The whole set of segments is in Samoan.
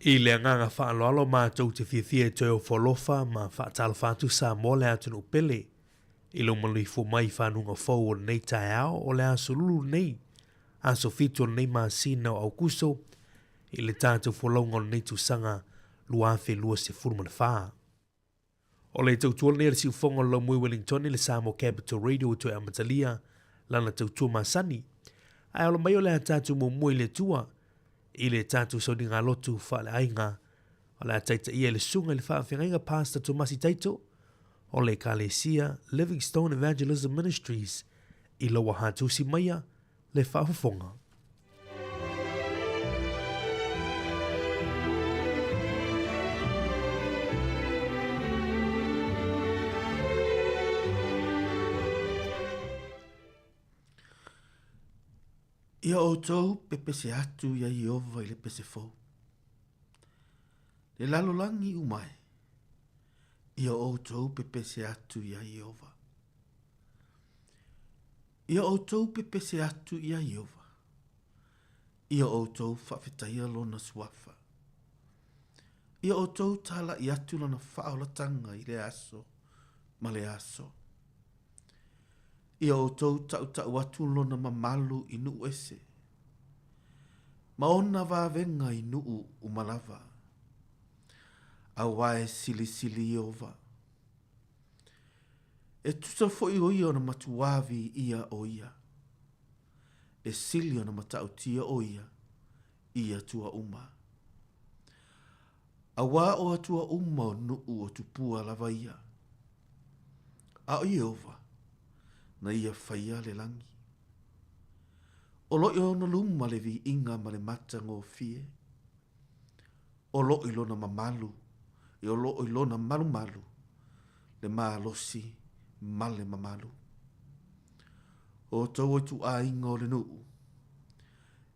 I le agaga faaaloalo matou te fiafia e toe ofo alofa ma faatalofa atu Samoa le atunuu pele i lou maleifua mai i fanuga fou o lenei taeao o le aso lulu lenei, aso 7 o lenei masina o Aukuso i le tatou folauga o lenei tausaga 2024. O le tautua lenei a le siufofoga o le Laumui Wellington i le Samoa Capital Radio e toe amatalia lana tautua masani. Ae ola mai o le a tatou muamua i le Atua i le tatou sauniga lotu faaleaiga o le a taitaia i le susuga i le faafeagaiga Pastor Tomasi Taito o le Ekalesia Livingstone Evangelism Ministries i Lower Hutt. Tusi maia le faafofoga. Ia outou pepese atu ia Iova i le pese fou. Le lalolagi uma e, ia outou pepese atu ia Iova. Ia outou pepese atu ia Iova. Ia outou faafetaia lona suafa. Ia outou tālaʻi atu lana faaolatanga i le aso ma le aso. Ia outou taʻutaʻu atu lona mamalu i nuʻu ese, ma ona vavega i nuʻu uma lava. Auā e silisili Iova. E tusa foi o ia ona matuā viia o ia. E sili ona matautia o ia i atua uma. Auā o atua uma o nuʻu o tupua lava ia. A o Iehova, na ia faia le lagi. O lo i ona luma le viiga ma le matagofie. O lo i lona mamalu, e o lo i lona malumalu, le malosi ma le mamalu. O outou ituaiga o le nuu,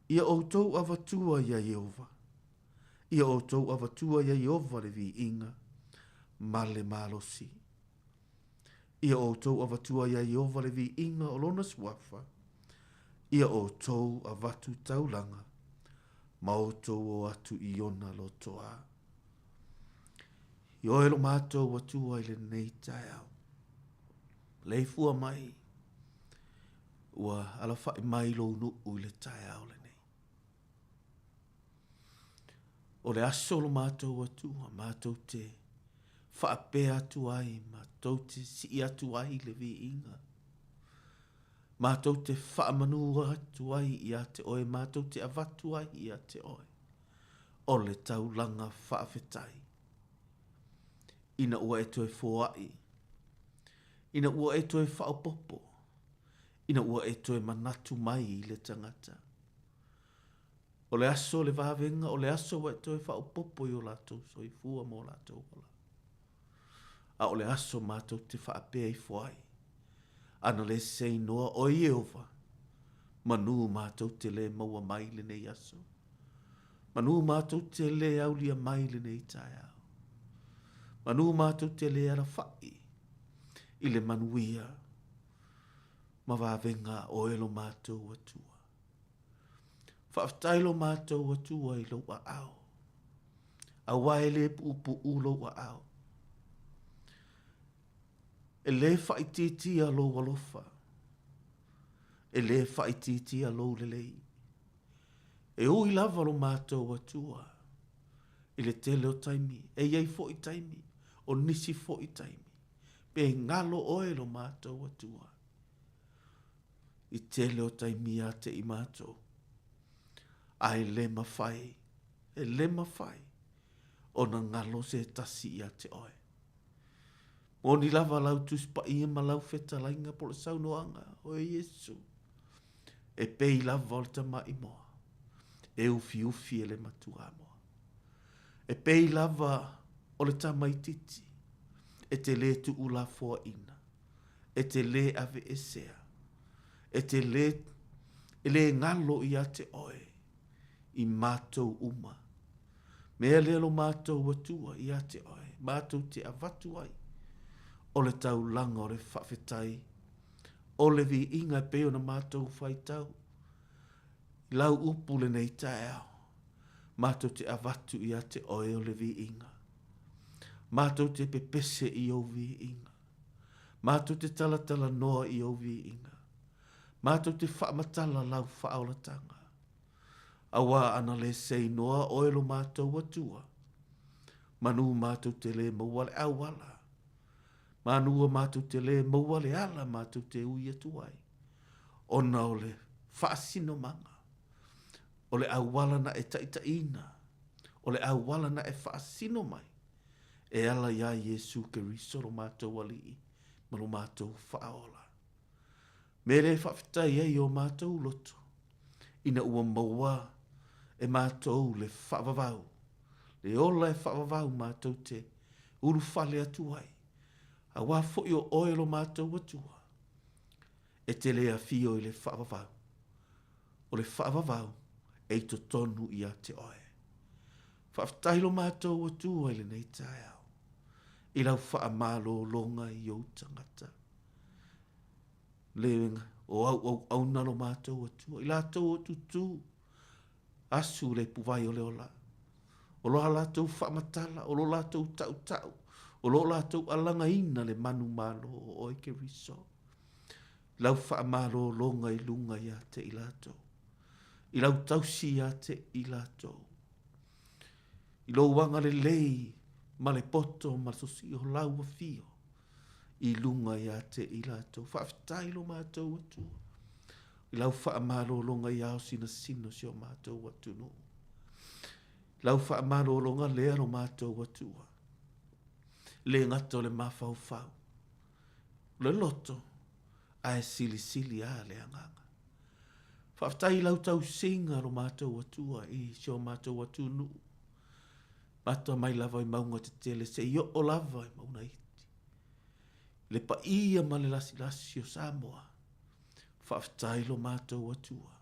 ia outou avatua ia Iehova, ia outou avatua ia Iehova le viiga ma le malosi. Ia outou avatua ia Iehova le viiga o lona suafa, ia outou avatu taulaga ma outou o atu i ona lotoa. I oe lo matou Atua i lenei taeao. Leifua mai, ua alafai mai lou nuu i le taeao lenei. O le aso lo matou Atua, matou te faapea atu ai, matou te sii atu ai le viiga. Matou te faamanu atu ai ia te oe, matou te avatu ai ia te oe. O le taulaga faafetai. Ina ua e toe foai, ina ua e toe faaopoopo, ina ua e toe manatu mai i le tagata. O le aso o le vavega, o le aso ua e toe faaopoopo i o latou soifua ma o latou ola. A o le aso matou te faapea ifo ai, ana le se inoa o Ieova, manu matou te le maua mai lenei aso. Manu matou te le aulia mai lenei taeao. Manu matou te le alafai i le manuia ma vavega o e lo matou Atua. Faafetai lo matou Atua i lou aao, auā e le puupuu lou aao. E le faaitiitia lou alofa, e le faaitiitia lou lelei. E ui lava lo matou Atua i le tele o taimi, e i ai foi taimi, o nisi foi taimi, pe galo oe lo matou Atua i tele o taimi ia te i matou. A e le mafai, e le mafai ona galo se tasi ia te oe. Moni lava lau Tusi Paia ma lau fetalaiga po o le saunoaga, oe Iesu, e pei lava o le tamaimoa, e ufiufi e le matuamoa. E pei lava o le tamaititi, e te le tuulafoaina, e te le aveesea, e te le, e le galo ia te oe i matou uma. Mea lea lo matou Atua ia te oe, matou te avatu ai o le taulaga o le faafetai, o le viiga e pei ona matou faitau i lau upu lenei taeao. Mātou te avatu ia te oe o le viiga. Mātou te pepese i ou viiga. Mātou te talatala noa i ou viiga. Mātou te whaamatala lau whaaolatanga. Auā ana le sei noa oe lo mātou Atua. Manū mātou te lē maua le auala. Mānua mātou te lē maua le ala mātou te ui atu ai. Ona o le whaasinomanga. O le auala na e taʻitaʻina, o le auala na e faasino mai, e ala iā Iesū Keriso lo mātou Aliʻi ma lo mātou Faaola. Me le faafetai ai o mātou loto, ina ua maua e mātou le faavavau, le ola e faavavau mātou te ulufale atu ai, auā foʻi o oe lo mātou Atua, e te le afio i le faavavau. O le faavavau e i totonu ia te oe. Faafetai lo mātou Atua i lenei taeao, i lau faamalologa i ou tagata. Le o au auauna lo mātou Atua, i latou o tutū, asu le puvai o le ola. O lo latou faamatala, o lo latou tautau, o lo latou alagaina le manu malo o oe Keriso. Lau faamalologa i luga ia te i latou. I lau tausi ia te i latou. I lou agalelei ma le poto ma le sosi o lau afio i luga ia te i latou. Faafetai lo matou Atua i lau faamalologa i ao sinasina o si o matou atunuu. Lau faamalologa lea lo matou Atua. Le gata o le mafaufau, le loto, ae silisili a le agaga. Faafetai i lau tausiga lo matou Atua i si o matou atunuu. Mata mai lava i mauga tetele seia oo lava i mauna iti. Le paia ma le lasilasi o Samoa, faafetai lo matou Atua.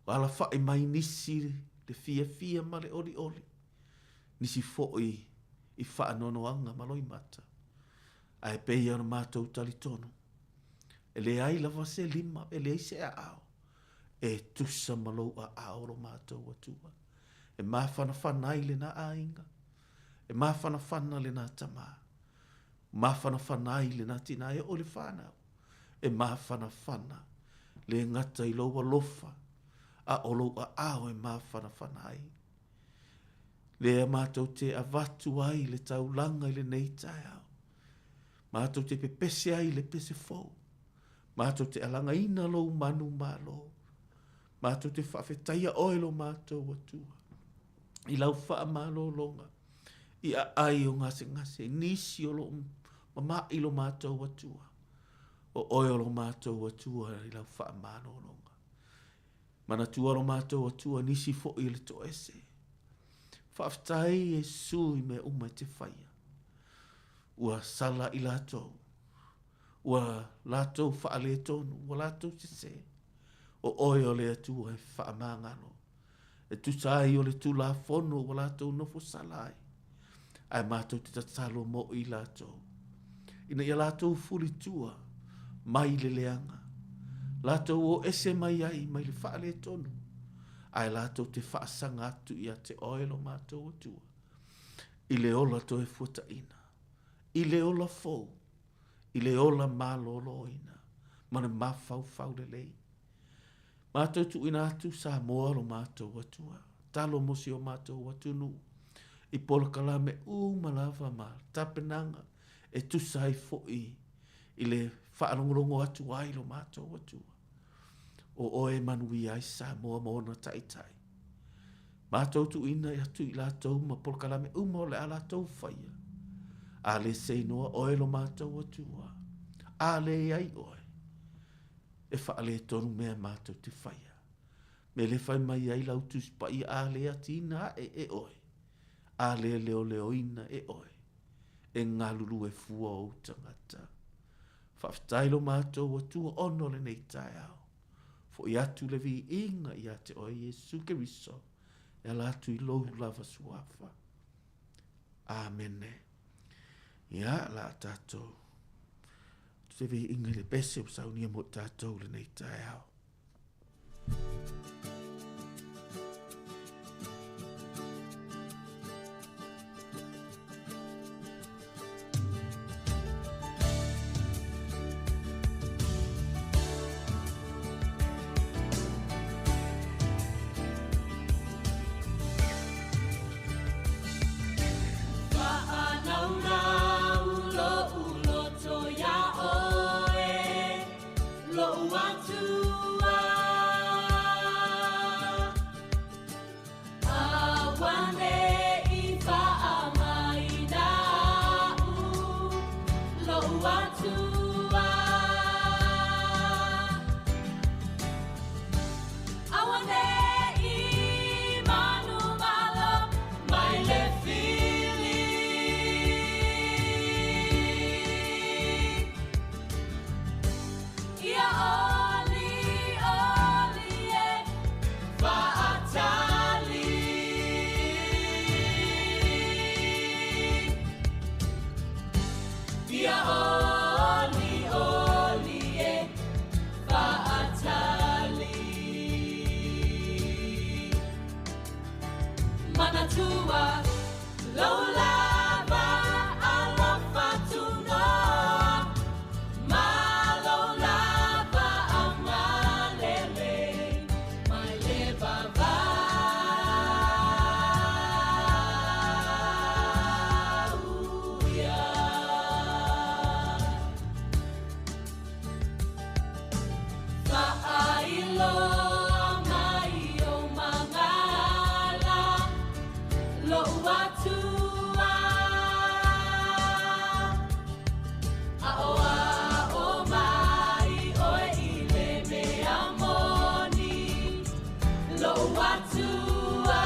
Ua alafai mai nisi le fiafia ma le olioli, nisi foi i faanoanoaga ma loimata. Ae pei ona matou talitonu, e leai lava se lima, e leai se aao e tusa ma lou aao lo matou Atua. E mafanafana ai lena aiga, e mafanafana lena tama, mafanafana ai lena tina e oo i le whanau, e mafanafana le gata i lou alofa, a o lou aao e mafanafana ai. Lea matou te avatu ai le taulaga i lenei taeao. Matou te pepese ai i le pese fou. Matou te alagaina lou manu malo. Matou te faafetaia oe lo matou Atua i lau faamalologa i aai o gasegase, i nisi o lo o mama'i lo matou Atua. O oe o lo matou Atua i lau faamalologa. Manatua lo matou Atua nisi foi o le toese. Faafetai Iesu i mea uma e te faia. Ua sala i latou. Ua latou faaletonu, ua latou sese. O oe o le Atua e faamagalo. E tusa ai o le Tulafono ua latou nofo sala ai, ae matou te tatalo mo i latou, ina ia latou fulitua mai le leaga, latou o ese mai ai mai le faaletonu, ae latou te faasaga atu ia te oe lo matou Atua, i le ola toefuataina, i le ola fou, i le ola maloloina, ma le mafaufau lelei. Matou tuuina atu Samoa lo matou Atua. Talo mo si o matou atunuu i polokalame uma lava ma tapenaga e tusa ai foi i le faalogologo atu ai lo matou Atua. O oe e manuia ai Samoa ma ona taitai. Matou tuuina atu i latou ma polokalame uma o le a latou faia. A le seinoa oe lo matou Atua, a leai oe, e faaletonu mea matou te faia. Me le fai mai ai lau Tusi Paia a le atiina aʻe e oe, a le leoleoina e oe, e galulue fua ou tagata. Faafetai lo matou Atua ona o lenei taeao. Foi atu le viiga ia te oe Iesu Keriso, e ala atu i lou lava suafa. Amene. Ia, la tatou Te viiga i le pese ua saunia mo i tatou i lenei taeao. Lo'u Atua. Auane'i fa'amaina a'u, lo'u Atua. Auane'i manumalo mai le fili. Ia olioli e fa'atali. Ia olioli e fa'atali. Manatua lou lava alofa tunoa ma lou lava agalelei mai le vavau ia. Fa'ailoa mai ou magala, lo'u Atua. A'oa'o mai oe i le mea moni, lo'u Atua.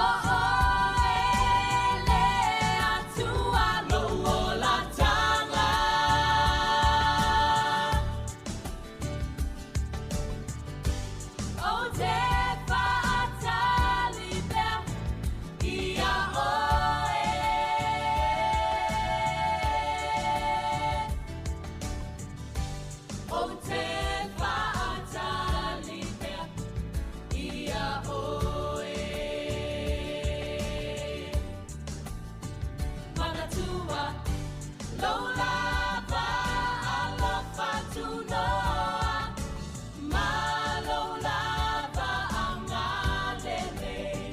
O oe le Atua lo'u olataga. Ou te fa'atali pea ia oe. Ou te fa'atali pea ia oe. Manatua lou lava alofa tunoa ma lou lava agalelei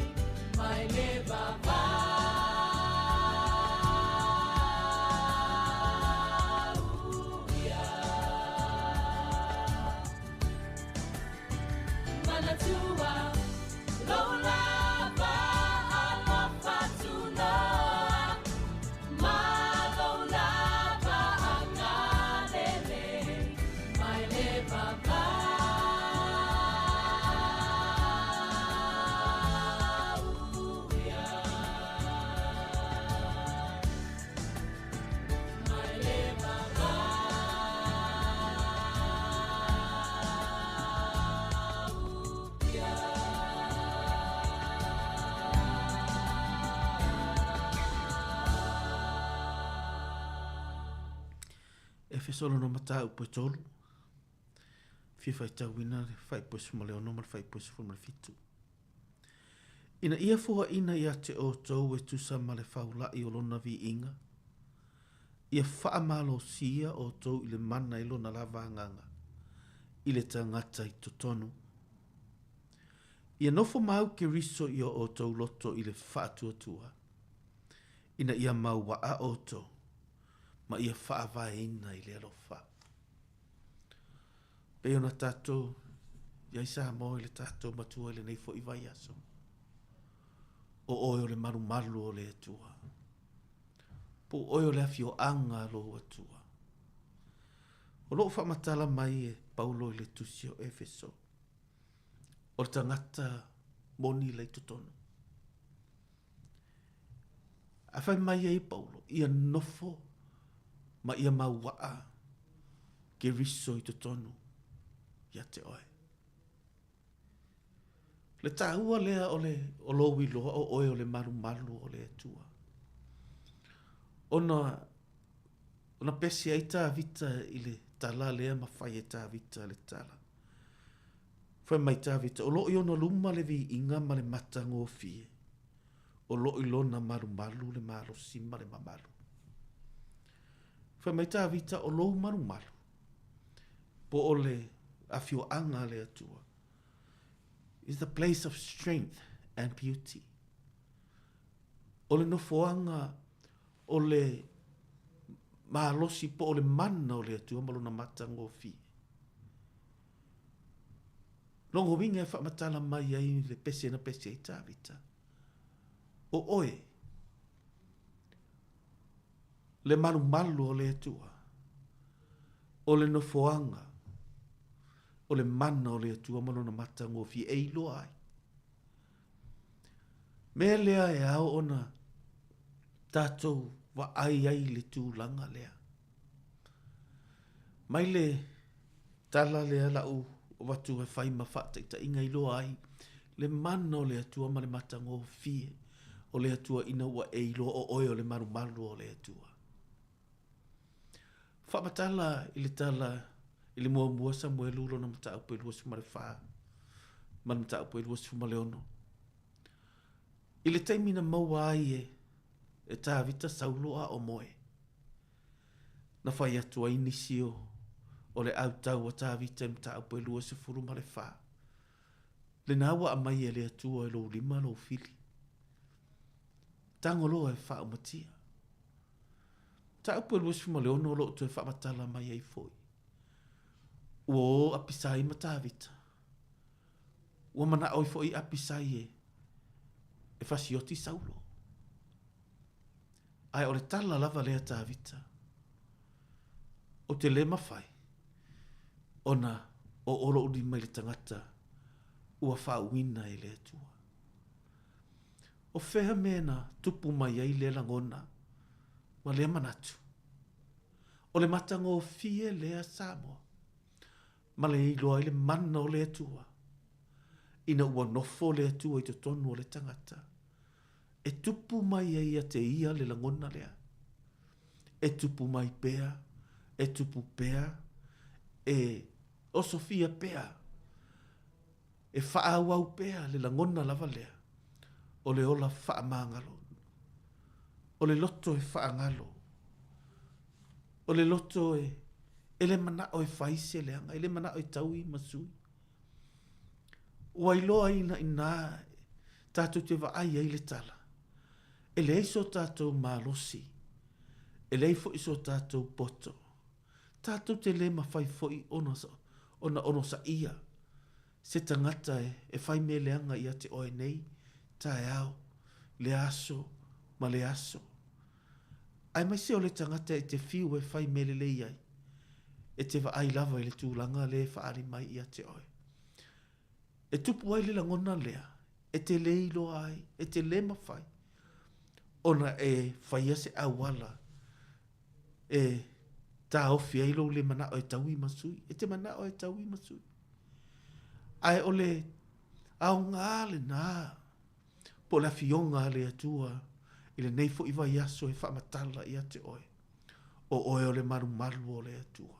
mai le vavau ia. Manatua lou lava alofa tunoa ma lou lava agalelei mai le vavau ia. Mai le vavau ia. Efeso lona mataupu e tolu, fia faitauina le faaipu e 16 ma le faaipu e 17. Ina ia foaina ia te outou e tusa ma le faula'i o lona viiga, ia faamalosia outou i le mana i lona lava agaga, i le tagata i totonu. Ia nofo mau Keriso i o outou loto i le faatuatua, ina ia mauaa outou, ma ia faavaeina i le alofa. Pei ona tatou i ai Samoa i le tatou Matua i lenei foi vaiaso, o oe o le malumalu o le Atua, po o oe o le afioaga a lou Atua. O lo o faamatala mai e Paulo i le tusi o Efeso, o le tagata moni la i totonu. A fai mai ai Paulo, ia nofo ma ia mauaa Keriso i totonu ia te oe. Le taua lea o le o lou iloa o oe o le malumalu o le Atua. Ona ona pese ai Tavita i le tala lea ma fai e Tavita le tala. Fai mai Tavita, o lo o i ona luma le viiga ma le matagofie, o lo o i lona malumalu le malosi ma le mamalu. Fai mai Tavita, o lou malumalu, po o le afioaga a le Atua, is the place of strength and beauty. O le nofoaga o le. malosi po o le mana o le Atua ma lona matagofie. Lona uiga e faamatala mai ai le pese na pese ai Tavita, O oe, le malumalu o le Atua, o le nofoaga o le mana o le Atua ma lona matagofie e iloa ai. Mea lea e ao ona tatou vaai ai i le tulaga lea. Mai le tala lea lau avatu e fai ma faataitaiga iloa ai le mana o le Atua ma le matagofie o le Atua ina ua e iloa o oe o le malumalu o le Atua. Faamatala i le tala i le muamua Samuelu lona mataupu e 24 ma le mataupu e 26. I le taimi na maua ai e, e Tavita Saulo a o moe, na fai atu ai nisi o, o le autau a Tavita i mataupu e 24. Lena ua aumai e le Atua i lou lima lou fili. Tago loa e faaumatia. Mataupu e 26 o lo o toe faamatala mai ai foi. Ua o Apisai ma Tavita. Ua manao ai foi Apisai e, e fasioti Saulo. Ae o le tala lava lea Tavita, ou te le mafai ona oo lou lima i le tagata ua faauuina e le Atua. O fea mea na tupu mai ai lea lagona ma lea manatu? O le matagofie lea Samoa ma le iloa ai le mana o le Atua ina ua nofo le Atua i totonu o le tagata. E tupu mai ai ia te ia le lagona lea. E tupu mai pea, e tupu pea, e osofia pea E faaauau pea le lagona lava lea o le ola faamagalo, o le loto e faagalo, o le loto e e le manao e fai se leaga, e le manao e taui ma sui. Ua iloa ina inā tatou te vaai ai le tala, e leai so tatou malosi, e leai foi so tatou poto, Tatou te le mafai foi ona ona onosaia se tagata e fai mea leaga ia te oe nei taeao, lea aso ma lea aso. Aemaise o le tagata e te fiu e fai mea lelei ai, e te vaai lava i le tulaga lea e faaali mai ia te oe. E tupu ai le lagona lea, e te le iloa ai, e te le mafai ona e faia se auala e taofi ai lou le manao e taui ma sui. E te manao e taui ma sui. Ae o le aoga lenā, po o le afioga a le Atua i lenei foi vaiaso e faamatala ia te oe, o oe o le malumalu o le Atua.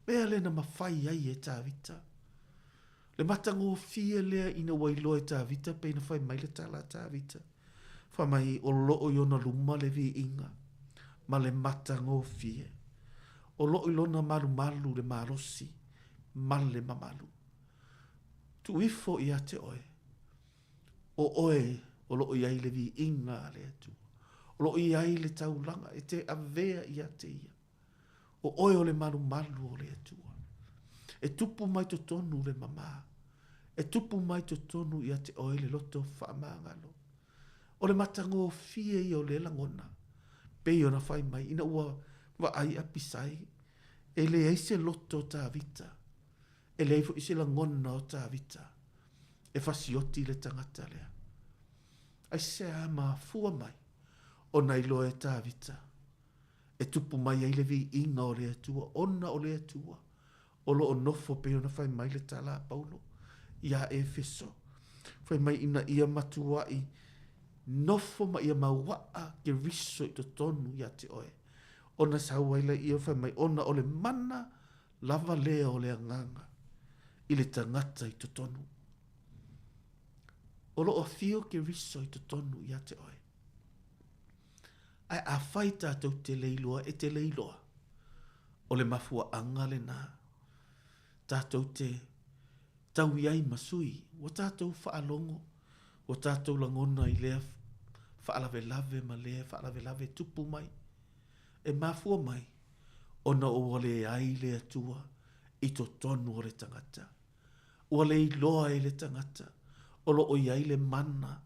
Mea lea na mafai ai e Tavita. Le matagofie lea ina ua iloa e Tavita pei na fai mai le tala a Tavita, fai mai o loo i ona luma le viiga ma le matagofie, o loo i lona malumalu le malosi ma le mamalu. Tuu ifo ia te oe, o oe o loo i ai le viiga a le Atua, o loo i ai le taulaga e te avea ia te ia. O oe o le malumalu o le Atua. E tupu mai totonu le mamā. E tupu mai totonu ia te oe le loto faamagalo. O le matagofie ia o lea lagona, pei ona fai mai ina ua vaai Apisai, e leai se loto o Tavita, e leai foi se lagona o Tavita e fasioti le tagata lea. Aisea mafua mai ona iloa e Tavita e tupu mai ai le viiga o le Atua, ona o le Atua o lo o nofo pei ona fai mai le tala a Paulo iā Efeso, fai mai ina ia matuai nofo ma ia mauaa Keriso i totonu ia te oe, ona sau ai laia fai mai ona o le mana lava lea o le Agaga i le tagata i totonu. O lo o afio Keriso i totonu ia te oe. Ae afai tatou te le iloa, e te le iloa, o le mafuaaga lenā, tatou te taui ai ma sui, ua tatou faalogo, ua tatou lagona i lea faalavelave ma lea faalavelave e tupu mai. E mafua mai ona ua leai le Atua i totonu o le tagata. Ua le iloa e le tagata o lo o i ai le mana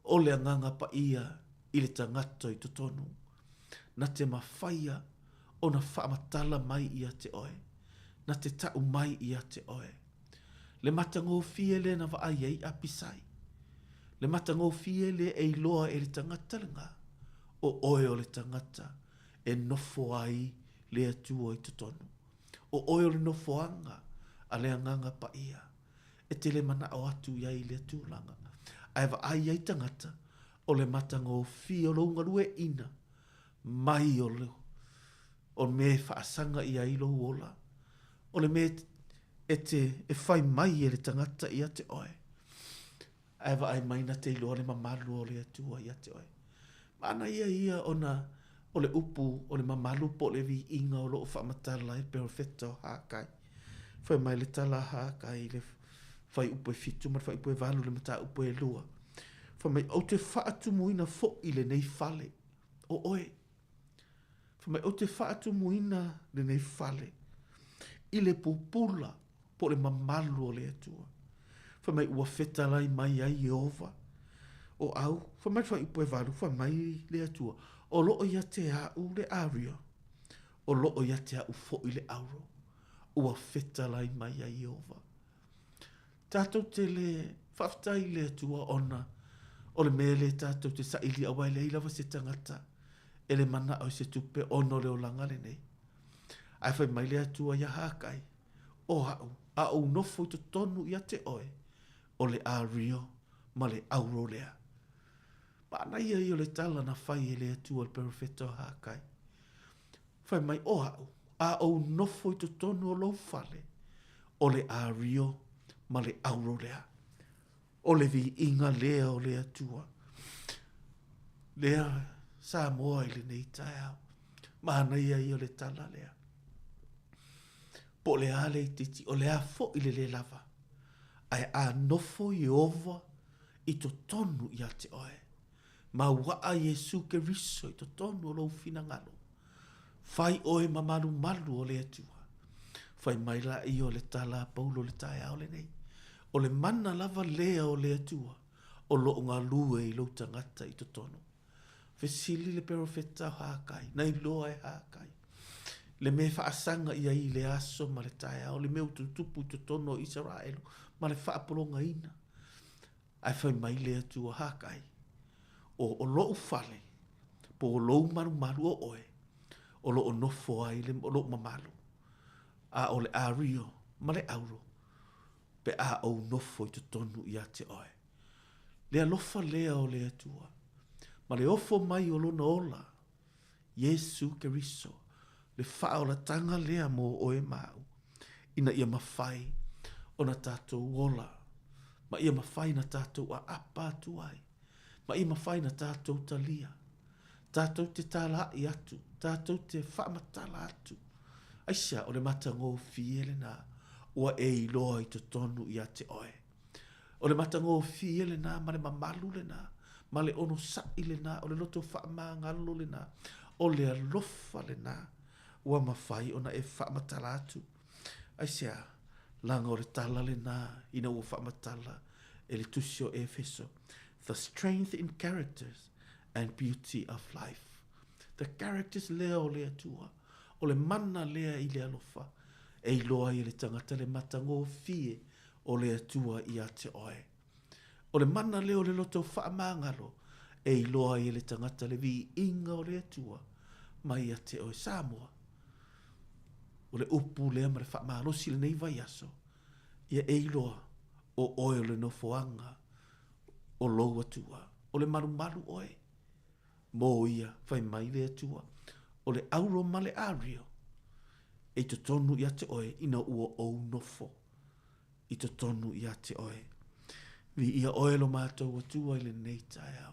o le Agaga Paia i le tagata i totonu, na te mafaia ona faamatala mai ia te oe, na te ta'u mai ia te oe. Le matagofie lea na vaai ai Apisai, le matagofie lea e iloa e le tagata lena, o oe o le tagata e nofo ai le Atua i totonu. O oe o le nofoaga a le Agaga Paia. E te le manao atu i ai i lea tulaga. Ae vaai ai tagata, o le matagofie o lou galueaiina mai o le o mea e faasaga i ai lou ola, o le mea e te e fai mai e le tagata ia te oe. Ae vaai mai na te iloa le mamalu o le Atua ia te oe. Manaia ia ona o le upu o le mamalu po o le viiga o lo o faamatala e Perofeta o Hakai. Fai mai le tala a Hakai i le fuaiupu e 7 ma le fuaiupu e 8 le mataupu e 2. Fai mai, ou te faatumuina foi lenei fale o oe. Fai mai, ou te faatumuina lenei fale i le pupula po o le mamalu o le Atua. Fai mai, ua fetalai mai ai Ieova, o au, fai mai le fuaiupu e 8, fai mai le Atua, o lo o ia te a'u le ario, o lo o ia te a'u foi le auro, ua fetalai mai ai Ieova. Tatou te le faafetai i le Atua ona o le mea lea tatou te saili aua e leai lava se tagata e le manao i se tupe ona o le olaga lenei. Ae fai mai le Atua ia Hakai, O a'u, a ou nofo i totonu ia te oe, o le ario ma le auro lea. Manaia ia o le tala na fai e le Atua i le perofeta o Hakai. Fai mai, O a'u, a ou nofo i totonu o lou fale, o le ario ma le auro lea. O le viiga lea o le Atua. Lea Samoa i lenei taeao. Manaia ia o le tala lea. Po o le a le itiiti, o le a foi le le lava, ae a nofo Ieova i totonu ia te oe, mauaa Iesu Keriso i totonu o lou finagalo, fai oe ma malumalu o le Atua. Fai mai laia o le tala a Paulo i le taeao lenei, o le mana lava lea o le Atua o lo o galue i lou tagata i totonu. Fesili le perofeta o Hakai, na iloa e Hakai, le mea e faasaga i ai i le aso ma le taeao, le mea ua tutupu i totonu o Isaraelu ma le faapologaina. Ae fai mai le Atua Hakai, o, o lou fale, po o lou malumalu o oe, o lo o nofo ai le, o lou mamalu, a o le ario ma le auro, pe a ou nofo i totonu ia te oe. Le alofa lea o le Atua, ma le ofo mai o Lona ola, Iesu Keriso, le faaolatanga lea mo oe ma au, ina ia mafai ona tatou ola, ma ia mafai na tatou aapa atu ai, ma ia mafai na tatou talia, tatou te talaa'i atu, tatou te faamatala atu. Aisea, o le matagofie lena ua e iloa i totonu ia te oe. O le matagofie lena ma le mamalu lena, ma le onosaʻi lena, o le loto faamagalo lena, o le alofa lena ua mafai ona e faamatala atu. Aisea? Leaga o le tala lena ina ua faamatala e le Tusi o Efeso, The strength in characters and beauty of life. The characters lea o le Atua, o le mana lea i le alofa, e iloa ai e le tagata le matagofie o le Atua ia te oe. O le mana lea o le loto faamagalo e iloa ai e le tagata le viiga o le Atua mai ia te oe. Samoa, o le upu lea ma le faamalosi i lenei vaiaso, ia e iloa o oe o le nofoaga o lou Atua. O le malumalu oe mō ia, fai mai le Atua, o le auro ma le ario e i totonu ia te oe ina ua ou nofo i totonu ia te oe. Viia oe lo matou Atua i lenei taeao.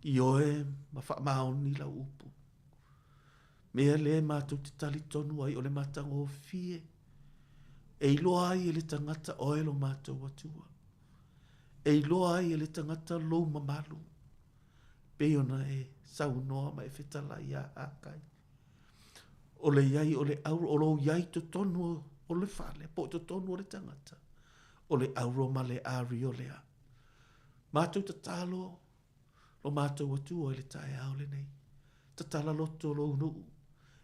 I oe ma faamaoni lau upu. Mea lea matou te talitonu ai o le matagofie e iloa ai e le tagata oe lo matou Atua. E iloa ai e le tagata lou mamalu. Pei ona e saunoa ma e fetalai iā Hakai, o le i ai o le auro, o lou i ai i totonu o le fale, po o totonu o le tagata, o le auro ma le ario lea. Matou tatalo lo matou Atua i le taeao lenei, tatala loto lou nuu,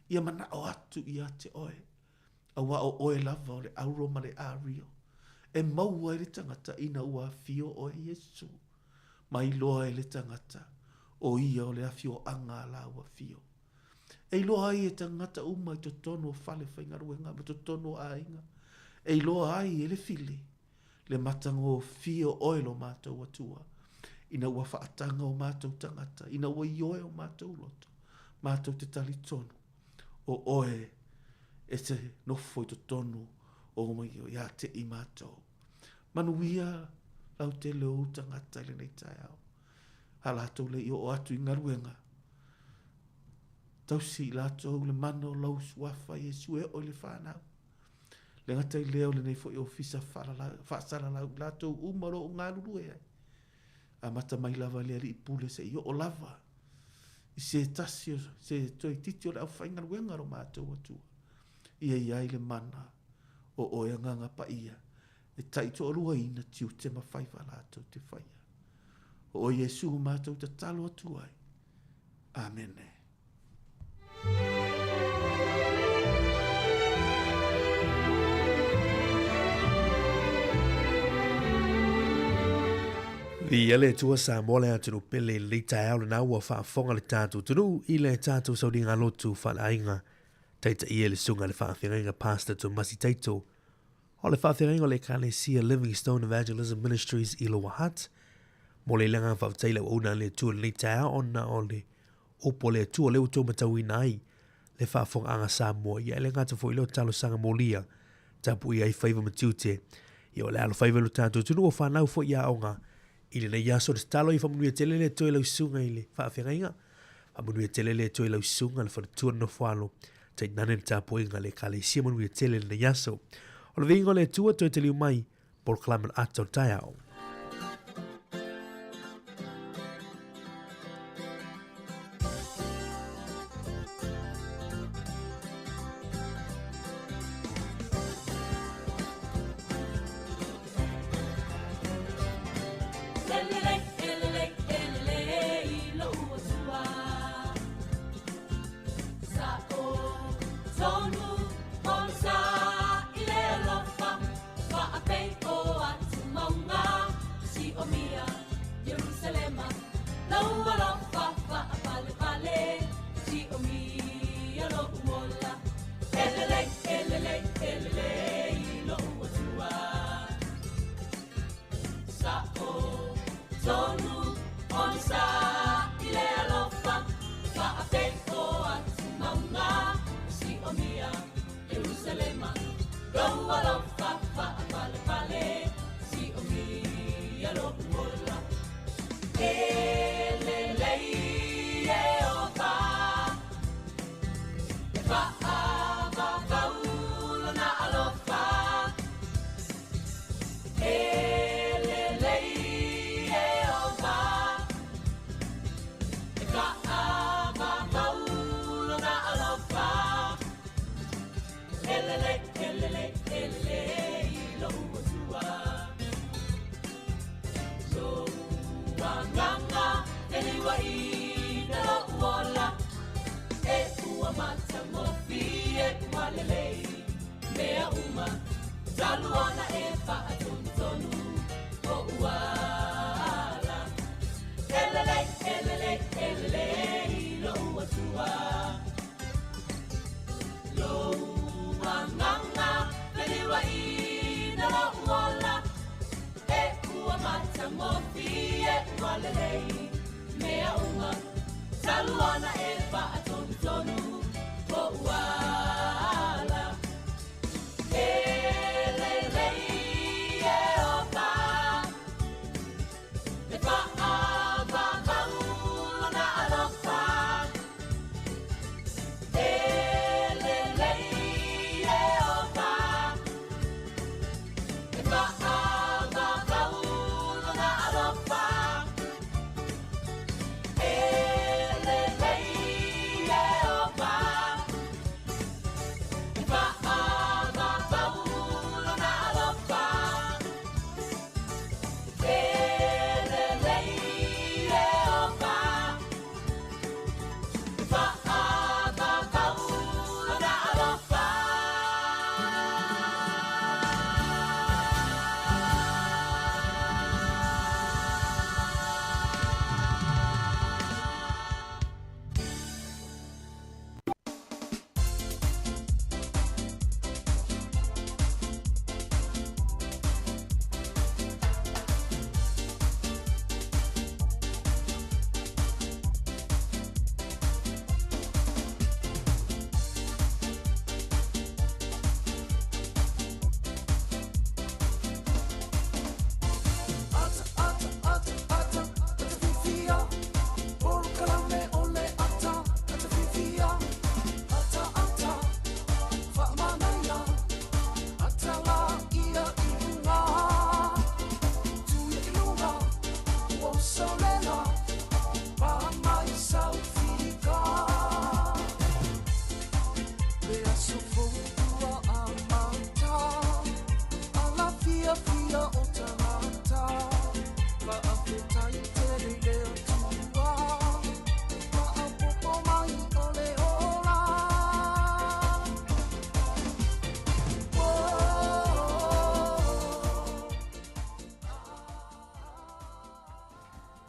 ia manao atu ia te oe, aua o oe lava o le auro ma le ario, e maua ai le tagata ina ua afio oe Iesu, ma iloa e le tagata, o ia o le afioaga a lau afio. E iloa ai e tagata uma i totonu o fale faigaluega ma totonu o aiga, e iloa ai e le fili, le matagofie o oe lo matou Atua, ina ua faataga o matou tagata, ina ua ioe o matou loto, matou te talitonu, o oe e te nofo i totonu o ia te i matou. Manuia lautele o ou tagata i lenei taeao. A latou le i oo atu i galuega, tausi i latou le mana o lau suafa Iesu e oo i le whanau. Le gata i lea o lenei foi ofisa faasalalau i latou uma o lo o galulue ai. Amata mai lava i le alii pule seia oo lava i se tasi o se toeitiiti o le aufaigaluega a lo matou Atua. Ia i ai le mana o oe Agaga Paia e taitoaluaina tiute ma faiva latou te faia. O oe Iesu matou tatalo atu ai. Amene. Viia le Atua Samoa le atunuu pele i lenei taeao lena ua faafofoga le tatou atunuu i le tatou sauliga lotu faaleaiga taitaia i le susuga i le faafeagaiga Pastor Tomasi Taito o le faafeagaiga o le Ekalesia Livingstone Evangelism Ministries i Lower Hutt. Mo le agaga faafetai i le auauna a le Atua i lenei taeao ona o le upu a le Atua lea ua outou matauina ai le faafofogaaga Samoa. Ia e le gata foi i lea o talosaga molia tapuia ai faiva ma tiute. Ia o le alofaiva i lo tatou atunuu o fanau foi i aoga i lenei aso. Le tatalo ia faamanuia tele le Atua i lau susuga i le faafeagaiga. Faamanuia tele le Atua i lau susuga le faletua le nofoalo. Tainane le tapuaiga a le Ekalesia manuia tele lenei aso. O le viiga o le Atua toe taliu mai polokalame o le ata o le taeao. Le aso fou ua amata Ala fiafia o tagata Faafetai tele i le Atua Faaopoopo mai o le ola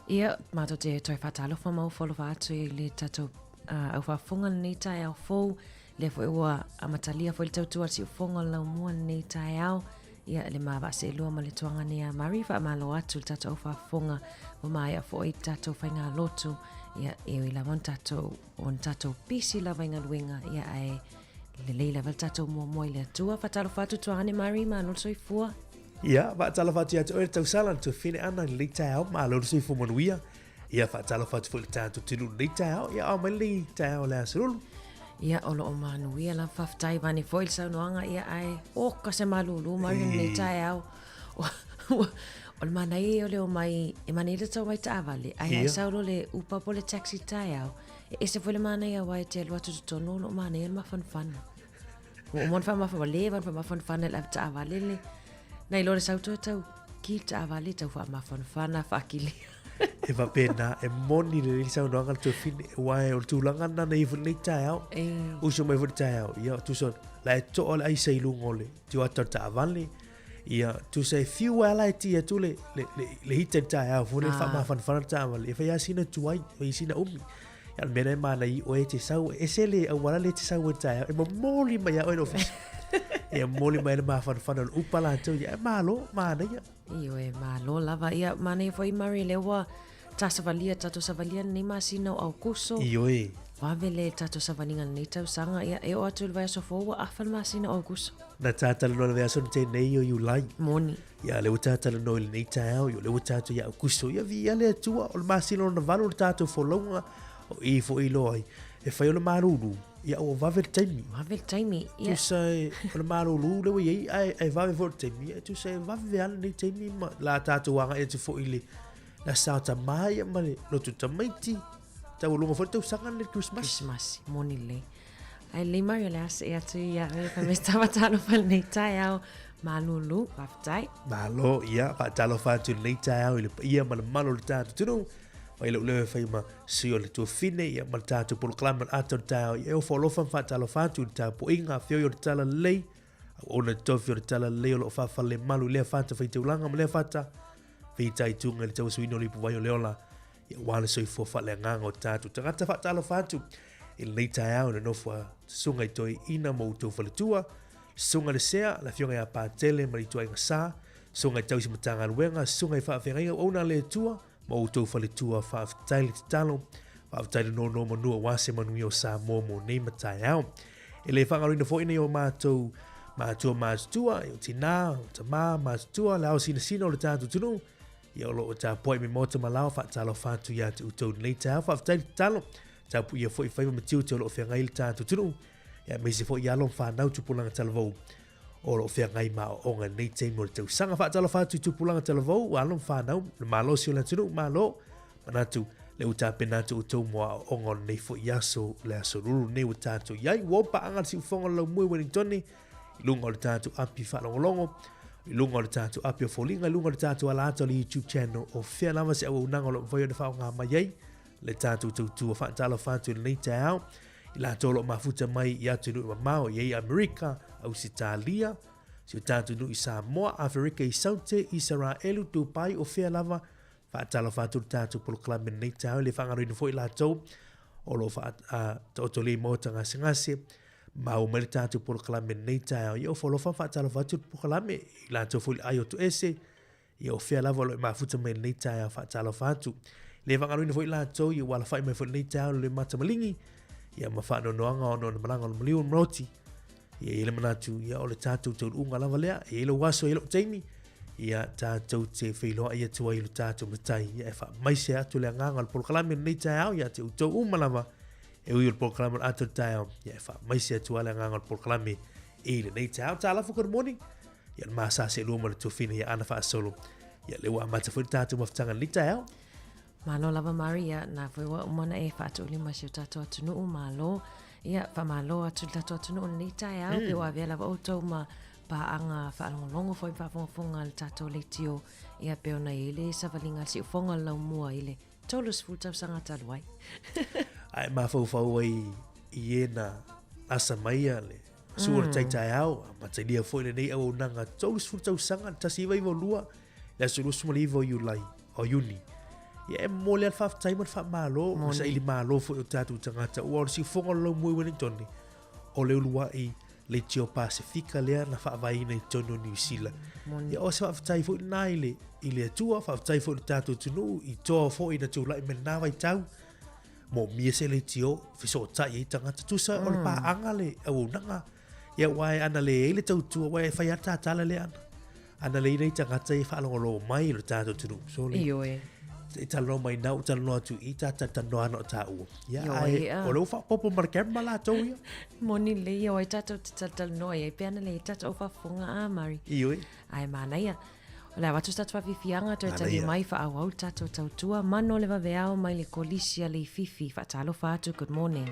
Ia, mātou te toe whātalofa mau whalofa atu i le tātou uh, au whaafonga lenei taeao fou. Lea foi ua amatalia foi le tautua le siufofoga o le laumua lenei taeao. Ia, le ma vaaseelua ma le tuaga nei a Mari, faamalo atu le tatou au faafofoga ua maea foi le tatou faigalotu. Ia, e ui lava ona tatou, ona tatou pisi lava i galuega, ia, ae lelei lava le tatou muamua i le Atua. Faatalofa atu tuaga nei Mari, malo le soifua. Ia, faatalofa atu ia te oe le tausala, le tuafine ana i lenei taeao, malo le soifua manuia. Ia, faatalofa atu foi i le tatou atunuu i lenei taeao. Ia, ao mai lenei taeao o le aso lulu. Ia, o lo o manuia lava, faafetai vaeane foi i le saunoaga, ia, ae oka se malūlū mai i lenei taeao. O le manaia ia o le omai, e manaia le tau mai taavale, ae a e sau loa le Uber po o le taxi i le taeao, e ese foi le manaia aua e te alu atu i totonu o lo o manaia le mafanafana. Ua uma ona faamafa, ua leva ona faamafanafana i le avetaavale le, nai lo le sau toe tau ki le taavale tau faamafanafana faakilia. E faapena, e moni lelei le saunoaga a le tuafine, aua o le tulaga lena na i ai foi lenei taeao. E. Uso mai foi le taeao, ia, tusa, la e toa le aisa i luga o le tioata o le taavale, ia, tusa e fiu lava la e ti atu le, le, le, le hita i le taeao foi lea, ah. faamafanafana le taavale, e fai lava sina tuai, fai sina umi. Ia, o le mea lea e manaia i oe e te sau, e ese le auala lea e te sau ai i le taeao, e momoli mai lava oe i le ofisa. Ia, momoli mai le mafanafana o le upa latou, ia, e malo, manaia. Ioe, malo lava. Ia, manaia foi Murray, lea ua ta savalia, tatou savalia lenei masina o Aokuso. Ioe. Vave le tatou savaliga lenei tausaga. Ia, e oo atu i le vaiaso fou ua afa le masina o Aokuso. Na ta talanoa i le vaiaso na tea nei o Iulai. Moni. Ia, lea ua ta talanoa i lenei taeao, ia, lea ua tatou ia Aokuso. Ia, viia le Atua, o le masina lona valu o le tatou folauga, o i foi iloa ai, e fai o le malūlū, ia ua vave le taimi. Vave le taimi, ia. Tusa e, o le malūlū lea ua i ai, ae, ae vave foi le taimi. Ia, tusa e vave lava lenei taimi ma la tatou agai atu foi i le, le Aso Sa o Tama ia ma le lotu tamaiti. Taualuga foi le tausaga lenei le Kerisimasi. Kerisimasi, moni lelei. Ae lelei Mario o le a see atu ia oe fai mai se taumatalofa i lenei taeao malūlū. Faafetai. Malo, ia, faatalofa atu i lenei taeao i le paia ma le mamalu o le tatou atunuu. Mai lou leo e fai ma sui o le tuafine, ia, ma le tatou polokalame o le ata o le taeao. Ia, e ofo alofa ma faatalofa atu i le tapuaiga a feoi o le Talalelei, auauna tofi o le Talalelei o lo o faafalelemalu i lea fata faitaulaga ma lea fata fitaituga i le tauasuina o le ipuvai o le ola, ia, aua le soifua faaleagaga o tatou tagata. Faatalofa atu i lenei taeao i le nofo a Susuga i Toeaina ma outou faletua, Susuga i le Sea, le Afioga ia Patele ma le Ituaiga Sa, Susuga i Tausi Matagaluega, Susuga i Faafeagaiga, auauna a le Atua, ma outou faletua, faafetai le tatalo, faafetai le nonomanu aua se manuia o Samoa mo nei ma taeao. E le faagaloina foi nei o matou matua matutua, o tinā, o tamā matutua, le ao sinasina o le tatou atunuu, ia o lo o tapuai mai maota ma lao, faatalofa atu ia te outou lenei taeao, faafetai le tatalo, tapuia foi faiva ma tiute o lo o feagai le tatou atunuu, ia aemaise foi alo ma fanau tupulaga talavou o lo o feagai ma aoaoga i lenei taimi o le tausaga. Faatalofa atu i tupulaga talavou, alo ma fanau, le malosi o le atunuu, malo, manatu le ua tapena atu outou mo aoaoga o lenei foi aso, le aso lulu lenei ua tatou i ai. Ua paaga le siufofoga o le laumua i Wellingtone, i luga o le tatou api faalogologo, i luga o le tatou api o foliga, i luga o le tatou ala ata o le YouTube channel, o fea lava se auaunaga o lo o mafai ona faaaoga mai ai le tatou tautua. Faatalofa atu i lenei taeao i latou o lo o mafuta mai i atunuu mamao, e i ai Amerika, Ausetalia, si o tatou nuu i Samoa, Aferika i Saute, Isaraelu, Dubai, o fea lava, faatalofa atu le tatou polokalame i lenei taeao, e le faagaloina foi latou o lo o faataotolia i maota gasegase, maua mai le tatou polokalame i lenei taeao. Ia ofo alofa ma faatalofa atu le polokalame i latou foi i le ai o toese, Ia o fea lava o lo o e mafuta mai i lenei taeao faatalofa atu. Le faagaloina foi latou ia ua alafai mai foi i lenei taeao le mata maligi ia ma faanoanoaga ona o le malaga o le maliu o le maoti. Ia i ai le manatu ia o le tatou taunuuga lava lea, e i ai lou aso e i ai lou taimi, ia tatou te feiloai atu ai i lo tatou matai, ia e faamaise atu le agaga o le polokalame i lenei taeao ia te outou uma lava, e ui o le polokalame o le ata o le taeao, ia e faamaise atu lava le agaga o le polokalame i lenei taeao. Talofa, good morning. Ia le ma sa seelua ma le tuafine ia Ana faasolo. Ia lea ua amata foi le tatou mafutaga i lenei taeao. Malo lava Mari, ia na foi ua uma ona e faatuulima i si o tatou atunuu, malo. Ia, faamalo atu i le tatou atunuu i lenei taeao, mm. pe ua avea lava outou ma paaga faalogologo foi ma faafogafoga a le tatou leitio, ia pe ona i ai le savaliga a le siufofoga o le laumua i le 30 tausaga talu ai. Ae mafaufau ai i e na asa mai a le sua mm. tai taeao, a matalia foi lenei auaunaga 30 tausaga, 1992, le aso 29 o Iulai, o Iuni. Ia e momoli lava le faafetai ma le faamalo, ma saili malo foi o tatou tagata, aua o le siufofoga o le laumua i Wellington, o le uluai leitio Pasefika lea na faavaeina i totonu o Niu Sila. Ia o se faafetai foi lena i le, i le Atua, faafetai foi i le tatou atunuu, i toa foi na tulai mai lena vaitau, moomia se leitio fesootai ai tagata. Tusa o le paaga le auaunaga, ia aua ana leai le tautua, aua e fai lava le tatala lea ana. Ana leai nai tagata e faalogologo mai i lo tatou atunuu. So le, Ioe. e talanoa mai nau, talanoa atu i ta talanoa ana o tāua. Ia, Ioe, ae, a. o lea ua faaopoopo ma le camera latou ia. Moni lelei ia o ai tatou te talatalanoa i ai pe ana leai tatou faafofoga a Mari. Ioe. Ae manaia. O le a avatu se tatou faafiafiaga toe tali Manaia. mai faaauau le tatou tautua. Mano le vaveao mai le Kolisi a Leififi. Faatalofa atu, good morning.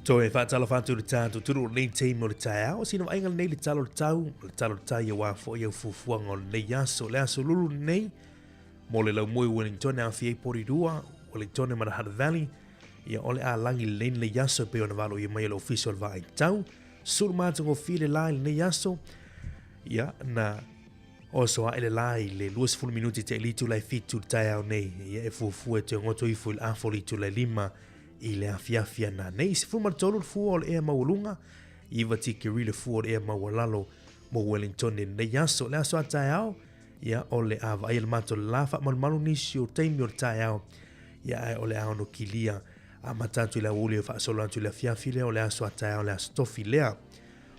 Toe faatalofa atu i le tatou tulu o lenei taimi o le taeao. Sina vaaiga lenei i le tala o le tau, o le tala o le tai aua foi au fuafuaga o lenei aso. Le aso lulu lenei, mo le laumua i Wellington e aofia ai Porirua, Wellington ma le Hutt Valley, ia o le a lagi lelei lenei aso e pei ona valoia mai e le Ofisa o le Vaai Tau. Sulu matagofie le la i lenei aso, ia na Oso ae le la i le 20 minute te le itula e 7 i le taeao nei, ia e fuafua e toe goto ifo i le afa o le itula e 5 i le afiafi ana nei. 13 le fua o le ea maualuga, 9 tikeri le fua o le ea maualalo mo Wellington i lenei aso. Le aso a taeao, ia o le a vaaia le matou le la faamalumalu nisi o taimi o le taeao, ia ae o le a ono kilia amata atu i le aoauli e faasolo atu i le afiafi lea o le aso a taeao le aso tofi lea.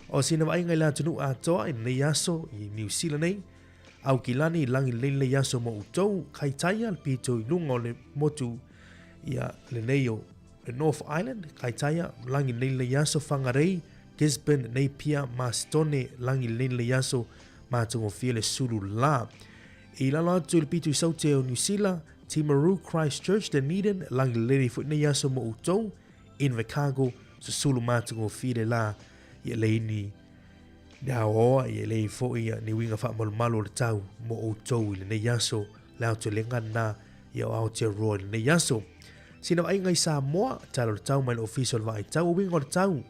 O sina vaaiga i le atunuu atoa i lenei aso i Niu Sila nei, Aukilani i lagi lelei lenei aso mo outou, Kaitaia le pito i luga o le motu ia lenei o le North Island, Kaitaia lagi lelei lenei aso, Whangarei, Gisborne, Napier, Marsitone lagi lelei lenei aso, matagofie le sulu la. I lalo atu i le pito i Saute o Niu Sila, Timaru, Christchurch, Dunedin, lagi lelei foi lenei aso mo outou, Invercargill, susulu matagofie le la ia leini le aoaoa ia lei foi ia ni uiga faamalumalu o le tau mo outou i lenei aso le aotelega lena ia o Aotearoa i lenei aso. Sina vaaiga i Samoa, tala o le tau mai le Ofisa o le Vaai Tau, o uiga o le tau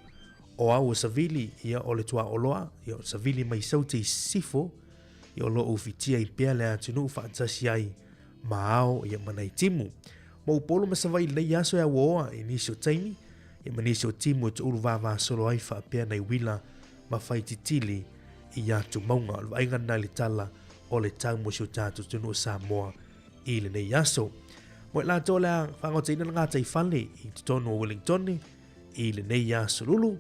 o au o Savili, ia o le tuaoloa, ia o Savili mai Saute i Sisifo, ia o lo o ufitia i pea le atunuu faatasi ai ma ao ia ma nai timu. Mo Upolu ma Savaii lenei aso e auaoa i nisi o taimi, ia ma nisi o timu e toulu vavasolo ai faapea nai uila ma faititili i atu mauga. O le vaaiga lena i le tala o le tau mo si o tatou atunuu o Samoa i lenei aso. Mo i latou o le a faagotaina le gataifale i totonu o Wellingtone i lenei aso lulu,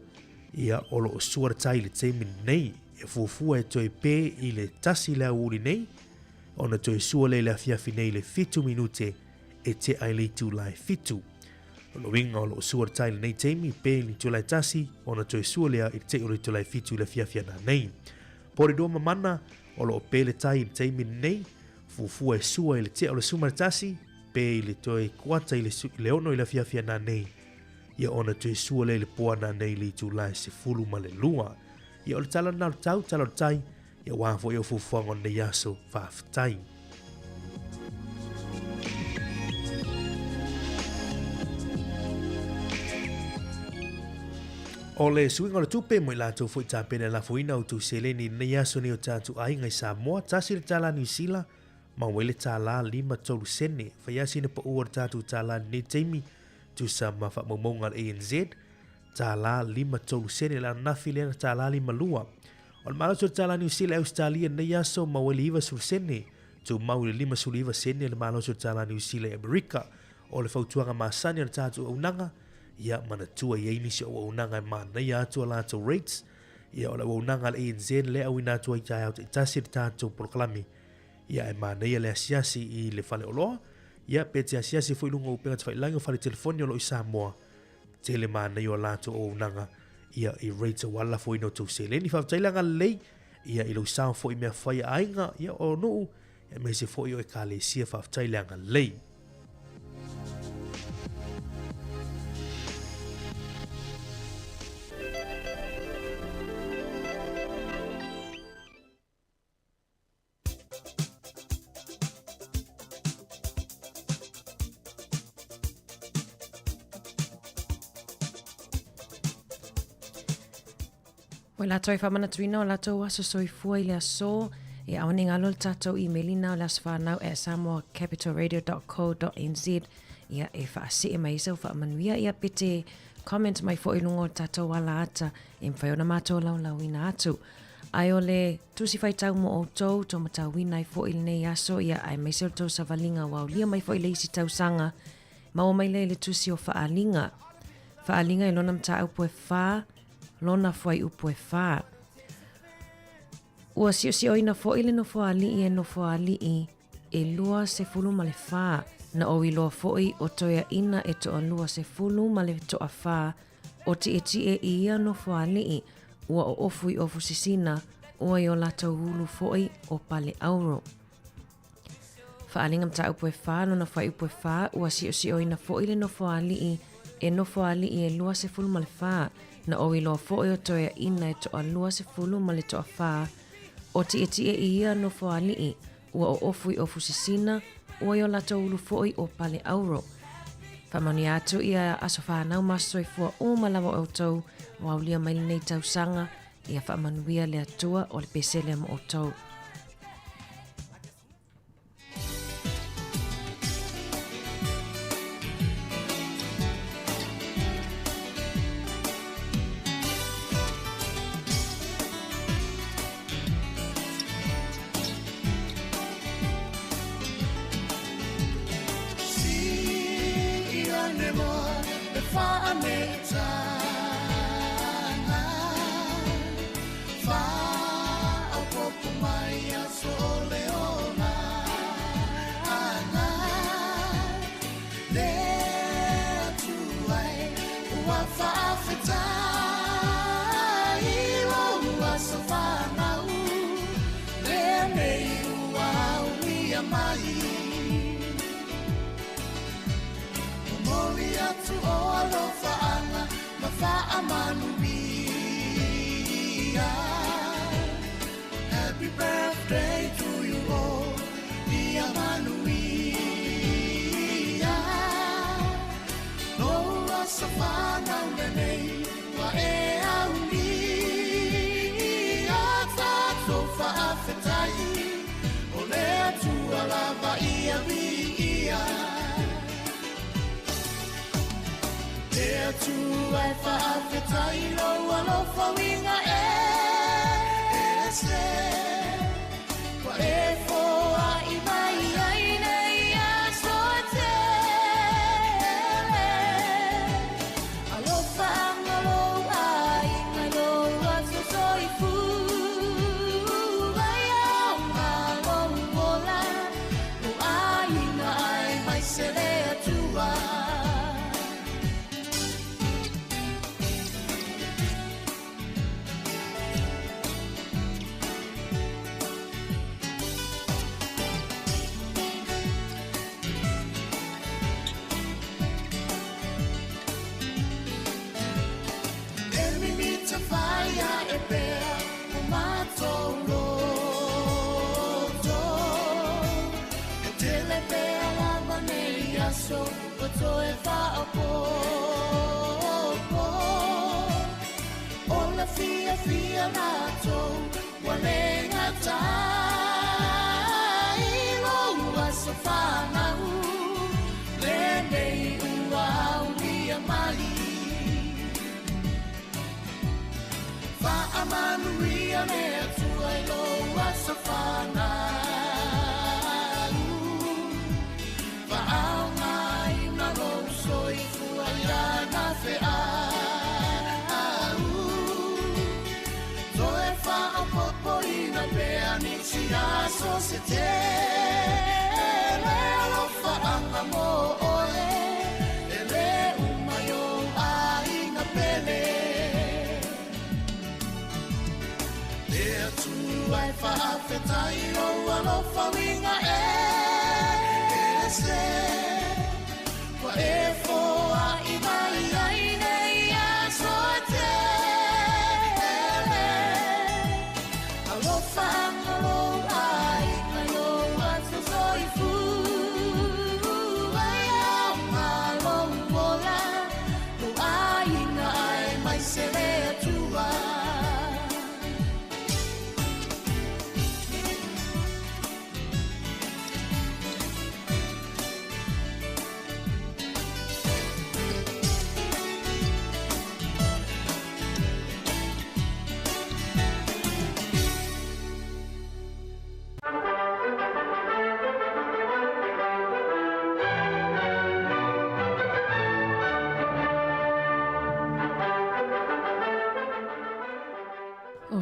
ia o lo o sua le tai i le taimi lenei e fuafua e toe pē i le 1 le aoauli nei, ona toe sua lea i le afiafi nei i le 7 minute e tea i le itula e 7. O le uiga o lo o sua le tai i lenei taimi, pē i le itula e 1, ona toe sua lea i le te'i o le itula e 7 i le afiafi ana nei. Porirua ma Mana, o lo o pē le tai i le taimi lenei, fuafua e sua i le tea o le 11, pē i le toe kuata i le 6 i le afiafi ana nei, ia ona toe sua lea i le po ana nei i le itula e 12. Ia o le tala lena o le tau, tala o le tai, Ia aua foi au fuafuaga o lenei aso, faafetai. O le suiga o le tupe mo i latou foi tapena e lafoina outou seleni i lenei aso nei o tatou aiga i Samoa, tasi le tala Niu Sila, maua ai le tālā 53 sene. Fai lava sina pau o le tatou tālā i lenei taimi, tusa ma faamaumauga a le ANZ, tālā 53 sene, le ananafi lea na tālā 52. O le malosi o le tālā Niu Sila e Ausetalia i lenei aso, maua ai le 90 sene, tumau i le 59 sene le malosi o le tālā Niu Sila i Amerika. O le fautuaga masani a le tatou auaunaga, ia manatua i ai nisi o auaunaga e manaia atu a latou rates. Ia o le auaunaga a le ANZ lea e auina atu ai taeao taitasi le tatou polokalame. Ia e manaia le asiasi i le faleoloa, ia pe te asiasi foi i luga o upega tafailagi o fale telefoni o lo o i Samoa, Tele manaia o latou auaunaga ia i rates aua le lafoina o tou seleni. Faafetai le agalelei ia i lou sao foi i mea fai a aiga ia o nuu aemaise foi o ekalesia. Faafetai le agalelei. O latou e faamanatuina o latou aso soifua i le aso e aone galo le tatou email ina o le aso whanau at samoacapitalradio.co.nz ia e faasee mai ai sau faamanuia ia pe te comment mai foi i luga o le tatou ala ata e mafai ona matou laulauina atu. Ae o le tusi faitau mo outou, tou matauina ai foi lenei aso, ia aemaise o le tou savaliga ua aulia mai foi le isi tausaga, maua mai lea i le tusi o Faaaliga. Faaaliga i lona mataupu e fa, lona fuaiupu e fa. Ua siosioina foi le nofoalii e nofoalii e 24, na ou iloa foi o toeaina e toalua sefulu ma le toafa O tietie i ia nofoalii, ua oofu i ofu sisina, ua i o latou ulu foi o paleauro. Faaaliga mataupu e fa, lona fuaiupu e fa, ua siosioina foi le nofoalii e nofoaali'i e 24, na oi loa fo'i o toeaina e toa-20 ma le toa-fa o ti'eti'e i ia nofoaali'i, ua o'ofu i ofu sisina, ua i o latou ulu fo'i o pale auro. Faamanuia atu ia aso whanau ma soifua uma lava o outou, ua aulia mai lenei tausaga, ia faamanuia le Atua o le pesele mo outou.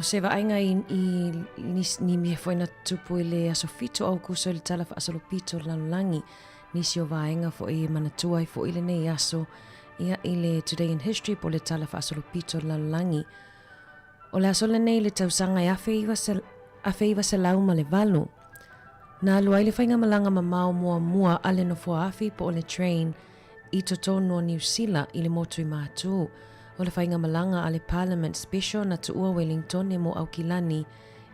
O se vaaiga i, i nisi, ni mea foi na tupu i le aso 7 o Aukuso i le tala faasolopito o le lalolagi. Nisi o vaega foi e manatua ai foi lenei aso ia i le Today in History po o le tala faasolopito o le lalolagi. O le aso lenei i le tausaga e 1908, na alu ai le faigamalaga mamao muamua a le nofoa afi po o le train i totonu o Niu Sila i le motu i Mātū. O le faigamalaga a le Parliament Special na tuua Wellingtone mo Aukilani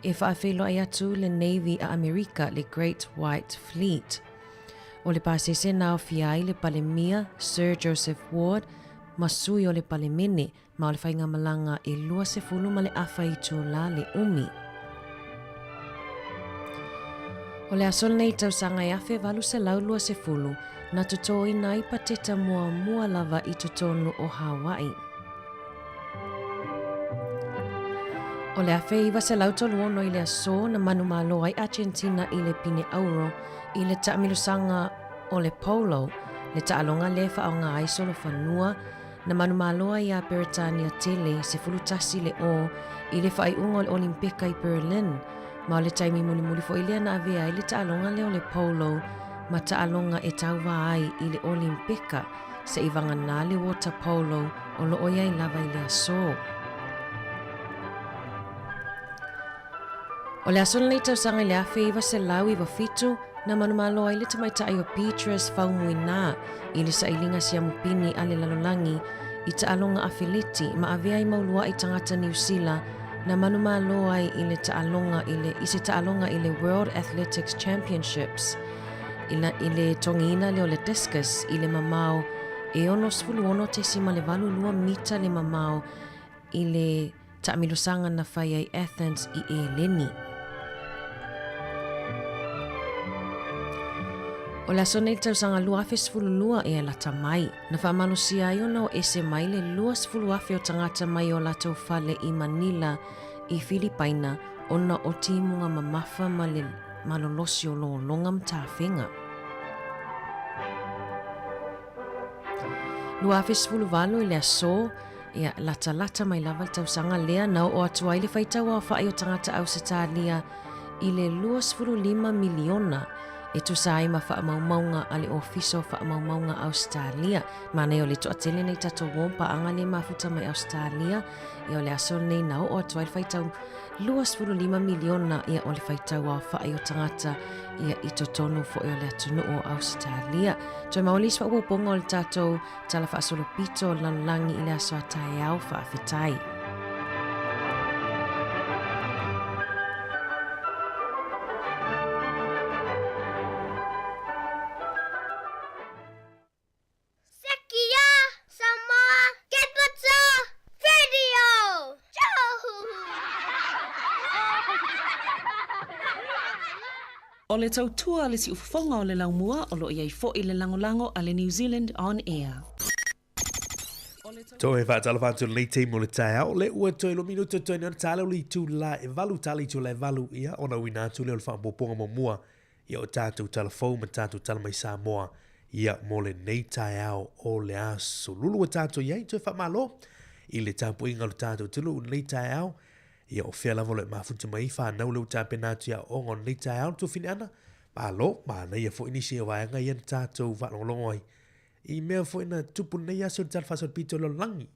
e faafeiloai atu le Navy a Amerika le Great White Fleet. O le pasese na aofia ai le Palemia Sir Joseph Ward ma sui o le Palemene ma o le faigamalaga e 20 ma le afa itulā le umi. O le aso lenei tausaga e 1820, na totōina ai pateta muamua lava i totonu o Hawaii. O le 1936 i le aso na manumalo ai Argentina i le pine auro i le taamilosaga o le polo, le taaloga lea e faaaoga ai solofanua, Na manumalo ai iā Peretania tele, 11 le o, i le faaiuga o le Olimpeka i Berlin, ma o le taimi mulimuli foi lea na avea ai le taaloga lea o le polo ma taaloga e tauva ai i le Olimpeka, se'i vagana le water polo o lo o i ai lava i le aso. O le aso lenei tausaga i le 1997, na manumalo ai le tamaitai o Beatrice Faumuina i le sailiga siamupini a le lalolagi i taaloga afeleti ma avea ai mau luaʻi tagata Niu Sila na manumalo ai i le taaloga i le i se taaloga i le World Athletics Championships i la i le togiina lea o le discus i le mamao e 66.82 mita le mamao i le taamilosaga na fai ai Athens i Eleni. O le aso nei le tausaga 2012 e lata mai, na faamalosia ai ona o ese mai le 20,000 o tagata mai o latou fale i Manila i Filipaina ona o timuga mamafa ma le malolosi o lologa ma tafega. 2018 i le aso, Ia, latalata mai lava le tausaga lea na oo atu ai le faitau aofai o tagata Ausetalia i le 25 miliona, e tusa ai ma faamaumauga a le Ofisa o Faamaumauga Ausetalia. Manaia o le toatele nei tatou uo paaga lea mafuta mai Ausetalia, ia o le aso lenei na oo atu ai le faitau 25 miliona ia o le faitau aofai o tagata ia i totonu foi o le atunuu o Ausetalia. Toe maua le isi faaopoopoga o le tatou Tala faasolopito o le lalolagi i le aso a taeao faafetai. Sekia Samoa Capital Radio! O le tautua a le siufofoga o le laumua o lo o i ai foʻi le lagolago a le New Zealand On Air. Toe faatalofa atu lenei taimi o le taeao, le ua toe lua minuta toe nei ona tala o le itula e valu, tala itula e valu, ia, ona uina atu lea o le faaopoopoga muamua, ia, o tatou tala fou ma tatou tala mai Samoa, ia, mo lenei taeao o le aso lulu ua tatou i ai. Toe faamalo i le tapuaiga o le tatou atunuu i lenei taeao, Ia, o fea lava o lo o e mafuta mai ai whanau le ua tapena atu i aoaoga o lenei taeao le tuafine-ana? Malo, manaia foi nisi o vaega ia na tātou faalogologo ai i mea foi na tupu lenei aso i le Tala Faasolopito o le Lalolagi.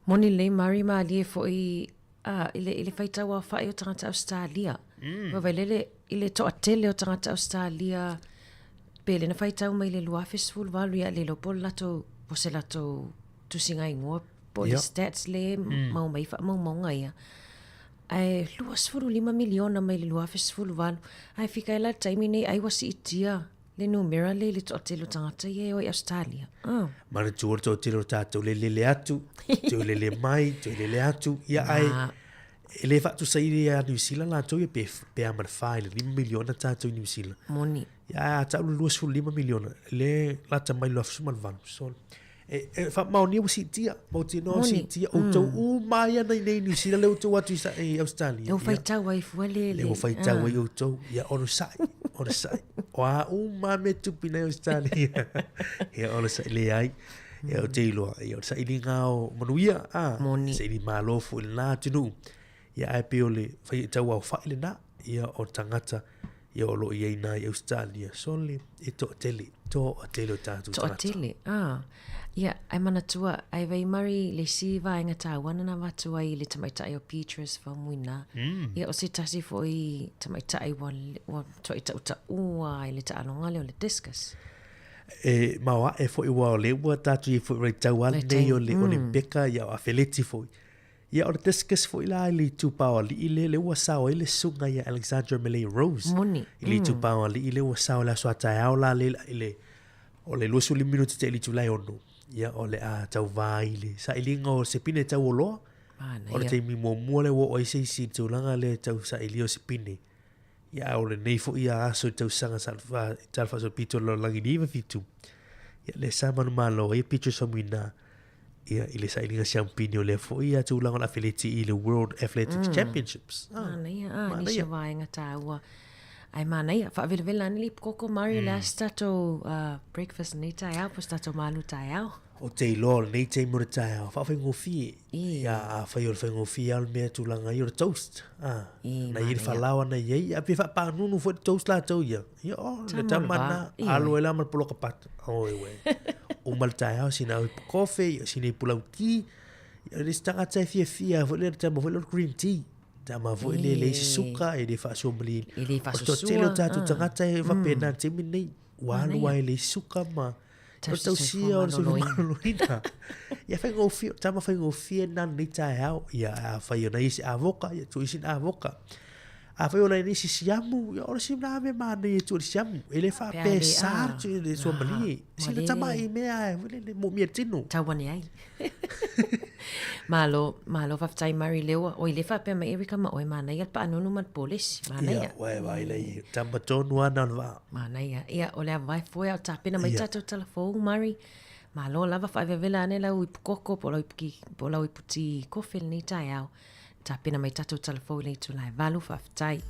Moni lelei Murray malie foi a, i le, i le faitau aofai o tagata Ausetalia. Mm. Ua vailele i le toatele o tagata Ausetalia pe le na faitau mai le 2018 ia le iloa po o le latou, po o se latou tusiga igoa po o le stats le mau mai faamaumauga ia. Ae 25 miliona mai le 2018, ae fika ai la le taimi nei ai ua siitia le numera le i le toatele o tagata ia e o i Australia. Ah. Manatua le toatele o tatou le lele atu, toe lele mai, toe lele atu. Ia ae e le faatusaina ia Niu Sila latou ia pe, pe a ma le 4 i le 5 miliona tatou i Niu Sila. Moni. Ia a tau le 25 miliona, le lata mai le 2018. So, E, e faamaonia ua siitia, mautinoa ua siitia, outou uma ai ana i nei New Zealand, le outou atu i, i Australia. Le ua faitau ai fua le... Le ua faitau ai outou, ia onosai, onosai. O a uma mea tupu i nei Australia. Ia onosai, leai. Ia o te iloa, ia o le sailiga o manuia, a. Moni. Saili malo foi i lena atunuu. Ia ae pei o le faitau aofai lena, ia o tagata ia o lo o i ai nā i Australia. Sole, e toatele, toatele o tātou tagata. Toatele, ah. Ia, ai manatua, ai wei mari le isi vaega tāua na avatu ai i le tamaitai o Beatrice Faumuina. Ia, o se tasi foi tamaitai ua, ua matuai tautaua i le taaloga lea o le discus. E maoaʻe foi ua o lea ua tatou i ai foi vaitau lava lenei o le Olympeka ia o afeleti foi. Ia o le discus foi la i le itupa o alii lea lea ua sao ai le susuga ia Alexandra Malay Rose. Moni. I le itupa o alii lea ua sao i le aso a taeao la lea i le o le 25 minute te i le itula e 6. Ia o le a tauvā i le sailiga o se pine tauoloa. Manaia. O le taimi muamua lea ua oo ai se isi i le tulaga lea tau sailia o se pine. Ia a o lenei foi a aso i tausaga sa tala faasolopito o le lalolagi i le 97. Ia lea sa manumalo ai Beatrice Faumuina ia i le sailiga siampini o lea foi a tulaga o le afeleti i le World Athletics Championships. Ah, manaia, ah, nisi o vaega taua. Ae manaia, faavelavela ane le ipukoko Mario le a se tatou breakfast lenei taeao po o se tatou malu taeao. Ou te iloa o lenei taimi o le taeao, faafaigofie. Ia, afai o le faigofie lava o le mea tulaga ia o le toast. Ah, na i ai le falaoa na i ai, a pe faapanunu foi le toast latou ia. Ia, oh, le tama lena, alu ai la ma le poloka pata. Oi, uē. Uma le taeao, sina au ipu kofe, ia, sina ipu lauti. Ia, le isi tagata e fiafia foi lea, le tama foi lea o le green tea. Tama foi lea e leai se suka, e le faasoa-malie. E le O le toatele o tatou tagata e faapena i le taimi lenei. Ua alu lava e leai se suka ma o le tausia o le soifua maloloina. Ia faigofie, o tama faigofie lena lenei taeao. Ia afai o nai isi avoka, ia tuu i sina avoka. Afai o nai isi siamu, ia o le isi lena mea manaia e tuu i le siamu. E le faapea e sa le suamalie. Sina tamai mea e foi lele, moomia e le tino. Tau ane ai. Malo, malo faafetai Mary Lewa. Oi le faapea mai Erica ma oe manaia le paanunu ma le polesi. Manaia. Ia, uae vaai lea i tama tonu lava na o le vaa. Manaia. Ia, o le a vae foe a o tapena mai tatou tala fou, Mary. Malo lava faavelavela ane lau ipu koko po o lau ipu ki, po o lau ipu ti kofe lenei taeao. Tapena mai tatou tala fou i le itula e 8. Faafetai.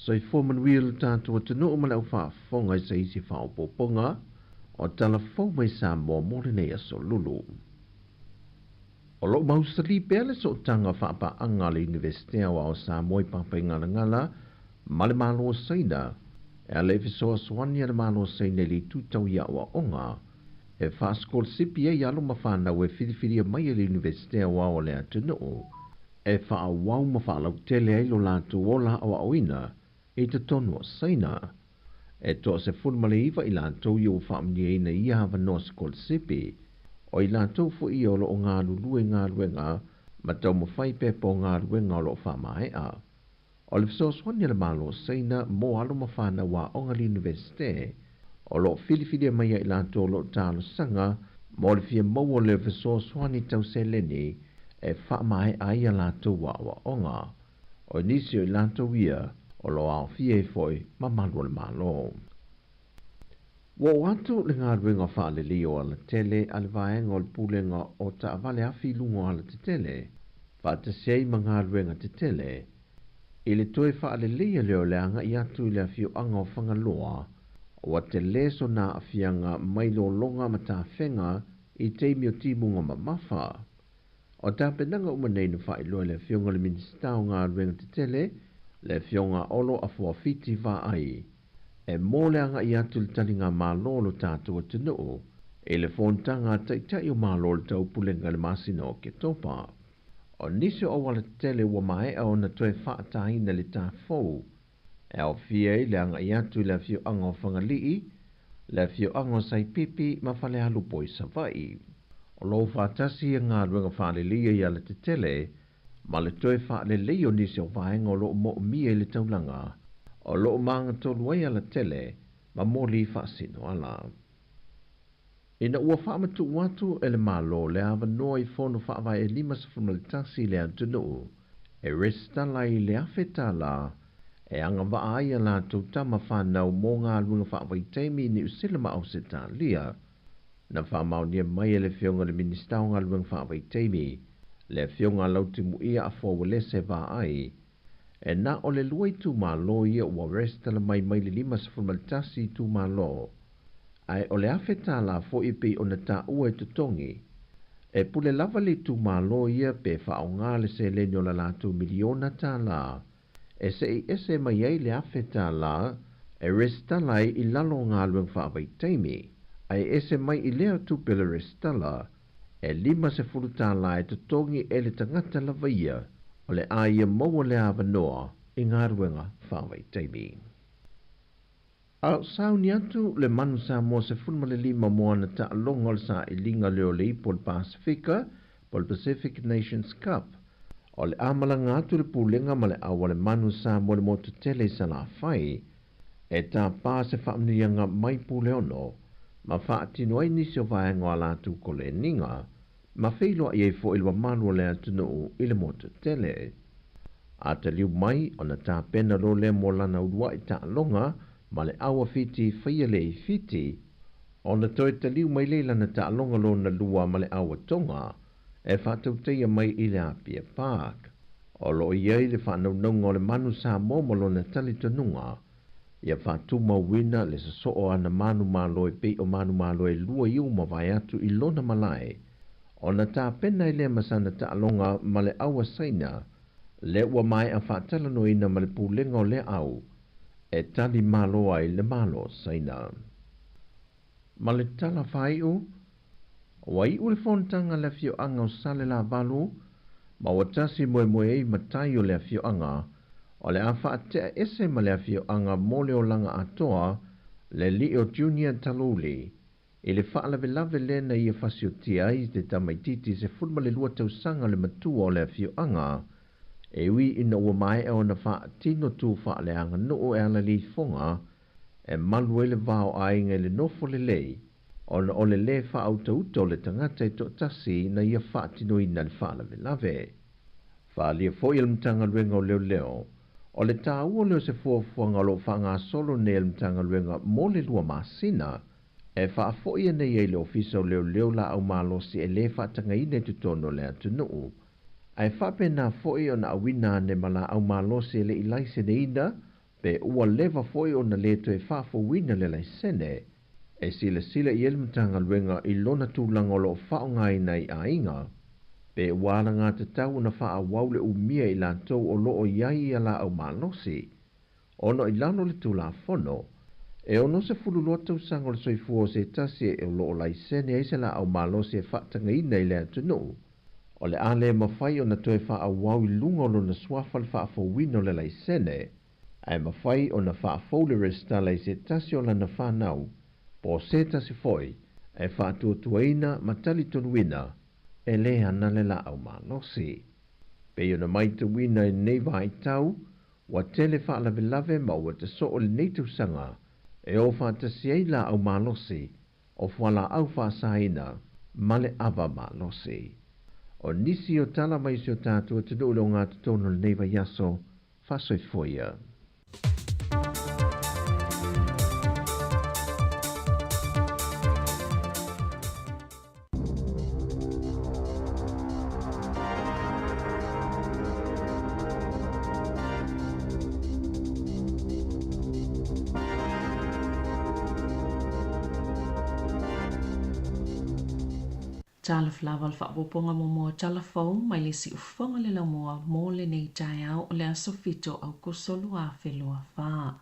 Soifua manuia lo tatou atunuu ma le au faafofoga i se isi faaopoopoga o tala fou mai Samoa mo lenei aso lulu. O lo o mausali pea le sootaga faapaaga a le Iunivesite Aoao o Samoa i Papaigalagala ma le Malo o Saina e ala i fesoasoani a le Malo o Saina i le itu tau i aoaoga e faasikolasipi ai alo ma fanau e filifilia mai e le Iunivesite Aoao a le atunuu e faaauau ma faalautele ai lo latou ola aoaoina i totonu o Saina. E 19 i latou ia ua faamanuiaina i ia avanoa sikolasipi, o i latou foi ia o lo o galulue i galuega ma taumafai pepa o galuega o lo o faamaea. O le fesoasoani a le Malo o Saina mo alo ma fanau aoga le Iunivesite, o lo o filifilia mai ia i latou o lo o talosaga mo le fia maua o le fesoasoani tau seleni e faamaea ai a latou aoaoga. O nisi o i latou ia o lo o aofia ai foi ma malu o le Malo. Ua oo atu le galuega faalelei o alatele a le vaega o le Pulega o Taavale Afi i luga o alatetele, faatasi ai ma galuega tetele, i le toe faaleleia lea o le agai atu i le afioaga o Fagaloa, ua tele sona aafiaga mai lologa ma tafega i taimi o timuga mamafa. O tapenaga uma nei na faailoa e le Afioga i le Minisita o Galuega Tetele, le Afioga Olo Afuafiti Vaai, e mo le agai atu i le taligamalo o lo tatou atunuu i le fonotaga a Taitai o Malo o le Taupulega i le masina o Oketopa. O nisi o auala tetele ua maea ona toe faataina le tafou e aofia ai le agai atu i le afioaga o Fagalii, le afioaga o Saipipi ma Falealupo i Savaii. O lo o faatasi ia galuega faaleleia i alatetele ma le toe faalelei o nisi o vaega o lo o moomia i le taulaga o lo o magatolu ai alatele ma moli faasino ala. Ina ua faamatuu atu e le Malo le avanoa i Fono Faavae e 51 i le atunuu e resitala ai i le $1,000 e agavaa ai a latou tama fanau mo galuega faavaitaimi i Niu Sila ma Ausetalia, Na faamaonia mai e le Afioga i le Minisita o Galuega Faavaitaimi, le Afioga a Lautimuia Afoa Uelese Vaai, e na o le lua itumalo ia ua resitala mai mai le 51 itumalo, ae o le $1,000 foi e pei ona taua e totogi. E pule lava le itumalo ia pe faaaoga le seleni o le latou miliona tālā e seʻi ese mai ai le $1,000 e resitala ai i lalo o galuega faavaitaimi, ae ese mai i lea tupe o le resitala e $50 e totogi e le tagata lava ia o le a ia maua le avanoa i galuega faavaitaimi. A o sauni atu le Manu Samoa 15 mo ana taaloga o le sailiga lea o le Ipu o le Pasefika po o le Pacific Nations Cup. O le a malaga atu le Pulega ma le Au a le Manu Samoa i le motu tele i Salafai e tapā se faamanuiaga mai Puleono ma faatino ai nisi o vaega o a latou koleniga ma feiloai ai foi le mamalu o le atunuu i le motu tele. A taliu mai ona tapena loa lea mo lana uluai taaloga ma le au a Fiti faia lea i Fiti, ona toe taliu mai lea i lana taaloga lona lua ma le au a Tonga e faatautaia mai i le Apia Park. O lo o i ai le faanaunauga o le manu Samoa ma lona talitonuga ia faatumauina le sosoo o ana manumalo e pei o manumalo e lua i ua mavae atu i lona malae, ona tapena ai lea ma sana taaloga ma le au a Saina, lea ua maea faatalanoaina ma le pulega o lea au e tali malo ai le Malo o Saina. Ma le tala faaiu, ua iu le fonotaga a le afioaga o Salelavalu ma ua tasi moemoe ai matai o le afioaga o le a faatea ese ma le afioaga mo le olaga atoa le alii o Junior Taluli i le faalavelave lea na ia fasiotia ai te tamaitiiti 12 tausaga le matua o le afioaga e ui ina ua maea ona faatino tu faaleaganuu e ala i le ifoga e malu ai le va o aiga i le nofo lelei ona o le lē faautauta o le tagata e toatasi na ia faatinoina le faalavelave. Faaalia foi e le Matagaluega o Leoleo, o le taua lea o se fuafuaga o lo o faagasolo nei a le Matagaluega mo le lua masina, e faafoia nei ai le Ofisa o Leoleo laau malosi e lē faatagaina i totonu o le atunuu, ae faapena foi ona auina ane ma laau malosi e le i laiseneina pe ua leva foi ona lē toe faafouina le laisene e silasila i ai le Matagaluega i lona tulaga o lo o faaaogaina i aiga, pe ua alagatatau ona faaauau le umia i latou o lo o i ai ia laau malosi, ona i lalo o le Tulafono, e 62 tausaga o le soifua o se tasi o lo o laisene ai se laau malosi e faatagaina i le atunuu, o le a le mafai ona toe faaauau i luga o lona suafa le faafouina o le laisene, ae mafai ona faafou le resitala i se tasi o lana fanau po o se tasi foi e faatuatuaina ma talitonuina e lē ana le laau malosi. Pei ona maitauina i lenei vaitau, ua tele faalavelave ma ua tasoo lenei tausaga e o faatasi ai laau malosi o fualaau faasaina ma le ava malosi. O nisi o tala mai si o tatou atunuu i le ogatotonu o lenei vaiaso, faasoifua ia. Talofa lava le faaopoopoga muamua tala fou mai le siufofoga le laumua mo lenei taeao o le aso 7 Aokuso 2024.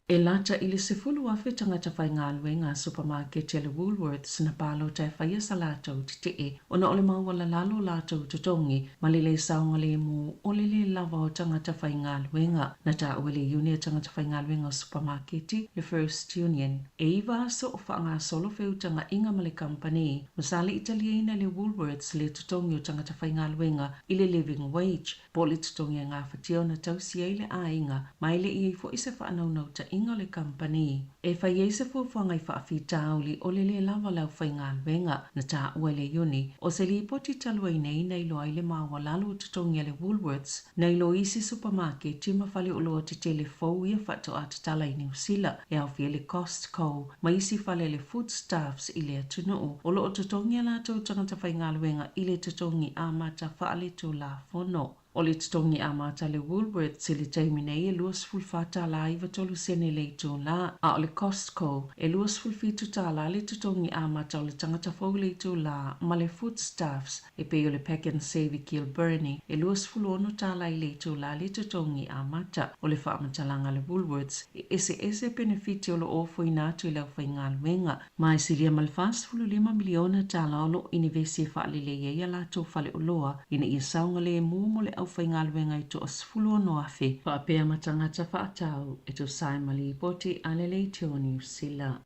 E lata i le 10,000 tagata faigaluega a supamaketi a le Woolworths na palota e faia sa latou tetee ona o le maualalalo o latou totogi ma le lē saogalemu o le lē lava o tagata faigaluega. Na taua e le Iuni a Tagata Faigaluega o Supamaketi, le First Union, e iva aso o faagasolo feutagaiga ma le kamupani, ma sa le i taliaina e le Woolworths le totogi o tagata faigaluega i le living wage, po o le totogi e gafatia ona tausi ai le aiga, ma e le i ai foi se faanaunautaiga o le kamupani e fai ai se fuafuaga i faafitauli o le lē lava o le aufaigaluega. Na taua e le Iuni o se lipoti talu ai nei na iloa ai le maualalo o totogi a le Woolworths nai lo isi supamaketi ma faleoloa tetele fou ia faatoa tatala i Niu Sila, e aofia le Costco ma isi fale a le Foodstuffs i le atunuu, o lo o totogi a latou tagata faigaluega i le totogi amata faaletulafono. O le totogi amata a le Woolworths i le taimi nei e $24 tala 93 sene le itulā, a o le Costco e $27 tala le totogi amata o le tagata fou i le itulā ma le Foodstuffs e pei o le Pak'nSave i Kilbirnie e $26 tala i le itulā le totogi amata. O le faamatalaga a le Woolworths, e eseese penefiti o lo o ofoina atu i le aufaigaluega. Ma e silia ma le $45 miliona tala o lo o inivesi e faalelei ai a latou faleoloa ina ia saogalemu mo le aufaigaluega e 16,000 faapea ma tagata faatau e tusa ai ma lipoti a le Leitio Niu Sila.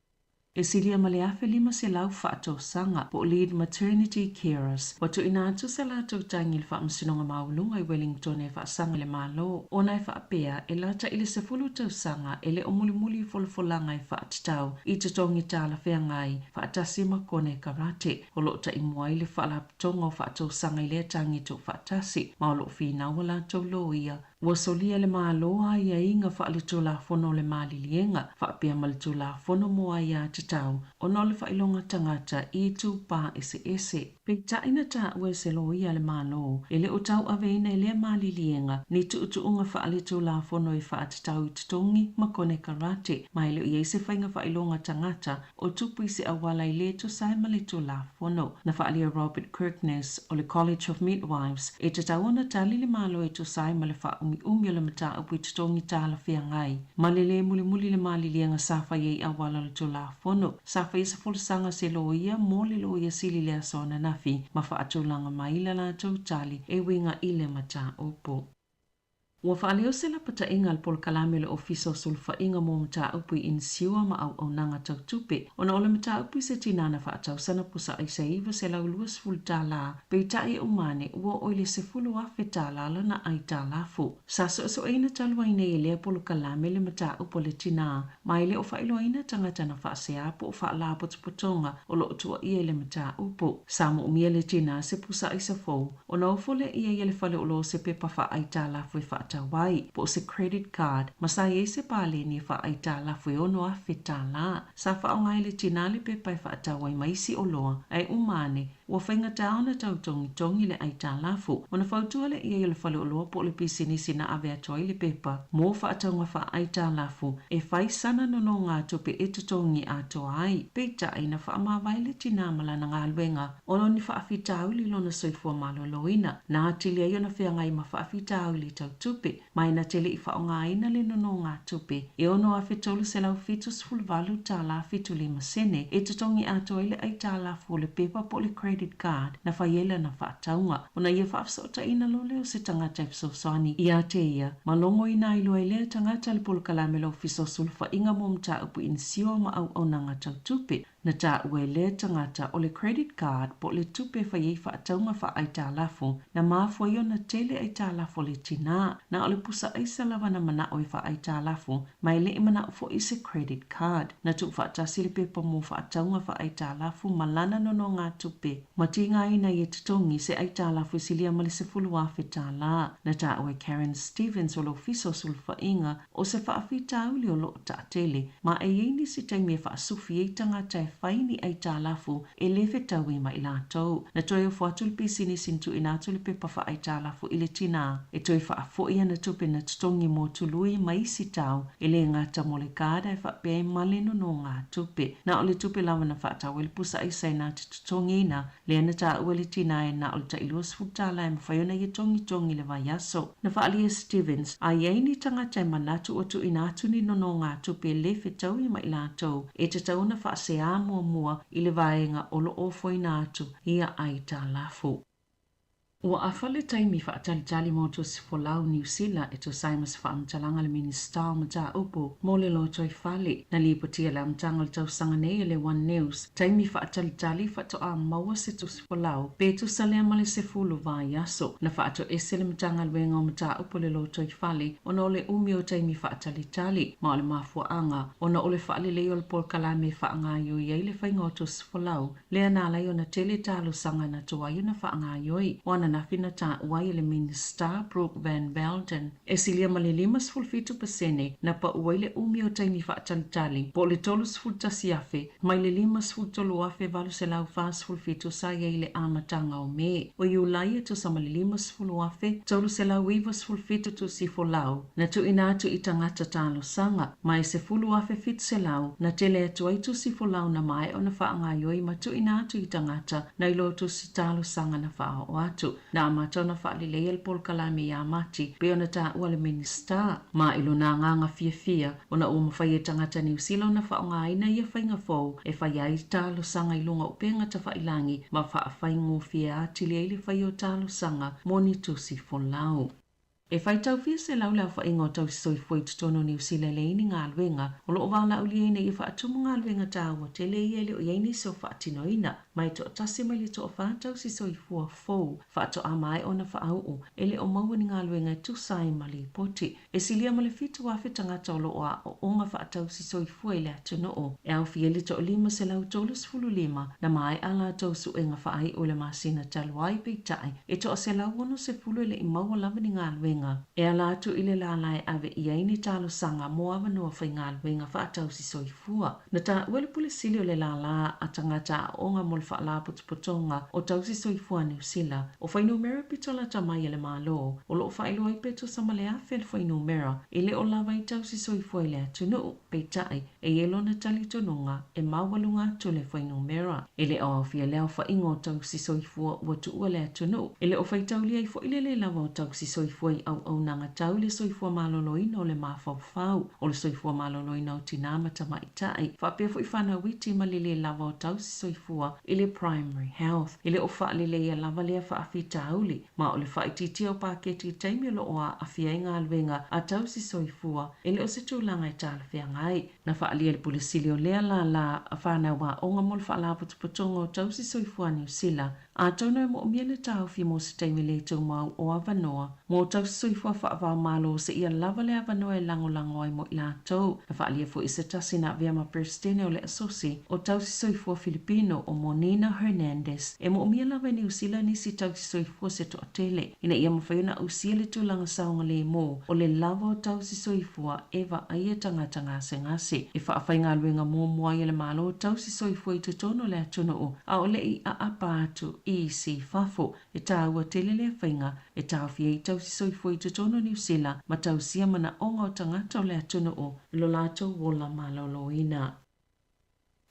E silia ma le 1,500 faatausaga po o lead maternity carers ua tuuina atu sa latou tagi i le Faamasinoga Maualuga i Wellington e faasaga i le Malo ona e faapea e lata i le 10 tausaga e le o mulimuli i folafolaga e faatatau i totogi talafeagai faatasi ma konekarate o lo o taimua ai le Faalapotopotoga o Faatausaga i lea tagi tuufaatasi ma o lo o finau a latou loia Ua solia le Malo aiaiga faaletulafono o le maliliega faapea ma le Tulafono mo Aiatatau ona o le faailoga tagata i itupa eseese. Peitai na taua e se loia a le Malo e le o tauaveina e lea maliliega ni tuutuuga faaletulafono e faatatau i totogi ma konekarate ma e le o i ai se faiga faailoga tagata o tupu i se auala e lē tusa ai ma le Tulafono. Na faaalia Robert Kirkness o le College of Midwives e tatau ona tali le Malo e tusa ai ma le faaumiumi o le mataupu i totogi talafeagai ma le lē mulimuli le maliliega sa fai ai auala o le Tulafono. Sa faia se folasaga se loia mo le Loia Sili i le aso ananafi ma faatulaga mai la latou tali e uiga i le mataupu. Ua faaleo se lapataiga a le Polokalame o le Ofisa o Sulufaiga mo Mataupu i Inisiua ma Auaunaga Tau Tupe ona o le mataupu i se tinana faatausana pusa aisa e $920, peitai e uma ane ua oo i le $10,000 lana aitalafu. Sa suesueina talu ai nei e lea polokalame le mataupu a le tinā ma e le o faailoaina tagata na faasea po o faalapotopotoga o lo o tuuaia i le mataupu. Sa moomia le tinā se pusa aisa fou Ona ofo lea i ai e le faleoloa se pepa faaaitalafu e faatau ai, po o se credit card, ma sa i ai se paleni e faaaitalafu e $6,000. Sa faaaoga e le tinā le pepa e faatau ai ma isi oloa, ae uma ane, ua faigata ona tau togitogi le aitalafu. Ona fautua lea i ai o le faleoloa po o le pisinisi na ave atu ai le pepa mo faatauga faaaitalafu e fai sana nonogatupe e totogi atoa ai. Peitai, na faamavae le tinā ma lana galuega Ona o ni faafitauli i lona soifua maloloina, na atili ai ona feagai ma faafitauli tau tupe, ma e na te le i faaaogaina le nonogatupe e $6,378 75 sene e totogi atoa ai le aitalafu o le pepa po o le credit card na fai ai lana faatauga. Ona ia faafesootaina loa lea o se tagata e fesoasoani ia te ia, ma logoina ai loa e lea tagata le polokalame o le Ofisa o Sulufaiga mo Mataupu Inisiua ma Auaunaga Tau Tupe. Na taua e lea tagata o le credit card po o le tupe e fai ai faatauga faaaitalafu na mafua ai ona tele aitalafu a le tinā. Na o le pusa aisa lava na manao e faaaitalafu ma e le i manao foi i se credit card. Na tuufaatasi le pepa mo faatauga faaaitalafu ma lana nonogatupe ma tigaina ai e totogi se aitalafu e silia ma le $10,000. Na taua e Karen Stevens o le Ofisa o Sulufaiga o se faafitauli o lo o taatele, ma e i ai nisi taimi e faasufi ai tagata e fai ni aitalafu e lē fetaui ma i latou. Na toe ofo atu le pisinisi na tuuina atu le pepa faaaitalafu i le tinā e toe faafo'i ana tupe na totogi mo tului ma isi tau e lē gata mo le card ae faapea ai ma le nonogatupe. Na o le tupe lava na faatau ai le pusa aisa e na te totogiina Lea na taua le tinā e na o le tai $20 e mafai ona ia togitogi i le vaiaso. Na faaalia e Stevens, a i ai ni tagata e manatu ua tuuina atu ni nonogatupe lē fetaui ma i latou e tatau ona faaseā muamua i le vaega o lo o ofoina atu ia aitalafu. Ua afa le taimi faatalitali mo tusi folau Niu Sila e tusa ai ma se faamatalaga a le Minisita o Mataupu mo le Lotoifale. Na lipotia le amataga o le tausaga nei e le One News, taimi faatalitali faatoa maua se tusi folau pe tusa lea ma le 10 vaiaso. Na faatoese le Matagaluega o Mataupu o le Lotoifale ona o le umi o taimi faatalitali ma o le mafuaaga ona o le faalelei o le polokalame e faagaioi ai le faiga o tusi folau lea na ala ai ona tele talosaga na tuai ona faagaioi. O ana ananafi na taua ai e le Minisita Brooke Van Velden e silia ma le 57% na pau ai le umi o taimi faatalitali po o le 31,000 mai le 53,847 sa i ai i le amataga o Me. O Iulai e tusa ma le 50,397 tusi folau na tuuina atu i tagata talosaga, ma e 10,700 na tele atu ai tusi folau na maea ona faagaoioi ma tuuina atu i tagata nai lo tusi talosaga na faaoo atu. Na amata ona faaleleia le polokalame ia Mati pei ona taua le Minisita, ma i lona agaga fiafia ona ua mafai e tagata Niu Sila ona faaaogaina ia faiga fou e fai ai talosaga i luga o upega tafailagi ma faafaigofie atili ai le faia o talosaga mo ni tusi folau. E faitau fia selau le aofaiga o tausisoifua i totonu o Niu Sila e leai ni galuega, o lo o valaaulia ina ia faatumu galuega taua tele ia e le o i ai nisi o faatinoina, ma e toatasi mai le toafa tausisoifua fou faatoa maea ona faauu e le o maua ni galuega e tusa ai ma lipoti. E silia ma le 7,000 tagata o lo o aoaoga faatausisoifua i le atunuu, e aofia ai le toa-535 na maea a latou suega faaiu i le masina talu ai, peitai, e toa-160 e le i maua lava ni galuega e ala atu i le lala e ave i ai ni talosaga mo avanoa faigaluega faatausisoifua. Na taua le Pule Sili o le Lālā a Tagata Aoga mo le Faalapotopotoga o Tausisoifua a Niu Sila, o fuainumera pito lata mai a le Malo, o lo o faailoa ai pe tusa ma le 1,000 le fuainumera e le o lava ai tausisoifua i le atunuu. Peitai, e i ai lona talitonuga e maualuga atu le fuainumera. E le o aofia le aofaiga o tausisoifua ua tuua le atunuu. E le o faitaulia ai foi le lē lava o tausisoifua i auaunaga tau i le soifua maloloina o le mafaufau, o le soifua maloloina o tinā ma tamaitai, faapea foi fanau iti ma le lē lava o tausisoifua i le primary health. E le o faaleleia lava lea faafitauli, ma o le faaitiitia o paketi i taimi o lo o aafia ai galuega a tausisoifua e le o se tulaga e talafeagai. Na faaalia e le Pule Sili o lea lālā a fanau aoga mo le Faalapotopotoga o Tausisoifua a Niu Sila, atonu e moomia le taofi mo se taimi le tumau o avanoa mo tausisoifua faava-o-Malo seia lava le avanoa e lagolago ai mo i latou. Na faaalia foi e se tasi na avea ma Peresetene o le Asosi o Tausisoifua Filipino o Monina Hernandez e moomia lava e Niu Sila nisi tausisoifua se toatele ina ia mafai ona ausia le tulaga saogalemu o le lava o tausisoifua e vaaia tagata gasegase. E faafaigaluega muamua ai e le Malo tausisoifua i totonu o le atunuu a o le i aapa atu i isi i fafo. E taua tele lea faiga e taofia ai tausisoifua i totonu o Niu Sila ma tausia manaoga o tagata o le atunuu i lo latou ola maloloina.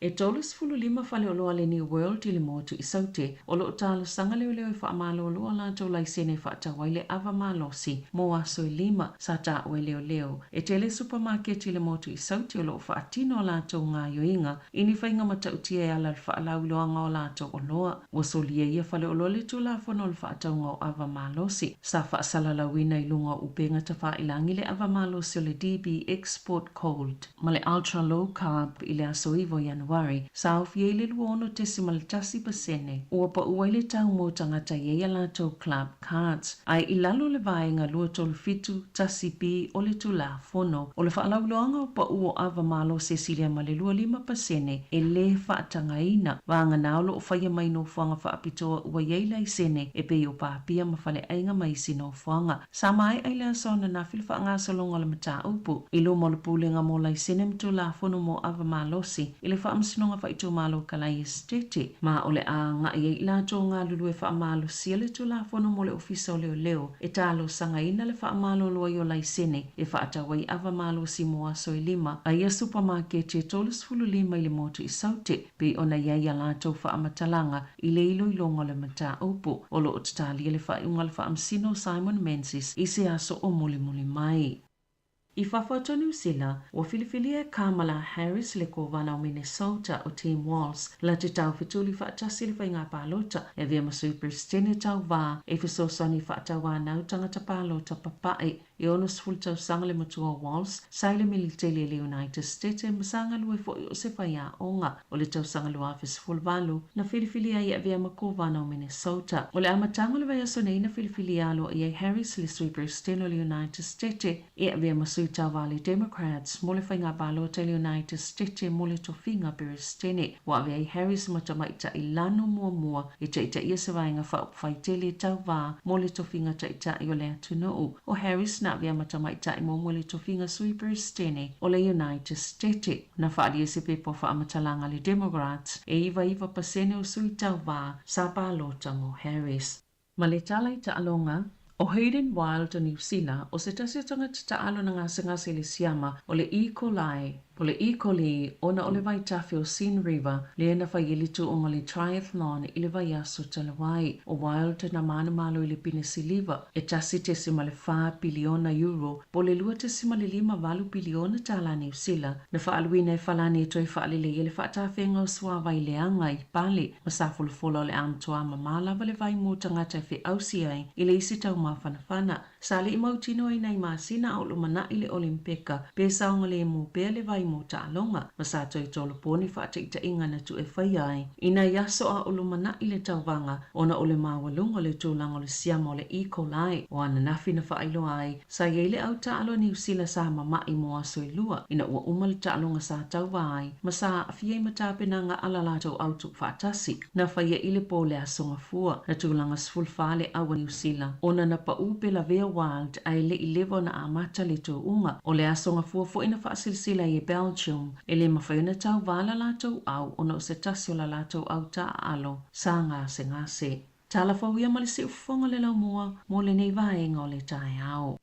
E 35 faleoloa a le New World i le motu i Saute o lo o talosaga leoleo e faamalolo a latou laisene e faatau ai le ava malosi mo aso e lima sa taua e leoleo. E tele supamaketi i le motu i Saute o lo o faatino a latou gaoioiga i ni faiga matautia e ala i le faalauiloaga o latou oloa. Ua solia ia faleoloa le Tulafono o le Faatauga o Ava Malosi sa faasalalauina i luga o upega tafailagi le ava malosi o le DB Export Cold ma le Ultra Low Carb i le aso 9 o Ianuari, sa aofia ai le 26.1%. Ua pau ai le tau mo tagata i ai a latou Club Cards, ae i lalo o le vaega 237 1B o le Tulafono o le Faalauiloaga o Pau o Ava Malosi e silia ma le 25% e lē faatagaina, vagana o lo o faia mai nofoaga faapitoa ua i ai laisene e pei o pāpia ma faleaiga ma isi nofoaga. Sa maea i le aso ananafi le faagasologa o le mataupu i luma o le Pulega mo Laisene ma Tulafono mo Ava Malosi i le Faamasinoga Faaitumalo o Kalai Esetete, ma o le a agai ai i latou galulue faamalosia le Tulafono mo le Ofisa o Leoleo e talosagaina le faamalolo ai o laisene e faatau ai ava malosi mo aso e lima a ia supamaketi e 35 i le motu i Saute, pei ona i ai a latou faamatalaga i le iloiloga o le mataupu. O lo o tatalia le faaiuga a le Faamasino Simon Menzies i se aso o mulimuli mai. I fafo atu o Niu Sila, ua filifilia e Kamala Harris le Kovana o Minnesota o Tim Walz la te taufetuli faatasi i le faiga palota e avea ma Sui Peresetene tauvā e fesoasoani i faatauanau tagata palota papae. E 60 tausaga le matua o Walz, sa i le militeli i le United States ma sa galue foi o se faiaoga. O le tausaga 2018, na filifili ai e avea ma Kovana o Minnesota. O le amataga o le vaiaso nei na filifilia aloaia ai Harris le Sui Peresetene o le United States e avea ma sui tauva a le Democrats mo le faiga palota i le United States mo le tofiga Peresetene. Ua avea ai Harris ma tamaitai lanu muamua e taitaia se vaega faaupufai tele tauva mo le tofiga taitai o le atunuu. ʻO Harris na avea ma tamaitai muamua i le tofiga Sui Peresetene o le United States. Na faaalia i se pepa o faamatalaga a le Democrats, e 99% o sui tauva sa palota mo Harris. Ma le tala i taaloga, ʻo Hayden Wilde o Niu Sila, ʻo se tasi o tagata taalo na gasegase i le siama o le E. coli, o le E. coli ona o le vaitafe o Seine River, lea na fai ai le tuuga o le triathlon i le vaiaso talu ai. ʻO Wilde na manumalo i le pine siliva e 1.4 piliona euro po o le 2.58 piliona tālā Niu Sila, na faaaluina e Falani e toe faalelei ai le faatafega o suavai leaga i Pale ma sa folafola o le a matuā mamā lava le vai mo tagata e feausi ai i le isi tau mafanafana. Sa le i mautinoa i nai masina a o lumanai le Olimpeka pe saogalemu pea le vai mo taaloga ma sa toe tolopo ni faataitaiga na tuu e faia ai i nai aso a o lumanai le tauvaga ona o le maualuga o le tulaga o le siama o le E. coli o ananafi na faailoa ai Sa i ai le au taalo a Niu Sila sa mama'i mo aso e lua ina ua uma le taaloga sa tauva ai ma sa aafia i ma tapenaga a la latou au tuufaatasi. Na faia i le po o le Aso Gafua, na tulaga 14 le au a Niu Sila ona na pa'u pe lavea Wilde ae le i leva ona amata le tuuga. O le Aso Gafua foi na faasilsila ai e Belgium e le mafai ona tauva la latou au ona o se tasi o la latou au taaalo sa gasegase. Tala fou ia ma le siufofoga le laumua mo lenei vaega o le taeao.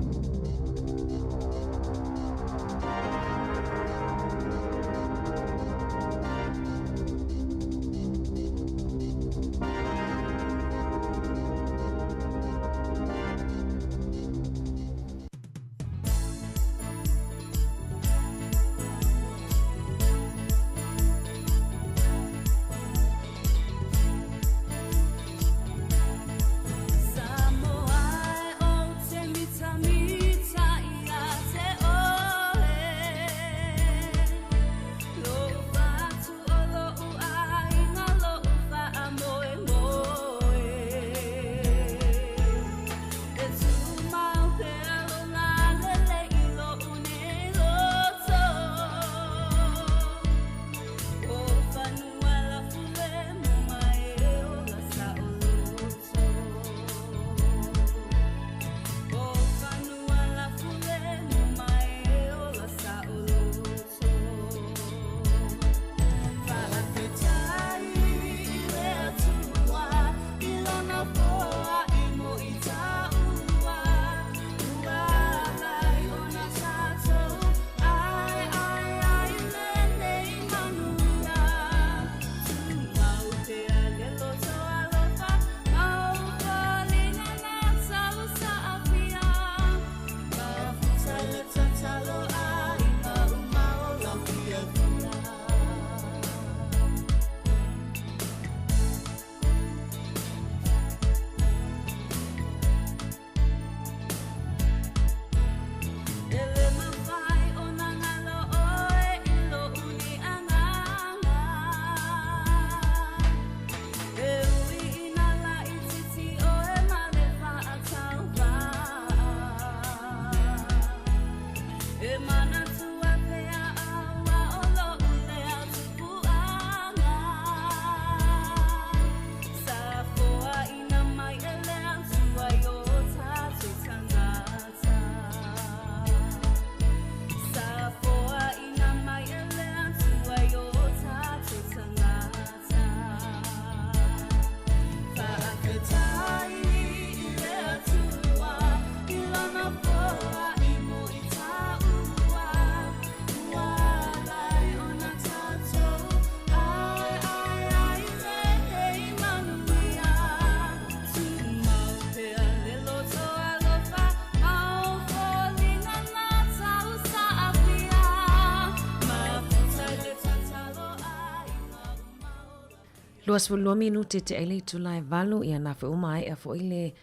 22 minute te aile itula e valu, ia na whe uma ai a fo i le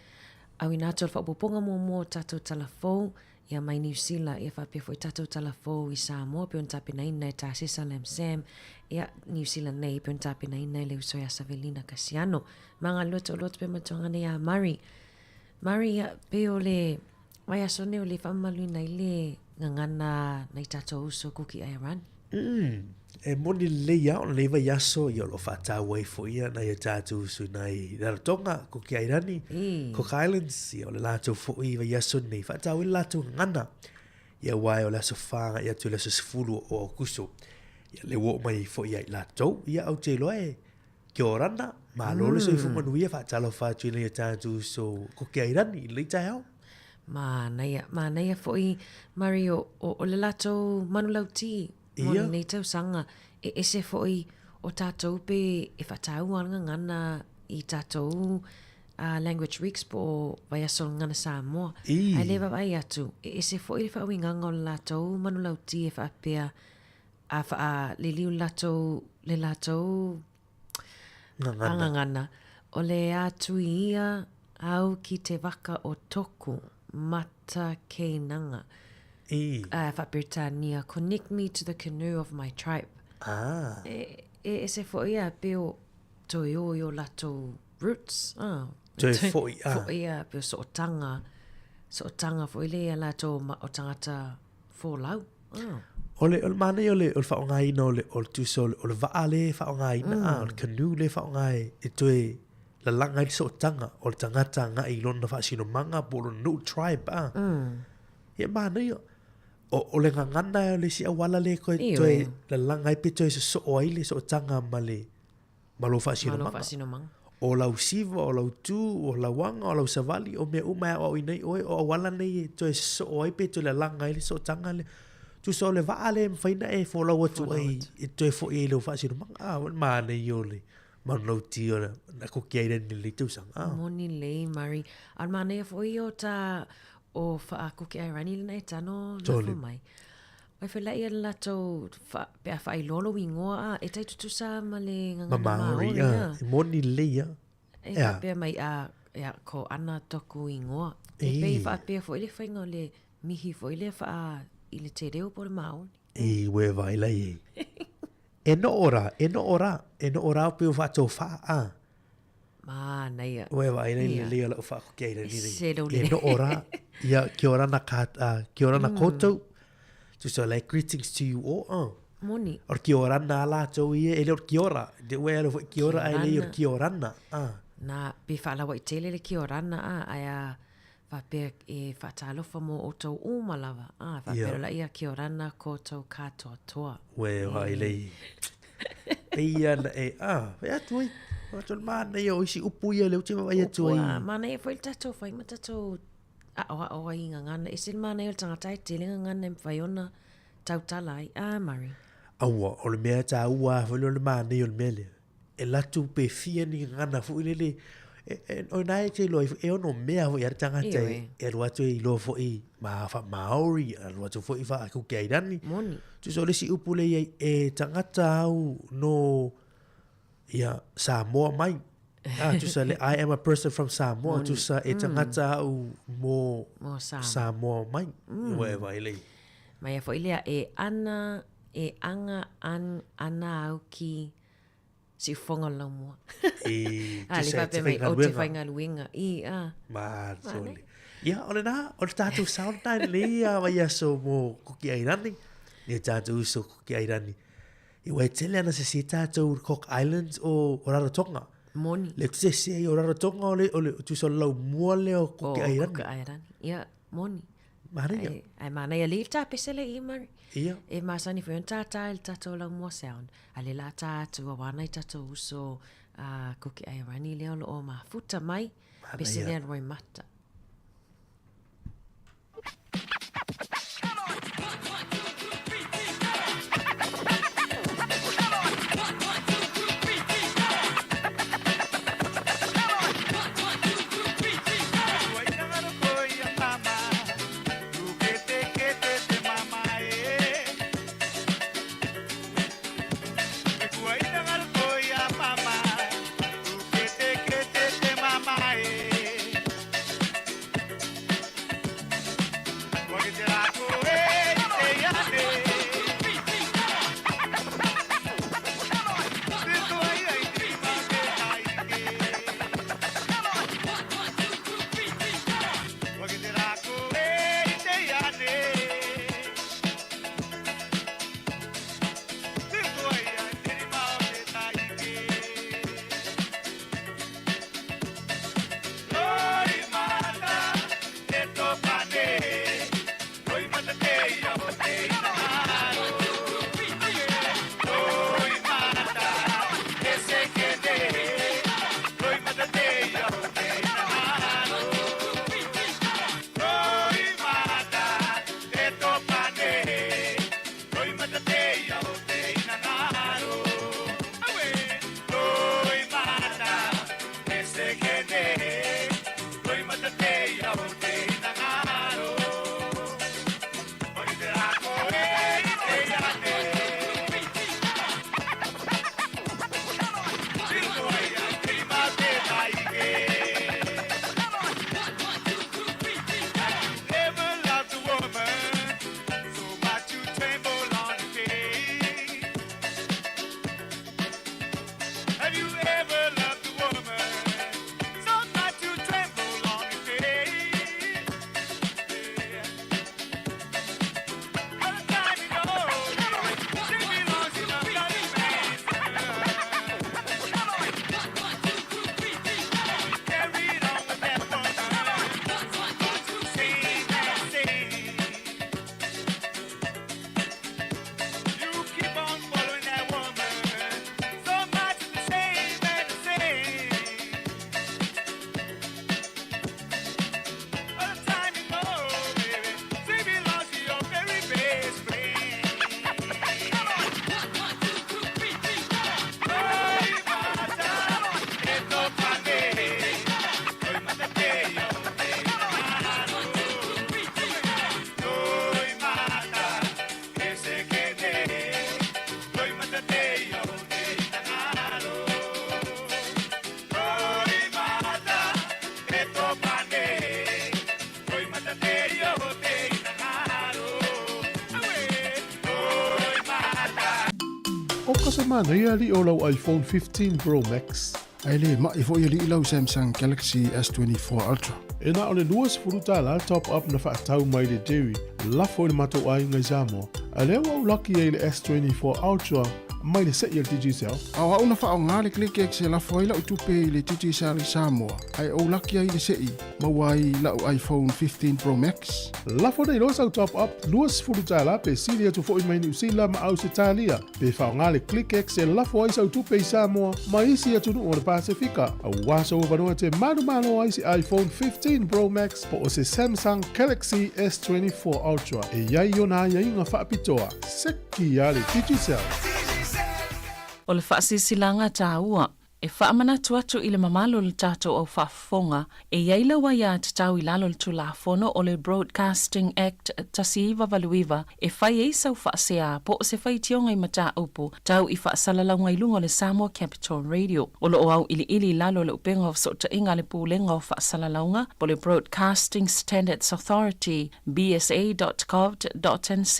auina atu o le faaopoopoga muamua o tatou tala fou. Ia mai Niu Sila, ia faapea foi tatou tala fou i Samoa pei ona tapenaina e Tasesa Lam Sam, ia Niu Sila nei pei ona tapenaina e le uso ia Savelina Kasiano. Ma galulue toalua tupe matuaga nei a Murray. Murray, ia pei o le vaiaso nei o le faamamaluina ai le gagana nai tatou uso Kuki Airani. Mm, e moni lelei lava ona lenei vaiaso, ia o lo o faataua ai foi ia nai o tatou uso i nai Rarotonga, Kuki Airani, Cook Islands, ia o le latou foi vaiaso lenei, faataua ai le latou gagana. Ia aua o le aso 4 agai atu i le aso 10 o Aokuso, ia lea ua oo mai ai foi ia i latou. Ia ou te iloa e Kia orana, malo le soifua manuia, faatalofa atu i nai o tatou uso Kuki Airani i lenei taeao. Manaia, manaia foi Murray o, o, o le latou manulauti mo lenei tausaga. E ese foi o tatou pe e faataua le gagana i tatou uh, language weeks po o vaiaso o le gagana Samoa. Ae le vaavaai atu, e ese foi le faauigaga o le latou manulauti e faapea a faaliliu le latou, le latou Gagana. Gagana. O le atui ia au ki te waka o toku mata keinaga. I. Uh, Wha-Peretania, connect me to the canoe of my tribe. Ah. E, e ese foi a pe o toi o i o latou roots. Ah. Toi foi a. Foi a pe o sootanga. Sootanga foi le ia latou ma, o tangata folau. Ah. O le, o le manaia o le, o le faaaogaina o le, o le tusa o le, o le vaa lea e faaaogaina, mm. o le canoe lea e faaaoga e, e toe lalaga ai le sootaga o le tagata agai i lona faasinomaga po o lona nuu tribe a. Mm. Ia manaia. O, o le gagana o le isi auala lea e toe, toe lalaga ai pe toe sosoo ai le sootaga ma le, ma lou faasinomaga. Ma lou faasinomaga. O lau siva, o lau tu, o lau aga, o lau savali, o mea uma e aoaoina ai oe, o auala nei e toe sosoo ai pe toe lalaga ai le sootaga lea. Tusa o le vaa lea e mafai ona e folau atu ai e toe foi ai i lou faasinomaga. A, o le manaia o le manulauti o na kuki ai leni lenei tausaga. A. Moni lelei, Murray. A o le manaia foi o ta o whaakuki airani lena e tano lafo mai. Wai whai ia le latou wha, pe a whaailoa lou ingoa a, e tai tutusa ma le gagana Ma Māori, a. E moni lelei a. E faapea mai a, ia, ko ana toku ingoa. E pei faapea foi le whainga o le mihi foi lea whaa i le te reo po le Māori. E ue vai lai e. E noo ra, e noo ra, e noo ra o pe o whaatofaa a. Mānaia. Ue vai lei le leo lau whaakoke ai rani rei. Se E noo ra, ia, kia orana ka, kia orana koutou. So like greetings to you all. Moni. O kia orana a lātou ia, e le o kia ora. Te ue alo foi kia ora, ai lei o kia orana. Nā, pe whaalawa i tele le kia orana, a, ai a, whapea e whaatalofa mō outou uma lava. A, whapea la ia kia orana koutou katoa toa. Ue, vai lei. Pei ana e, a, whai atu ai. Atu le mānaia o isi upu ia le uti wai atu ai. Mānaia foi le tatou whai ma tatou aoao ai i gagana. Ese le mānaia o le tangata e tele gagana e mawhai ona tautala ai. Ah, Murray. Aua, o le mea tāua foi lea o le mānaia o le mea lea. E latu pe fia ni gagana foi lele. E, e, o nā e te iloa ai foi, e ono mea foi a le tagata e, e alu atu e iloa foi ma wha Māori, alu atu foi wha Kuki Airani. Moni. Tusa o le isi upu le iai, e tagata au no ia Samoa mai. Ah, tusa le I am a person from Samoa, Moni. tusa e tagata au mo Mo Samoa. Samoa mai. Mm. Ua e vai lei. Mai a foi lea, e ana, e anga an, ana au ki siufoga o le laumua. I, Ah, le tusa e te faapea mai, o te whaingaluega. whaingaluega. I, ah. Ma, sole. Ia, o lena, o le tatou sound na lelei a vaiaso mo Kuki Airani. Ni o tatou uso Kuki Airani. I wai tele ana se se tatou Cook Islands o, o Rarotonga. Moni. Le se se o Rarotonga o le, o le tusa o le laumua lea o Kuki O Airani. Kuki Airani. Ia, moni. Manaia. Ai, ai manaia le tā pese le i Murray. Ia. E masani foi ona tātā i le tatou laumua sound. A le la tā atu a wānai tatou uso a Kuki Airani lea o loo mafuta mai. Pese Manaia. lea roimata. Oka se manaia alii o lau iPhone 15 Pro Max. Ae le ma'i foi alii lau Samsung Galaxy S24 Ultra. E na o le $20 top up na faatau mai le Jerry lafo i le matou aiga i Samoa, a lea ua ou laki ai i le S24 Ultra mai le se'i a le Digicel. A o au na faaaoga le ClickX e lafo ai la'u tupe i le Digicel i Samoa, ae ou laki ai i le se'i, maua ai la'u iPhone 15 Pro Max. Lafo nei loa sau top up $20 pe sili atu foi mai Niu Sila ma Ausetalia. Pe faaaoga le ClickX e lafo ai sau tupe i Samoa ma isi atunuu o le Pasefika, aua sou avanoa e te manumalo ai se iPhone 15 Pro Max po o se Samsung Galaxy S24 Ultra e i ai ona aiaiga faapitoa. Seki a le Digicel! O le faasilasilaga taua E faamanatu atu i le mamalu o le tatou au faafofoga, e i ai lau aiatatau i lalo o le Tulafono o le Broadcasting Act 1989 e fai ai sau faasea po o se faitioga i mataupu tau i faasalalauga i luga o le Samoa Capital Radio. O lo o auiliili i lalo o le upega o fesootaiga a le Pulega o Faasalalauga po o le Broadcasting Standards Authority, bsa.govt.nz,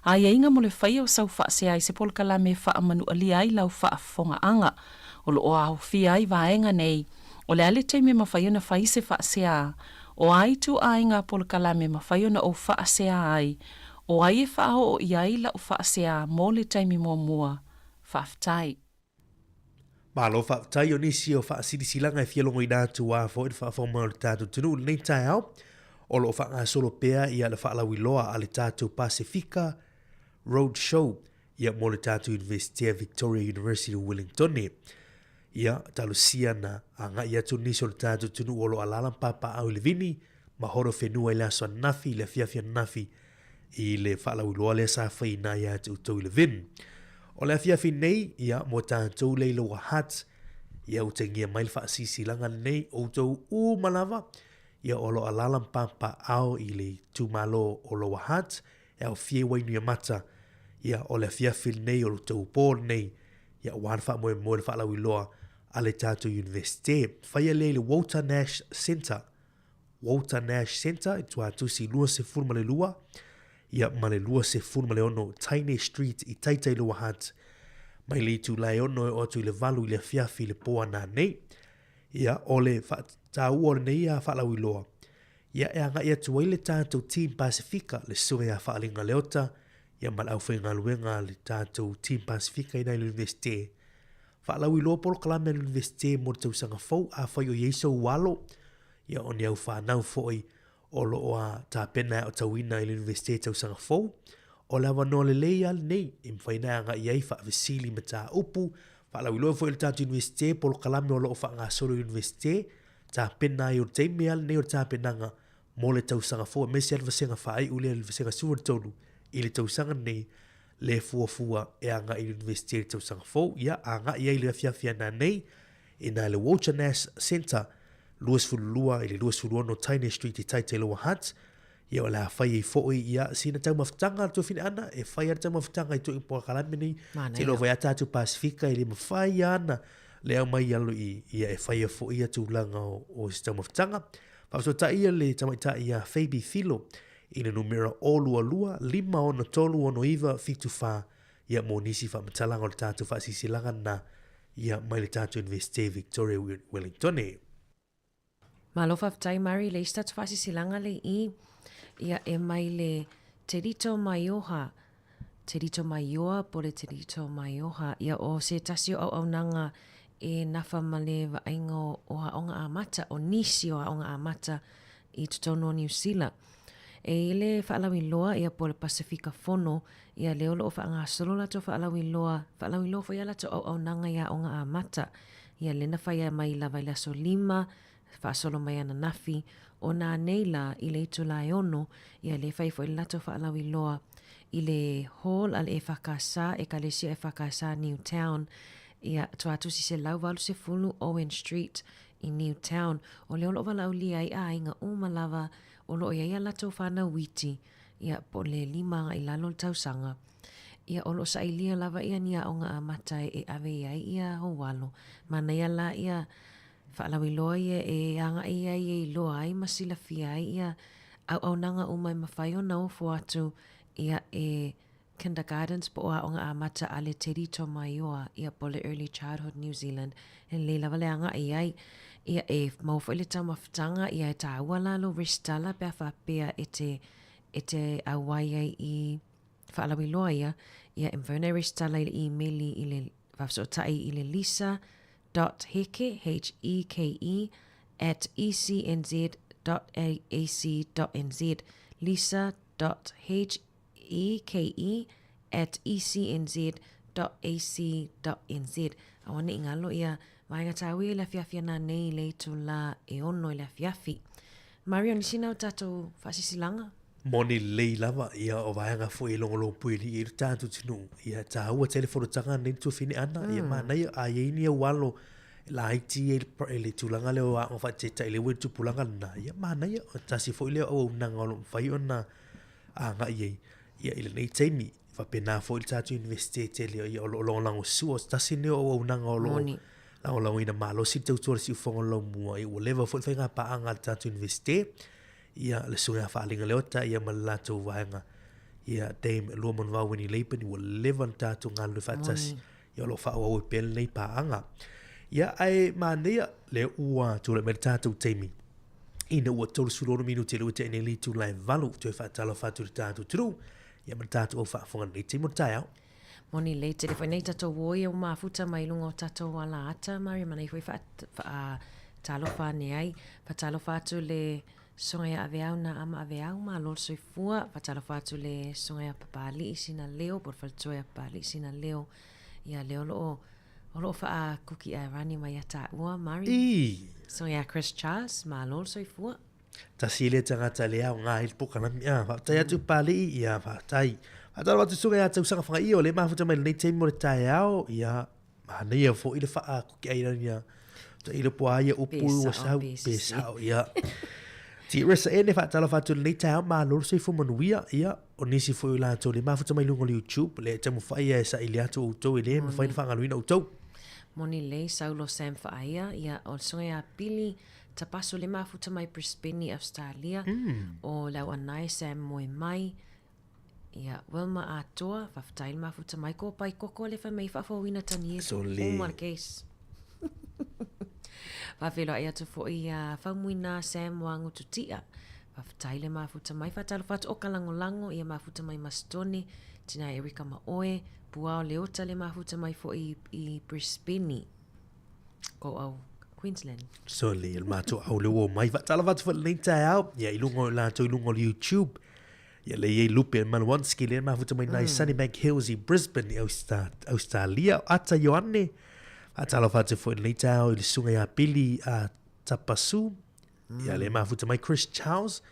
aiaiga mo le faia o sau faasea i se polokalame e faamanualia ai lau faafofogaaga. O lo o aofia ai vaega nei, o le a le taimi e mafai ona fai se faasea, o a ituaiga polokalame e mafai ona ou faasea ai, o ai e faaoo i ai lau faasea mo le taimi muamua. Faafetai. Malo faafetai o nisi o faasilasilaga e fia logoina atu a foi le faafofoga mai o le tatou atunuu i lenei taeao o lo o faagasolo pea ia le faalauiloa a le tatou Pasefika Road Show ia mo le tatou Iunivesite Victoria University o Wellingtone. Ia, talosia na agai atu nisi o le tatou atunuu o lo o alaala ma papaaao i le vini ma Horowhenua i le aso ananafi, i le afiafi ananafi i le faalauiloa lea sa faiina ia te outou i le vin. O le afiafi nei, ia, mo tatou lea i Lower Hutt, ia utagia mai le faasilasilaga lenei, outou uma lava, ia o lo o alaala ma papaaao i le itumalo o Lower Hutt, e aofia i Wainuiamata, ia, o le afiafi lenei, o le tou po lenei, ia, aua le faamoemoe le faalauiloa a le tatou Iunivesite. Faia lea i le Walter Nash Centre, Walter Nash Centre i Tuatusi 22, ia, ma le 26 Tiny Street i Taitai Lower Hutt, mai le itula e 6 e oo atu i le 8 i le afiafi i le po ana nei. Ia, o le faataua o lenei faalauiloa, Ia, e agai atu ai le tatou Team Pasifika, le Susuga ia Faaliga Leota, ia ma le aufaigaluega a le tatou Team Pasifika i nai le Iunivesite. Faalauiloa polokalame a le Iunivesite mo le tausaga fou, afai o i ai sou alo, ia o ni au fanau foi o lo o a tapena e aotauina i le Iunivesite tausaga fou, o le avanoa lelei lava lenei e mafai ona e agai i ai faafesili mataupu, faalauiloa foi e le tatou Iunivesite polokalame o lo o faagasolo i le Iunivesite, Tapena ai o le taimi lava lenei o le tapenaga mo le tausaga fou aemaise lava le vasega faaiu lea le vasega 13 i le tausaga lenei le fuafua e agai i le Iunivesite i le tausaga fou. Ia, agai ai i le afiafi ana nei ina le Walter Nash Centre 22 i le 26 Tyne Street i Taitai Lower Hutt. Ia o le a fai ai foi ia sina taumafataga a le tuafine Ana e fai a le taumafataga i tuiga polokalame nei. Te iloa foi a tatou Pasifika e le mafai ana le aumai i alo i ia e faia foi ia tulaga o, o se taumafataga. Faafesootai ia le tamaitai ia Phoebe Filo i le numera 022 563 6974 ia mo nisi faamatalaga o le tatou faasilasila na ia mai le tatou Iunivesite Victoria Wellingtone. Malo faafetai Mary le isi tatou faasisilaga le i ia e mai le Te Rito Maioha Te Rito Maioa po le Te Rito Maioha ia o se tasi o auaunaga e nafa ma le vaaiga o aoga amata o nisi o aoga amata i totonu o Niu Sila. E i le faalauiloa ia po le Pasifika Fono ia lea o lo o faagasolo latou faalauiloa, faalauiloa foi a latou auaunaga i aoga amata. Ia lea na faia mai lava i le aso 5, faasolo mai ananafi, o nanei la i le itula e 6, ia lea e fai foi le latou faalauiloa i le hall a le EFKS, Ekalesia EFKS Newtown, ia Tuatusi 180 Owen Street i Newtown. O lea o lo o valaaulia ai aiga uma lava o lo o i ai a latou fanau iti, ia po o le 5 agai i lalo o le tausaga. Ia o lo o sailia lava ia ni aoga amata e ave i ai ia ou alo. Manaia la ia faalauiloa ia e agai ai e iloa ai ma silafia ai ia auaunaga uma e mafai ona ofo atu ia e. Kindergartens po o Aoga Amata a le Te Rito Maioa, ia po le Early Childhood New Zealand, e lelei lava le agai i ai. Ia e maua foi le taumafataga, ia e tāua la lou resitala pe a faapea e te e te auai ai i faalauiloa ia, ia e mafai ona e resitala i le imeli i le faafesootai i le lisa dot heke, H-E-K-E, at ecnz dot ac dot nz, lisa dot h E-K-E at ecnz dot ac dot nz. Auaneʻi galo ia vaega tāua i le afiafi ana nei i le itulā e ono i le afiafi. Mario, nisi na o tatou faasisilaga? Moni lelei lava, ia o vaega foi e logologo i le tatou atunuu, ia tāua tele fonotaga nei le tuafine ana, ia manaia, a i ai ni au alo e laiti ia i le tulaga lea o aoga faataitai lea ua i le tupulaga lena, ia manaia, o tasi foi lea o auaunaga o lo o mafai ona agai ai ia i lenei taimi. Faapena foi le tatou Iunivesite tele ia o lo o lagolagosua, o se tasi lenei o auaunaga o lo o lagolagoina malosi le tautua a le siufofoga o le Laumua. Ia ua leva foi le faiga paaga a le tatou Iunivesite, ia le Susuga ia Faaliga Leota ia ma le latou vaega ia Dame Luamanuvao Winnie Laban, ua leva ona tatou galulue faatasi, ia o lo o faaauau ai pea lenei paaga. Ia ae manaia lea ua tulai mai le tatou taimi ina ua 36 minute lea ua tea nei le itula e 8, toe faatalofa atu i le tatou atunuu ia ma le tatou au faafofoga i lenei taimi o le taeao. Moni lelei tele foi nei tatou oi e ua mafuta mai luga o tatou ala ata Maria manai foi faatalofa ane ai. Faatalofa atu le Susuga ia Aveau na ama Aveau, malo le soifua. Faatalofa atu le Susuga ia Papalii Sina Leo po o le faletua ia Papalii Sina Leo. Ia lea o lo o O lo o faakuki airani mai ia tāua, Mari. Ii. So ia Chris Charles, malo le soifua. Tasi lea tagata le aoga i le pokalami. Ah, faafetai atu Papalii, ia faafetai. Faatalofa atu susuga ia Tausaga Fagaio, le mafuta mai lenei taimi o le taeao, ia manaia foi le faakuki airani ia. Tailo po a ia upu ua sau, pe sao, ia. Ti resa ene faatalofa atu lenei taeao, malo le soifua manuia, ia. O nisi foi o latou le mafuta mai luga o le YouTube, le taumafai ia e saili atu outou e le mafai ona faagaloina outou. Moni lelei Saulo Sam Faaia, ia o le susuga ia Pili Tapaso le mafuta mai Brisbane i Australia, o le auanae Sam Moe Mai, ia Wilma Atoa, faafetai le mafuta mai, ko pai koko le fai mai faafouina Tanielu, uma le case. Faafeiloai atu foi ia Faumuina Sam Wagututia. Faafetai le mafuta mai. Faatalofa atu o ka lagolago ia mafuta mai Masitone, tina Erika ma oe, Puao Leota le mafuta mai foi i Brisbane, ko au Queensland. So le le matou au le ua mai. Faatalofa atu foi lenei taeao ia i luga o latou i luga o le YouTube. Ia le iai Lupe Maluanski le mafuta mai nai Sunnybank Hills i Brisbane i Australia. Ata Ioane, faatalofa atu foi lenei taeao i le susuga ia Pili a Tapasu. Ia le mafuta mai Chris Charles.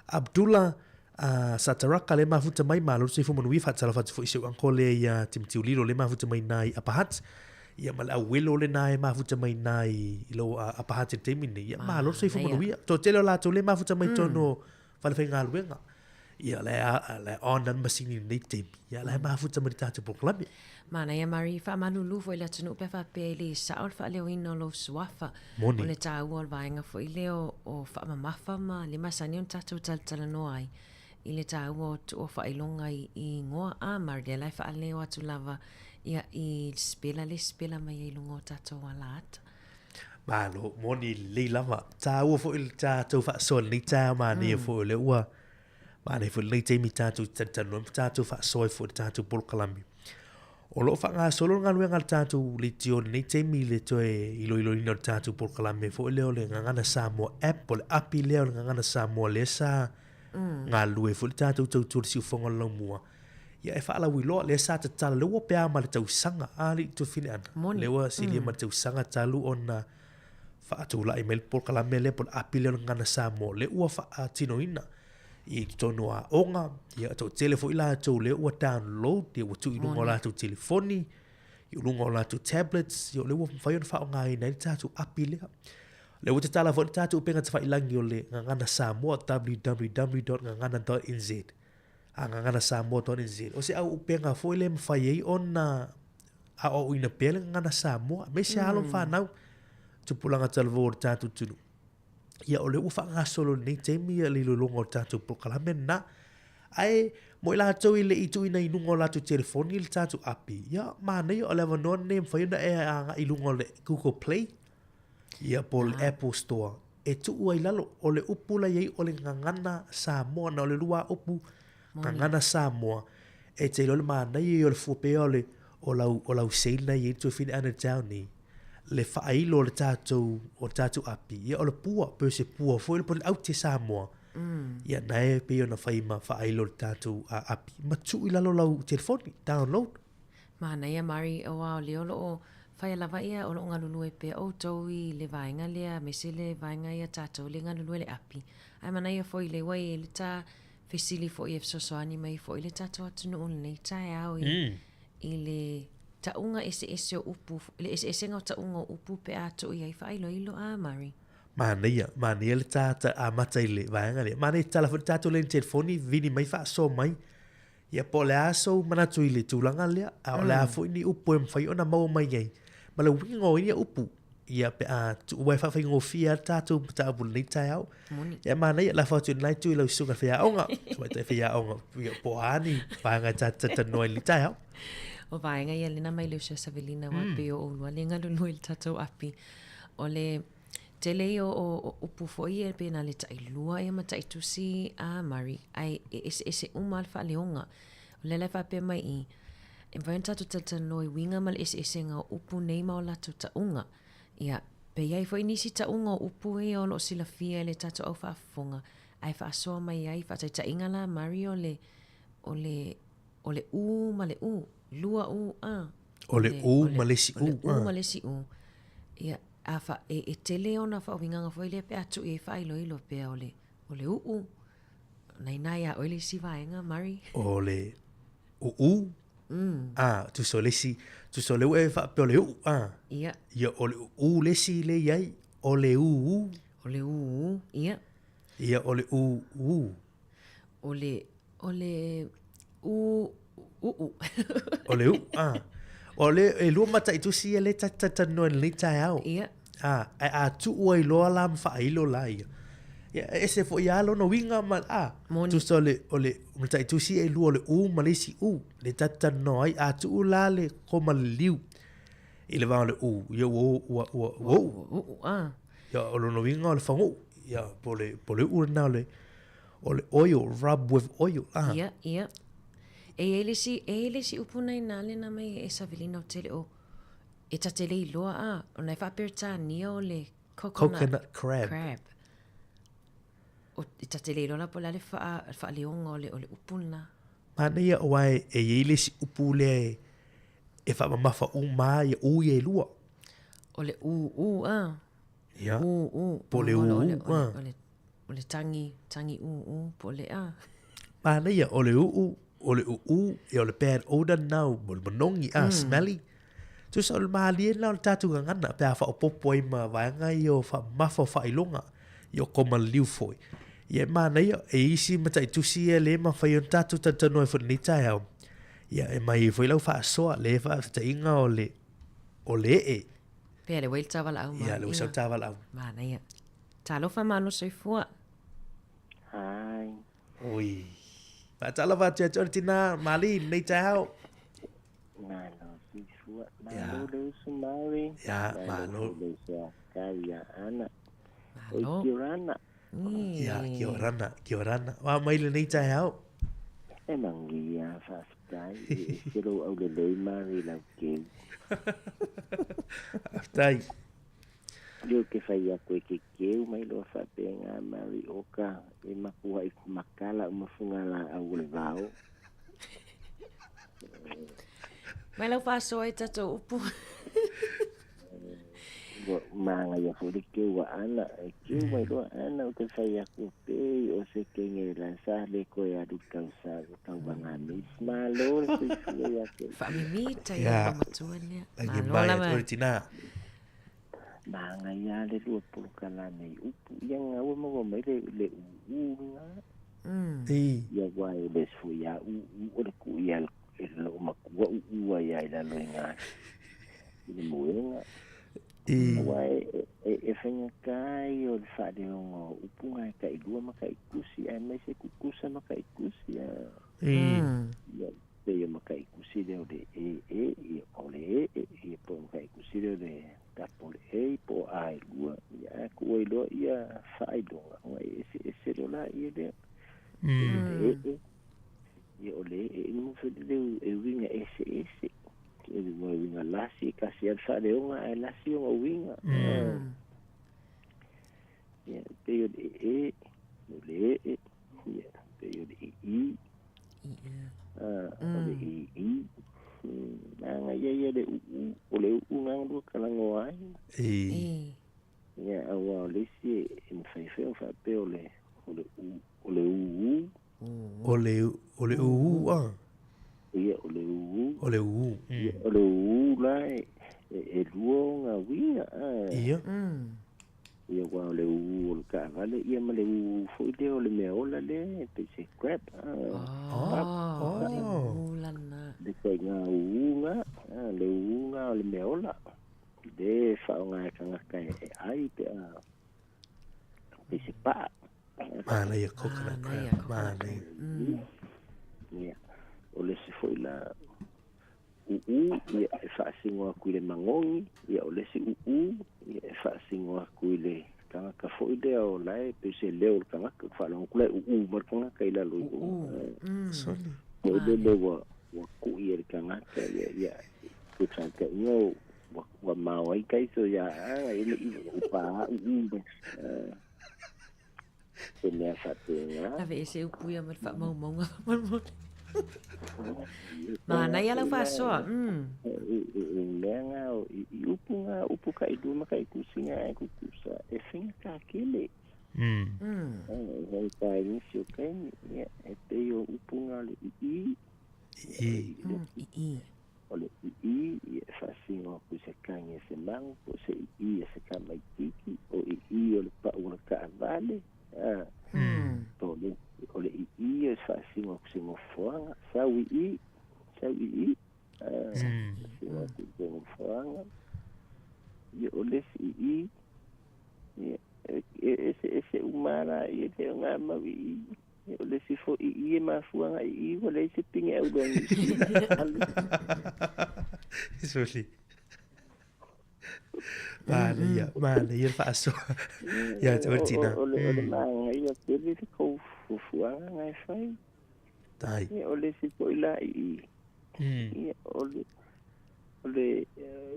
Abdullah uh, Sataraka le mafuta mai malo le soifua manuia faatalofa atu foi i si ou uncle le ia Timothy Ulilo le mafuta mai nai Upper Hutt. Ia ma le auwelo le na e mafuta mai nai i lo uh, Upper Hutt i le taimi nei. Ia malo le soifua manuia. Toatele o latou le mafuta mai tonu o fale faigaluega. Ia, la e, la e on ana masini i lenei taimi. Ia, la e mafuta mai le tatou polokalame. Manaia Mari, faamalulu foi le atunuu pe a faapea e le sao le faaleoina o lou suafa. Moni. O le taua o le vaega foi lea o, o faamamafa ma le masani ona tatou talatalanoa ai i le taua o tuu o faailoga i, i igoa. A Mari, lea la e faaleo atu lava ia i sipela le sipela mai ai i luga o tatou alaata. Malo, moni lelei lava. Tāua foi le tātou faasoa i lenei taeao manaia foi o lea ua manaia foi lenei taimi tātou te talatalanoa ma tātou faasoa ai foi i le tātou polokalame. O lo o faagasolo le galuega a le tātou leitio i lenei taimi i le toe iloiloina o le tātou polokalame foi lea o le Gagana Samoa app, o le api lea o le Gagana Samoa lea sa galulue ai foi le tātou tautua i le siufofoga o le laumua. Ia e faalauiloa, lea sa tatala, lea ua pea ma le tausaga, a alii tuafine ana. Moni. Lea ua silia ma le tausaga talu ona faatulai mai le polokalame lea po o le api lea o le Gagana Samoa, lea ua faatinoina i totonu o aoga, ia toatele foi latou lea ua download, ia ua tuu i luga o latou telefoni, i luga o latou tablets, ia lea ua mafai ona faaaogaina ai le tatou api lea. Lea ua tatala foi le tatou upega tafailagi o le Gagana Samoa, www.gagana.nz. a Gagana Samoa dot NZ. O se au upega foi lea e mafai ai ona aoaoina pea le Gagana Samoa, aemaise alo ma fanau, tupulaga talavou o le tatou atunuu. Ia, o lea ua faagasolo i lenei taimi le iloiloga o le tatou polokalame lena. Ae mo i latou e le i tuuina i luga o latou telefoni le tatou api, ia, manaia o le avanoa lenei e mafai ona e agai i luga o le Google Play, ia po o le Apple Store, e tuu ai i lalo. O le upu la e i ai o le gagana Samoa, na o le lua lava upu, gagana Samoa, e te iloa le manaia ia o le fua pea o le o lau o lau sei lena e i ai le tuafafine Ana Downey, le faailo o le tatou o le tatou api, ia o le pua, pei o se pua foi lea po o le aute Samoa. Ia na e pei ona fai ma faailo le tatou api, ma tuu i lalo lau telefoni, download. Manaia Mari, aua o lea o lo o faia lava ia, o lo o galulue pea outou i le vaega lea, aemaise le vaega ia tatou lea e galulue i le api. Ae manaia foi lea ua i ai le ta fesili foi e fesoasoani mai foi le tatou atunuu i lenei taeao i, i le tauga eseese o upu, le eseesega o tauga o upu pe a tuu i ai faailoilo a Mari. Manaia, manaia le ta amata i le vaega lea. Manaia tatala foi le tatou laini telefoni, vili mai faasoa mai. Ia po o le a sou manatu i le tulaga lea, a o le a foi ni upu e mafai ona maua mai ai, ma le uiga o ia upu, ia pe a tuu ai faafaigofie lava le tatou mataupu i lenei taeao. Moni. Ia manaia, lafo atu i lena itu i lau susuga i le faiaoga, tamaitai faiaoga, ia po o a ni vaega e ta te talatalanoa ai i lenei taeao. O vaega ia lena mai le uso ia Savelina aua pei o oulua lea e galulue i le tatou api. O le tele ia o upu foi ia pei na o le tailua ia ma taitusi a Mari, ae e eseese uma lava le faaleoga. O lea la e faapea mai i i, e mafai ona tatou talatalanoa i uiga ma le eseesega o upu nei ma o latou tauga. Ia, pe i ai foi nisi tauga o upu ia o lo o silafia e le tatou au faafofoga, ae faasoa mai ai, faataitaiga la Mari o le, o le, o le ū ma le ū, lua ū, a. O le ū ma le isi ū, a. O le ū ma le isi ū. Ia, a fa, e, e tele ona faauigaga foi lea pe a tuu i ai faailoilo pea o le, o le u'u, na inā iā oe le isi vaega, Mari. O le u'u, mm. a, tusa o le isi, tusa o le ue faapea o le u'u, a. Ia. Ia, o le u'u le isi le i ai, o le ū. O le ū, ia. Ia, o le ū. O le, o le ū, u'u. O le u'u, a. O le, e lua mataitusi ia lea ta te talatalanoa i lenei taeao. Ia. A, ae a tuu ai loa la ma faailo la ia, ia e ese foi lava lona uiga ma, a. Moni. Tusa o le, o le mataitusi e lua o le ū ma le isi ū, lea ta te talanoa ai. A tuu la le koma liliu i le va o le ū, ia ua, ua, ua, ua u'u. Ua u'u, a. Ia, o lona uiga o le fagu'u, ia, po o le, po o le u'u lena o le, o le oil, rub with oil, a. Ia, ia. E i ai le isi, e i ai le isi upu na inā lena mai e Savelina o tele o, e ta te le iloa a, ona e faa-Peretania o le coconut, Coconut crab. crab. O, e ta te le iloa la po o le a le faa, faaleoga o le, o le upu lena. Manaia aua e i ai le isi upu lea e, e faamamafa uma lava ia ū ia e lua. O le ū ū a. Ia. Ū ū. Po o le ū ū a. O le, o le tangi, tangi ū ū, po o le a. Manaia, o le uu, o le uu, ia o le bad odor lena o le manogi a, smelly. Tusa o le malie lena o le tatou gagana pe a faaopoopo ai ma vaega ia o faamamafa o faailoga, ia o koma liliu foi. Ia e manaia, e i ai isi mataitusi ia lea e mafai ona tatou talatalanoa ai foi i lenei taeao, ia e mai ai foi lau faasoa, lea e faataitaiga o le, o le ee. Pea le uei le tavalaau ma. Ia, le uei sau tavalaau. Manaia. Talofa malo soifua. Hi. Oi. Faatalofa atu ia te oe le tina Mali i lenei taeao. Malo soifua. Malo le uso Mari. Ia, malo. Le uso a kau ia Ana. Malo. Oi, kia orana. Ia, kia orana, kia orana. Wa mai lenei taeao. E manuia, faafetai. E ese lou aulelei Mari i lau keu. Faafetai. Leo ke fai aku e ke keu mai loa faapega Mari oka e makuaʻi ku makala uma fugalaau o le vao. Mai lau faasoa i tatou upu. Ua magaia foi le keu a Ana. E keu mai loa Ana ou te fai aku pei o se kenge la sa le koe alu i tausaga tauvaga mis. Malo le soifua ia te. Faamimita ia lau matua lea. Lagi Malo mai lava. atu le tina. Magaia le lua polokalame i upu ia gaua maua mai le le uu lena. I. Ia aua e le foi a uu o le kuu ia e lou makua uu ai a i lalo i ga i le moega. Aua e, e, e faigata ia o le faaleoga o upu ga e tailua ma taitusi, aemaise tutusa ma taitusi a. Ia, pei o mataitusi lea o le e e, ia o le e e, ia po o mataitusi lea o le tapo o le e, po o a e lua, ia ae tuu ai loa ia faailoga, ona e eseese loa laia lea. Pei o le ee, ia o le ee mo foi le e uiga eseese. E uiga lasi, e tasi lava le faaleoga ae lasi ona uiga. Ia, pei o le ee, o le ee, ia, pei o le ii, o le ii. Manaia ia le uu, o le uu na lua talanoa ai. Ia, aua o le isi e mafai foi ona faapea o le, o le u, o le uu. O le, o le uu a. Ia, o le uu. O le uu. Ia, o le uu la e, e, e lua ona uiga. Ia. Ia, aua o le uu o le taavale, ia ma le uu foi lea o le mea ola lea, e pei se crab. Oh, le uu lana. Le ituaiga uu na, le uu na o le mea ola. Lea e faaaoga e tagata e ai pe a pei se paa. Manaia coconut crab. Manaia. Ia, o le isi foi la uu, ia e faasino atu i le magogi, ia o le isi uu, ia e faasino atu i le tagata foi lea o la e pei se leo o le tagata, ua faalogo atu la e uu mai le tagata i lalo i luga. Soli. Foi lele ua ua ku'i e le tagata, ia ia pe faataʻiga ua ua mao ai taiso ia a e le i upa a uu mai. Se mea faapena. Ave ese upu ia ma le faamaumauga faamolemole. Manaia lau faasoa. I mea nga i upu nga upu tailua ma taitusi nga e tutusa e faigata tele. E faigata i nisi o taimi, ia, e pei o upu nga o le ii. Ii. O le ii, ia, e faasino atu i se tagi a se mago po o se ii a se tamaititi, o ii o le pau o le taavale, a. Po o le, o le ii e faasino atu i se nofoaga, sau ii, sau ii, a, faasino atu i se nofoaga. Ia, o le isi ii, ia, e eseese uma lava laia lea o ngā mau ii. Ia, o le isi foi ii e mafua agai i i, ua leai se pine auloa Niu Sila. Soli. Manaia, manaia le faasoa. Ia te oe le tina. O le, o le manaia tele le kou fuafuaga na e fai. Tai. Ia, o le isi foi la ii. Ia, o le, o le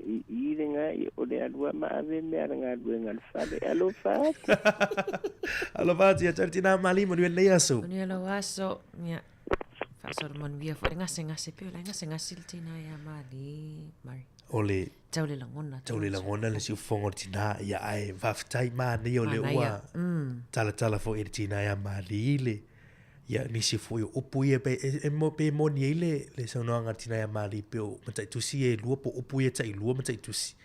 ii lena, ia, o le alu lava ma ave mea a le galuega a le fale. Alofa atu. Alofa atu ia te oe le tina Mali, manuia lenei aso. Manuia lou aso. Ia, faasoa le manuia foi le gasegase pei o la e gasegase le tina ia Mali, Mari. O le Tau le lagona. Tau le lagona le siufofoga o le tina, ia ae faafetai manaia o lea ua talatala foi e le tina ia Mali i le Ia, nisi foi o upu ia pe, e, e, mo, pe moni ai le, le saunoaga a le tina ia Mali pe o mataitusi ia e lua po o upu ia tailua mataitusi.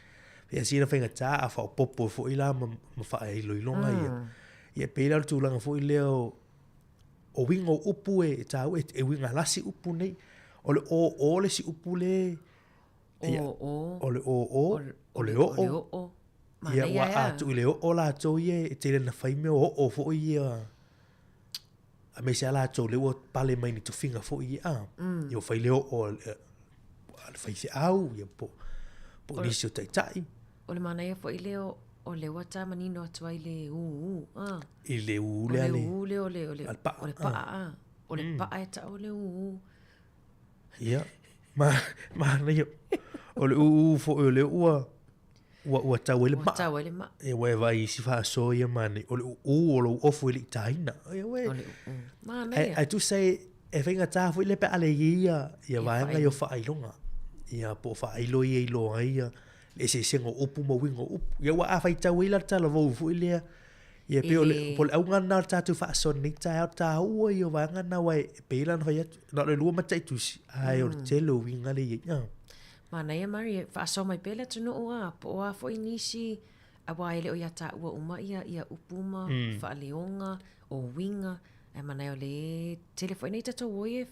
Ia sina faigata a faaopoopo foi la ma, ma faailoiloga ia. Ia pei la o le tulaga foi lea o, o uiga o upu e, e tāua, e, e uiga lasi upu nei. O le ō le isi upu le, ia, o, o le ō, o le oo. O le oo. Ia, ua a tuu i le oo latou ia e tele na fai mea o oo foi ia. Aemaise lava latou lea ua pale mai ni tofiga foi ia, a. Ia ua fai le oo a le faifeau, ia po, po o nisi o taitai. O le manaia foi lea o lea ua tā manino atu ai le ū, a. I le ū lea le. O le ū lea o le, o le, o le paa, a. O le paa e tau o le ū. Ia, ma, manaia. O le ū foi o lea ua, ua, ua tau ai le maa. Ua tau ai le maa. E ua e vaai i isi faasoa ia manaia. O le ū o lou ofu e le i tāina. Ia ue. O le ū. Manaia. Ae, ae tusa e, e faigata foi lea pe a leai ai ia, ia vaega ia o faailoga. Ia po o faailo ia i loa ai ia le eseesega o upu ma uiga o upu. Ia ua a faitau ai la le talavou foi lea, ia pei o le, po o le auga lena o le tatou faasoa i lenei taeao, taua ia o vaega na aua e pei la ona fai atu, na o le lua mataitusi, ae o le tele o uiga lea e i ai. Manaia Mari, e faasoa mai pea le atunuu a, po o a foi nisi, aua e le o ia taua uma ia, ia upu ma faaleoga, o uiga, ae manaia o le tele foi nei tatou oi e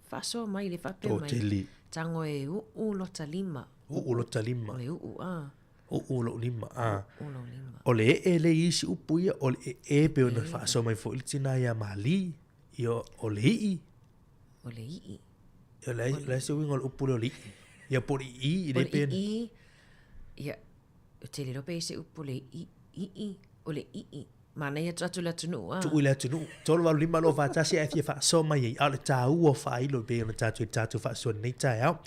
faasoa mai, le faapea mai. Totele. Tago e uu lota lima. Uu lota lima. O le uu, a. Uu lou lima, a. Uu lou lima. O le ee le i isi upu ia, o le ee e pei ona faasoa mai foi le tina ia Mali, ia o le ii. O le ii. O le, le se uiga o le upu lea o le ii. Ia po o le ii, le pe. O le ii, ia, ou te le iloa pe i ai se upu le ii, ii, o le ii. Manaia tuu atu i le atunuu a. Tuu i le atunuu. 385 241 ae fia faasoa mai ai. A o le taua o faailo e pei ona tatou i le tatou faasoa i lenei taeao.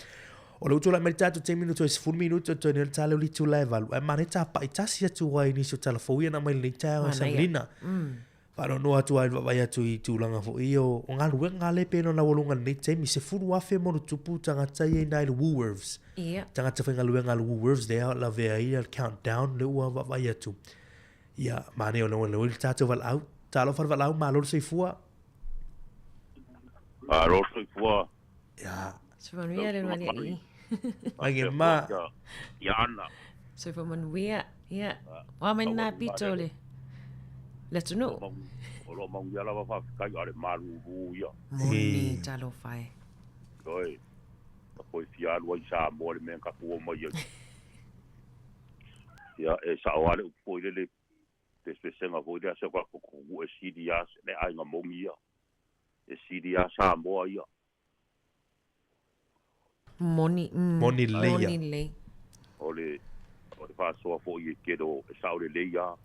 O lea ua tulai mai le tatou taimi ua toe 10 minute o toe nei o le tala o le itula e valu. Ae manaia tapai tasi atu ai i nisi o tala fou ia na aumai i lenei taeao e Samelina. Faanoanoa atu ai i le vaavaai atu i tulaga foi ia o galuega lea e pei ona laualuga i lenei taimi. 10,000 ma ona tupu tagata ia i ina i le Woolworths. Tagata faigaluega a le Woolworths lea lavea ai le countdown lea ua vaavaai atu. Ia, manaia o lea le tatou valaau. Talofa le valaau, malo le soifua. Malo le soifua. Ia. Soifua manuia le manuia i. Mai ke ma. Ia ana. Soifua manuia. Ia. Wa mai nā pito le. Le atunuu. O lo manuia lava faafetai a le malulu ia. Moni talofa e. Oi. Ka koe fia alu ai Samoa le mea ka tua mai ai. Ia, e sao lava le upu foi lele, pesepesega foi lea, se o tatou atunuu e sili lava le aiga moni ia, e sili lava Samoa ia. Moni, mm. Moni lelei ia. Moni lelei. O le, o le faasoa foi e tele o, e sao lelei lava.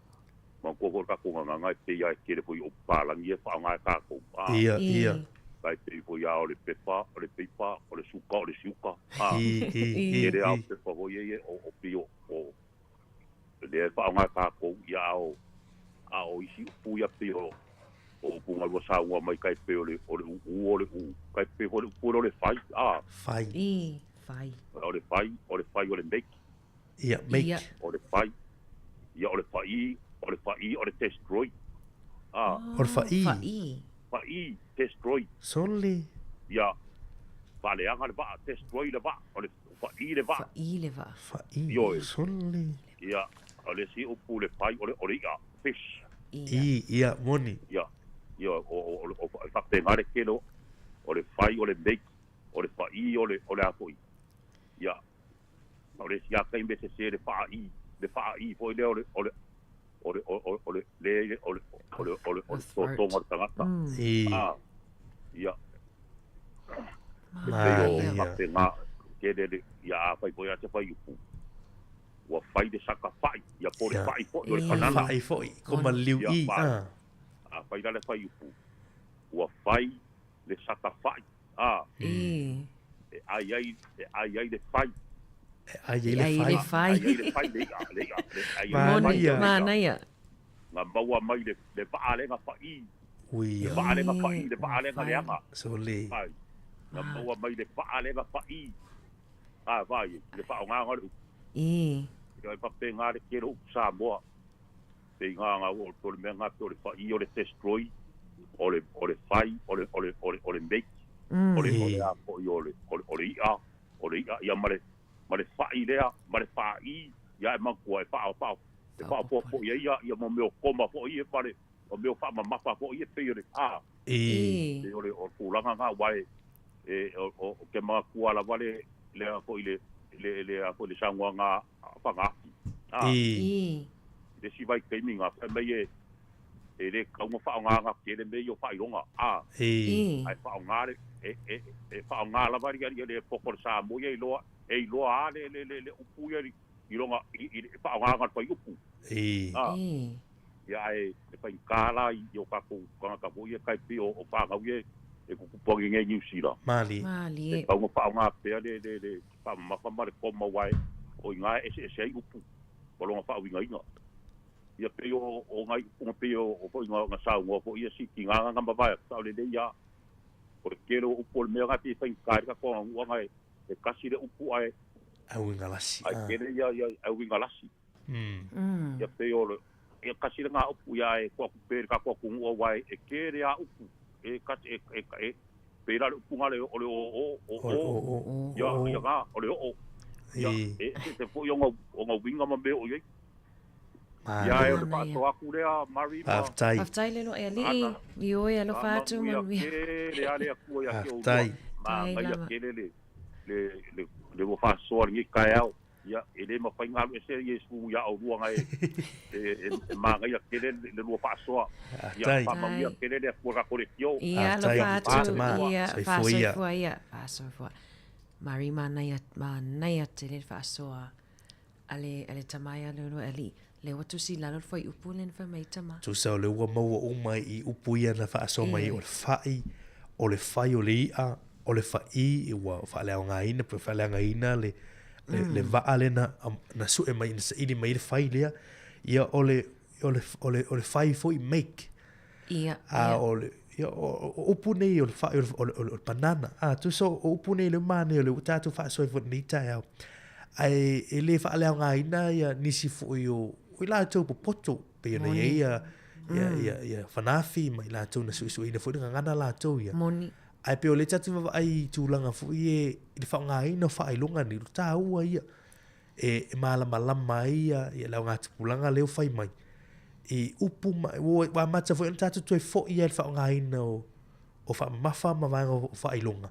Manatua foi le tatou gagana e pei lava e tele foi i upu palagi ia e faaaoga e tatou, a. Ia, ia. Tai pei foi lava o le pepa, o le peipa, o le suka, o le siuka, a. Tele lava o pepa foi ia o, o pei o, o lea e faaaoga e tatou, ia a o, a o isi upu ia pei o, o upu na lua saunoa mai tai pei o le, o le uu, o le uu, tai pei foi o le upu lea o le fai, a. Fai. I, fai. O le fai, o le fai o le make. Ia, make. Ia. O le fai, ia o le fa'i, o le fa'i o le destroy, a. O le fa'i. Fa'i. Fa'i, destroy. Sole. Ia, faaleaga le vaa, destroy le vaa, o le fa'i le vaa. Fa'i le vaa. Fa'i, Ioe. sole. Ia, o le isi upu le fai, o le, o le i'a, fish. Ia. I, ia, moni. Ia, ia, o, o, o, o, e faapena le tele o, o le fai, o le make, o le fa'i, o le, o le a foi. Ia, o le isi lava taimi e sese le faa'i, le faa'i foi lea o le, o le, o le, o le, le, o le, o le, o le, o le totoga o le tagata. I. A, ia. E pei o Manaia. faapena, tele le, ia afai foi lava se fuaiupu, ua fai le saka fa'i, ia po o le Ia. fa'i foi, o le banana. Fa'i foi, ko maliu Ia, i, fa'i. a. Afai la le fuaiupu, ua fai le saka fa'i, a. I. E ai ai, e ai ai le fai. E ai ai le E ai fai. le fai. Ai ai le fai, le i'a, le i'a, le ai ai le fai, Moni, le i'a. manaia. Na maua mai le, le vaa lea na fa'i. Ui. Le vaa lea na fa'i, le vaa lea na leaga. Sole. Ai. Na maua mai le vaa lea na fa'i. A, vai, le faaaogaga o le upu. I. Ia, e faapena le tele o upu Samoa. Pei ngā ngā o, o le mea ngā pei o le fa'i, o le destroy, o le, o le fai, o le, o le, o le, o le make. O le, o le a foi, o le, o le, o le i'a, o le i'a, ia ma le, ma le fa'i lea, ma le fa'i, ia e manatua e faa, faa, e faapoapoa i ai ia, ia mo mea o koma foi ia, ma le, o mea o faamamafa foi ia, pei o le, a, I. pei o le, o le tulaga ngā, aua e, e, o, o, o ke manatua lava le, le a foi le, le, le a foi le saunoaga a Fagafi. A, I. I. le isi vaitaimi ngā, fai mai e, e le tatau ona faaaoga tele mea ia o faailoga. A, I. I. ae faaaoga le, e, e, e faaaoga lava ia, ia le poko o le Samoa ia iloa, e iloa lava le, le, le, le upu ia i loga, i, i, le faaaogaga o le fuaiupu. I. A, I. ia ae e faigata la i o tatou tagata foi ia tai pei o, o fanau ia e tutupu agi nei i Niu Sila. Malie. E Malie. tatau ona faaaoga pea le, le, le faamamafa ma le koma aua e, o i ina e eseese ai upu ma lona faauigaina. Ia pei o, o nai upu na pei o, o foi na, na saunoa foi ia sitigaga na mavae atu sao lelei lava. O le tele o upu o le mea na pei e faigata ai le tatou aganuu e, e kasi le upu ae, Auigalasi. ae A. tele ia, ia auigalasi. Ia pei o le, ia kasi le ngā upu ia e toaku pe le tatou atunuu aua e, e tele lava upu. E kasi, e, e, e, pei la le upu nga le, o le o o, o O le o, o o. ia, ia ngā, o le oo. Ia, I. e eseese foi ona, ona uiga ma mea o i ai. Ia e o le Manaia. faasoa atu lea, Mary ma Faafetai. Faafetai le loa e alii. Ana. I oe alofa atu manuia manuia. tele lava le Atua ia te Faafetai. oulua. Tai Manaia lava. tele le, le, le, le ua faasoa lenei taeao. Ia, e le mafai ona alu ese Iesu ia oulua na e, e, e, e manaia tele le lua faasoa. Ia, faamanuia tele le Atua i le tatou leitio. Ia, alofa atu. Ia, faasoifua ia, faasoifua. Mari manaia, manaia tele le faasoa a le, a le tama ia Leuluaealii. Lea ua tusi i lalo le fuaiupu lea na fai mai ai tama. Tusa o lea ua maua uma i upu ia na faasoa mai ai, o le fai, o le fai o le i'a, o le fa'i ua faaleaogaina pe faaleagaina le, le, mm. le vaa lea na, na sue mai, na saili mai le fai lea. Ia o le, o le, o le, o le fai foi make. Ia, a, ia. O le, ia, o, o upu nei o le fai, o le, o le, o le, o le banana. A, tusa o upu nei le manaia o le ua tatou faasoa ai foi lenei taeao. Ae e le faaleaogaina ia nisi foi o, o i latou popoto, pei ona i ai ia, ia, ia, ia Fanafi ma i latou na suesueina foi le gagana latou ia. Moni. Ae pei o lea tatou te vaavaai i tulaga foi e i le faaaogaina o faailoga nei, o le taua ia e, e malamalama ai ia, ia le augatupulaga lea ua fai mai i upu ma, ua, ua amata foi ona tatou toe foi ai i le faaaogaina o, o faamamafa ma vaega o faailoga.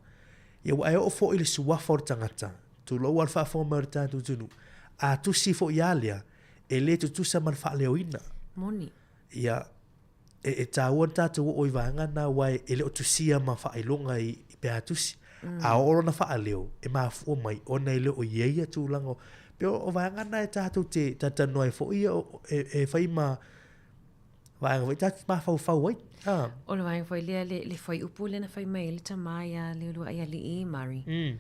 Ia ua e oo foi i le suafa o le tagata, tulou lava le faafofoga mai o le tatou atunuu, a tusi foi lava lea, e le tutusa ma le faaleoina. Moni. Ia, e, e taua ona tatou oo i vaega na aua e, e le o tusia ma faailoga i, i pe a tusi. Mm. A oo lona faaleo, e mafua mai ona e le o i ai ia tulaga o, pei o, o vaega na e tatou te talatalanoa ai foi ia, e, e fai ma vaega foi tatou te mafaufau ai. Ah. O le vaega foi lea, le, le fuaiupu lea na fai mai ai le tama ia Leuluaialii Murray. Mm.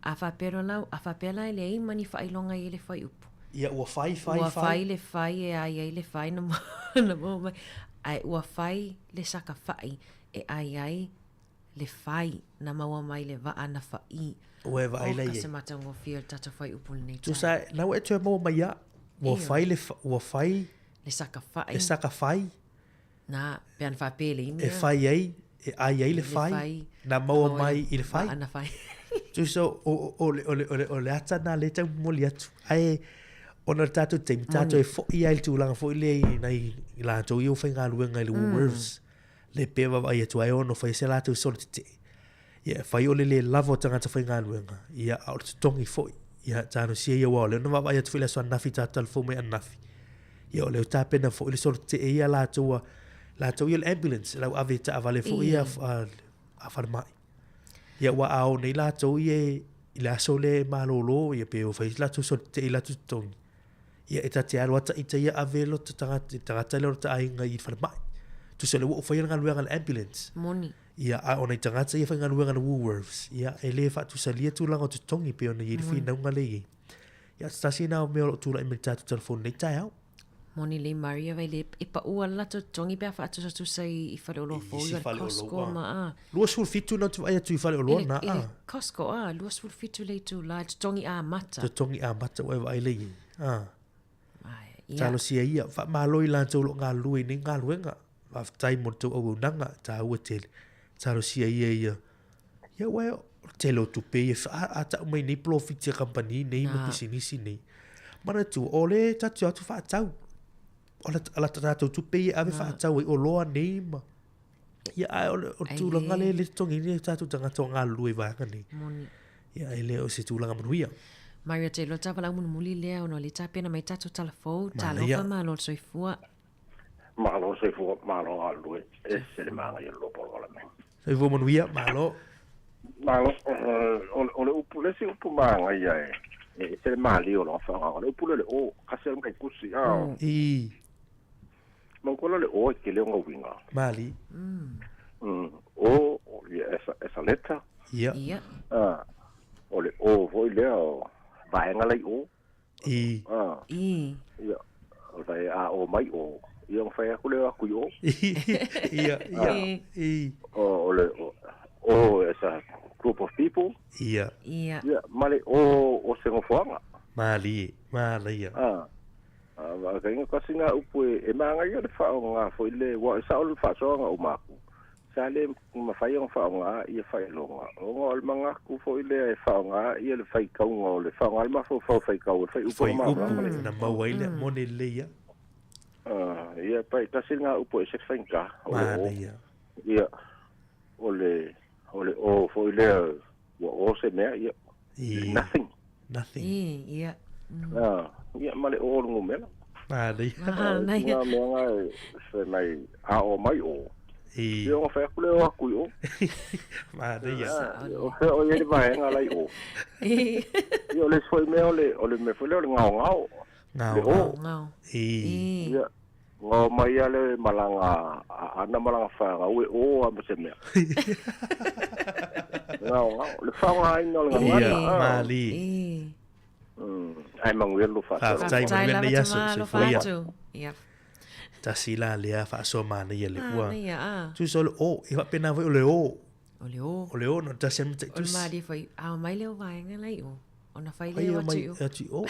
A faapea loa la, a faapea la e leai ma ni faailoga i le fuaiupu. Ia ua fai, fai, ua fai. Fai le fai e ai ai le fai na, na maua mai. Ae ua fai le saka fa'i e ai ai le fai na maua mai le vaa na fa'i. Ua e vaai la i ai. Oh, ka se matagofie o le tatou fuaiupu lenei taeao. Tusa, na ua e toe maua mai ia. Ua fai le, ua fai. Le saka fa'i. Le saka fai. Na, pe ana faapea le imi. E fai ai, e ai ai le fai, na maua mai i le fai. Ana fai. Tusa, o, o, o, le, o, le, o le ata na le tau momoli atu. Ae, ona o le tatou taimi, tatou e foi ai i le tulaga foi lea i nai i latou ia ua faigaluega i le Woolworths, le pei e vaavaai atu ai ono fai se latou solo tetee. Ia, e fai o le le lava o tagata faigaluega, ia, a o le totogi foi. Ia, talosia ia, aua o lea na vaavaai atu foi i le aso ananafi, tatou talafou mai ananafi. Ia, o lea ua tapena foi le solo tetee ia latou a, latou ia o le ambulance, lau ave taavale foi ia a, a falemai. Ia, aua a o nei latou ia i le aso lea e malolo, ia pe o fai se latou solo tetee i latou totogi. Ia, e ta te alu ata ita ia ave lota tagata, tagata lea o lota aiga i le falemai. Tusa o lea ua ou faia le galuega a le ambulance. Moni. Ia, a o nai tagata ia faigaluega i le Woolworths, ia, e le faatusalia tulaga o totogi pei ona i ai le finauga lea e i ai. Ia, o se tasi lena o mea o lo o tulai mai i le tatou telefoni nei taeao. Moni lelei Maria vai le e pau lava le latou totogi pe a faatusatusa i, i faleoloa fou I ia le Costco ma a. 27 na ou te vaai atu i faleoloa na a. I le Costco a, 27 le itula, totogi amata. Totogi amata ua e vaai lea i ai. A. Ai, ia. Talosia ia, faamalo i latou o lo o galulue i nei galuega. Faafetai mo le tou auaunaga, e taua tele. Talosia ia ia, ia aua o le tele o tupe ia, a, a tau mai nei polofiti a kamupani nei ma pisinisi nei. Manatua, o lea tatou te o atu faatau. O la, la tatou tupe ia e ave faatau ai oloa nei ma... Ia, ae o le, o le tulaga lea e le totogiina e tatou tagata o galulue i vaega nei. Moni. Ia, e le o se tulaga manuia. Maria Taylor, tavalau mulimuli lea ona o lea e tapena mai tatou tala fou. Talofa, malo le soifua. Malo soifua, malo galulue, ese le manaia o le lua polokalame. Soifua manuia, malo. Malo, o le upu, le isi upu manaia e, e ese le malie o lona faaaogaina, o le upu lea o le o, kasi lava ma kusi, a. I. Manatua la le o e tele ona uiga. Malie. O, ia, as a letter. Ia. Ia. O le o foi lea o vaega la i o. I. I. Ia, o le a o mai o, ia ona fai atu lea atu i o. Ia, ia, i. O le o as a group of people. Ia. Ia. Ia, ma le o o se nofoaga. Malie, manaia. A, a, ka inga kasi ngā upu e, e māngaia le whaonga foi le, wa e sao le whaasoanga o māku. Sa le mafai ona faaaoga ia faailoga, ona o le manatu foi lea e faaaoga ia le faitauga o le faaaoga le mafaufau faitau e fai upu ona malamalama lea. Na maua ai le moni lelei ia. Ia, pai tasi lena upu e ese le faigata, o le o. Manaia. Ia, o le, o le o foi lea ua o se mea, ia, I. nothing. Nothing. I, ia. Ia ma le o o le numera. Manaia. Manaia. Nga mea nga e fai mai a o mai o. I. Ia ona fai atu lea o atu i o. Manaia. O fea o i ai le vaega la i o. Ia o le isi foi mea o le o le mea foi lea o le gaogao. Le o. Gaogao. I. Ia gao mai lava le malaga a Ana ma lana fanau e o lava ma se mea. Gaogao. Le faaaogaina o le gagana. Ia, malie. Ae manuia le lua faasolo. Faafetai Faafetai manuia lava lenei aso, tama, alofa soifua ia. atu. Ia. Tasi la lea faasoa manaia le ua. Manaia, a. Tusa o le o, e faapena foi o le o. O le o. O le o na o le tasi lava O le mataitusi. malie foi, a omai lea o vaega la i o. Ona fai Fai lea o mai atu i o. atu i o.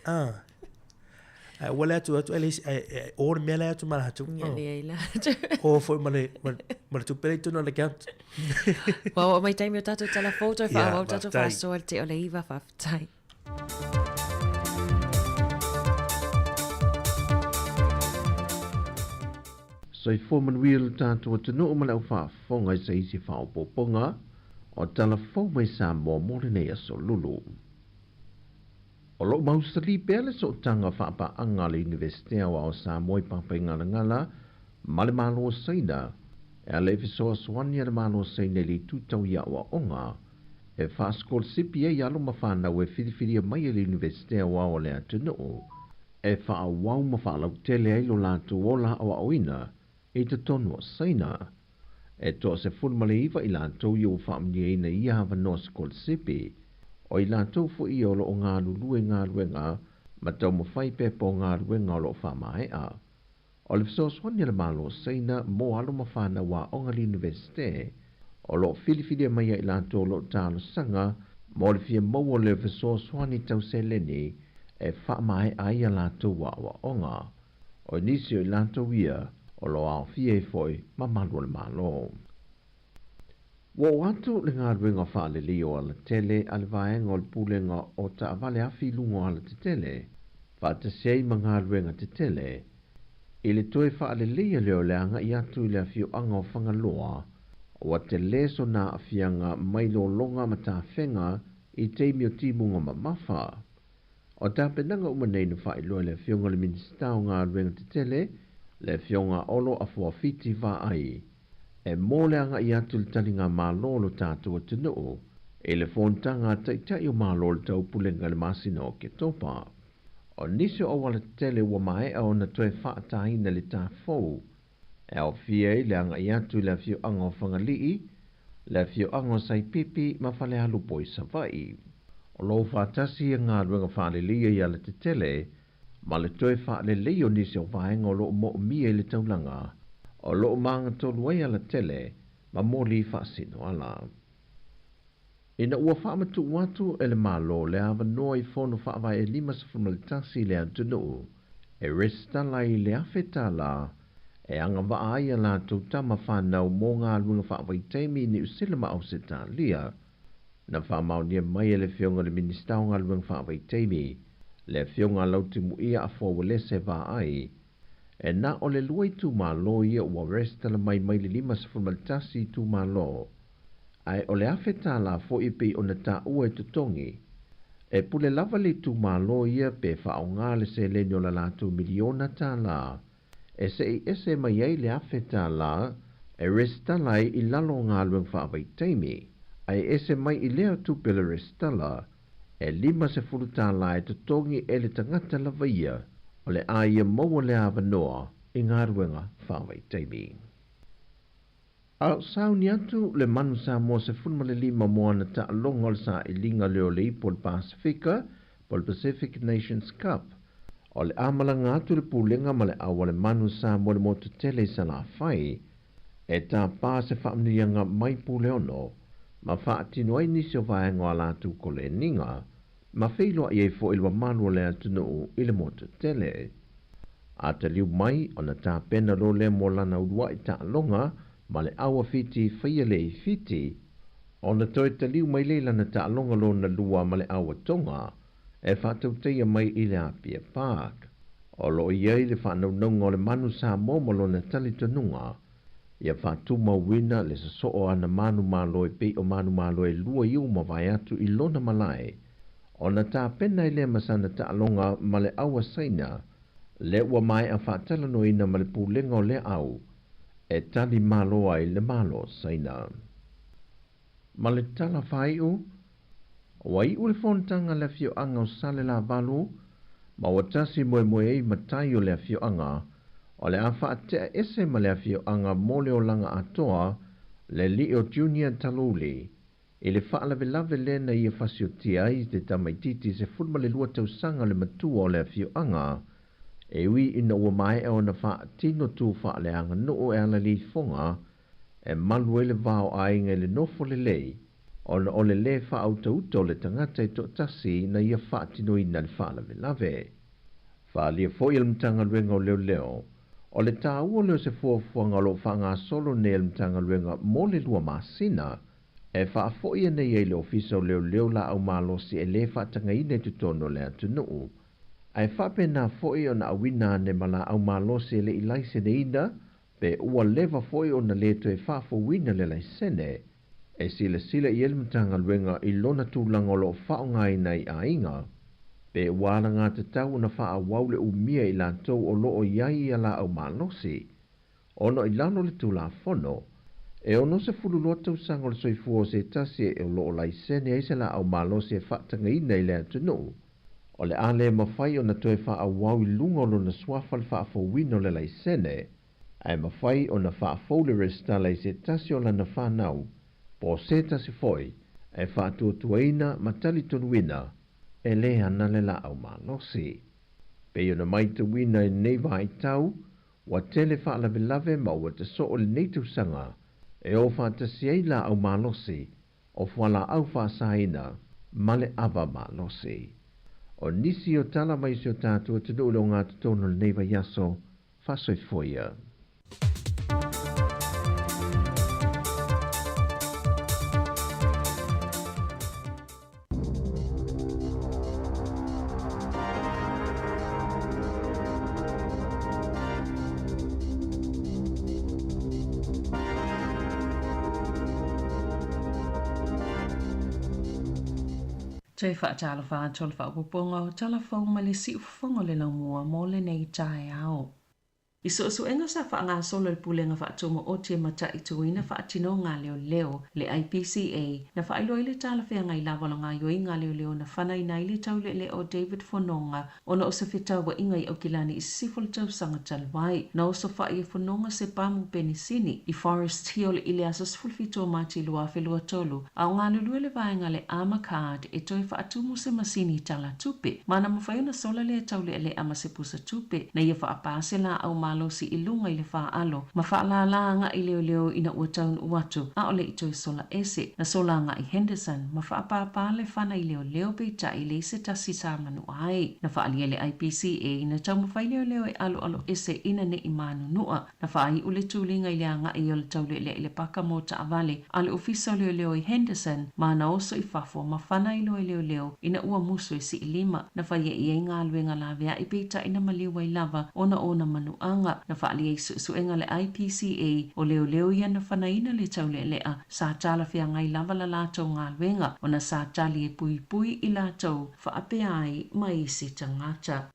Ah. Ai ua le atu atu ai le isi, ai ai o le mea la atu ma latou. Ia leai la atu. O foi ma le ma ma le tupe le i totonu o le account. Ua oo mai taimi o tatou tala fou, toe Ia, faaauau tatou faafetai. faasoa i le tea o le 9, faafetai. Soifua manuia lo tatou atunuu ma le aufaafofoga i se isi faaopoopoga o tala fou mai Samoa mo lenei aso lulu. O lo o mausali pea le sootaga faapaaga a le Iunivesite Aoao o Samoa i Papaigalagala ma le Malo o Saina e ala i fesoasoani a le Malo o Saina i le itu tau i aoaoga e faasikolasipi ai alo ma fanau e filifilia mai e le Iunivesite Aoao a le atunuu e faaauau ma faalautele ai lo latou ola aoaoina i totonu o Saina. E 19 i latou ia ua faamanuiaina i ia avanoa sikolasipi, o i latou foi ia o lo o galulue i galuega ma taumafai pepa o galuega o lo o faamaea. O le fesoasoani a le Malo o Saina mo alo ma fanau aoga a le Iunivesite o lo o filifilia mai ia i latou o lo o talosaga mo le fia maua o le fesoasoani tau seleni e faamaea ai a latou aoaoga. O nisi o i latou ia o lo o aofia ai foi ma malu o le Malo. Ua oo atu le galuega faalelei o alatele a le vaega o le Pulega o Taavale Afi i luga o alatetele, faatasi ai ma galuega tetele, i le toe faaleleia lea o le agai atu i le afioaga o Fagaloa, ua tele sona aafiaga mai lologa ma tafega i taimi o timuga mamafa. O tapenaga uma nei na faailoa e le Afioga i le Minisita o Galuega Tetele, le Afioga Olo Afuafiti Vaai, e mo le agai atu i le taligamalo o lo tatou atunuu i le fonotaga a Taitai o Malo o le Taupulega i le masina o Oketopa. O nisi o auala tetele ua maea ona toe faataina i le tafou, e aofia ai le agai atu i le afioaga o Fagalii, le afioaga o Saipipi ma Falealupo i Savaii. O lo o faatasi ia galuega faaleleia i alatetele ma le toe faalelei o nisi o vaega o lo o moomia i le taulaga o lo o magatolu ai alatele ma moli faasinoala. Ina ua faamatuu atu e le Malo le avanoa i fono faavae e 51 i le atunuu e resitala ai i le $1,000 e agavaa ai a latou tama fanau mo galuega faavaitaimi i Niu Sila ma Ausetalia, na faamaonia mai e le Afioga i le Minisita o Galuega Faavaitaimi, le Afioga a Lautimuia Afoa Uelese Vaai, e na o le lua itumalo ia ua resitala mai mai le 51 itumalo, ae o le $1,000 foi e pei ona taua e totogi. E pule lava le itumalo ia pe faaaoga le seleni o la latou miliona tala e se'i ese mai ai le $1,000 e resitala ai i lalo o galuega faavaitaimi, ae ese mai i lea tupe o le resitala e $50 e totogi e le tagata lava ia o le a ia maua lea avanoa i galuega faavaitaimi. A o sauni atu le Manu Samoa 15 mo ana taaloga o le sailiga lea o le Ipu o le Pasefika po o le Pacific Nations Cup. O le a malaga atu le Pulega ma le Au a le Manu Samoa i le motu tele i Salafai e tapa se faamanuiaga mai Puleono ma faatino ai nisi o vaega o a latou koleniga ma feiloai ai foi le mamalu o le atunuu i le motu tele. A taliu mai ona tapena loa lea mo lana uluai taaloga ma le au a Fiti faia le i Fiti, ona toe taliu mai lea i lana taaloga lona lua ma le au a Tonga e faatautaia mai i le Apia Park. O lo o i ai le faanaunauga o le manu Samoa ma lona talitonuga ia faatumauina le sosoo o ana manumalo e pei o manumalo e lua i ua mavae atu i lona malae Ona tapena ai lea ma sana taaloga ma le au a Saina, lea ua maea faatalanoaina ma le pulega o lea au e tali malo ai le Malo o Saina. Ma le tala faaiu, ua iu le fonotaga a le afioaga o Salelavalu ma ua tasi moemoe ai matai o le afioaga o le a faatea ese ma le afioaga mo le olaga atoa le alii o Junior Taluli i le faalavelave lea na ia fasiotia ai te tamaitiiti 12 tausaga le matua o le afioaga e ui ina ua maea ona faatino tu faaleaganuu e ala i le ifoga e malu ai le va o aiga i le nofo lelei ona o le lē faautauta o le tagata e toatasi na ia faatinoina le faalavelave. Faaalia foi e le Matagaluega o Leoleo, o le taua lea o se fuafuaga o lo o faagasolo nei a le Matagaluega mo le lua masina e faafoia nei ai le Ofisa o Leoleo laau malosi e lē faatagaina i totonu o le atunuu, ae faapena foi ona auina ane ma laau malosi e le i laiseneina pe ua leva foi ona lē toe faafouina le laisene e silasila i ai le Matagaluega i lona tulaga o lo o faaaogaina i aiga, pe ua alagatatau ona faaauau le umia i latou o lo o i ai ia laau malosi, ona i lalo o le Tulafono, e 62 tausaga o le soifua o se tasi o lo o laisene ai se laau malosi e faatagaina i le atunuu, o le a le mafai ona toe faaauau i luga o lona suafa le faafouina o le laisene, ae mafai ona faafou le resitala i se tasi o lana fanau po o se tasi foi e faatuatuaina ma talitonuina e le ana le laau malosi. Pei ona maitauina i lenei vaitau, ua tele faalavelave ma ua tasoo lenei tausaga e o faatasi ai laau malosi o fualaau faasaina ma le ava malosi. O nisi o tala mai si o tatou atunuu i le ogatotonu o lenei vaiaso, faasoifua ia. Toe faatalofa atu o le faaopoopoga o tala fou mai le siufofoga o le laumua mo lenei taeao. I suesuega sa faagasolo e le Pulega Faatumaoti e mataituina faatinoga a leoleo, le IPCA, na faailoa ai le talafeagai lava o le gaoioiga a leoleo na fanaina ai le taulealea o David Fonoga ona o se fetauaiga i Aukilani i sisifo le tausaga talu ai. Na osofai e Fonoga se pamu penisini i Forest Hill i le aso 17 o Mati 2023, a o galulue le vaega a le Armour Card e toe faatumu se masini tala tupe ma na mafai ona sola lea taulealea ma se pusa tupe na ia faapā se laau malosi i luga i le faalo ma faalālā agai leoleo ina ua taunuu atu aʻole i toe sola ese. Na sola agai Henderson ma faapāpā le fana i leoleo peitai e leai se tasi sa manua ai. Na faaalia le IPCA na taumafai leoleo e aloalo ese ina ne i manunua. Na faaiu le tuliga i le agai o le taulealea i le paka mo taavale a le Ofisa o Leoleo i Henderson ma na oso i fafo ma fana i loa i leoleo ina ua musu e siilima. Na faia i ai galuega laveai peitai na maliu ai lava ona o ona manuaga. Na faaalia i suesuega a le IPCA o leoleo ia na fanaina le taulealea sa talafeagai lava la latou galuega ona sa tali e puipui i latou faapea ai ma isi tagata.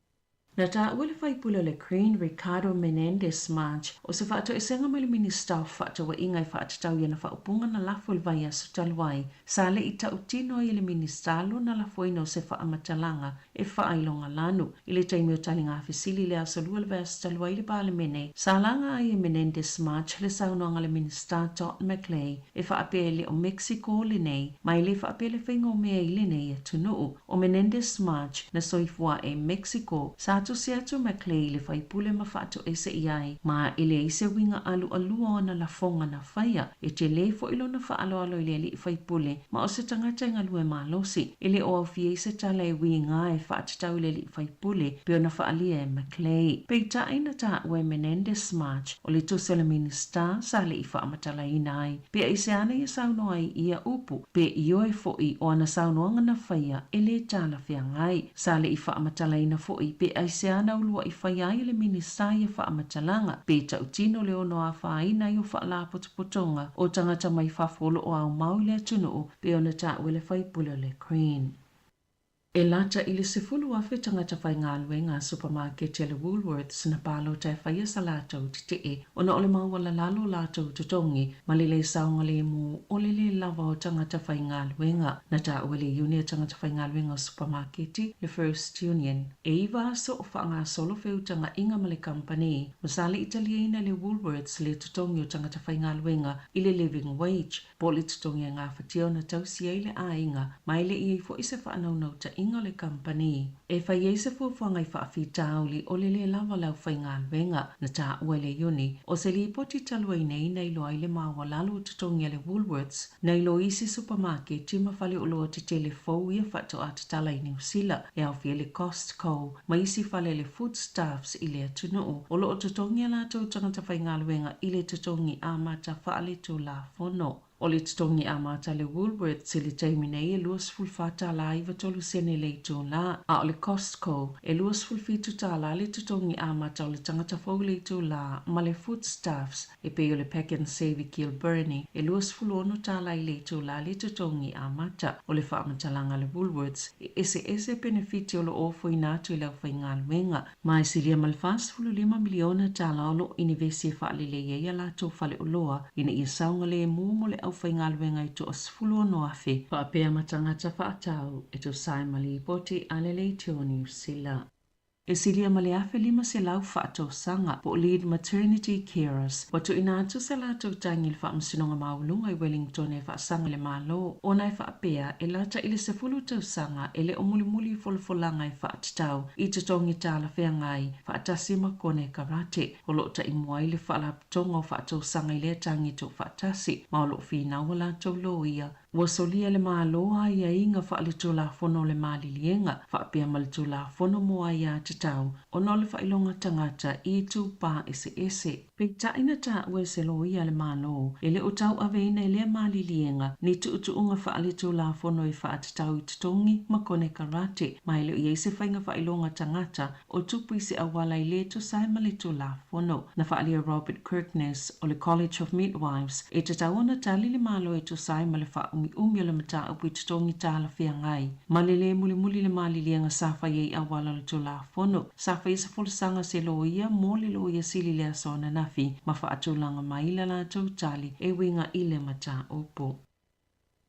Na taua le faipule o le Green, Ricardo Menendez March, o se faatoesega mai le Minista o Fefaatauaiga e faatatau i ana faaupuga na lafo i le vaiaso talu ai, sa le i tautino ai e le Minista lona lafoina o se faamatalaga e faailogalanu. I le taimi o taligafesili i le aso Lua o le vaiaso talu ai i le Palemene, sa laga ai e Menendez March le saunoaga a le Minista Dot McLay e faapea e le o Mexico lenei ma e le faapea le faiga o mea i lenei atunuu. O Menendez March na soifua ae i Mexico, sa tusi atu McLay i le faipule ma faatoese i ai, ma e leai se uiga alualua o ana lafoga na faia, e tele foi lona faaaloalo i le alii faipule, ma o se tagata e galue malosi, e le o aofia ai se tala e uiga e faatatau i le alii faipule, pei ona faaalia e McLay. Peitai na taua e Menendez March, o le tusi a le Minista sa le i faamatalaina ai, pe aisea ana ia saunoa ai i ia upu, pe ioe foi o ana saunoaga na faia e lē talafeagai. Sa le i faamatalaina foi pe aisea ana uluaʻi faia ai e le Minista ia faamatalaga, pe tautino le ono afaina ai o faalapotopotoga o tagata mai fafo o lo o aumau i le atunuu pei ona taua e le faipule o le Green. E lata i le 10,000 tagata faigaluega a supamaketi a le Woolworths na palota e faia sa latou tetee ona o le maualalalo o latou totogi ma le lē saogalemu o le lē lava o tagata faigaluega. Na taua e le Iuni a Tagata Faigaluega o Supamaketi, le First Union, e iva aso o faagasolo feutagaiga ma le kamupani, ma sa le i taliaina e le Woolworths le totogi o tagata faigaluega i le living wage, po o le totogi e gafatia ona tausi ai le aiga, ma e le i ai foi se faanaunautaiga o le kamupani e fai ai se fuafuaga i faafitauli o le lē lava o le aufaigaluega. Na taua e le Iuni o se lipoti talu ai nei na iloa ai le maualalo o totogi a le Woolworths nai lo isi supamaketi ma faleoloa tetele fou ia faatoa tatala i Niu Sila, e aofia ai le Costco ma isi fale a le Foodstuffs i le atunuu. O lo o totogi a latou tagata faigaluega i le totogi amata faaletulafono. O le totogi amata a le Woolworths i le taimi nei e $24 tala 93 sene le itulā, a o le Costco e $27 tala le totogi amata o le tagata fou i le itulā ma le Foodstuffs e pei o le Pak'nSave i Kilbirnie e $26 tala i le itulā le totogi amata. O le faamatalaga a le Woolworths, e eseese penefiti o lo o ofoina atu i le aufaigaluega. Ma e silia ma le $45 miliona tala o lo o inivesi e faalelei ai a latou faleoloa ina ia saogalemu mo le aufaigaluega e toa 16,000 faapea ma tagata faatau e tusa ai ma lipoti a le Leitio Niu Sila. E silia ma le 1,500 faatausaga po o lead maternity carers ua tuuina atu sa latou tagi i le Faamasinoga Maualuga i Wellington e faasaga i le Malo ona e faapea e lata i le 10 tausaga e le o mulimuli i folafolaga e faatatau i totogi talafeagai faatasi ma konekarate o lo o taimua ai le Faalapotopotoga o Faatausaga i lea tagi tuufaatasi ma o lo o finau a latou loia Ua solia le Malo aiaiga faaletulafono o le maliliega faapea ma le Tulafono mo Aiatatau ona o le faailoga tagata i itupa eseese. Peitai na taua e se loia a le Malo e le o tauaveina i lea maliliega ni tuutuuga faaletulafono e faatatau i totogi ma konekarate ma e le o i ai se faiga faailoga tagata o tupu i se auala i lē tusa ai ma le Tulafono. Na faaalia Robert Kirkness o le College of Midwives e tatau ona tali le Malo e tusa ai ma le faaumiumi o le mataupu i totogi talafeagai ma le lē mulimuli le maliliega sa fai ai auala o le Tulafono. Sa faia se folasaga a se loia mo le Loia Sili i le aso ananafi ma faatulaga mai la latou tali e uiga i le mataupu.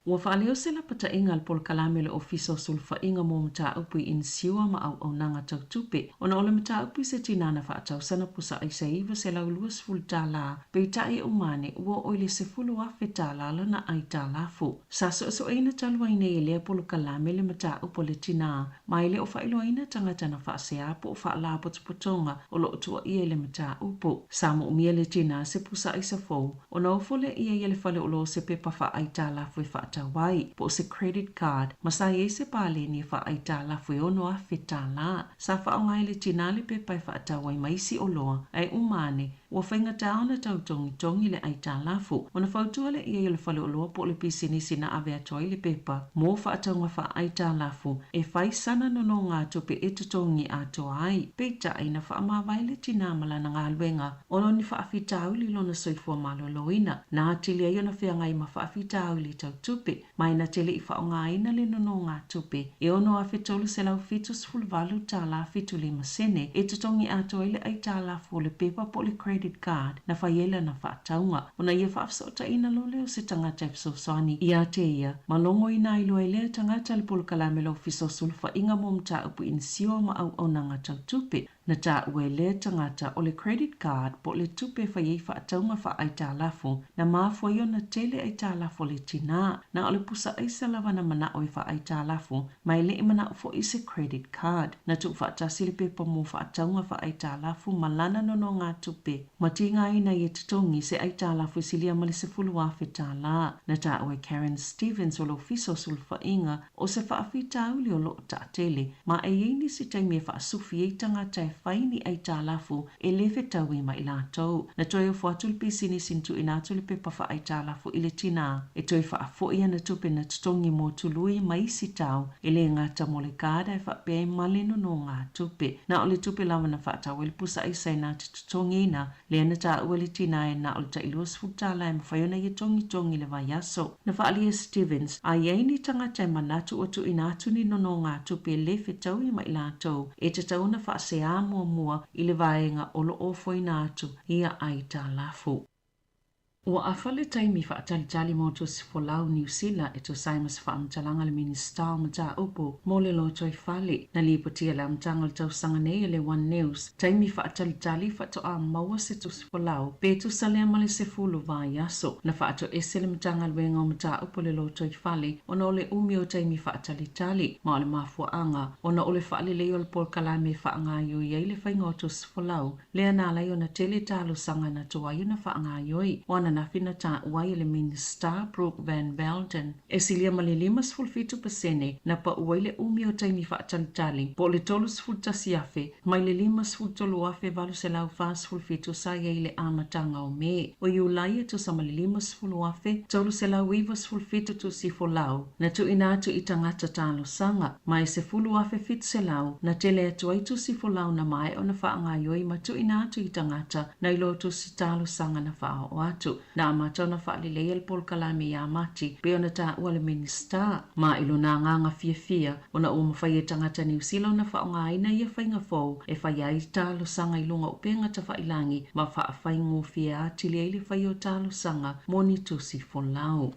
Ua faaleo se lapataiga a le Polokalame o le Ofisa o Sulufaiga mo Mataupu i Inisiua ma Auaunaga Tau Tupe ona o le mataupu i se tinā na faatausana pusa aisa e $920 tala, peitai e uma ane ua oo i le $10,000 tala lana aitalafu. Sa suesueina talu ai nei e lea polokalame le mataupu a le tinā ma e le o faailoaina tagata na faasea po o faalapotopotoga o lo o tuuaia i le mataupu. Sa moomia le tinā se pusa aisa fou Ona ofo lea i ai e le faleoloa se pepa faaaitalafu e faatau ai, po o se credit card, ma sa i ai se paleni e faaaitalafu e $6,000. Sa faaaoga e le tinā le pepa e faatau ai ma isi oloa, ae uma ane, ua faigata ona tau togitogi le aitalafu. Ona fautua lea i ai o le faleoloa po o le pisinisi na ave atu ai le pepa mo faatauga faaaitalafu e fai sana nonogatupe e totogi atoa ai. Peitai, na faamavae le tinā ma lana galuega Ona o ni faafitauli i lona soifua maloloina, na atili ai ona feagai ma faafitauli tau tupe, ma e na te le i faaaogaina le nonogatupe e $6,378 tala 75 sene e totogi atoa ai le aitalafu o le pepa po o le credit card na fai ai lana faatauga. Ona ia faafesootaiina loa lea o se tagata e fesoasoani ia te ia, ma logoina ai loa e lea tagata le polokalame o le Ofisa o Sulufaiga mo Mataupu Inisiua ma Auaunaga Tau Tupe. Na taua e lea tagata o le credit card po o le tupe e fai ai faatauga faaaitalafu na mafua ai ona tele aitalafu a le tinā. Na o le pusa aisa lava na manao e faaaitalafu ma e le i manao foi i se credit card. Na tuufaatasi le pepa mo faatauga faaaitalafu ma lana nonogatupe ma tigaina ai e totogi se aitalafu e silia ma le $10,000. Na taua e Karen Stevens o le Ofisa o Sulufaiga o se faafitauli o lo o taatele, ma e i ai nisi taimi e faasufi ai tagata e fai ni aitalafu e le fetaui ma i latou. Na toe ofo atu le pisinisi na tuuina atu le pepa faaaitalafu i le tinā e toe faafo'i ana tupe na totogi mo tului ma isi tau e le gata mo le card ae faapea ai ma le nonogatupe. Na o le tupe lava na faatau ai le pusa aisa na te totogiina lea na taua e le tinā e na o le tai 20 tala e mafai ona ia togitogi i le vaiaso. Na faaalia e Stevens, a i ai ni tagata e manatu ua tuuina atu ni nonogatupe le fetaui ma i latou, e tatau ona faaseā muamua i le vaega o lo o ofoina atu ia aitalafu. Ua afa le taimi faatalitali mo tusi folau Niu Sila e tusa ai ma se faamatalaga a le Minisita o Mataupu mo le Lotoifale. Na lipotia i le amataga o le tausaga nei e le One News, taimi faatalitali faatoa maua se tusi folau pe tusa lea ma le 10 vaiaso. Na faatoese le Matagaluega o Mataupu o le Lotoifale ona o le umi o taimi faatalitali, ma o le mafuaaga ona o le faalelei o le polokalame e faagaoioi ai le faiga o tusi folau lea na ala ai ona tele talosaga na tuai ona faagaoioi. O ananafi na taua ai e le Minisita Brooke Van Velden, e silia ma le 57% na pau ai le umi o taimi faatalitali, po o le 31,000 mai le 53,847 sa i ai i le amataga o Me. O Iulai e tusa ma le 50,397 tusi folau na tuuina atu i tagata talosaga, ma e 10,700 na tele atu ai tusi folau na maea ona faagaoioi ma tuuina atu i tagata nai lo tusi talosaga na faaoo atu. Na amata ona faaleleia le polokalame ia Mati pei ona taua le Minisita, ma i lona agaga fiafia ona ua mafai e tagata Niu Sila ona faaaogaina ia faiga fou e fai ai talosaga i luga o upega tafailagi ma faafaigofie atili ai le faia o talosaga mo ni tusi folau.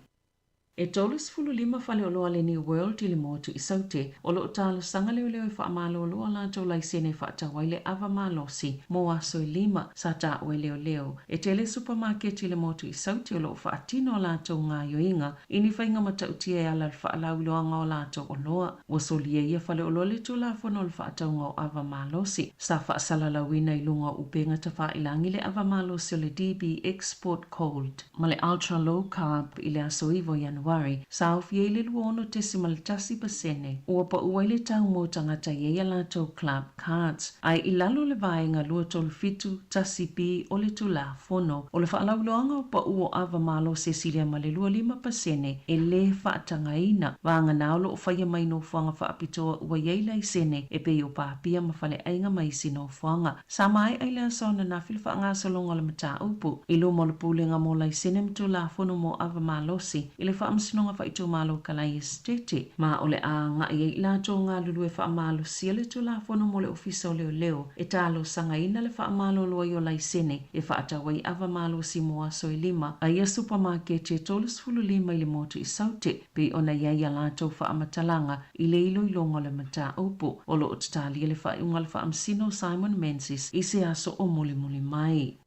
E 35 faleoloa a le New World i le motu i Saute o lo o talosaga leoleo e faamalolo a latou laisene e faatau ai le ava malosi mo aso e lima, sa taua e leoleo. E tele supamaketi i le motu i Saute o lo o faatino a latou gaoioiga i ni faiga matautia e ala i le faalauiloaga o latou oloa. Ua solia ia faleoloa le Tulafono o le Faatauga o Ava Malosi. Sa faasalalauina i luga o upega tafailagi le ava malosi o le DB Export Cold ma le Ultra Low Carb i le aso 9 o Ianuari, sa aofia i le 26.1%. Ua pau ai le tau mo tagata i ai a latou Club Cards, ae i lalo o le vaega 237 1B o le Tulafono o le Faalauiloaga o Pau o Ava Malosi e silia ma le 25% e lē faatagaina, vagana o lo o faia mai nofoaga faapitoa ua i ai laisene e pei o pāpia ma faleaiga ma isi nofoaga. Sa maea i le aso ananafi le faagasologa o le mataupu i luma o le Pulega mo Laisene ma Tulafono mo Ava Malosi i le Faamasinoga Faaitumalo Kalai Esetete, ma o le a agai ai i latou galulue faamalosia le Tulafono mo le Ofisa o Leoleo e talosagaina le faamalolo ai o laisene e faatau ai ava malosi mo aso e lima a ia supamaketi e 35 i le motu i Saute pei ona i ai a latou faamatalaga i le iloiloga o le mataupu. O lo o tatalia le faaiuga a le Faamasino Simon Menzies i se aso o mulimuli mai.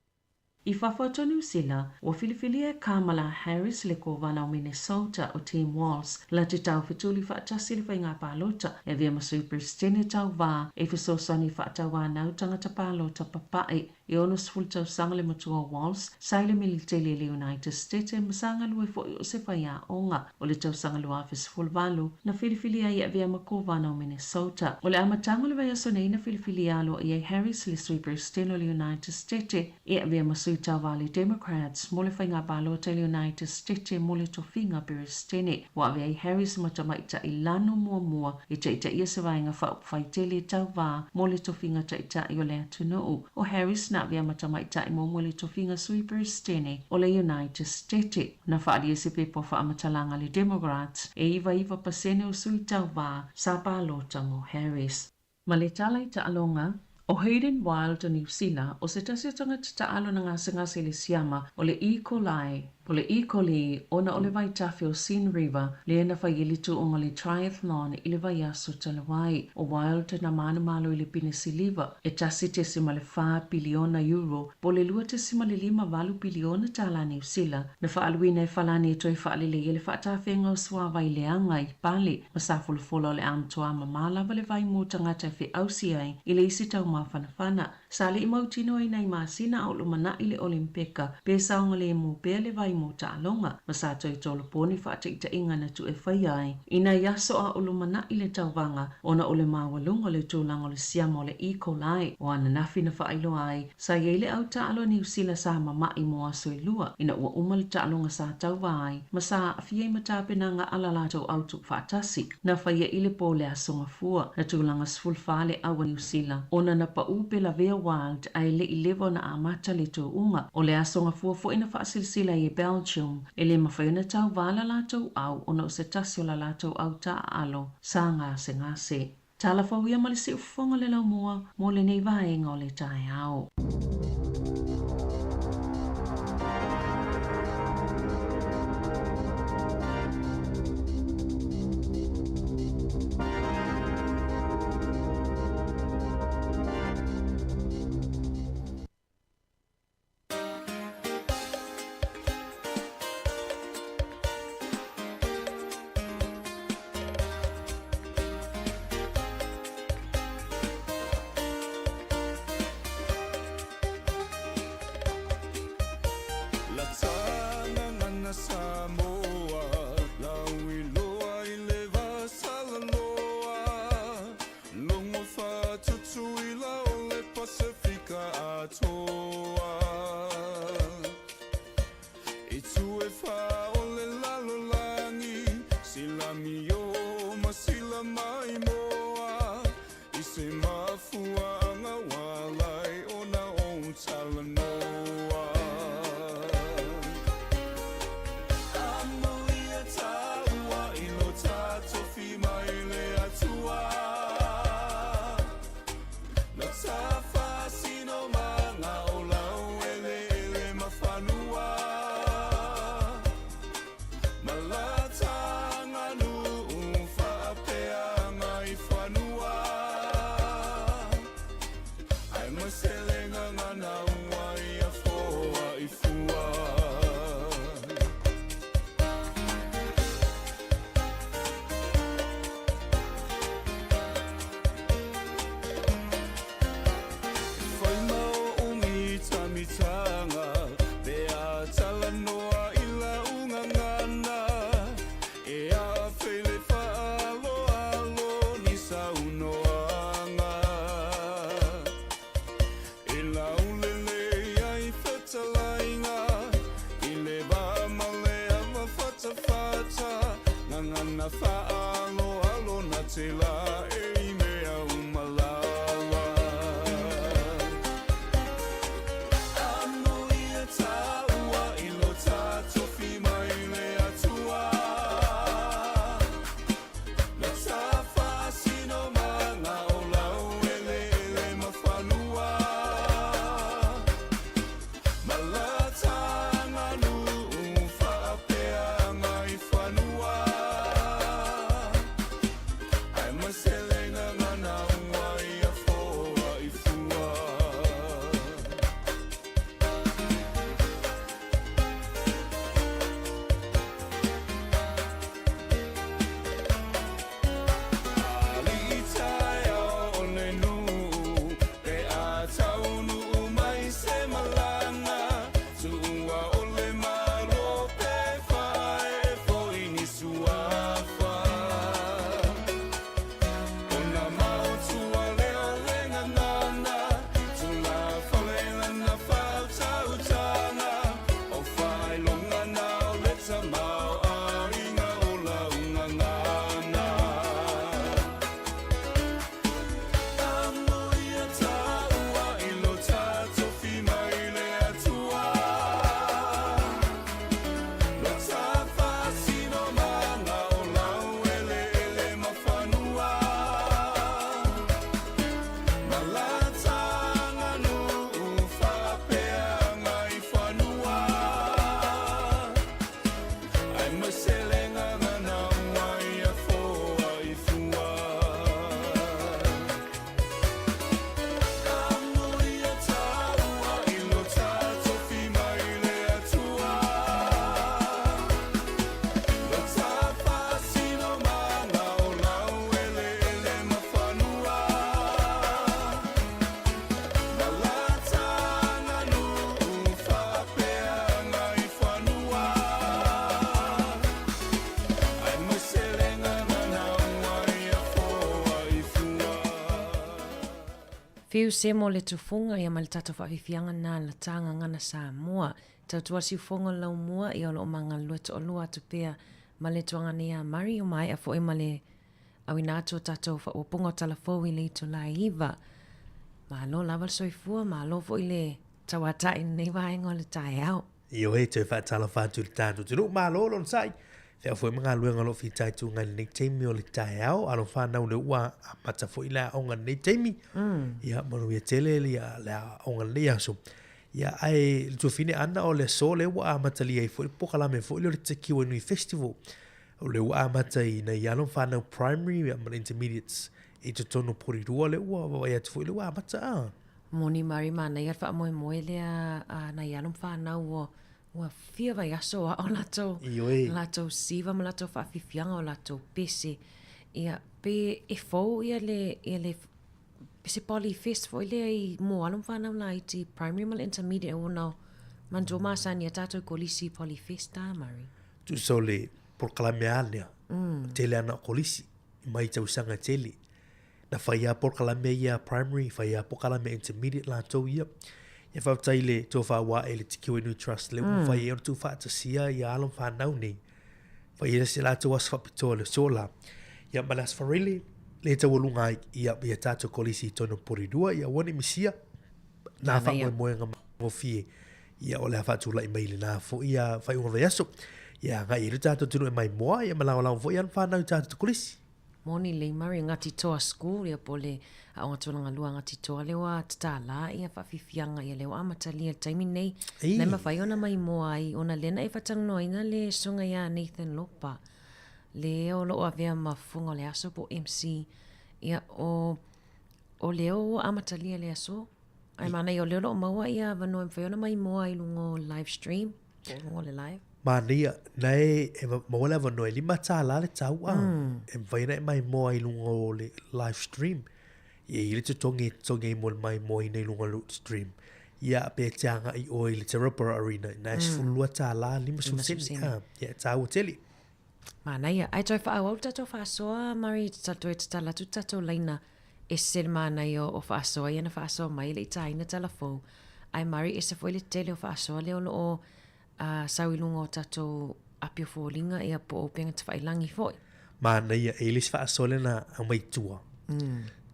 I fafo atu o Niu Sila, ua filifilia e Kamala Harris le Kovana o Minnesota o Tim Walz la te taufetuli faatasi i le faiga palota e avea ma Sui Peresetene tauvā e fesoasoani i faatauanau tagata palota papae. E 60 tausaga le matua o Walz, sa i le militeli i le United States ma sa galue foi o se faiaoga. O le tausaga 2018, na filifilia ai e avea ma Kovana o Minnesota. O le amataga o le vaiaso nei na filifilia aloaia ai Harris le Sui Peresetene o le United States e avea ma sui tauva a le Democrats mo le faiga palota i le United States mo le tofiga Peresetene. Ua avea ai Harris ma tamaitai lanu muamua e taitaia se vaega faaupufai tele tauvā mo le tofiga taitai o le atunuu. O Harris na avea ma tamaitai muamua i le tofiga sui Peresetene o le United States. Na faaalia se pepa o faamatalaga a le Democrats e 99% o sui tauvā sa palota mo Harris. Ma le tala i taaloga, ʻO Hayden Wilde o Niu Sila, o se tasi o tagata taalo na gasegase i le siama o le E. coli, po le E. coli, ona o le vaitafe o Seine River, lea na fai ai le tuuga o le triathlon i le vaiaso talu ai. ʻO Wilde na manumalo i le pine siliva e 1.4 piliona euro, po o le 2.58 piliona tālā Niu Sila, na faaaluina e Falani e toe faalelei ai le faatafega o suāwai leaga i Pale ma sa folafola o le a matuā mamā lava le vai mo tagata e feausi ai i le isi tau mafanafana. Sa le i mautinoa i nai masina a o lumanaʻi le Olimpeka pe saogalemu pea le vai mo taaloga ma sa toe tolopo ni faataitaiga na tuu e faia ai i nai aso a o lumana'i le tauvaga ona o le maualuga o le tulaga o le siama o le E. coli. O ananafi na faailoa ai sa i ai le au taalo a Niu Sila sa mama'i mo aso e lua ina ua uma le taaloga sa tauva ai ma sa aafia i ma tapenaga a la latou au tuufaatasi na faia i le po o le Aso Gafua. Na tulaga 14 le au a Niu Sila ona na paʻū pe lavea Wild ae le i leva ona amata le touga. O le Aso Gafua foi na faasilasila ai e Belgium e le mafai ona tauva la latou au ona o se tasi o la latou au taaalo sa gasegase. Tala fou ia ma le siufofoga o le laumua mo lenei vaega o le taeao. Whiu Semo le tufunga ia ma le tatou faafiafiaga na la ta gagana Samoa. Tautua siufogo le laumua ia o lo o magalulue toalua atu pea ma le tuagana ia Mari o maea foi ma le auina atu o tatou faaopoopoga o tala fou i le itula e iva. Malo lava le soifua, malo foi le tauatai i lenei vaega o le taeao. Ioe, toe faatalofa atu i le tatou atunuu. Malo le onosai. Fea foi ma galuega o lo o fitaituga i lenei taimi o le taeao. Alo fanau lea ua amata foi le aoga i lenei taimi. Ia, manuia tele le aoga i lenei aso. Ia, ae le tuafine Ana o le aso lea ua amatalia ai foi le polokalame foi lea o le Te Kiwa Nui Festival. O lea ua amata i nai alo ma fanau primary ma le intermediates i totonu o Porirua lea ua vaavaai atu foi lea ua amata a. Moni Mari manaia le faamoemoe lea a nai alo ma fanau ua ua fia vaiaso o ao latou Ioe. latou siva ma latou faafiafiaga o latou pese. Ia pe e fou ia le ia le se poly fest foi lea i mo alo ma fanau laiti primary ma le intermediate ona manatua masani a tatou kolisi poly fest a Mari. Tusa o le polokalame a lea, tele ana o kolisi mai tausaga tele. Na fai lava polokalame ia primary, fai lava polokalame intermediate latou ia. Ia faafetai i le tofa ua ae i le Te Kiwa Nui Trust lea ua mafai ai ona tuufaatasia ia alo ma fanau nei. Fai ai se latou aso faapitoa i le aso la. Ia ma le Aso Faraile le taualuga ai ia, ia tatou kolisi i totonu o Porirua, ia aua ne i misia nā faamoemoega gofie ia o le a faatulai mai i lenā foi ia faaiuga o le vaiaso. Ia agai ai le tatou atunuu e maimoa ia ma lagolago foi alo ma fanau i tatou kolisi. Moni lelei Murray, Ngati Toa School, ia po o le Aoga Tulaga Lua a Ngati Toa lea ua tatala ia faafiafiaga ia lea ua amatalia i le taimi lenei. Na e mafai ona maimoa ai ona lea na e faatalanoaina le susuga ia Nathan Lopa le o lo o avea ma fofoga o le aso po o MC. Ia o o lea ua amatalia le aso. Ae manaia o lea o lo o maua ia avanoa e mafai ona maimoa i luga o live stream. Po o luga o le live. Manaia, na e, e maua le avanoa e $5 le tau a. E mafai ona e maimoa i luga o le live stream. Ia e i ai le totogi e totogi ai mo le maimoaina i luga o le stream. Ia pe te agai ʻoe i le Terebara Arena, na e $12 50 sene. A, ia e tāua tele. Manaia. Ae toe faaauau le tatou faasoa, Murray, toe tatala atu le tatou laina ese le manaia o faasoa ia na faasoa mai e le i tāina tala fou. Ae Murray, ese foi le tele o faasoa lea o lo o sau i luga o tatou api o foliga ia po o upega tafailagi foi. Manaia, e i ai le isi faasoa lea na aumai i tua.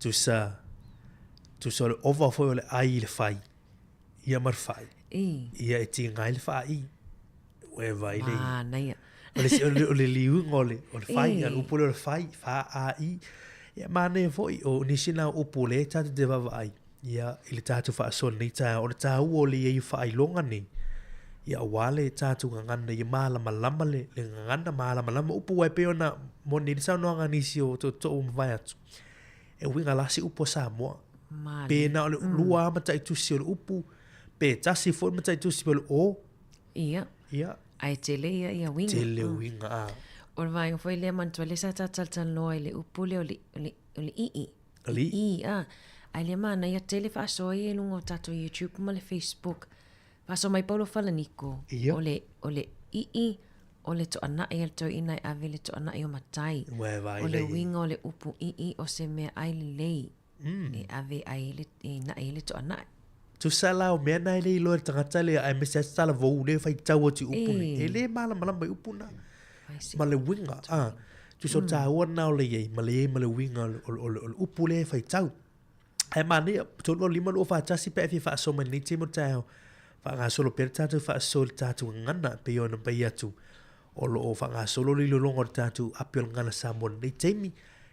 Tusa, tusa o le ova foi o le ai i le fai, ia ma le fai. Ia e tiga ai le faai. Ua e vaai le... Manaia. O le, o le, o le liuga o le, o le fai, mm. upu lea o le fai, fa a i. Ia manaia foi, o nisi na upu lea tatou te vaavaai, ia i le tatou faasoa lenei taeao, o le taua o le i ai o faailoga nei, ia aua le tatou gagana ia malamalama le, le gagana, malamalama upu, aua e pei ona moni ai le saunoaga a nisi o tootoo ua mavae atu, e uiga la se upu a Samoa. Male. Pe na o le mm. lua lava mataitusi o le upu, pe tasi foi le mataitusi pe o le o, Ia. Ia. Ae tele ia ia uiga. Tele uiga, a. O le vaega foi lea manatua lea sa ta talatalanoa i le upu lea o le, o le, o le ii. O le ii. Ii, a. Ae lea manaia tele faasoa ia i luga o tatou YouTube ma le Facebook. Faasoa mai Paulo Falaniko. Ia. O le, o le ii, o le toanai a le toeaina e ave le toanai o matai. Ua e vaai O le lea i. uiga o le upu ii o se meaai lelei. E ave ai le, e naʻi ai le toanaʻi. Tusa la o mea na e le iloa e le tagata lea aemaise lava se talavou lea e faitau atu i upu nei, e le malamalama i upu na. Ma le uiga, a, tusa o le taua lena o le i ai, ma le i ai ma le uiga o le, o le, o le upu lea e faitau. Ae manaia, 3 8 5 2 4 1 pe a e fia faasoa mai i lenei taimi o le taeao, faagasolo pea le tatou faasoa i le tatou gagana, e pei ona fai atu, O lo o faagasolo le iloiloga o le tatou api o le Gagana Samoa i lenei taimi.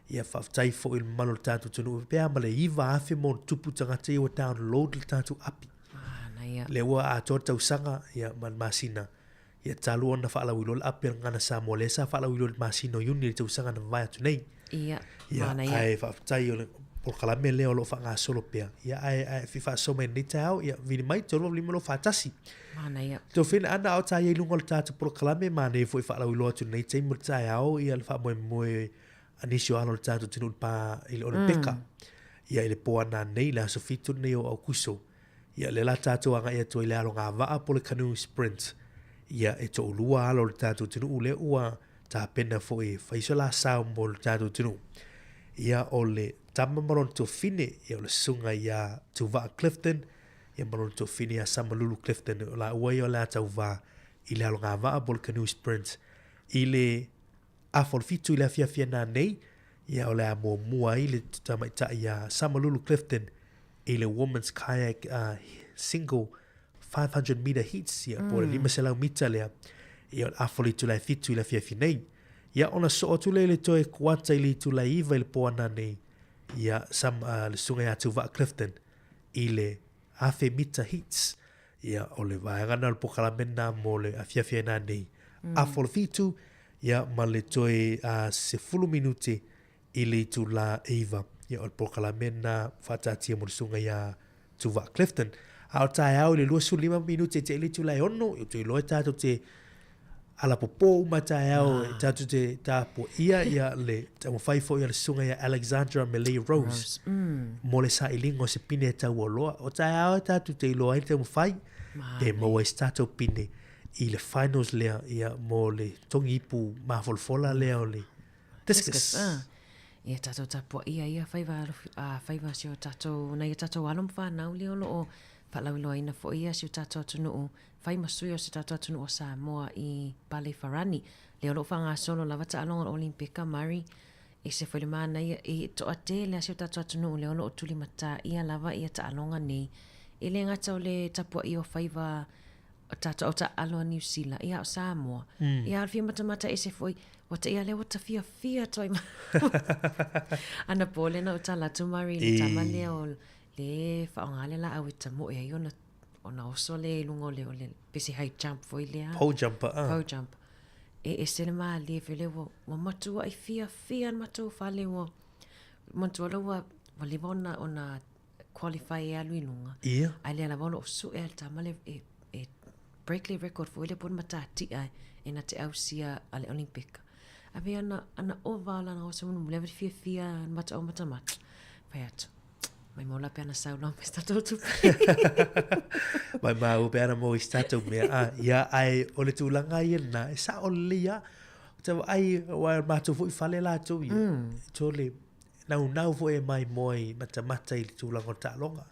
Ia faafetai foi i le mamalu o le tatou atunuu pe a ma le 9,000 ma ona tupu tagata ia ua download le tatou api. Manaia. Lea ua atoa le tausaga ia, ma le masina ia talu ona faalauiloa le api a le Gagana Samoa lea sa faalauiloa i le masina o Iuni i le tausaga na mavae atu nei. Ia, Ia, manaia. ae faafetai o le polokalame lea o lo o faagasolo pea. Ia, ae, ae fia faasoa mai i lenei taeao, ia, vili mai, 3 8 5 2 4 1. Manaia. Tofina ana a o ta i ai luga o le tatou polokalame, manaia foi faalauiloa atu i lenei taimi o le taeao ia le faamoemoe a nisi o alo o le tatou atunuu i le pa i le Olympeka. Ia i le po ananei, le aso 7 lenei o Aukuso. Ia lea la tatou agai atu ai i le alo gavaa po o le canoe sprint. Ia e toalua alo o le tatou atunuu lea ua tapena foi e fai so la sao mo le tatou atunuu. Ia o le. tama ma lona tuafine, ia o le susuga ia Tuvaa Clifton, ia ma lona tuafine ia Samalulu Clifton. O laua ia o le a tauvā i le alogavaa po o le canoe sprint i le afa o le fitu i le afiafi ana nei, ia o le a muamua ai le tamaitai ia Samalulu Clifton i le women's kayak uh, single 500 meter heats, ia po o le 500 mita lea, ia o le afa o le itula e fitu i le afiafi nei. Ia ona soo atu lea i le toe kuata i le itula e iva i le po ana nei, ia Sam, uh, le susuga ia Tuvaa Clifton i le 1000 mita heats. Ia o le vaega na o le pokalame na mo le afiafi ana nei. Mm. Afa o le fitu, ia ma le toe uh, 10 minute i le itulā e iva, ia o le polokalame na faataatia mo le susuga iā Tuvaa Clifton. A o taeao i le 25 minute e te i le itulā e ono, i o te iloa e tātou te alapopō uma taeao e tātou te tapuaia ia le taumafai foi a le susuga ia Alexandra Melei Rose, Rose. Mm. mo le sailiga o se pine e taualoa. O taeao e tātou te iloa ai le taumafai, pe maua ai se tātou pine i le finals lea ia mo le togi ipu mafolafola lea o le Discus. Discus, ah. Ia tātou tapuaia ia faiva alofi, ah, faiva si o tātou, nai o tātou alo ma whānau lea o loo whaalauiloaina foi ia si o tātou atunuu, fai ma sui o si o tātou atunuu o Samoa i Pale Farani. Lea o loo whangasolo lava taaloga o le Olimpika, Murray, e se foi le manaia, e toatele a si o tātou atunuu lea o loo tulimatā ia lava ia taaloga nei. E le gata o le tapuaia o faiva o tātou au taalo a Niu Sila, ia o Samoa. Mm. Ia, o le fia matamata ese foi, ua ta ia lea ua ta fiafia atu ai ma. Ana po le na o tala atu Murray le tama lea o le whaonga le la au e tamoe ai ona ona oso le i lunga o le o le pese high jump foi lea. Pole jumper, ah. Pole jump. E ese le mālie fele ua, ua matua ai fiafia na matou fale ua matua la ua, ua leva ona, ona qualify e alu i luga. Ia. Ae lea lava o loo sue a le tama le e, e break le record foi lea po o le matatia e na te ausia a le Olympika. A me ana, ana ova o lana oso mulimuli ave le fiafia le mataʻau matamata. Fai atu, mai mau la pe ana sau loa ma se tatou tupe. Mai mau pe ana mau i se tatou mea. Ah, ia, ae o le tulaga ia lena, e sao lelei lava. Ou te vaai, aua o le matou foi fale latou ia. Mm. Tole, naunau foi e maimoa i matamata i le tulaga o le taaloga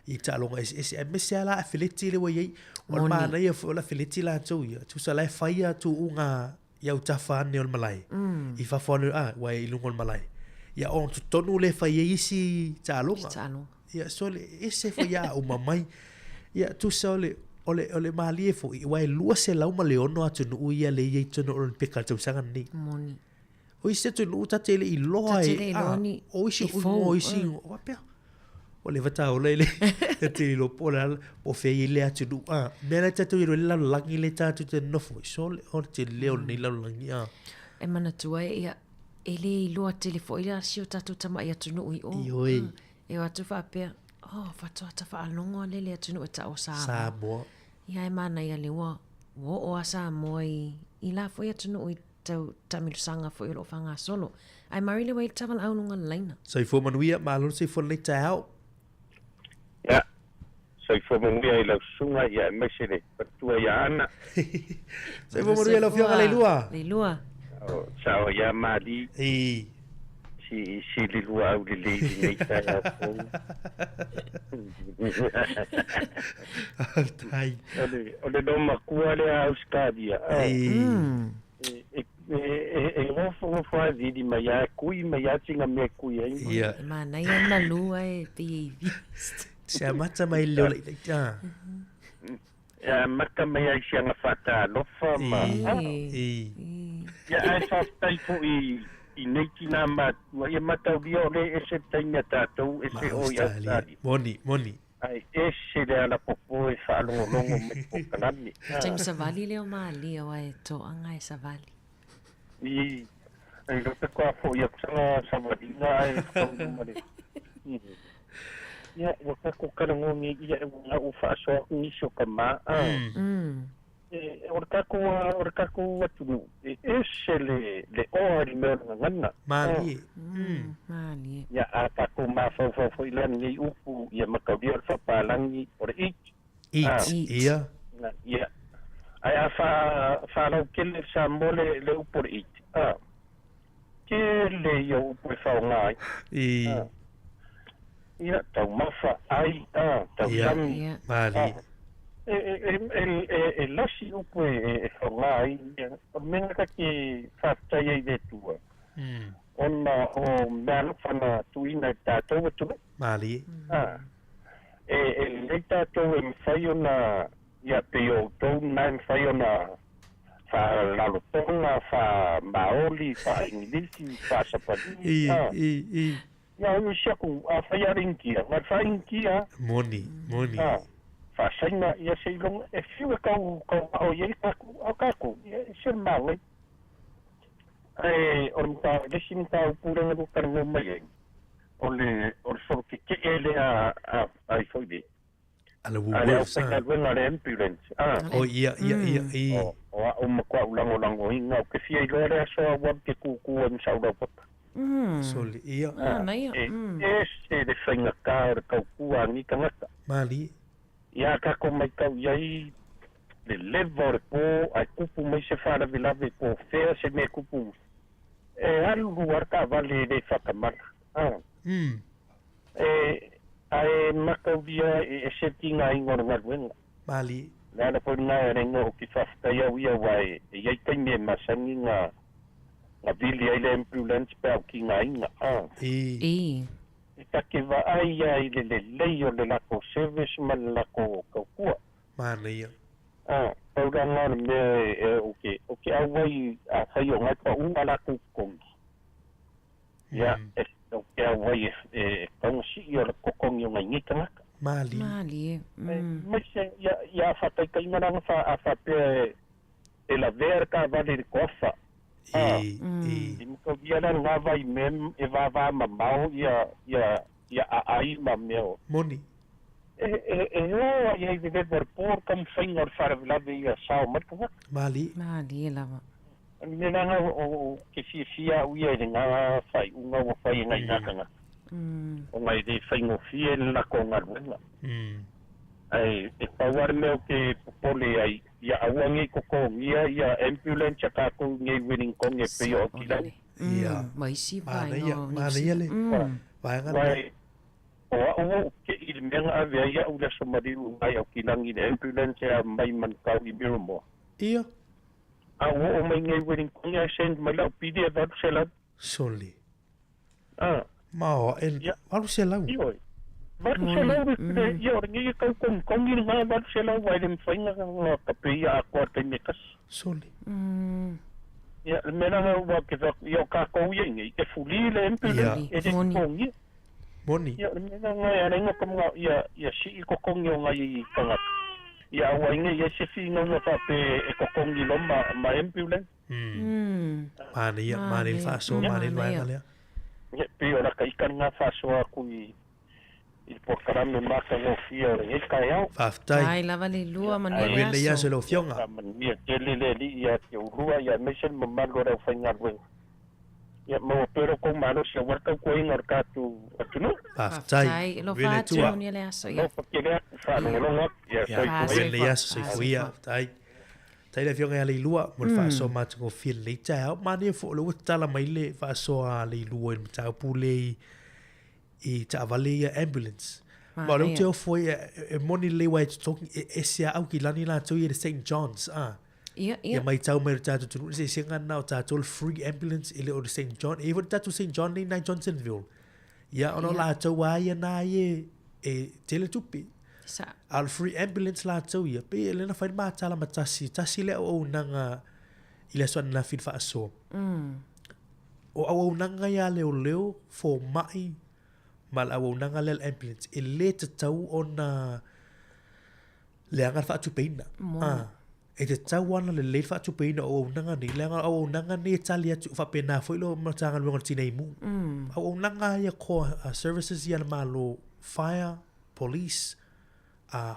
i taaloga eseese aemaise lava la afeleti lea ua i ai. O le manaia foi o le afeleti latou ia, tusa la e fai lava tuuga i autafa ane o le malae, i fafo ane, a, ua i luga o le malae. Ia ona totonu lea e fai ai isi taaloga. Ia, so le ese foi a uma mai. Ia, tusa o le, o le, o le malie foi, aua e 206 atunuu ia lea e i ai i totonu o le Olympika i le tausaga lenei. Moni. O isi atunuu ta te le i loa e, le iloa ni, o isi o isi o faapea. O le vata ola i le ta te iloa po o le a po o fea i le atunuu. A, mea la tatou iloa i le lalolagi le tatou te nofo ai. So o le tele o lenei lalolagi a. E manatua e ia, e le iloa tele foi la si o tatou tamai atunuu i o. Ioe. E o atu faapea, oh, faatoa ta faalogo a lele atunuu e tau o Samoa. Samoa. Ia e manaia le ua, ua oo a Samoa i, i la foi atunuu i tau taamilosaga foi o lo o faagasolo. Ae mari le wai le tavalaau luga le laina. Soifua manuia, malo le soifua lenei taeao. Ia, soifua manuia i lau susuga, ia aemaise le faletua ia Ana. Soifua manuia lau Afioga Leilua. Leilua. O, sao ia Mali. I. Si, si le lua au lelei i lenei taeao fou. Faafetai. O le, o le loomatua lea Ausetalia. I. E nofonofo lava e vili mai lava, e kui mai lava sina mea e kui ai. Ia. E manaia ona lua e pei e Se amata mai le leo laitiiti. Ah. E amata mai ai si ana faatalofa ma. I. Ia, ae faafetai foi i nei tinā matua, ia mataulia o lea e ese le taimi a tatou, ese o i Ausetalia. Moni, moni. Ae ese le alapopo e faalogologo mai polokalame. Taimi savali lea o Malia aua e toaga e savali. I, e iloa pe kua foi atu sana savaliga ae whakauru ma le. Ia, ua kako talanoa nei ia e ua ua faasoa atu nisi o tama, a. E, o le tatou, o le tatou atunuu, e ese le, le oa i le mea o le gagana. Malie. Malie. Ia, a tatou mafaufau foi la lenei upu, ia mataulia o le faapalagi, o le eat. Eat, ia. Ia. Ae a fa, faalautele le Samoa le, le upu o le eat, a, tele ia o upu e faaaoga ai. I. Ia, taumafa, ai, a, tausami. Ia, malie. E, e, e, e, e lasi upu e, e, e whaonga ai, ia, o le mea ka ke whāwhtai ai le Atua. Ona o mea alofa na tuuina i tātou atunuu. Malie. A, e, e lelei tātou e mawhai ona, ia, pei o outou na e mawhai ona whaalalotonga, wha-Maoli, wha-Ingilisi, wha-Sapani, I, a. i, i. Ia, o si aku, a whai a ringia, nga whaingia. Moni, moni. A, whasaina, ia se ilonga, e whiu e kau, kau ao i ei kaku, au kaku, ia, e se māngai. Ae, o le mata, le isi mataupu lea na lua talanoa mai ai, o le, o le solo keke'e lea a, a, ai foi le, A le a le Woolworths, a. aufaigaluega a le ambulance, a. O, ia, ia, ia, i. O, o a'u matua'u lagolagoina, ou te fia iloa le aso a ua alu te kūkū ai ma sau laupapa. Soli, ia. A, e ese le faigata o le taukua a ni tagata. Malie. Ia tatou maitau i ai le leva o le pō ae tupu mai se faalavelave po o fea se mea e tupu mai. E alu lava le taavale e le whakamala. A. E, ae mataulia e ese le tigaina o le galuega. Malie. Le ala foi lena e ala ai ou te faafetai au ia aua e i ai taimi e masani na na vili ai le ambulance pe a o tigaina. A. I. E ta te vaai ia i le lelei o le latou service ma le latou tautua. Manaia. A, pau la lena o le mea e, ou te, ou te auai afai o ngai paʻu a latou totogi. Ia, e, ou te auai e, e taugasi'i o le totogi o ngai nei tagata. Malie. Malie. Aemaise, ia, ia a faataitaiga la na fa, a faapea e, e lavea le taavale i le toafa. A, I. i mataulia la lena vaimea e vavamamao ia, ia, ia aai ma mea o. Moni. E, e, e o ai ai le leva o le po le taumafaiga o le faalavelave ia sao mai le tagata. Malie. Malie lava. O le mea lena o ke fiafia au ia i lena faaiuga ua fai e nai na tagata. Ona e le faigofie le latou galuega. Ae e pau lava le mea ou te popole ai, ia aua nei totogia ia ambulance a tatou i nei Wellington e pei o Aotearoa. Ia. Ma isi vaega Manaia, o Niu manaia le Sila. vaega Aua lena. o a'u ua ou te'i i le mea na ave ai a'u i le Aso Maliu i nai Aokilangi i le ambulance e aumai Manukau i Miramore. Ia. A ua oo mai nei Wellington ae send mai la'u pili e 800. Soli. A. Ma o e Ia. 800. Ioe. 800 le, le, ia o lenei e tau kogikogi lena 800 aua e le mafai ona tapeia atoa i le taimi e tasi. Soli. Ia, le mea lena ua ke fai atu, ia o tatou ia i nei, e fuli le ambulance, Ia. e le Moni. totogia. Moni. Ia, o le mea lena e ala ai ona taumana ia, ia sii totogi o nai tagata. Ia aua ai nei i ai se finauga faapea e totogi loa ma, ma ambulance. Manaia, manaia le faasoa, manaia le vaega lea. Ia, pei o lata ika lena faasoa atu i, i le polokalame matagofie o lenei taeao. Faafetai. Faafetai lava le lua, manuia le Manuia le aso. aso i lau Afioga. Faamanuia tele le Alii ia te oulua, ia aemaise le mamalu o le aufaigaluega. Ia maua pea lo outou malosi aua le tautuaina o le tatou atunuu. Faafetai. Faafetai. Alofa Manuia le atu, Atua. manuia le aso. Ia. Alofa tele atu, faalogologo atu. Ia, Ia, soifua manuia ia. le aso, soifua ia. Faafetai. Faafetai le Afioga ia Leilua mo le faasoa matagofie lenei taeao. Manaia foi o lea ua tatala mai le faasoa a Leilua i le mataupu lea i i taavale ia ambulance. Ma o lea ou te ofo ai e moni lelei aua e totogi e ese lava Aukilani latou ia i le St Johns a. Ia, ia. Ia maitau mai i le tatou atunuu le eseesega lena o tatou le free ambulance e le o le St John. E i ai foi le tatou St John lea i nai Johnsonville. Ia ona o latou lava ia na ia e tele tupe. Sa. A o le free ambulance latou ia, pei e le na fai le matala ma tasi, tasi le auaunaga i le aso ananafi i le faasoa. O auaunaga ia a leoleo, fomai ma le auaunaga lea a le ambulance, e le tatau ona leaga le faatupeina. Moni. E tatau ona lelei le faatupeina o auaunaga nei, leaga o auaunaga nei e tali atu, faapena foi le Matagaluega o le Tinei Mu. Auaunaga ia core services ia a le Malo, fire, police,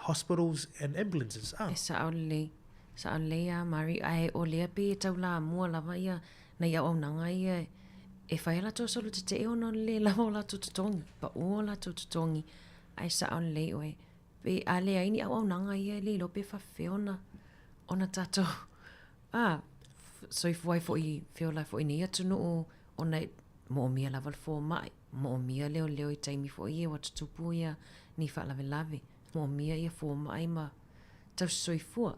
hospitals and ambulances. E sao lelei, sao lelei a Mari, ae o lea pei e taulamua lava ia nai auaunaga ia e fai a latou solo tetee ona o le le lava o latou totogi, pau o latou totogi, ae sao lelei oe. Pe a leai ni auaunaga ia e le iloa pe faafefea ona ona tatou a soifua ai foi feola ai foi i nei atunuu ona e moomia lava le fomai. Moomia leoleo i taimi foi ia ua tutupu ia ni faalavelave. Moomia ia fomai ma tausisoifua.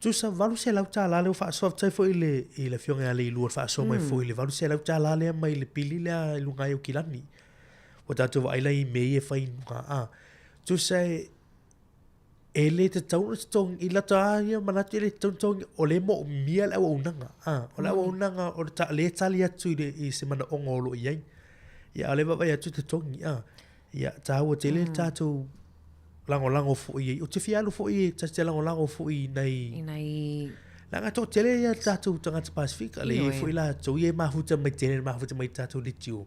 Tusa $800 lea ua faasoa faafetai foi i le i le afioga ia Leilua le faasoa mai foi i le $800 lea mai le pili lea i luga ai o Kilani. Ua tatou vaai la i mea ia e fai i luga a. Tusa e e le tatau ona totogi, i lata lava ia manatu e le tatau ona totogi, o lea e moomia le auaunaga. A, o le auaunaga o le ta, lea e tali atu i, le, i se manaoga o lo o i ai. Ia, a o lea e vaavaai atu e totogi. A, ia, taua tele le tatou lagolago foi i ai. Ou te fia alu foi ta te lagolago foi i nai... I nai... Leaga toatele ia tatou tagata Pasifika, le i ai foi latou ia e mafuta mai tele, mafuta mai tatou leitio.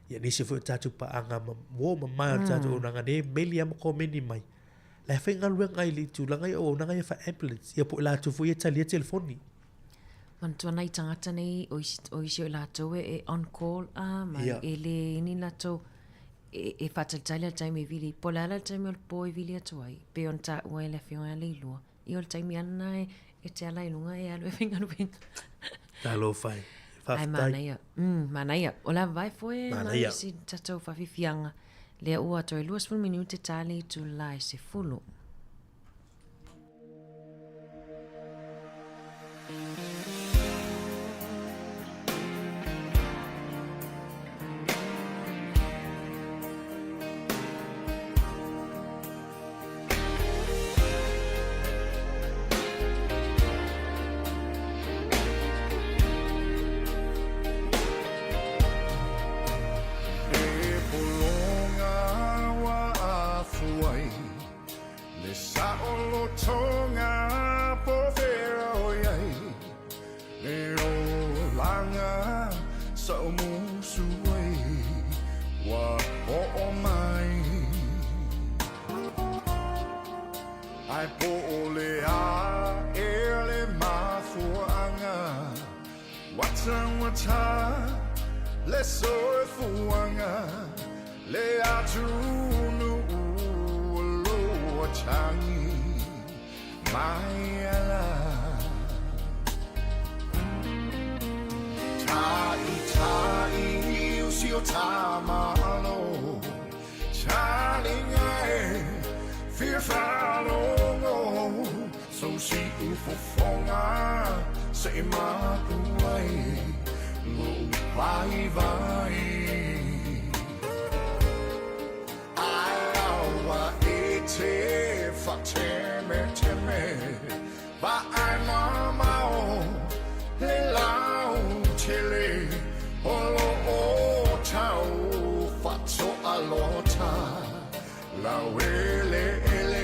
Ia nisi foi o tatou paaga ma uo mamae o le tatou auaunaga nei e meli lava ma komeni mai. La e faigaluega i le tulaga ia o auaunaga ia faa-ambulance, ia po o i latou foi ia e talia telefoni. Manatua nai tagata nei o isi, o isi o i latou e, e on call a ma yeah. e le ini latou e, e faatalitali le taimi e vili. Po o le a la le taimi o le po e vili atu ai, pei ona taua e le afioga ia Leilua. Ia o le taimi lava lena e, e te ala i luga e alu e faigaluega. Talofa e. Ai Faafetai. manaia. Mm, manaia. O le ava e foe Manaia. mai si tatou whawhiwhianga. Lea ua toe 20 minute tā le itula e 10. E pologa ua afu ai Le saolotoga po fea o i ai Le olaga sa o musu ai Ua oo mai Ae po o le a ea le mafuaaga Ua taugata le soifuaga Le atunuu o lo o tagi mai ala Ta'ita'i o si o ta Malo Talinga e fia faalogo So si'u fofoga se i mapu ai Lo'u vaivai Ae aua e te faatemeteme Vaai mamao le lautele O lo o tau faatoalota laueleele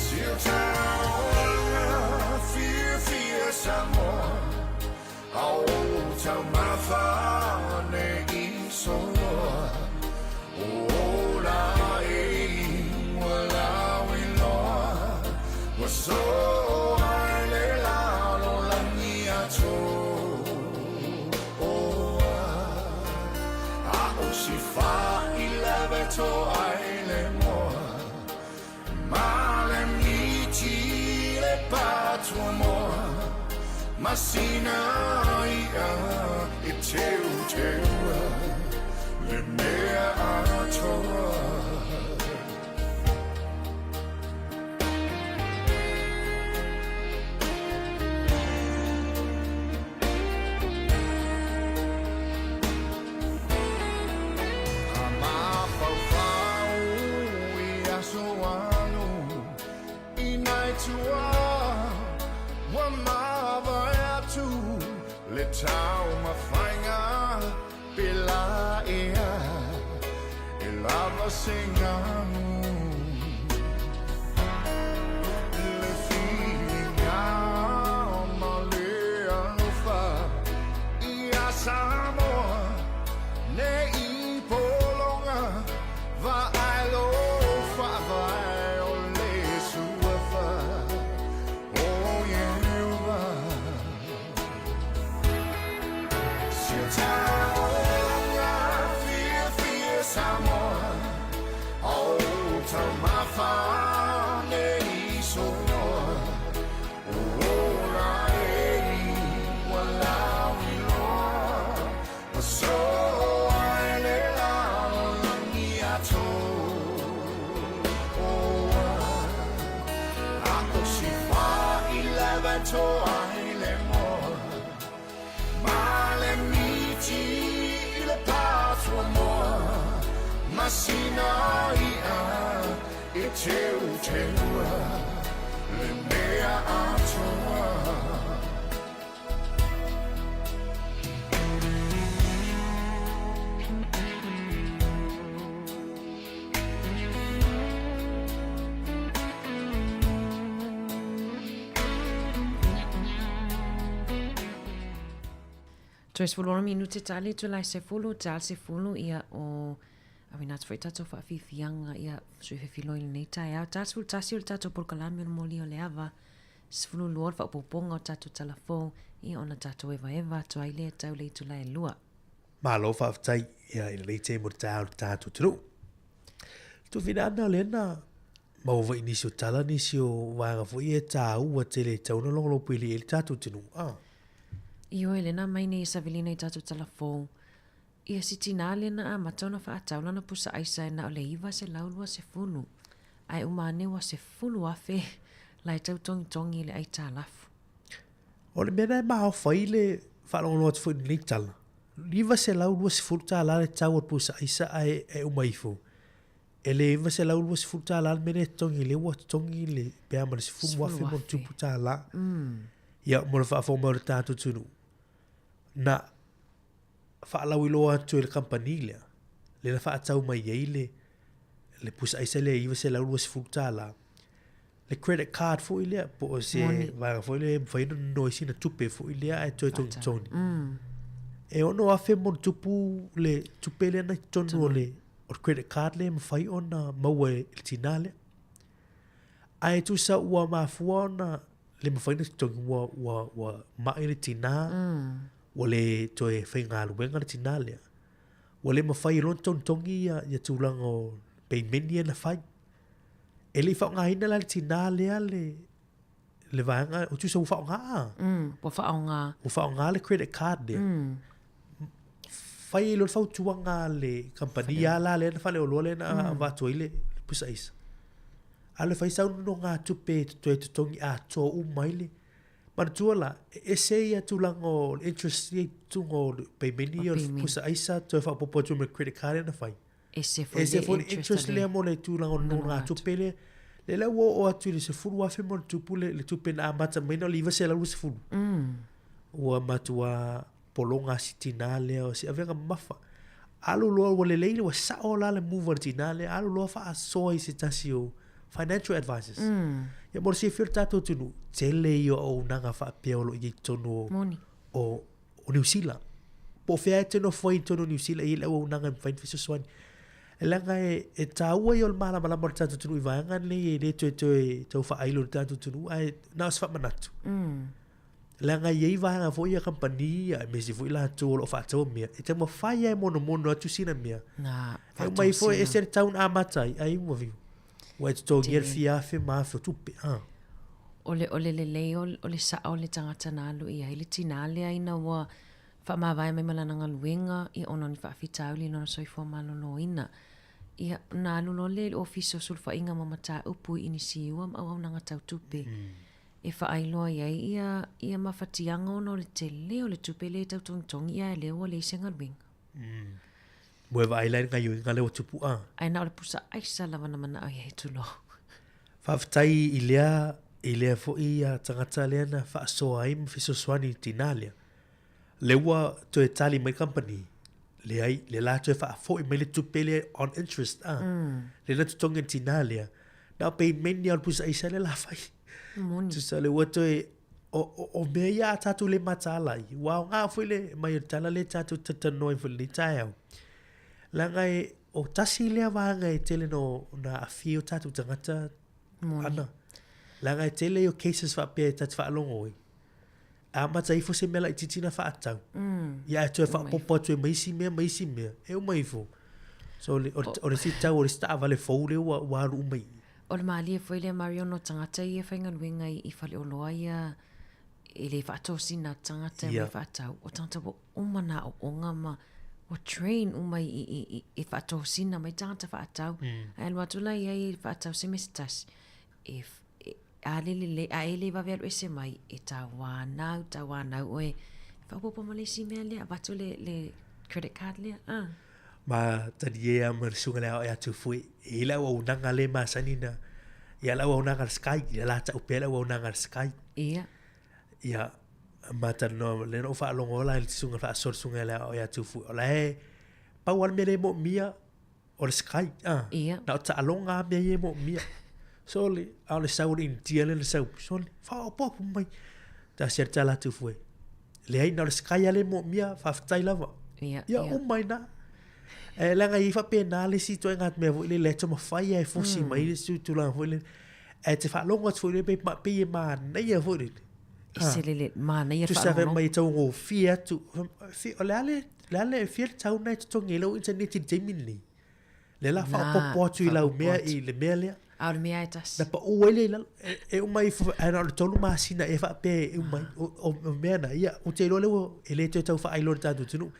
Si o ta olaga fiafia Samoa A o taumafa ne i soloa O ola e ua lauiloa Ua soa i le lalolagi atoa A o si faileve toa i le moa Ma le miti le patuamoa Ma sina i'a e teuteua Le mea atoa. A mafaufau i aso alu i nai tua ua mavae atu le taumafaiga pela ea e lava se ganu le filiga ma le alofa ia Samoa Ne i pologa vaai lo faavae o le suafa o Ieova. Si o ta olaga fiafia Samoa, o taumafa ne i soloa, o ola e ua lauiloa. toa i le moa Ma le miti i le patuamoa Masina i'a e teuteua Le mea atoa. Toe 16 minute tali tu lai sefulu, tal sefulu ia o awina atu foi tatou whaafifianga ia sui fefiloi lenei taeao. Ta 11 o le tatou polokalame o le moli o le ava. 12 o le faaopoopoga o tatou tala fou, ia ona tatou evaeva atu ai lea tau le itula e lua. Malo faafetai ia i lenei taimi o le taeao i le tatou atunuu. Tuafina ana o lea na maua foi i nisi o tala nisi o vaega foi ia e tāua tele e tatau ona logologo ai le tatou atunuu. Ah. Ioe, lena mai nei e savilina i tatou tala fou. Ia si tinā lea na amata ona faatau lana pusa aisa e na o le 920, ae uma ane ua 10,000 la e tau togitogi i le aitalafu. O le mea lena e maofa ai le faalogologo atu foi i lenei tala, $920 le tau o le pusa aisa ae e uma ifo, e le $920 le mea lea e totogi, lea ua totogi le pe a ma le $10,000 ma ona tupu tala. Ia, mo le faafofoga mai o le tatou atunuu, na faalauiloa atu e le kamupani lea, lea na faatau mai ai le, le pusa aisa lea e $920, le credit card foi lea, po o se vaega foi lea e mafai ona nono ai sina tupe foi lea ae toe togitogi. E $6,000 ma ona tupu le tupe lea na i totonu o le, o le credit card lea e mafai ona maua e le tinā lea. Ae tusa ua mafua ona le mafai ona totogi ua, ua, ua mai le tinā, ua le toe faigaluega le tinā lea. Ua le mafai e loa ona togitogi ia, ia tulaga o peimeni ia na fai. E le i faaaogaina la le tinā lea le, le vaega, o tusa ua faaaoga. Ua faaaoga. Ua faaaoga le credit card lea. Fai ai loa le fautuaga a le kamupani lava la lea na faleoloa lea na avatu ai le pusa aisa. Alu e fai sau nonogatupe e toe totogi atoa uma ai le. Manatua la, e ese ia tulaga o le interest ia i totonu o le peimeni ia o le pusa aisa toe faaopoopo atu ma le credit card lea na fai. Ese foi ese le interest lea mo le tulaga o le nonogatupe lea. Lea la ua oo atu i le $10,000 ma ona tupu le tupe na amata mai na o le $920. Ua matua pologa si tinā lea o se avega mamafa. Alu loa ua lelei ua sao la le move a le tinā lea, alu loa faasoa i se tasi o financial advisors. Ia mo le silafia o le tatou atunuu, tele ia o auaunaga faapea o lo o i ai i totonu o, Moni. o, o Niu Sila. Po o fea e te nofo ai i totonu o Niu Sila, e i ai le auaunaga e mafai ona fesoasoani. Leaga e, e taua ia o le malamalama o le tatou atunuu i vaega nei e le toe toe tau faailo i le tatou atunuu, ae na o se faamanatu. Leaga e i ai vaega foi ia kamupani aemaise foi latou o lo o faataua mea, e taumafai lava e monomono atu sina mea. Na, E uma ifo e ese le tau na amata ai, ai ua viu. Ua e totogia le fia afe ma afe o tupe. Ah. O le, o le lelei o, o le sao o le tagata na alu i ai le tinā lea ina ua faamavae mai ma lana galuega ia ona o ni faafitauli i lona soifua maloloina. Ia, na alu loa lea i le Ofisa o Sulufaiga ma Mataupu i Inisiua ma Auaunaga Tau Tupe. E faailoa i ai ia, ia mafatiaga ona o le tele o le tupe lea e tau togitogi ia ae lea ua leai se galuega. Mm. Ua e vaai la i le gaioiga lea ua tupu a. Ae na o le pusa aisa lava na manao i ai tulou. Faafetai i lea, i lea foi ia tagata lea na faasoa ai ma fesoasoani i le tinā lea. Lea ua toe tali mai le kamupani, leai, lea la toe faafoi mai le tupe lea on interest a. Lea na totogi e le tinā lea, na o peimeni lava o le pusa aisa lea la fai. Moni. Tusa lea ua toe, o, o, o mea ia a tatou le mataala ai, ua aoga foi le mai o le tala lea tatou te talanoa ai foi i lenei taeao. Leaga e, o tasi lea vaega e tele no, na aafia ai o tatou tagata Moni. ana. Leaga e tele ia o cases faapea e ta te faalogo ai. Amata ifo se mea laitiiti na faatau. Ia ae toe faaopoopo atu ai ma isi mea ma isi mea. E uma ifo. So o le, o le, o le isi tau o le isi taavale fou lea ua, ua alu uma i i. O le malie foi lea Mario ona o tagata ia e faigaluega i, i faleoloa ia e le faatosina tagata e omai faatau. O tagata ua uma na aoaoga ma ua train uma i, i, i, i faatosina mai tagata faatau. Ae alu atu la i ai e faatau se mea se tasi, e, e. A le lelei, a e le vave alu ese mai, e tauanau, tauanau oe. E faaopoopo ma le isi mea lea, avatu le, le credit card lea, ah. Ma talie a ma le susuga le aoai atu foi, e i ai le auaunaga le masani na, ia le auaunaga a le Sky, ia la tau pea le auaunaga a le Sky. Ia. Ia, ma talanoa, lea na ou faalogo la i le susuga faasoa le susuga le aoai atu foi, o la e, pau lava le mea lea e moomia, o le Sky, ah. Ia. Na o taaloga lava mea ia e moomia. Sole, a o le sau o le Initia lea na sau, sole, faaopoopo mai. Tasi lava le tala atu foi, leai na o le Sky lava lea e moomia, faafetai lava. Ia, ia. Uma ai na. E leaga e i ai faapena le isi ituaiga mea foi lele e taumafai lava e fosi mai le isi tulaga foi lele. Ae te faalogo atu foi lele pei, pei e manaia foi lele. E se lele, manaia le Tusa fai mai e taugofie atu. O le a le, le a le, fia le tau na e totogi ai lau internet i le taimi lenei. Lea la faaopoopo atu i lau mea i le mea lea. A o le mea e tasi. Na pau ai lea i lalo. E, e uma ifo, ae na o le tolu masina e faapea e uma ai. O, o, o mea na, ia, ou te iloa lea ua, e le toe tau faailoa i le tatou atunuu.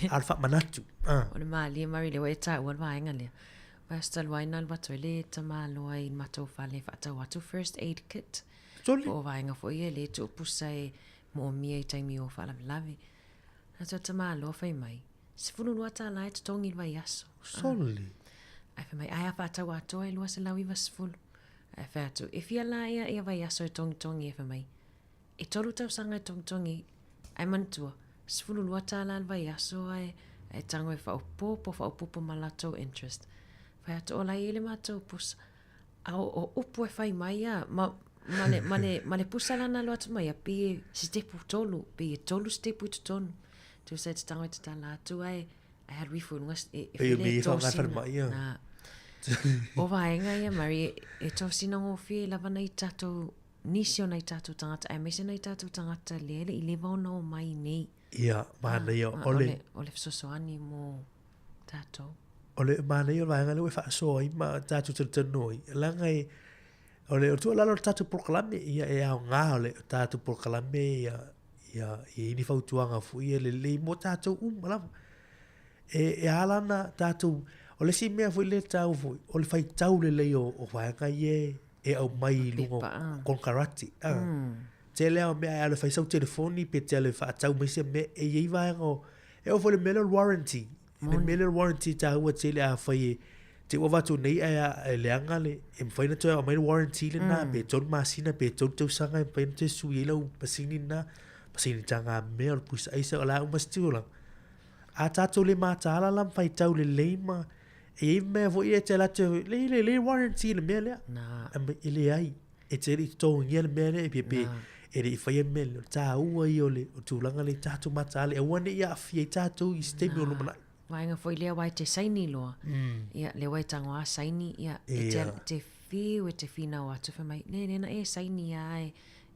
A o le faamanatu. Ah. O le malie Murray lea ua e taua le vaega lea. Aso talu ai na alu atu ai le tamaloa i le matou fale e faatau atu first aid kit. Sole. Po o vaega foi ia e le tuupusa e moomia i taimi o faalavelave. Na tua tamaloa fai mai, 12 tālā e totogi i le vaiaso. Sole. Ae fai mai, ae a faatau atoa e 290. Ae fai atu, e fia la ia ia vaiaso e togitogi? Ae fai mai, e tolu tausaga e togitogi, ae manatua, 12 tālā le vaiaso ae ae tago e faaopoopo faaopoopo ma latou interest. Fai atu, o la e i ai le matou pusa. A o, o upu e fai mai ia, ma, ma le, ma le, ma le pusa la na alu atu mai ia, pei e sitepu tolu, pei e tolu sitepu i totonu. Tusa e te tago e tatala atu ae, ae alu ifo i luga, e, e Pei o fele mea e ia whaangai tosina. wharamai ia. Nā. O vaega ia, Murray, e, e tosina gofie lava nai tatou, nisi o nai tatou tagata, aemaise nai tatou tagata lea e le i leva ona omai nei. Ia, manaia, Ah, o le, o le fesoasoani mo tatou. O le manaia o le vaega lea ua e faasoa ai ma tatou talatalanoa ai, leaga e, o le tuualalo o le tatou polokalame, ia e aoga o le tatou polokalame ia, ia i ai ni fautuaga foi ia lelei mo tatou uma lava. E, e ala ona tatou, o le isi mea foi lea e taua foi, o le faitau lelei o, o vaega ia e, e aumai i luga o konekarate. Ah. Tele lava o mea e alu e fai sau telefoni pe te alu e faatau mai se mea, e i ai vaega o, e oo foi i le mea lea o le warranty. Le mea lea o le warranty e taua tele afai e te ua avatu nei ae e leaga le, e mafai ona toe aumai le warranty lena pe tolu masina pe tolu tausaga e mafai ona toe sui ai lau masini lena, masini tagamea, o le pusa aisa, o le a uma se tulaga. A tatou le mataala la ma faitau lelei ma e i ai mea foi ia e te alu atu e le le le warranty le mea lea. E leai, e te le i totogia le mea lea pe pe e le i faia le mea lea. O le taua ia o le o tulaga lea i tatou mataala e aua ne i aafia ai tatou i se taimi o lumanai. Vaega foi lea aua e te saini loa. Ia, lea ua e tago a saini, ia, e te, te whiu, e te whinau atu, whai mai, ne, ne na e saini ia e,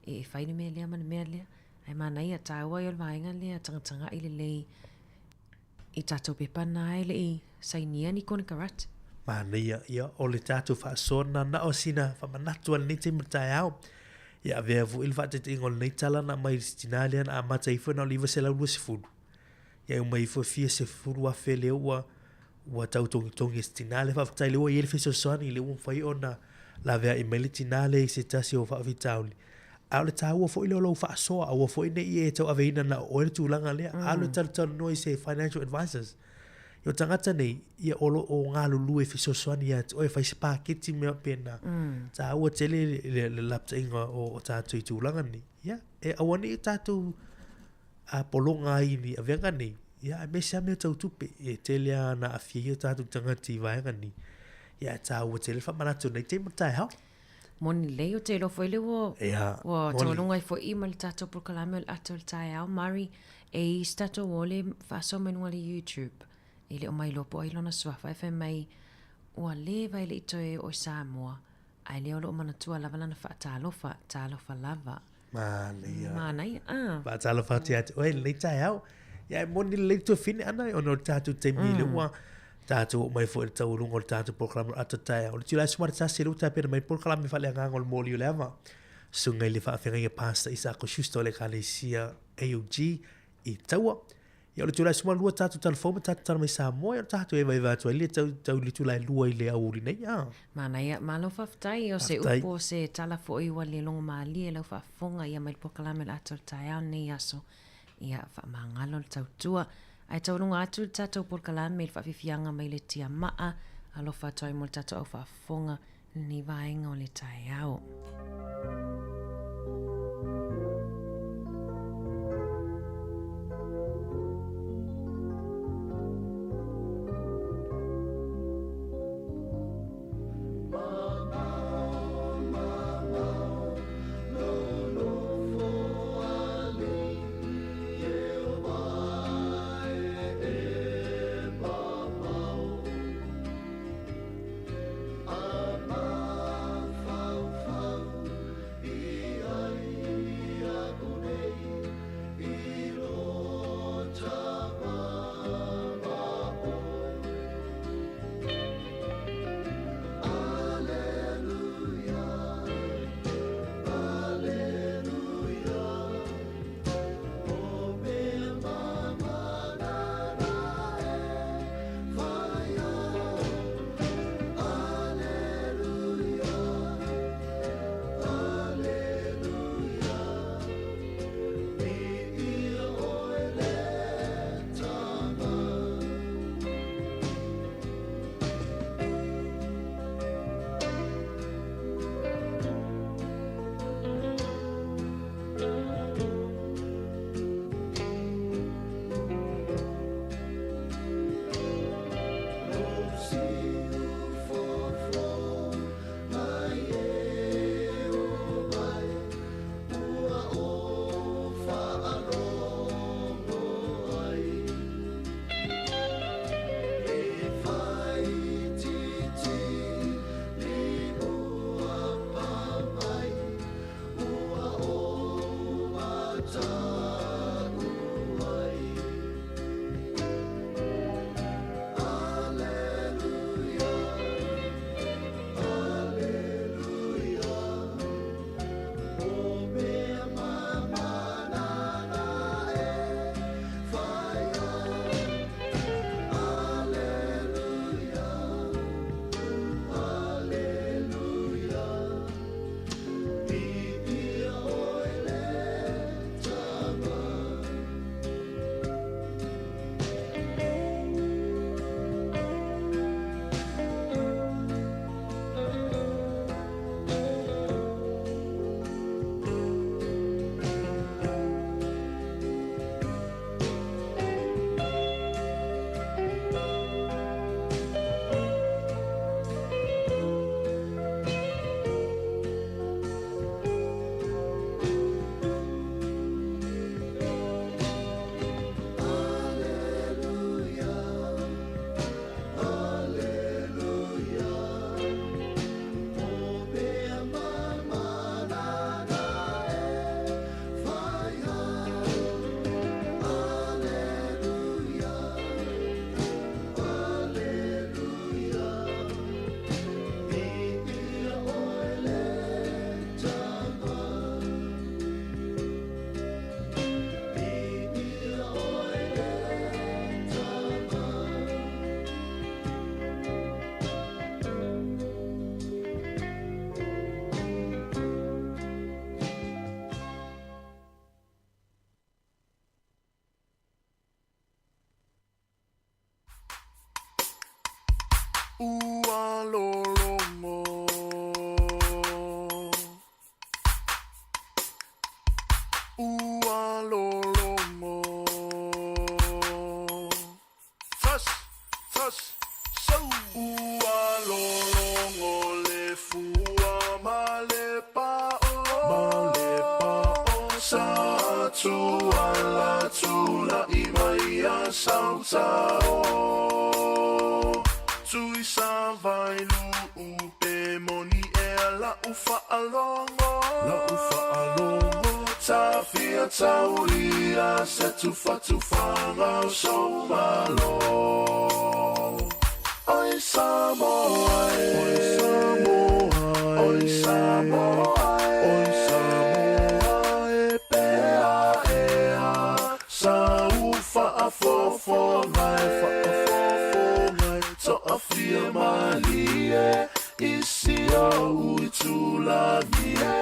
e whai le mea lea ma le mea lea. Ae manaia, taua ia o le vaega lea, tagatagai lelei i tatou pepa na e le i sainia ni konekarate. Manaia, ia, o le tatou faasoa lena na o sina faamanatu a lenei taimi o le taeao. Ia avea foi le faataitaiga o lenei tala na aumai i le tina lea na amata ifo na o le 920. Ia e uma ifo e fia 10,000 lea ua ua tau togitogi e se tina lea. Faafetai lea ua i ai le fesoasoani lea ua mafai ona laveai mai le tina lea i se tasi o faafitauli. A o le taua foi lea o lou faasoa, aua foi ne i e tauaveina na o oe le tulaga lea. Alu e talatalanoa i se financial advisors. Ia o tagata nei, ia o lo o galulue e fesoasoani ia te oe, fai se paketi ma mea faapena. Taua tele le, le lapataiga o, o tatou i tulaga nei. Ia, e aua ne i tatou a pologa ai i ni avega nei, ia aemaise lava mea tau tupe, e tele lava na aafia ai o tatou tagata i vaega nei. Ia e taua tele le faamanatu nei taimi o le taeao. Moni lelei, ou te iloa foi lea ua, Ia, ua moni. taualuga ai foi i ma le tatou polokalame o le ato o le taeao. Mari, e i se tatou o le faasoa mai luga o le YouTube, e le o mailoa po o ai lona suafa, e fai mai, ua leva e le i toe oo i Samoa, ae lea o lo o manatua lava lana faatalofa, talofa lava. Manaia. Manaia, ah. Faatalofa atu ia te oe i lenei taeao. Ia e moni lelei le tuafine ʻana ona o le tatou taimi mm. lea ua tatou oo mai foi i le taualuga o le tatou polokalame o le ata taeao. O le Julae 11 lea ua tapena mai polokalame faaleagaga o le moli o le ava. Susuga i le faafeagaiga Pastor Isako Schuster o le Ekalesia AOG i Taua. Ia o le Tulae 12 tatou tala fou ma tatou tala mai Samoa, ia o le tatou evaeva atu ai lea tau, tau i le Tulae 2 i le aoauli nei, a. Manaia, malo faafetai, o se upu o se tala foi ua le logomalie lau faafofoga ia mai le polokalame o le ata o le taeao lenei aso. Ia, faamagalo le tautua. Ae taualuga atu le tatou polokalame i le faafiafiaga mai le tiamaa, alofa atu ai mo le tatou au faafofoga i lenei vaega o le taeao. Ua lologo Ua lologo Fas, fas, sau Ua lologo le fua ma le pa'o Ma le pa'o Sa tuala tula'i mai a sautao Tui sa vai lu'u pe moni ea la'u fa'alogo La'u fa'alogo Tafia taulia se tufatufaga o sou malo Oi Samoa e Oi Samoa e Oi Samoa e Oi Samoa e Pea ea Sa u fa'afoe. fiafiafia malie i si oʻu itulagi e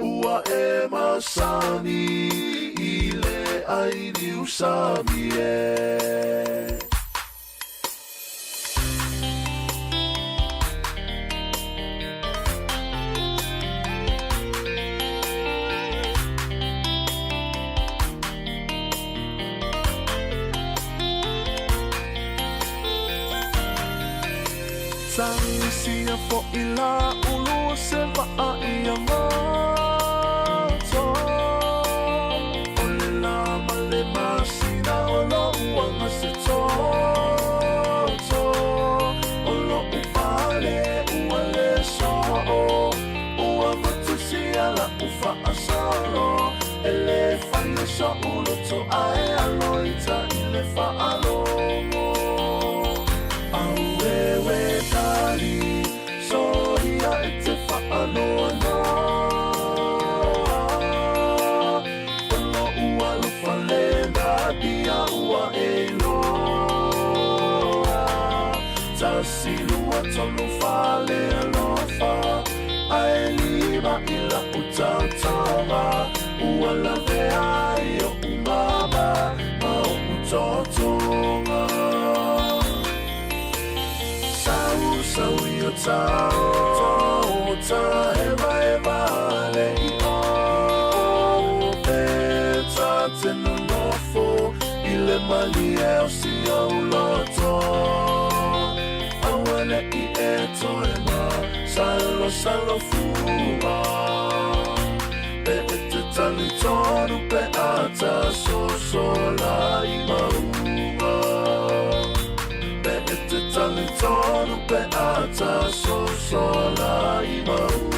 Ua e masani i le ʻai niusami e. Tagisia foʻi la ulu o se vaʻa ia goto O le lā ma le masina o loʻu aga se toto O loʻu pale ua lē soo Ua matusia laʻu faʻasolo E lē faia soʻu loto ae alo ita i le faalogo Auewe tali soia e te faanoanoa O loʻu alofa lena ua e iloa Tasi lua tolu fā le alofa Ae lima i laʻu taotoga Ua lawe ai oʻu mama ma oʻu totoga Sau sau i o tao Ta hevaheva le i o Pe ta te nonofo I le malie o si ou loto Aua neʻi e toe ma Salo salo fua Pe e te talitonu pe a ta sosola i mauga Pe e te talitonu pe a ta sosola i mauga.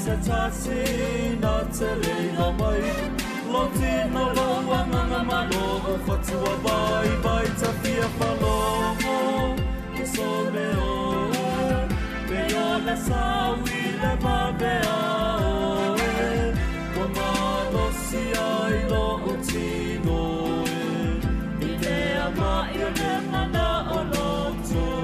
Se tasi na te leina mai Lo tino lo wanganga malo o fatua vai vai ta fia whaloho I so me o Pe o le sawi le vave a e Wa malo si ai lo o tino e I lea mai o le mana o lo toe.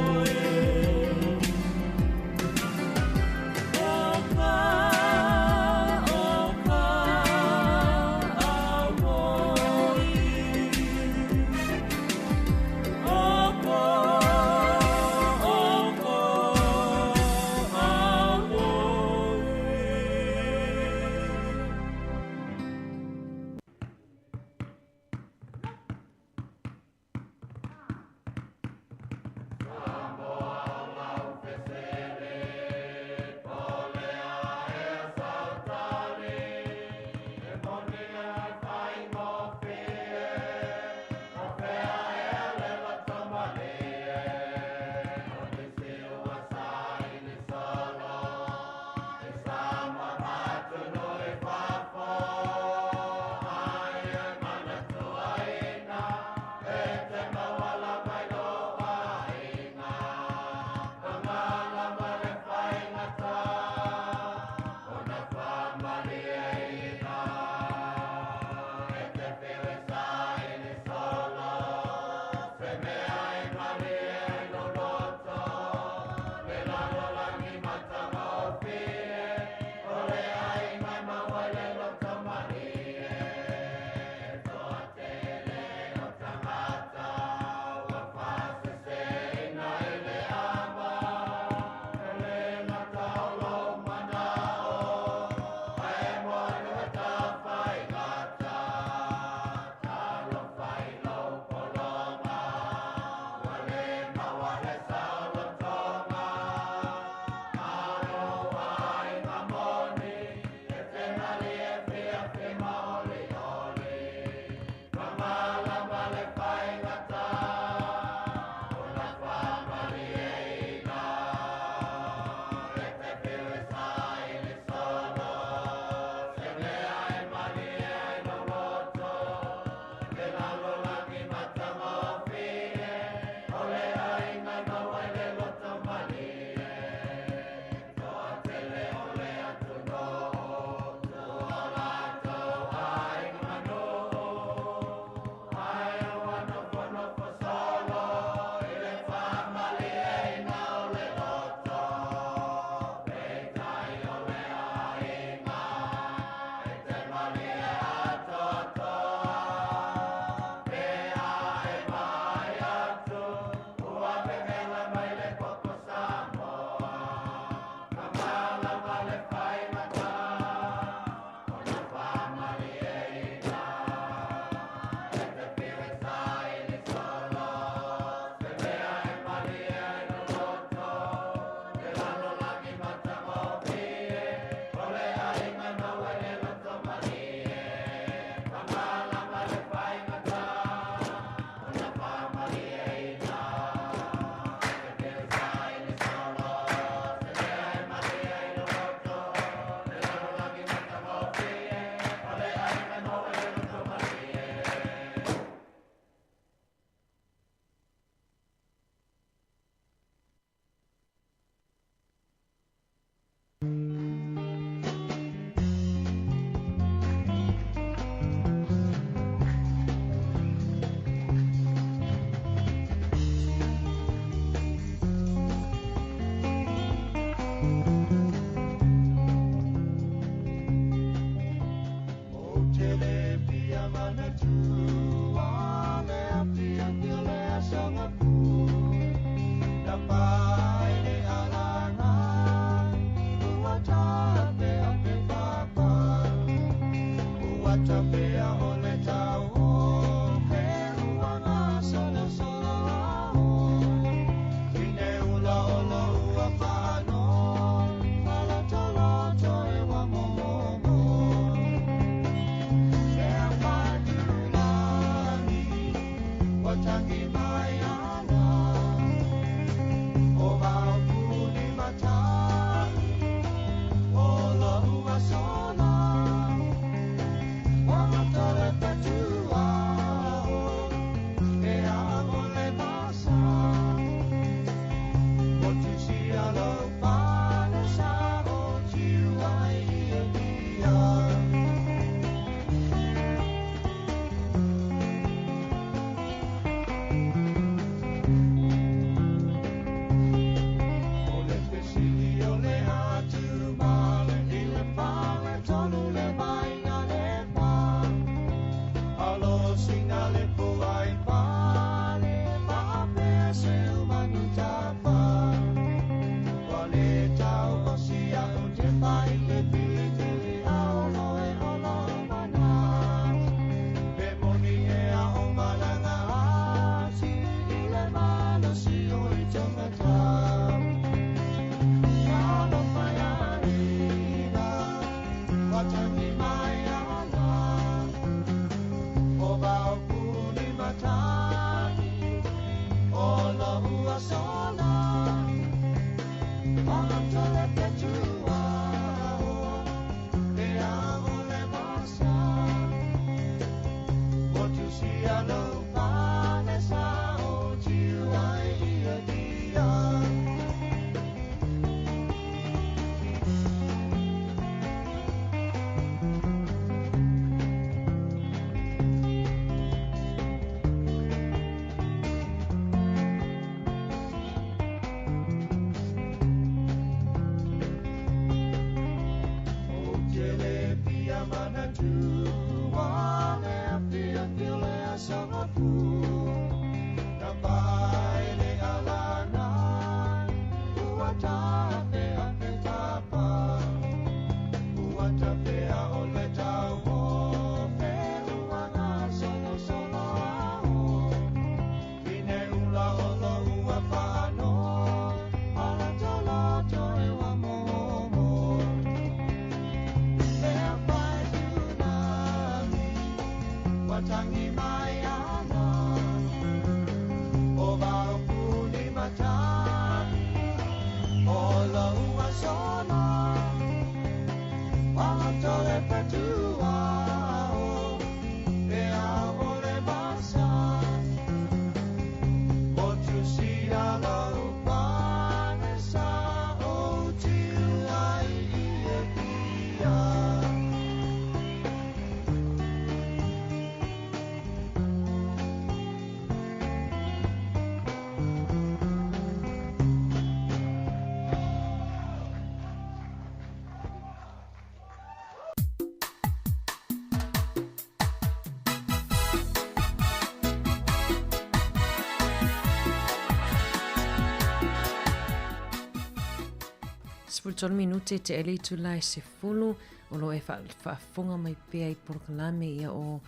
13 minute te ele itula e 10, o lo e faafofoga mai pea i polokalame ia o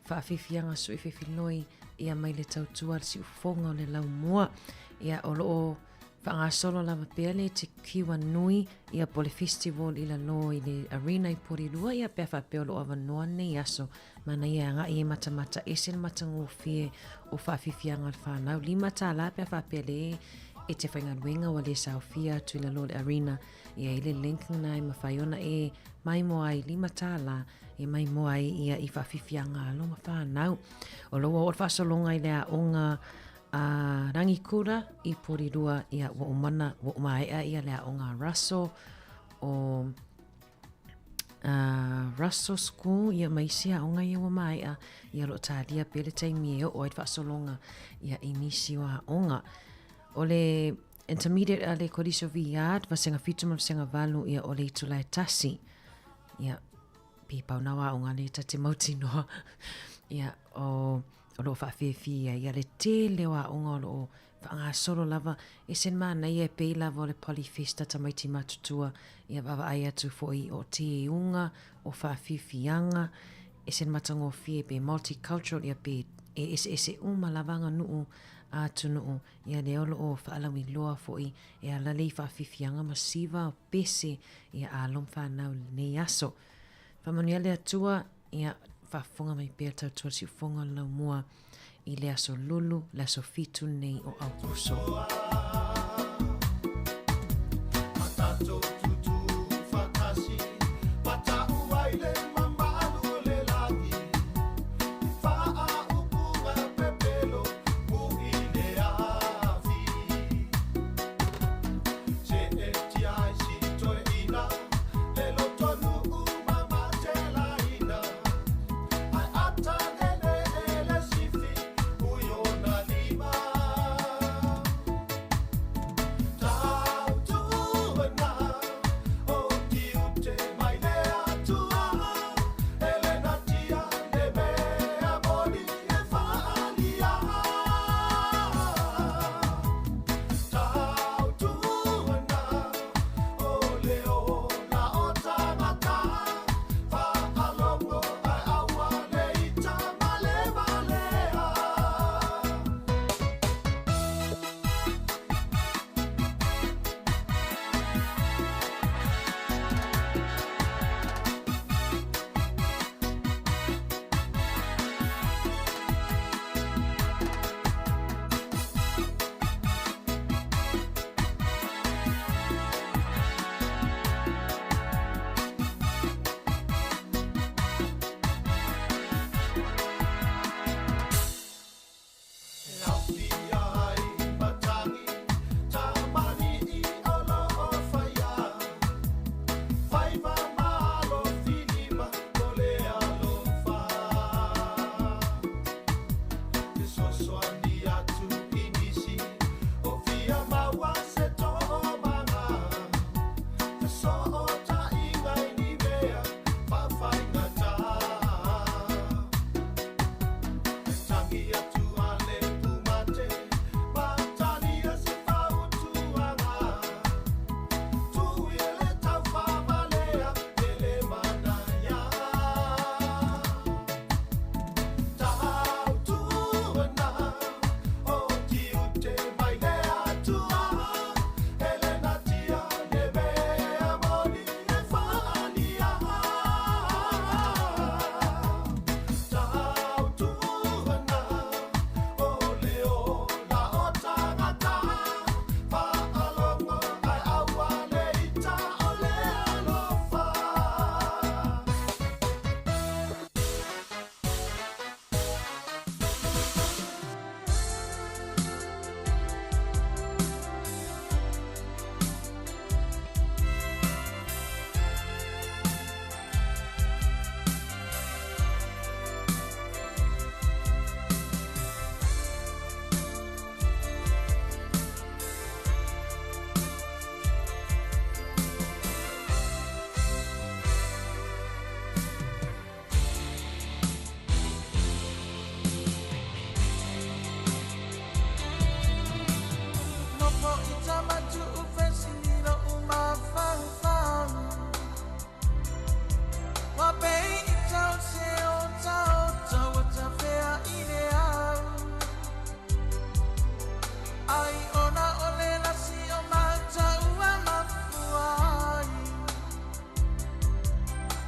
faafiafiaga sui fefiloi ia mai le tautua le siufofoga o le laumua. Ia o lo o faagasolo lava pea le te kiwa nui ia po le festival i lalo i le arena i Porirua ia pea faapea o lo o avanoa nei aso manaia e agai e matamata ese le matagofie o faafiafiaga a le fanau. $5 pea faapea le e te faigaluega ua le saofia atu i lalo o le arena ia i le link na e mafai ona e maimoa ai $5 e maimoa ai ia i faafiafiaga a lo ma fanau. O lo ua oo le faasologa i le aoga a Rangikura i Porirua ia ua umana ua umaea ia le aoga a Russell o Russell School ia ma isi aoga ia ua maea ia lo talia pea le taimi e oo ai le faasologa ia i nisi o aoga. O le intermediate a le Kolisi o Viard, vasega 7 ma vasega 8 ia o le itula e tasi. Ia, pipau nā aoga le ta te mautinoa. Ia, o, o loo whaafiafia ia le tele o aoga o loo whaangasolo lava. E sen manaia e pei lava o le Polyfesta tamaiti matutua. Ia vaavaai atu foi o te unga, o whaafiafianga, e sen matagofie pe multicultural ia pe e ese ese uma lava aganuu a atunuu ia lea o loo faalauiloa foi e ala le i faafiafiaga ma siva o pese ia alo ma fanau i lenei aso. Faamanuia le Atua ia faafofoga mai pea tautua le siufofoga o le laumua i le aso Lulu, le aso 7 nei o Aukuso.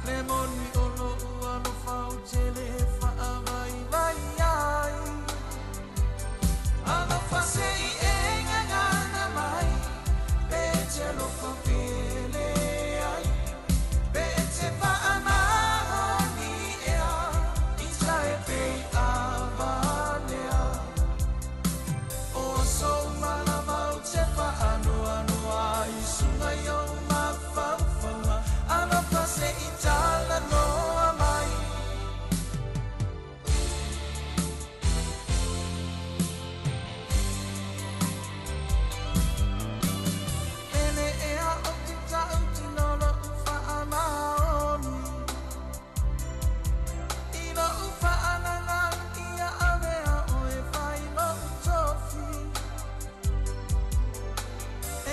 Le moni o loʻu alofa ou te lē faavaivai ai. Alofa se i e gagana mai, pe e te alofa pele ai, pe e te faamaoni ea, i sa e pei avalea. O aso uma lava ou te faanoanoa ai i suga i ou mafaufauga, alofa se i talanoa mai. Pele ea ou te tautino loʻu faamaoni, i loʻu faagaga ia avea ʻoe e fai moʻu tofi.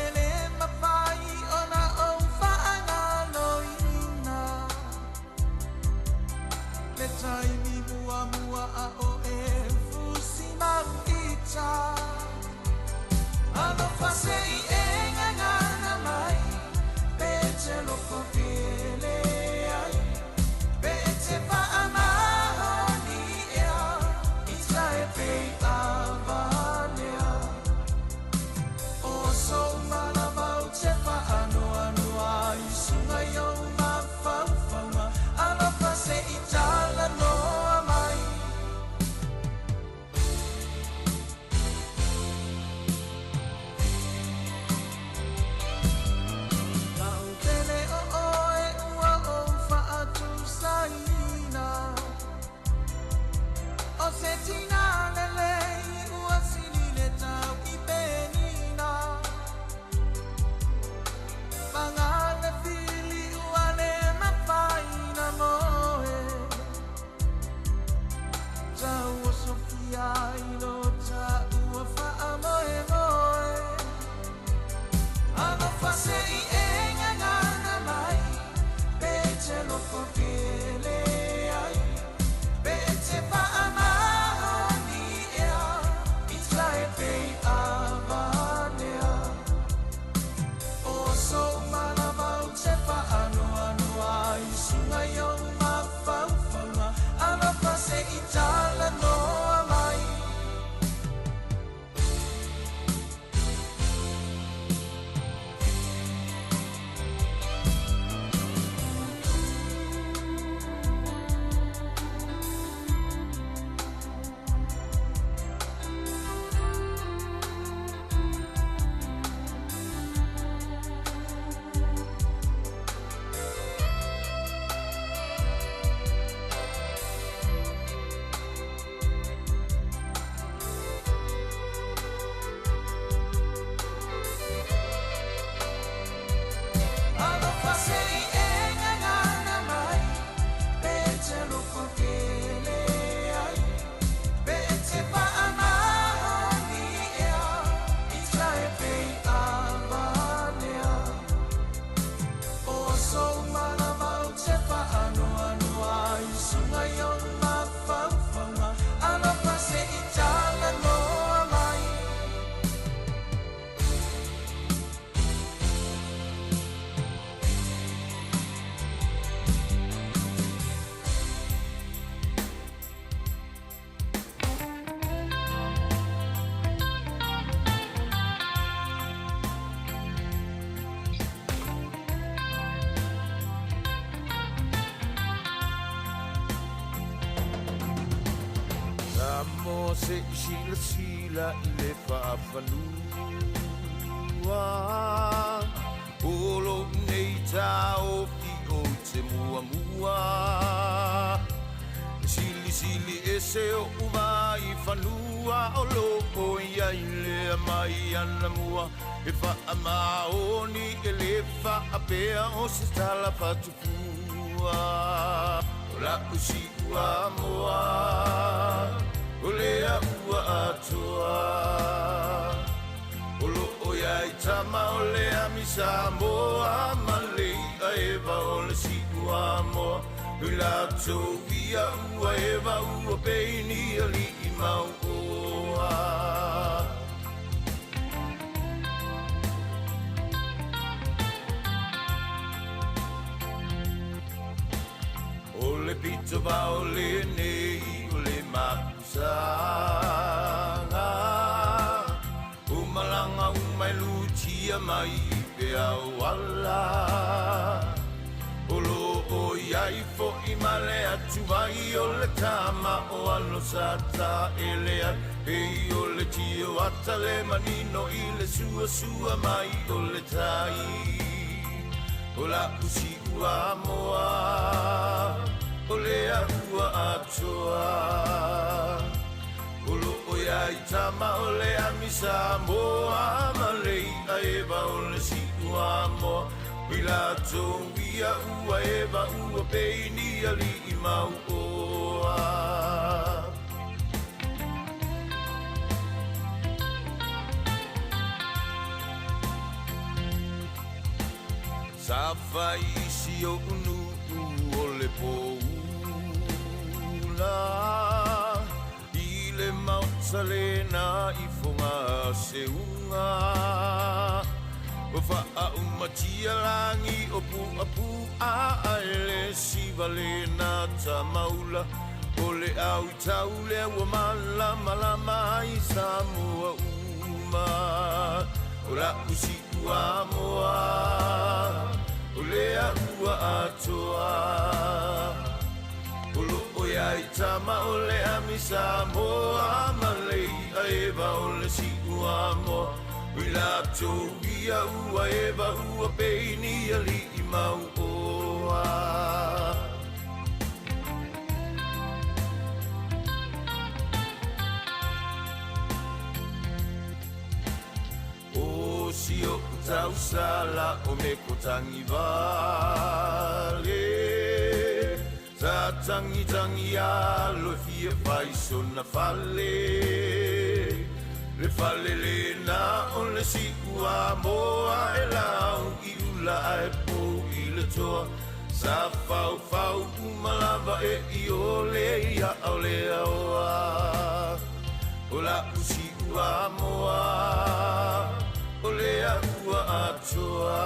E lē mafai ona ou faagaloina le taimi muamua a ʻoe fusi mau ita. Alofa se i e gagana mai, pe e te alofa pele ai, pe e te faamaoni ea, i sa e pei avalea. O aso uma lava ou te faanoanoa ai i suga i ou mafaufauga, alofa se i talanoa mai. Lau pele o ʻoe ua ou faatusaina, o se tina lelei ua sili le tau i penina. Paga le fili ua le mafai ona moe, tau osofia ai lo taua faamoemoe. Alofa se i e gagana mai, pe e te alofa pele ai, pe e te faamaoni ea, i sa e pei avalea. O aso uma lava ou te faanoanoa ai i suga i ou mafaufauga, alofa se i talanoa mai. Alofa se i e gagana mai, pe e te alofa pele ai, pe e te faamaoni ea, i sa e pei avalea. O aso uma lava ou te faanoanoa ai i suga i ou mafaufauga, alofa se i talanoa mai. Samoa se i silasila i le faafanua, o lou nei taofi o te muamua. E silisili ese oʻu vaaifanua, o loo iai lea mai anamua. E faamaoni e lē faapea o se tala fatufua. O la'u siuamoa, o lea ua atoa. O loo iai tama o le ami Samoa, ma le i'a eva o le siuamoa. Nui latou ia ua eva ua peini ali'i mauoa. le pito vao lenei o le mapusaga. O malanga umai lutia mai pe au ala. O lo o iai fo i male atu vai o le tama o alo sa ta ele ai. Pei o le tio ata le manino i le sua sua mai o le tai. O la usi ua moa, o le ua atoa. O lo o ia i tama o le amisa moa, ma le ia eva o le si ua moa. Pila ia ua eva ua peini ali i mau oa. Sa fai isi o unu o le poula. I le maota lena i fonga seunga. O faaumatia lagi o puapua ai le siva lena tamaula. O le au i tau lea ua malamalama ai Samoa uma. O la usi ua moa, o lea ua atoa. O lo o ia i tama o le amisa moa, ma le ia eva o le si ua moa. I latou ia ua eva ua peini ali i mau oa. O si o tausala o me ko tangi vale. Sa tangi tangi alo fia fai sona fale. Le fale le na o le si ua moa e lau i ula ai po i le toa. Sa fau fau umalava e i o le ia au le aoa. O la usi ua moa, o le ua atoa.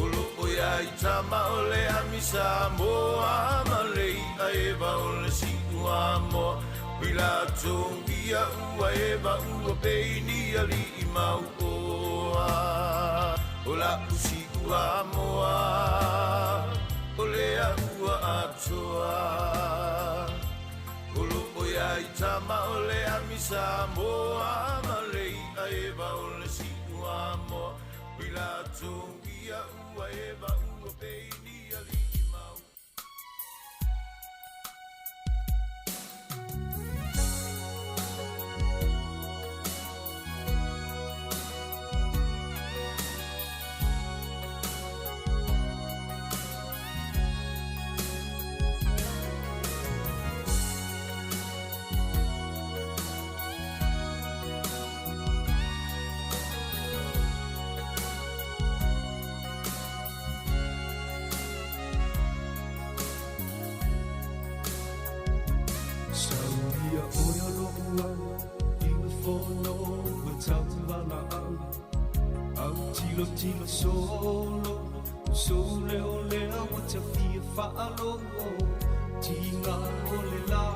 O lo o ia i tama o le amisa moa, ma le ia eva o le si ua moa. I latou ia ua eva ua peini ali i mau oa. O la usi ua moa, o le ua atoa. O lo o ia i tama o le amisa moa, ma le ia eva o le si ua moa. I latou ia ua eva ua peini ali i mau. Sauia oe o lo'u au i le fono ma tauvala au. Au tilo tilo solo, sou leo lea ua tafia faalogo. Tiga o le la,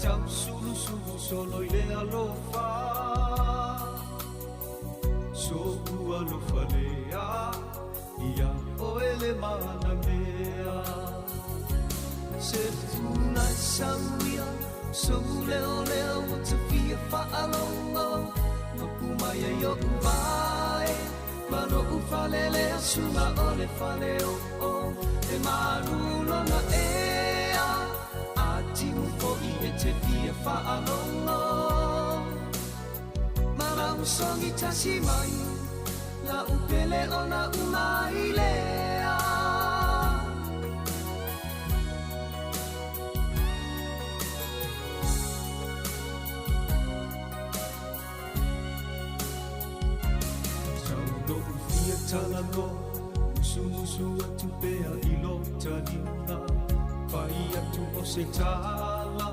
tau sulusulu solo i le alofa. So'u alofa lea, ia oe le manamea. Se pulai sauia, sou leo lea ua tafia faalogo. Mapu mai ai o'u vae, ma lo'u falelea suga o le fale o'o. E malu lona ea, a timu fo'i e te fia faalogo. Ma lau sogi tasi mai, la upele ona umai lea. Sau lo'u fia talanoa, musumusu atu pea i lo taliga. Pai atu o se tala,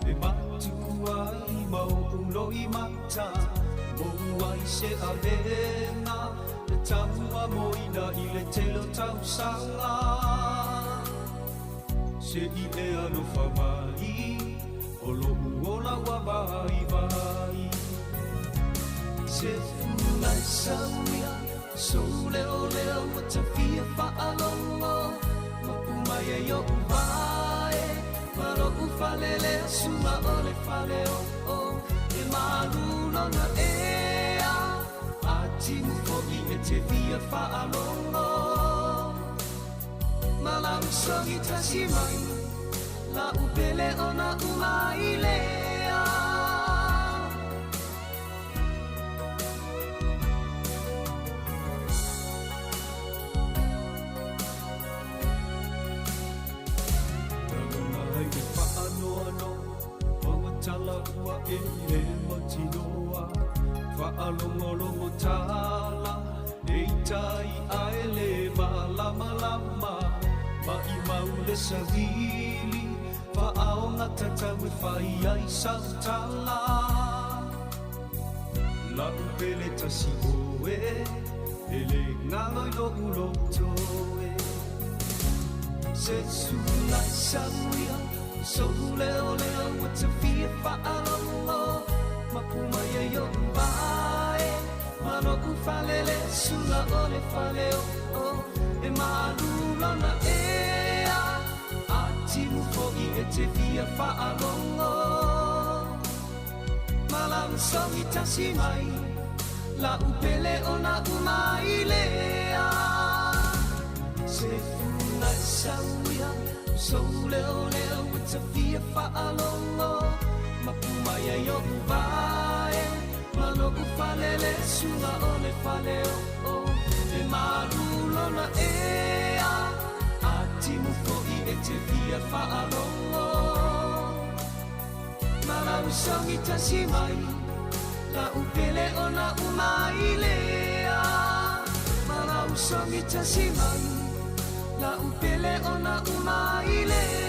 e matuku ai ma o'u loi mata. Mo ai se avenga, le taua moina i le tele o tausaga. Se i e alofa mai O loʻu ola ua waiwai Se funa e sauia Sou leoleo ua ta fia faalogo Mapu mai ai oʻu vae Ma loʻu fale lea sula o le fale oo E malu lona ea A timu foʻi e te fia faalogo Ma lau sogi tasi mai La'u pele ona umai lea. Lagona ai le faanoanoa Maua tala ua e le mautinoa Faalogologo tala E i tai ae le malamalama Maʻimau le savili Faaoga tatau e fai ai sau tala La'u pele tasi oe E le galo i loʻu loto e Se sula e sauia Soʻu leoleo ua ta fia faalogo Mapu mai ai oʻu vae Ma loʻu fale le sula o le fale oo E malu lona ea A timu foʻi e te fia faalogo Ma lau sogi tasi mai La'u pele ona umai lea Se funa e sauia Sou leoleo ua ta fia faalogo Mapu mai ai oʻu vae Ma loʻu fale le sula o le fale oo E malu lona ea A timu foʻi e te fia faalogo Ma lau sogi tasi mai La'u pele ona umai lea Ma lau sogi tasi mai La'u pele ona umai lea.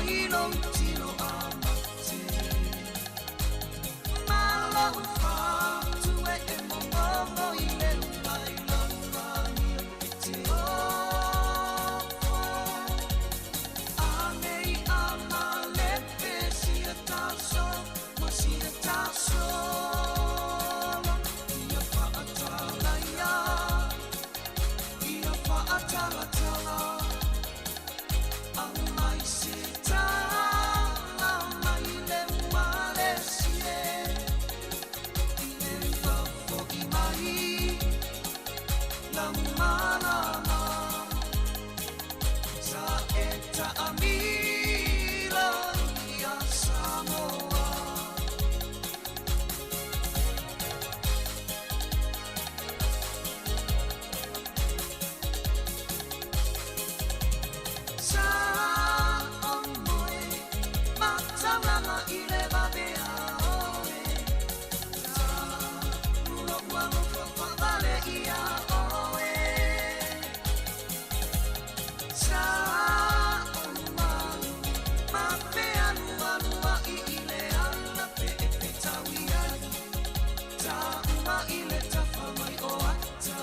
mai lou tino a mate. Ma lou fatu e e momomo i le uma i lau rangi e te ofo. A nei a malepe sia taso ma sia tasolo. Ia whaatala ia, ia whaatalatala. Au mai se tala mai le ua le sie. I le fafo i mai lau malama. Sa e taamilo ia Samoa. Sa o moe mataulanga i le vavea oe. Ta ulo ua lofa whaavale ia oe. Sa o malu ma pe alu alu a i i le ala pe e pe taui ai. Ta uma i le tafa mai o ata.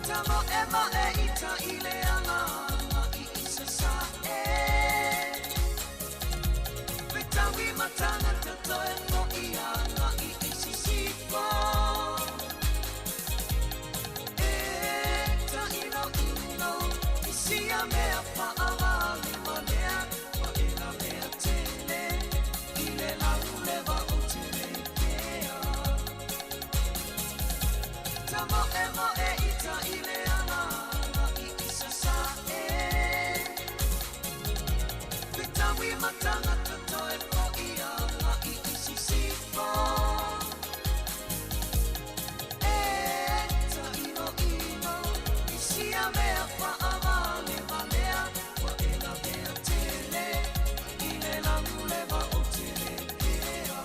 Ta mo e ma e i ta i le ala i i sa sa e. Pe taui matanga ta toe mo i anga i i si si po. E ta ino ino i sia mea whaavale walea wa e la mea tele i le lau lewa o te kea. Ta mo e mo e i ta i le ala i i sa sa e. Pe taui matanga ta toe po i anga i i si si po. E ta ino ino i sia mea whaavale walea wa e la mea tele i le lau lewa o te kea.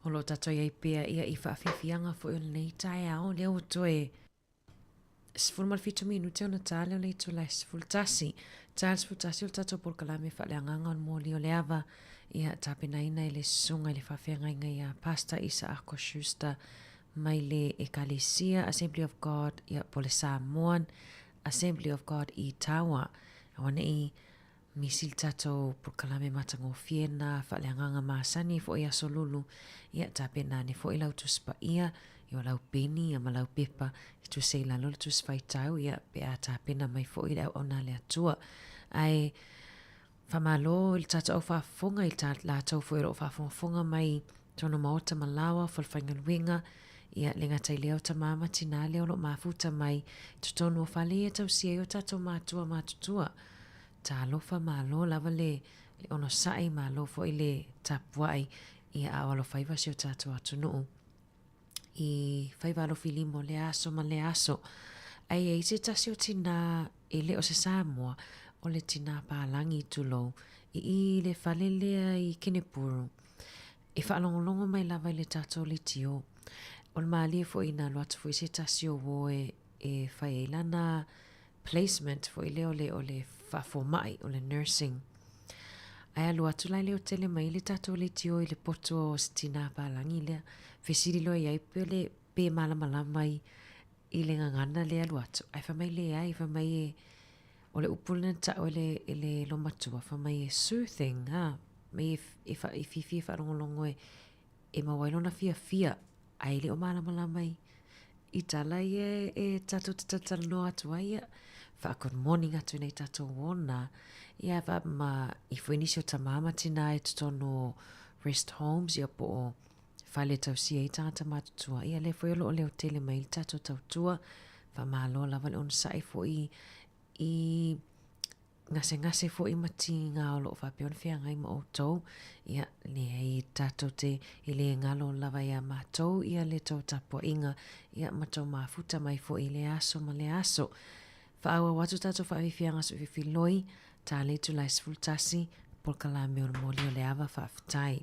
O lo tatou i ai pea ia i whaafiafianga foi o lenei taeao, lea ua toe 17 minute ona tā lea o le itula e 11. Tā le 11 o le tatou polokalame faaleagaga o le moli o le ava ia tapenaina e le susuga i le faafeagaiga ia Pastor Isaako Schuster mai le Ekalesia Assembly of God ia po le Samoan Assembly of God i Tawa. Auane'i misi le tatou polokalame matagofie na faaleagaga masani foi i aso lulu, ia tapena ane foi lau Tusi Paia, ia o lau peni ia ma lau pepa e tusi ai i lalo le Tusi Faitau, ia pe a tapena mai foi le auauna a le Atua. Ae faamalo i le tatou au faafofoga i le latou foi o lo o faafogafoga mai i totonu o maota ma laoa, falefaigaluega, ia le gata i lea o tama ma tinā lea o lo o mafuta mai i totonu o fale ia e tausia ai o tatou matua matutua. Talofa malo lava le le onosai, malo foi le tapuai ia a o alofaiva si o tatou atunuu i faiva alofilima o lea aso ma lea aso. Ae i ai se tasi o tinā e le o se Samoa, o le tinā palagi tulou i i le fale lea i Kenepuru. E faalogologo mai lava i le tatou leitio. O le malie foi ina alu atu foi se tasi o uo e e fai ai lana placement foi lea o le o le faafomai, o le nursing. Ae alu atu la i le otele mai le tatou leitio i le poto o se tinā palagi lea. Fesili loa i ai pe le pe malamalama i i le gagana lea alu atu. Ae fai mai leai, fai mai e o le upu lena na ta'u e le e le olomatua, fai mai e soothing, ha, mai e e fa e fiafia e faalogologo e e maua ai lona fiafia, ae le o malamalama i i tala ia e tatou te talatalanoa atu ai, ia, wha-good morning atu nei tatou ona, ia, wha ma i foi nisi o tamā ma tinā e totonu o rest homes, ia po o fale tausia i tagata matutua, ia lea foi o lo o leo tele mai le tatou tautua, faamalo lava le onosai foi i gasegase foi ma tiga o lo o faapea ona feagai ma outou, ia, leai tatou te e le galo lava iā matou ia le tou tapuaiga, ia, ma tou mafuta mai foi i lea aso ma lea aso. Faaauau atu tatou faafiafiaga soififiloi, ta le itula e 11, polokalame o le moli o le ava faafetai.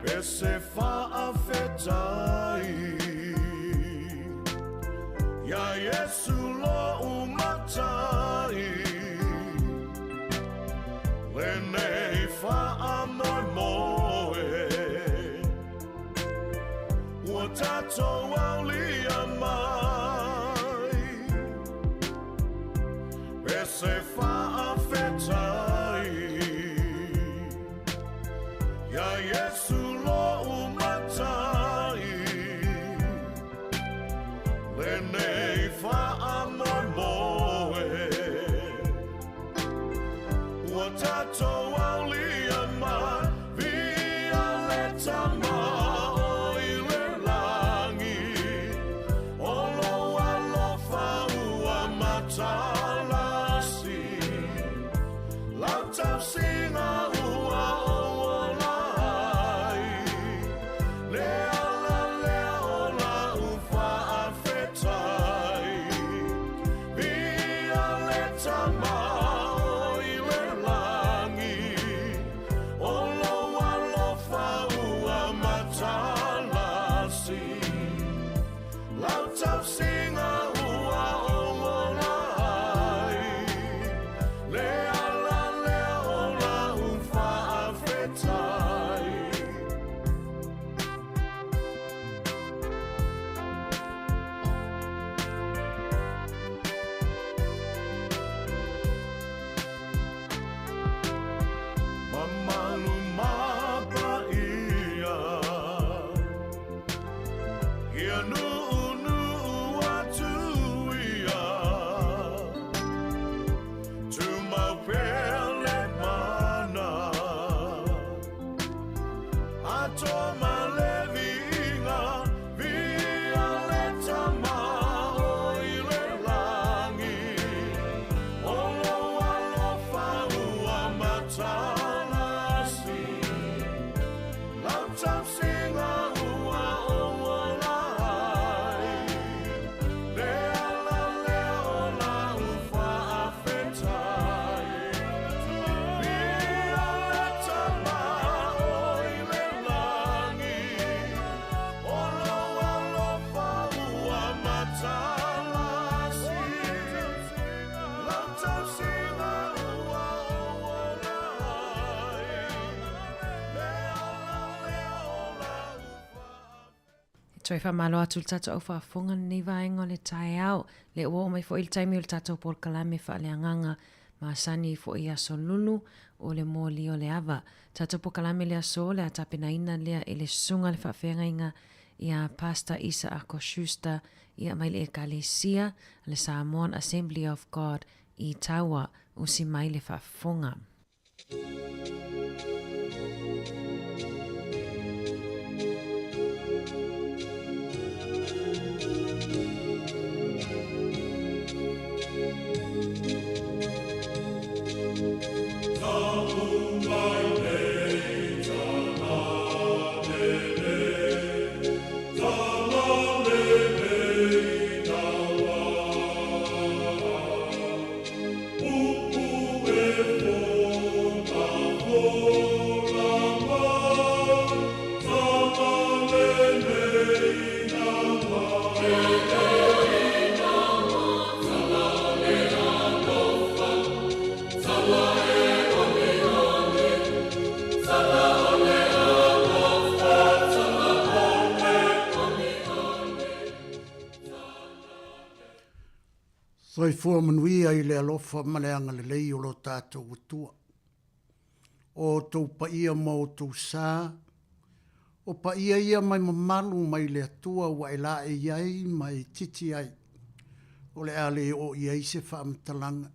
Pese faafetai Ia Iesu lo'u matai Lenei faamoemoe Ua tatou aulia mai Pese faafetai Ia Iesu lo'u matai Lenei faamoemoe Ua tatou aulia mai Viia le Tama o i le lagi O lou alofa ua matalasi Lau tausiga ua ou ola ai Le ala lea o la'u faafetai Viia le Tama o i le lagi O lou alofa ua matalasi Lau tausiga ua ou ola ai Le ala lea o la'u faafetai. Mamalu ma paia Ia nuunuu atu ia Tumau pea le mana Atoa ma le viiga Viia le Tama o i le lagi O lou alofa ua matalasi Lau tausiga ua ou ola ai Le ala lea o la'u faafetai Viia le Tama o i le lagi O lou alofa ua matalasi Lau tausiga ua ou ola ai Le ala lea o la'u Toe faamalo atu i le tatou au faafofoga lenei vaega o le taeao. Lea ua oo mai foi le taimi o le tatou polokalame faaleagaga masani ai foi i Aso Lulu o le moli o le ava. Tatou polokalame le aso le a tapenaina lea e le Susuga i le Faafeagaiga ia Pastor Isaako Schuster ia mai le Ekalesia le Samoan Assembly of God i Taua. Usi mai le faafofoga. Soifua manuia i le alofa ma le agalelei o lo tatou Atua. O outou paia ma outou sa, o paia ia mai mamalu mai le Atua ua e laei ai ma e titi ai, o le a le oo i ai se faamatalaga,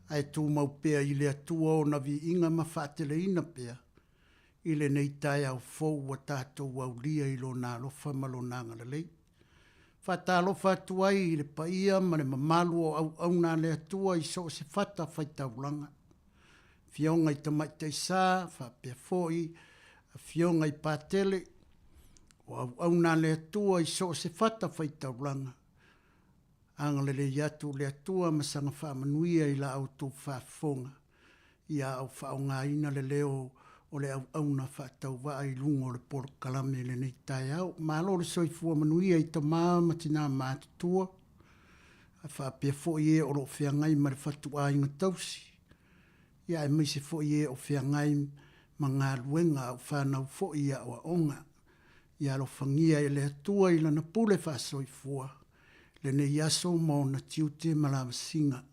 ae tumau pea i le Atua ona viiga ma faateleina pea i lenei taeao fou ua tatou aulia i Lona alofa ma Lona agalelei. Faatalofa atu ai i le paia ma le mamalu o auauna a le Atua i so o se fata faitaulaga, afioga i tamaitai sa faapea foi afioga i patele, o auauna a le Atua i so o se fata faitaulaga. Agalelei atu le Atua ma saga faamanuia i la outou faafofoga, ia au faaaogaina le leo o le auauna faatauvaa i luga o le polokalame i lenei taeao. Malo le soifua manuia i tama ma tinā matutua, a faapea foi e o lo o feagai ma le fatuaiga tausi, ia aemaise foi e o feagai ma galuega a o fanau foi i aoaoga. Ia alofagia e le Atua i Lana pule faasoifua lenei aso ma ona tiute ma lavasiga,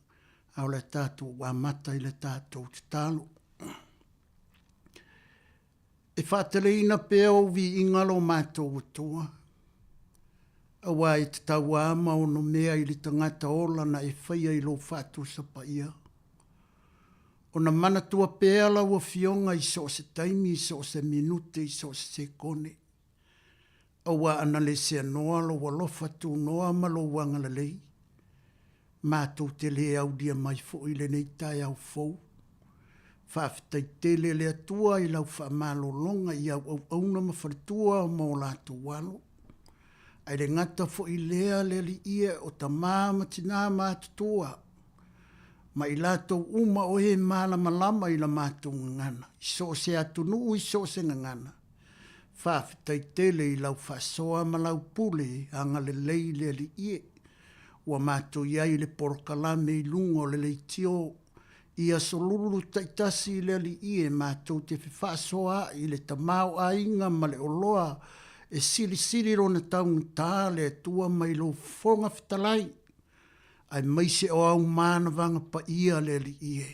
a o le tatou amata i le tatou tatalo. E faateleina pea ou viiga lo matou Atua, auā e tatau a ma onomea i le tagata ola na e faia i lou faatusa paia. Ona manatua pea lau Afioga i so o se taimi, i so o se minute, i so o se sekone, auā ana le seanoa lou alofa tunoa ma lou agalelei, matou te lē aulia mai foi i lenei taeao fou. Faafetai tele le Atua i lau faamalologa i au auauna ma faletua ma o latou alo. Ae le gata foi lea le Alii e o tama ma tinā matutua ma i latou uma o e malamalama i la matou gagana i so o se atunuu i so o se gagana. Faafetai tele i lau faasoa ma lau pule agalelei le Alii e. Ua matou i ai i le polokalame i luga o le leitio i aso lulu taitasi i le Alii e matou te fefaasoaa'i i le tamaoaiga ma le oloa e silisili lona taugata le Atua mai lou Fofoga Fetalai, aemaise o au manavaga paia le Alii e.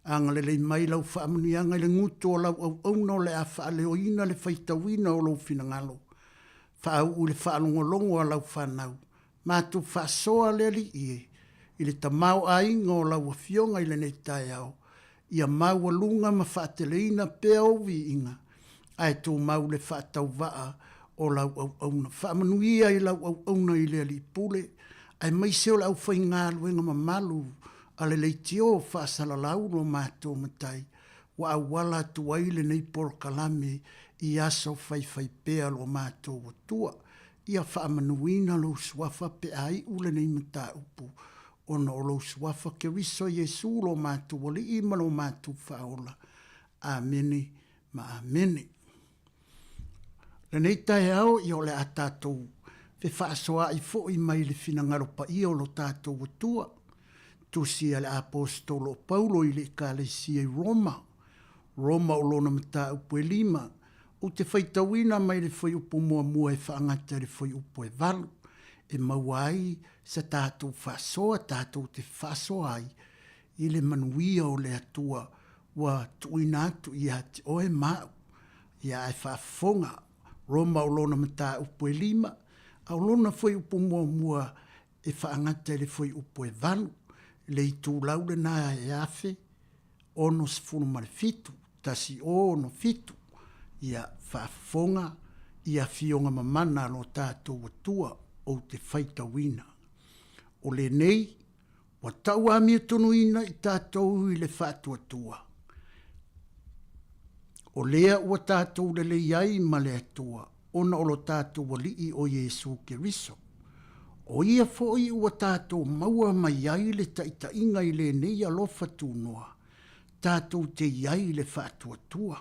Agalelei mai lau faamanuiaga i le gutu o lau auauna o le a faaleoina le faitauina o lou finagalo. Faauu i le faalogologo a lau fanau, matou faasoa le Alii e, i le tamaoaiga o lau Afioga i lenei taeao, ia maualuga ma faateleina pea ou viiga, ae tumau le faatauvaa o lau auauna. Faamanuia i lau auauna i le Alii Pule, aemaise o le aufaigaluega mamalu a le leitio faasalalau lo matou Matai, ua auala atu ai lenei polokalame i aso faifaipea lo matou Atua. Ia faamanuina lou Suafa pe a iu lenei mataupu, ona o lou Suafa Keriso Iesu lo matou Alii ma lo matou Faaola. Amene ma amene. Lenei taeao, ia o le a tatou fefaasoaai foi mai le finagalo paia o lo tatou Atua. Tusi a le Aposetolo o Paulo i le Ekalesia i Roma, Roma o lona mataupu e lima, ou te faitauina mai le fuaiupu muamua e faagata i le fuaiupu e valu, e maua ai sa tatou faasoa tatou te faasoa ai i le manuia o le Atua ua tuuina atu ia te oe ma au. Ia ae faafofoga, Roma o lona mataupu e lima, a o lona fuaiupu muamua e faagata i le fuaiupu e valu, le itulau lena e 1067, 1067, ia faafofoga i afioga mamana a lo tatou Atua ou te faitauina. O lenei, Ua tauamiotonuina i tatou i le faatuatua, o lea ua tatou lelei ai ma le Atua ona o lo tatou Alii o Iesu Keriso. O ia foi ua tatou maua mai ai le taitaiga i lenei alofa tunoa, tatou te i ai i le faatuatua.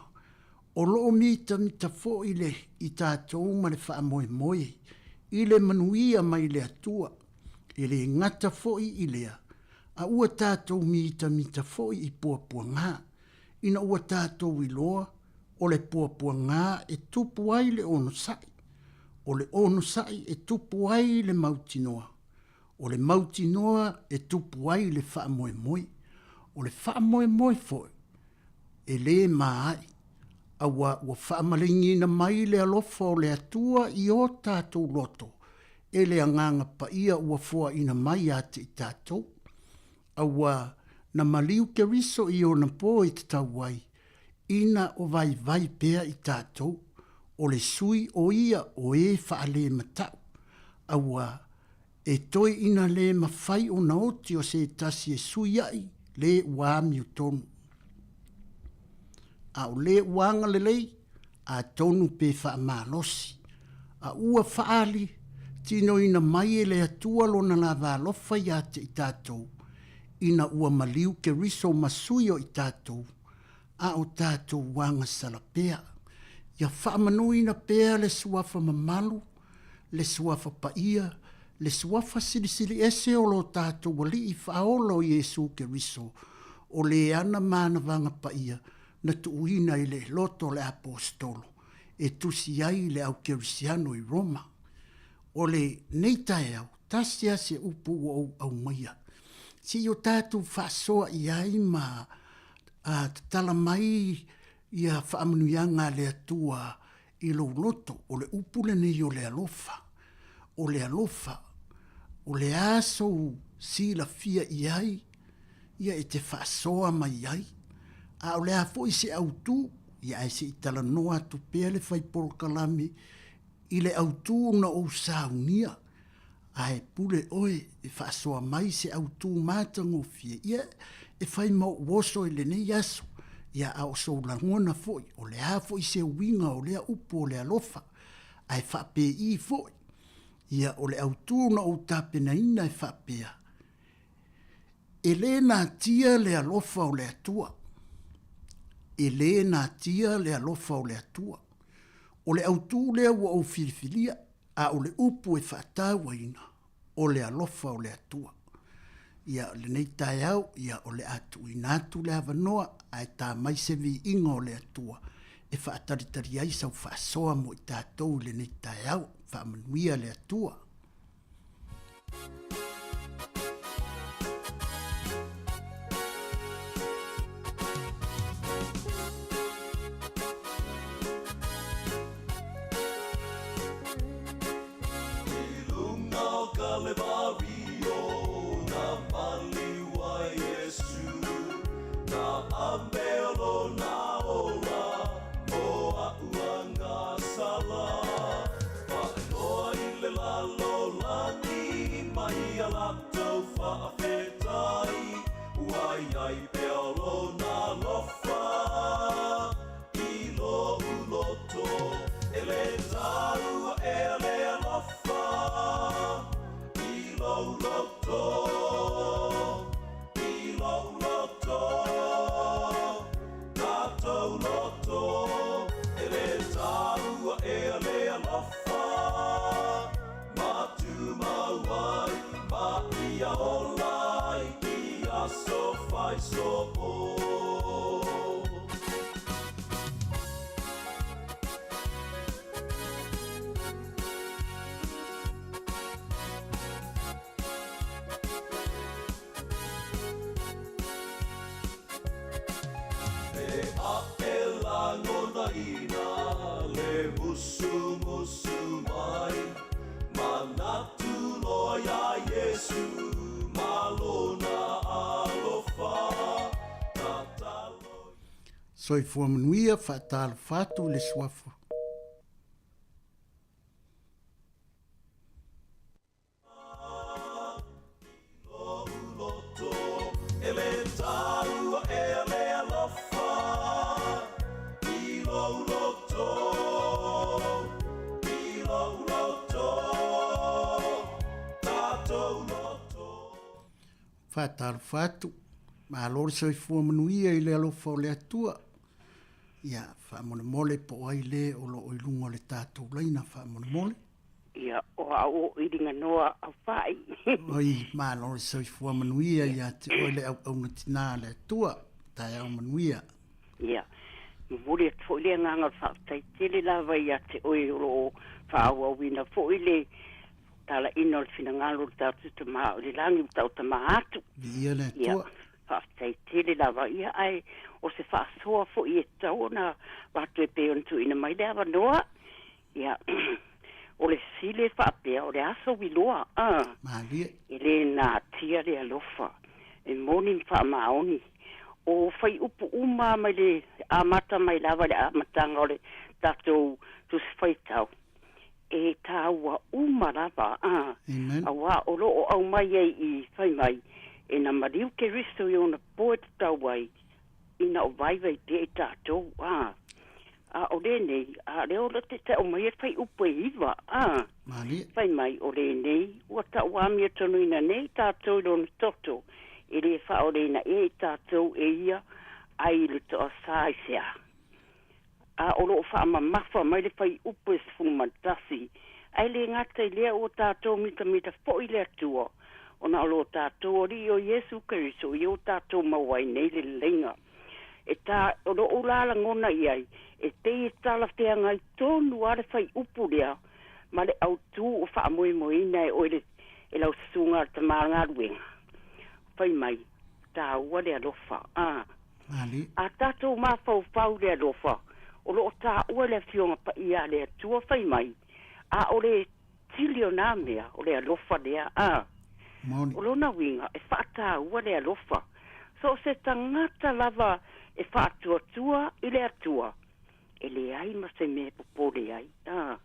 O lo o mitamita foi le i tatou ma le faamoemoe i le manuia mai le Atua. E le gata foi i lea, a ua tatou mitamita foi i puapuagā, ina ua tatou iloa o le puapuagā e tupu ai le onosai, o le onosai e tupu ai le mautinoa, o le mautinoa e tupu ai le faamoemoe, o le faamoemoe foi e lē maai, auā ua faamalegiina mai le alofa o le Atua i o tatou loto e le Agaga Paia ua foaina mai ia te i tatou, auā na maliu Keriso i ona po e tatau ai, ina o vaivai pea i tatou, o le sui o ia o e faalematau, auā e toe ina lē mafai ona oti o se tasi e suiaʻi lē ua amiotonu. A o lē ua agalelei, atonu pe faamalosi, a ua faaali tinoina mai e le Atua lona lava alofa ia te i tatou, ina ua maliu Keriso ma sui o i tatou, a o tatou agasala pea. Ia faamanuina pea le Suafa mamalu, le Suafa paia, le Suafa silisili ese o lo tatou Alii Faaola o Iesu Keriso, o le ana manawaga paia na tuuina i le loto o le Aposetolo e tusi ai le au Kerisiano i Roma. O lenei taeao, tasi lava se upu ua ou aumaia, se i o tatou faasoa i ai ma tatala mai ia faamanuiaga a le Atua i lou loto, o le upu lenei o le alofa. O le alofa, o le a sou silafia i ai, ia e te faasoa mai ai, a o le a foi se autu, ia ae se i talanoa atu pea le fai polokalame i le autu na ou saunia, ae pule oe e faasoa mai se autu matagofie, ia e fai ma ou oso i lenei aso, ia a o sou lagona foi, o le a foi se uiga o lea upu o le alofa, ae faapei foi, ia o le autu na ou tapenaina e faapea, E lē natia le alofa o le Atua. E lē natia le alofa o le Atua. O le autū lea ua ou filifilia, a o le upu e faatauaina, o le alofa o le Atua. Ia, lenei taeao, ia, o le a tuuina atu le avanoa, ae ta mai se viiga o le Atua e faatalitali ai sau faasoa mo i tatou i lenei taeao. Faamanuia le Atua. Soifua manuia, faatalofa atu i le suafa. Faatalofa atu, malo le soifua manuia i le alofa o le Atua. Ia, faamolemole po o ai le o lo o i luga o le tatou laina faamolemole. Ia, o au o Iliganoa Aufai. Oi, malo le soifua manuia ia te oe le auauna tinā a le Atua. Taeao manuia. Ia, momoli atu foi le agaga o le faafetai tele lava ia te oe o lo o faaauauina foi le talaiina o le finagalo o le tatou Tama o i le lagi ua taotama atu. Viia le Atua. Ia, faafetai tele lava ia, ae o se faasoa foi e tatau ona avatu e pei ona tuuina mai le avanoa. Ia, o le fesili e faapea, o le a sou iloa? A. Malie. E le natia le alofa, e moni ma faamaoni. O faiupu uma mai le amata mai lava i le amataga o le tatou Tusi Faitau, e taua uma lava, a. Amen. Auā o lo o aumai ai i fai mai, e na maliu Keriso i ona po e tatau ai, ina o vaivai pea i tatou, a. A o lenei, a lea o le te tau mai e faiupu e iva, a. Malie. Fai mai, o lenei, ua tau amiotonu nei tatou i lona toto, e le faaoleina ea i tatou e ia Ai i le toasā i se a? A o lo o faamamafa mai le fuaiupu e 11, ae le gata i lea ua tatou mitamita foi i le Atua, ona o lo tatou Alii o Iesu Keriso ia ua tatou maua ai nei le leleiga. E ta, o lo'u la lagona i ai, e pei e talafeagai tonu lava le fuaiupu lea ma le autū ua faamoemoeina e oe le, e lau susuga a le tama galuega. Fai mai, Taua le alofa, a. A tatou mafaufau i le alofa, o lo o taua le Afioga Paia a le Atua fai mai, a o le sili o nā mea, o le alofa lea, a. O lona uiga, e faataua le alofa. So o se tagata lava e faatuatua i le Atua, e leai ma se mea e popole ai, a.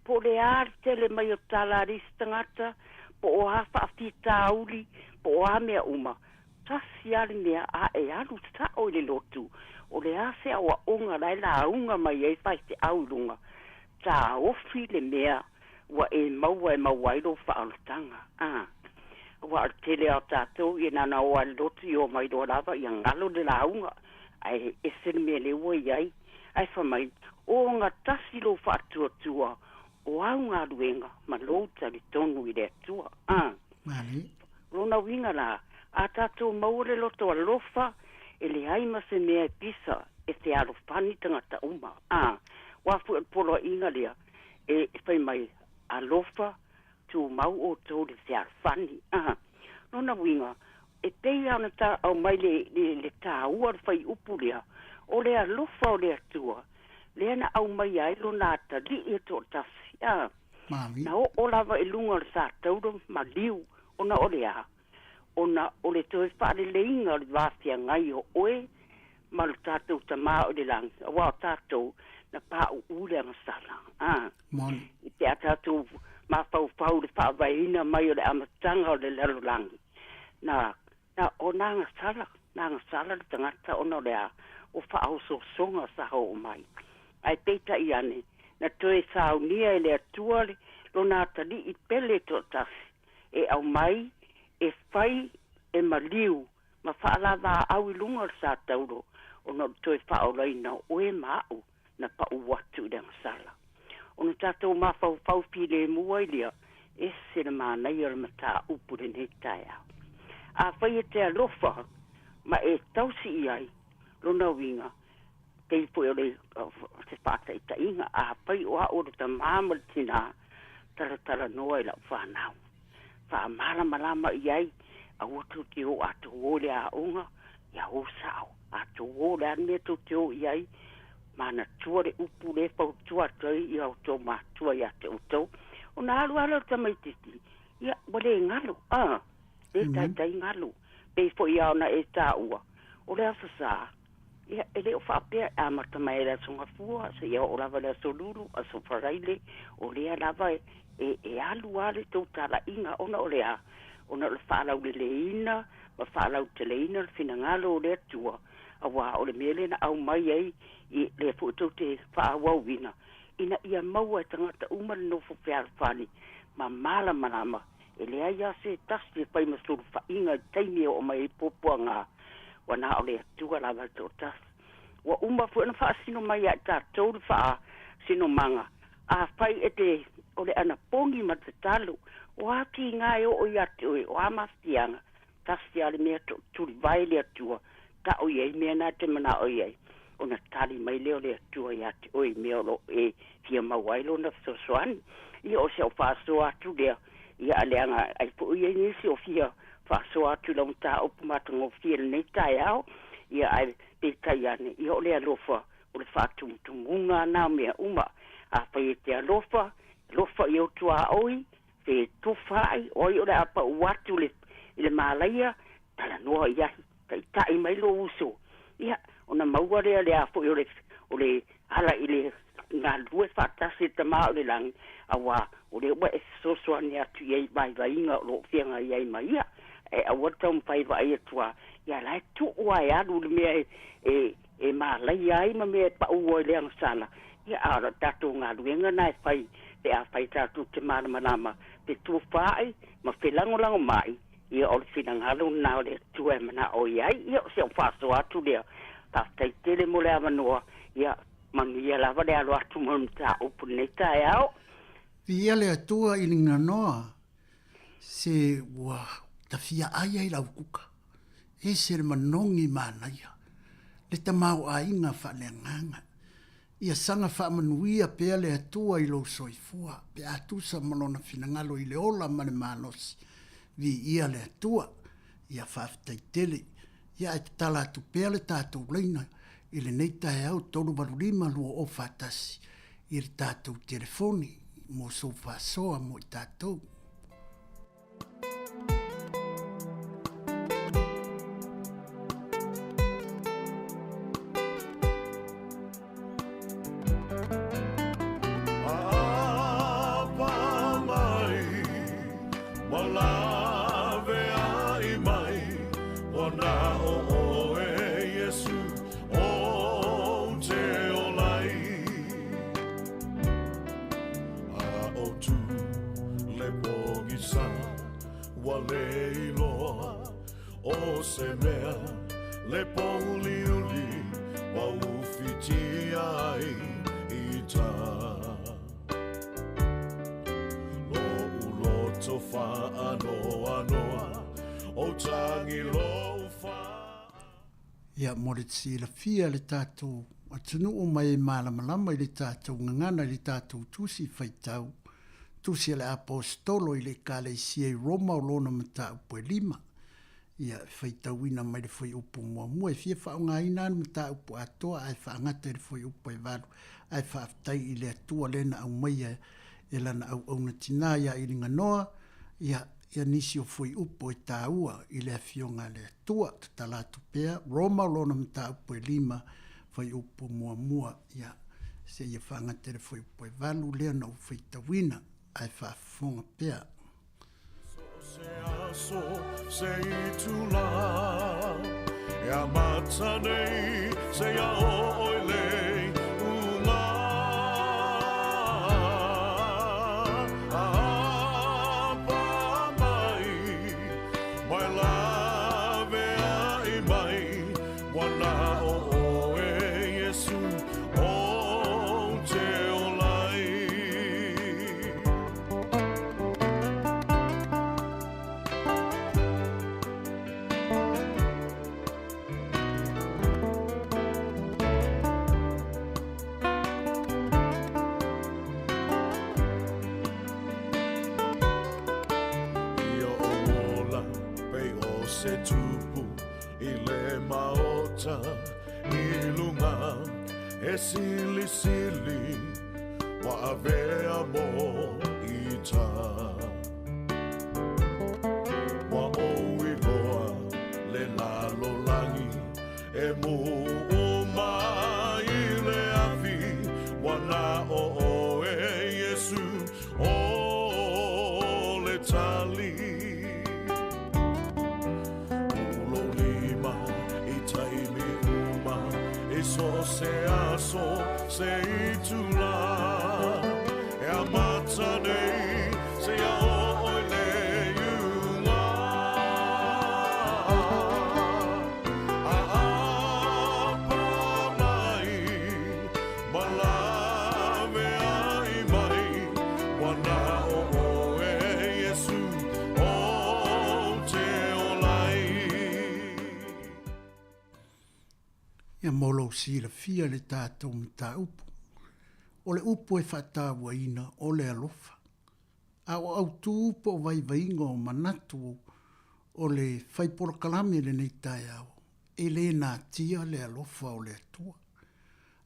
Po o le a le tele mai o tala a le isi tagata, po o a faafitauli, po o a mea uma, tasi lava le mea a e alu sao i le lotu, o le a se aoaoga la e lauga mai ai faifeau i luga, taofi le mea ua e maua e maua ai lou faaolataga. A. Aua o le tele lava o tatou, ia na ona o lava i le lotu ia omai loa lava ia galo le lauga, ae ese le mea lea ua i ai. Ae fai mai, O gatasi lou faatuatua o au galuega ma lou talitonu i le Atua. A. O lona uiga la, a tatou maua le loto alofa, e leai ma se mea e pisa e fealofani tagata uma. A. Aua foi o le poloaiga lea e fai mai, Alofa, tumau outou i le fealofani. A. Lona uiga, e pei lava ona ta aumai le, le, le taua o le fuaiupu lea, o le alofa o le Atua, lea na aumaia ai lona atalii e toatasi, a. Na oo lava i luga o le satauro maliu, ona o le a? Ona o le toe faaleleiga o le va feagai o oe ma lo tatou Tama o i le lagi, aua o tatou na pauu le agasala, a. I pe a tatou mafaufau i le faavaeina mai o le amataga o le lalolagi, na, na, o na agasala, na agasala le tagata ona o le a? O faaosoosoga sa oo mai. Ae peitai ane, na toe saunia e le Atua le, lona atalii pele toatasi, e aumai, e fai, e maliu, ma faalavaau i luga o le satauro, ona o le toe faaolaina o oe ma a'u na pa'u atu i le agasala. Ona tatou mafaufau filemu ai lea, ese le manaia o le mataupu i lenei taeao. Afai e te alofa ma e tausi i ai, lona uiga, pei foi o le se faataitaiga, afai o a'u o le tamā ma le tinā, talatalanoa i la'u fanau. Faamalamalama i ai, aua tou te o a tou o i le aoga, ia o sao. A tou o, o le a le mea tou te o i ai, manatua le upu lea e fautua atu ai i a outou matua ia te outou. Ona alu lava lea o le tamaitiiti, ia, ua le galo, a, le taitai galo. Pei foi lava ona e taua, o le Aso Sa, Ia, e le o faapea e amata mai i le Aso Gafua seia oo lava i le Aso Lulu, Aso Faraile, o lea lava e, e alu lava le tou talaiga ona o le a? Ona o le faalauleleina ma faalauteleina o le finagalo o le Atua, aua o le mea lea na aumai ai i lea foi tou te faaauauina, ina ia maua e tagata uma le nofo fealofani ma malamalama E leai lava se tasi e fai ma sulufaiga i le taimi e oo mai ai puapuaga, ua na o le Atua lava e toatasi. Ua uma foi ona faasino mai ia i tatou le faasinomaga, Afai e te, o le anapogi ma le tatalo, o a tiga e oo ia te oe, o a mafatiaga, tasi lava le mea tulivae le Atua, tau i ai mea na e te manao i ai, ona tali mai lea o le Atua ia te oe i mea o lo o e fia maua ai Lona fesoasoani. Ia, o si au faasoa atu lea, ia, leaga ai foi i ai nisi o fia faasoa atu i lau mataupu matagofie i lenei taeao, ia, ae peitai ane, ia, o le alofa, o le faatumutumuga lena o mea uma. Afai e te alofa, alofa i ou tuaoi, pe tufa ai, o ai o le a pau atu i le malaia, talanoa i ai, taitai mai lou uso, ia, ona maua lea le a foi o le, o le ala i le galulue faatasi i le Tama o le Lagi, aua o lea ua e fesoasoani atu i ai i vaivaiga o lo o feagai ai ma ia. Ae aua le taumafai e vaai atu lava, ia la e tuu lava e alu i le mea e, e, e malaia ai ma mea e pau ai i le agasala, ia, a o le tatou galuega lena e fai pe afai tatou te malamalama, fetufaai ma felagolagomai, ia o le finagalo lena o le Atua e manao i ai. Ia, o si au faasoa atu lea. Faafetai tele mo le avanoa, ia manuia lava le alo atu mo le mataupu i lenei taeao. Viia le Atua i le ganoa se ua tafia ai ai lau kuka. Ese le manogi manaia, le tamaoaiga faaleagaga. Ia saga faamanuia pea le Atua i lou soifua, pe a tusa ma Lona finagalo i le ola ma le malosi. Viia le Atua. Ia faafetai tele. Ia ae tatala atu pea le tatou laina i lenei taeao 385 2041 i le tatou telefoni mo sou faasoa mo i tatou. Ua le iloa o se mea le pōuliuli ua ufitia ai i ta. Lo'u loto faanoanoa o tagi lou fa. Ia, mo le silafia le tatou atunuu mai e malamalama i le tatou gagana i le tatou tusi faitau, tusi a le Aposetolo i le Ekaleisia i Roma o lona mataupu e lima. Ia, e faitauina mai le fuaiupu muamua. E fia faaaogaina lava le mataupu atoa ae faagata i le fuaiupu e valu. Ae faafetai i le Atua lea na aumaia e Lana auauna tina ia Iliganoa, ia, ia nisi o fuaiupu e taua i le Afioga a le Atua. Tatala atu pea, Roma o lona mataupu e lima, fuaiupu muamua, ia, seia faagata i le fuaiupu e valu lea na ou faitauina, ae faafofoga pea. So se aso, se itula, e amata nei, seia oo i le iuga. Apa mai, mai laveai mai, ua na o oe Iesu ou te ola ai. Ia ou ola pei o se tupu i le maota i luga e silisili ua avea mo ita. Ua ou iloa le lalolagi e muʻu mai i le afi, ua na o oe Iesu o le tali. Uu lou lima i taimi uma, i so o se aso, se itula. E amata nei, seia oo i le iuga. A apa mai, ma laveai mai, ua na o oe Iesu ou te ola ai. Ia mo lou silafia le tatou mataupu, o le upu e faatauaina o le alofa. A o autū po o vaivaiga o manatu o le fai polokalame i lenei taeao, e le natia le alofa o le Atua.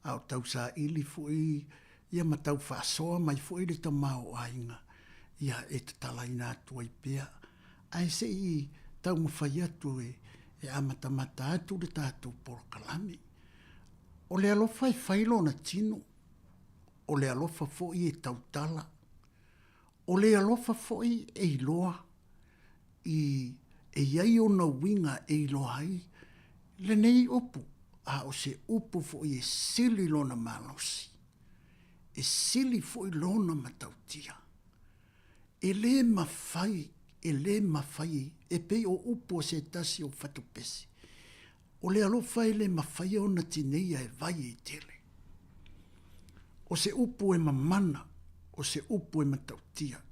A o tausaili foi ia ma tau faasoa mai foi le tamaoaiga, ia e tatalaina atu ai pea. Ae se i taumafai atu e amatamata atu le tatou polokalame. O le alofa e fai lona tino, o le alofa foi e tautala, o le alofa foi e iloa i e i ai ona uiga e iloa ai lenei upu, a o se upu foi e sili lona malosi, e sili foi lona matautia. E lē mafai, e lē mafai e pei o upu a se tasi o fatupese. O le alofa e le mafaia ona tineia e vai e tele. O se upu e mamana, o se upu e matautia.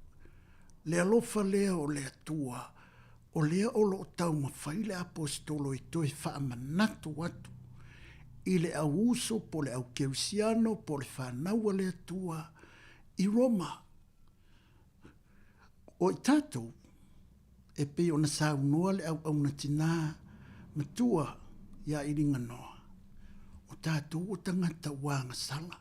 Le alofa lea o le Atua, o lea o lo o taumafai le Aposetolo e toe faamanatu atu i le au uso po le au kerisiano po le fanau a le Atua i Roma. O i tatou, e pei ona saunoa le auauna tinā matua iā Iliganoa, o tatou o tagata ua agasala.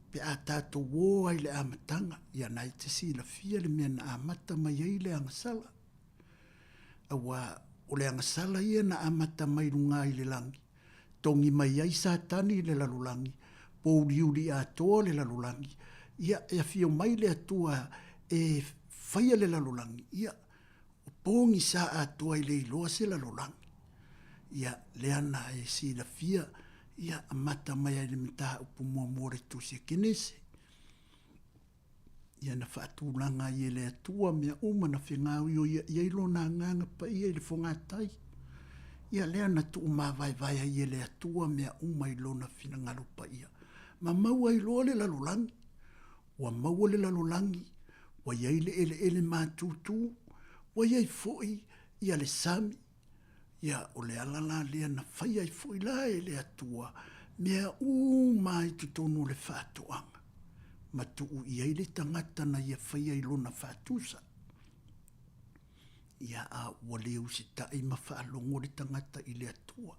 Pe a tatou ō ai i le amataga, ia na e te silafia le mea na amata mai ai le agasala. Auā, o le agasala ia na amata mai luga i le lagi, togi mai ai Satani i le lalolagi, pōuliuli atoa le lalolagi, ia, e afio mai le Atua e faia le lalolagi, ia, o pogisa atoa e le iloa se lalolagi. Ia, lea na e silafia, ia, amata mai ai le mataupu muamua o le Tusi a Kenese. Ia na faatulaga ai e le Atua mea uma na fegaoioia i ai Lona Agaga Paia i le fogatai. Ia lea na tuumavaevae ai e le Atua mea uma i Lona finagalo paia, ma maua ai loa le lalolagi. Ua maua le lalolagi, ua i ai le eleele matutu, ua i ai foi ia le sami, Ia, o le ala la lea na fai ai foi la e le Atua mea uma i totonu o le faatoaga, ma tuu i ai le tagata na ia faia i lona faatusa. Ia, a ua le usitai ma faalogo le tagata i le Atua.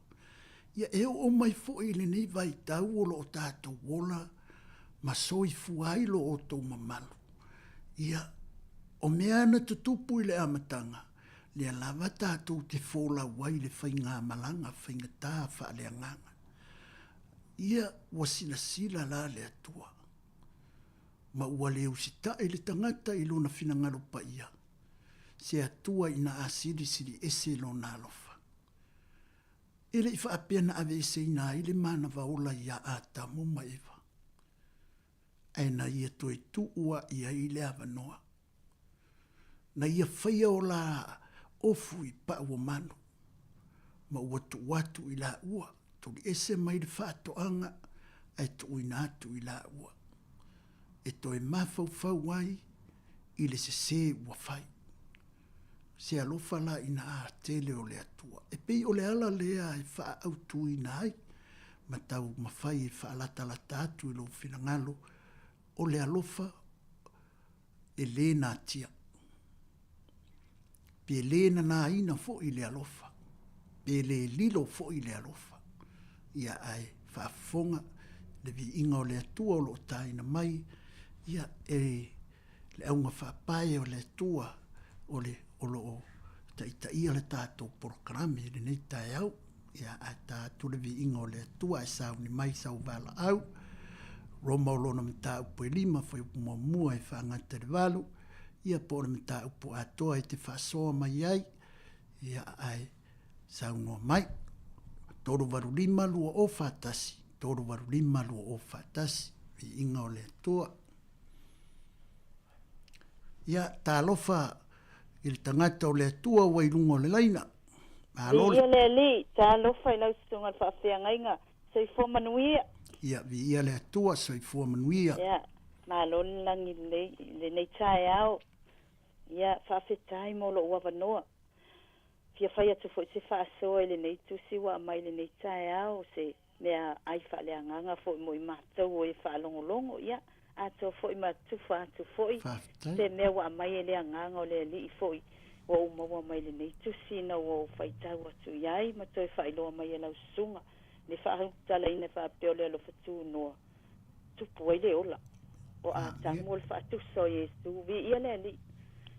Ia, e oo mai foi i lenei vaitau o lo o tatou ola ma soifua ai lo outou mamalu. Ia, o mea na tutupu i le amataga, lea lava tatou te folau ai le faigamalaga faigata faaleagaga. Ia ua silasila la le Atua, ma ua le usitai le tagata i lona finagalo paia, se Atua ina a silisili ese lona alofa. E le i faapea na aveeseina ai le manava ola iā Atamu ma Eva, ae na ia toe tuu aʻi ai le avanoa. Na ia faia o la ofu i pau o manu, ma ua tuu atu i laua, tuliese mai le faatoaga ae tuuina atu i laua, e toe mafaufau ai i le sesē ua fai. Se alofa la ina a tele o le Atua. E pei o le ala lea e faaautuina ai ma taumafai e faalatalata atu i lou finagalo o le alofa e lē natia, pe lē nanāina foi le alofa, pe lē lilo foi le alofa. Ia ae faafofoga le viiga o le Atua o lo o tāina mai, ia e le auga faapae o le Atua o le o lo o taitaia le tatou polokalame i lenei taeao. Ia, ae ta atu le viiga o le Atua ae sauni mai sau valaau. Roma o lona mataupu e lima, fuaiupu muamua e faagata i le valu, ia po o le mataupu atoa e te faasoa mai ai, ia ae saunoa mai. 385 2041, 385 2041, viiga o le Atua. Ia, talofa i le tagata o le Atua ua i luga o le laina. Malo le. Viia le Alii, talofa i lau susuga i le faafeagaiga, soifua manuia. Ia, viia le Atua, soifua manuia. Ia, malo le lagi lelei i lenei taeao. Ia, faafetai mo lou avanoa. Fia fai atu foi se faasoa i lenei tusi ua aumai i lenei taeao, se mea ai faaleagaga foi mo i matou o e faalogologo, ia, atoa foi ma tufa atu foi se mea ua aumai e le Agaga o le Alii foi ua ou maua mai lenei tusi ina ua ou faitau atu i ai ma toe faailoa mai e lau susuga le faautalaina faapea o le alofa tunoa tupu ai le ola o Atamu o le faatusa o Iesu. Viia le Alii,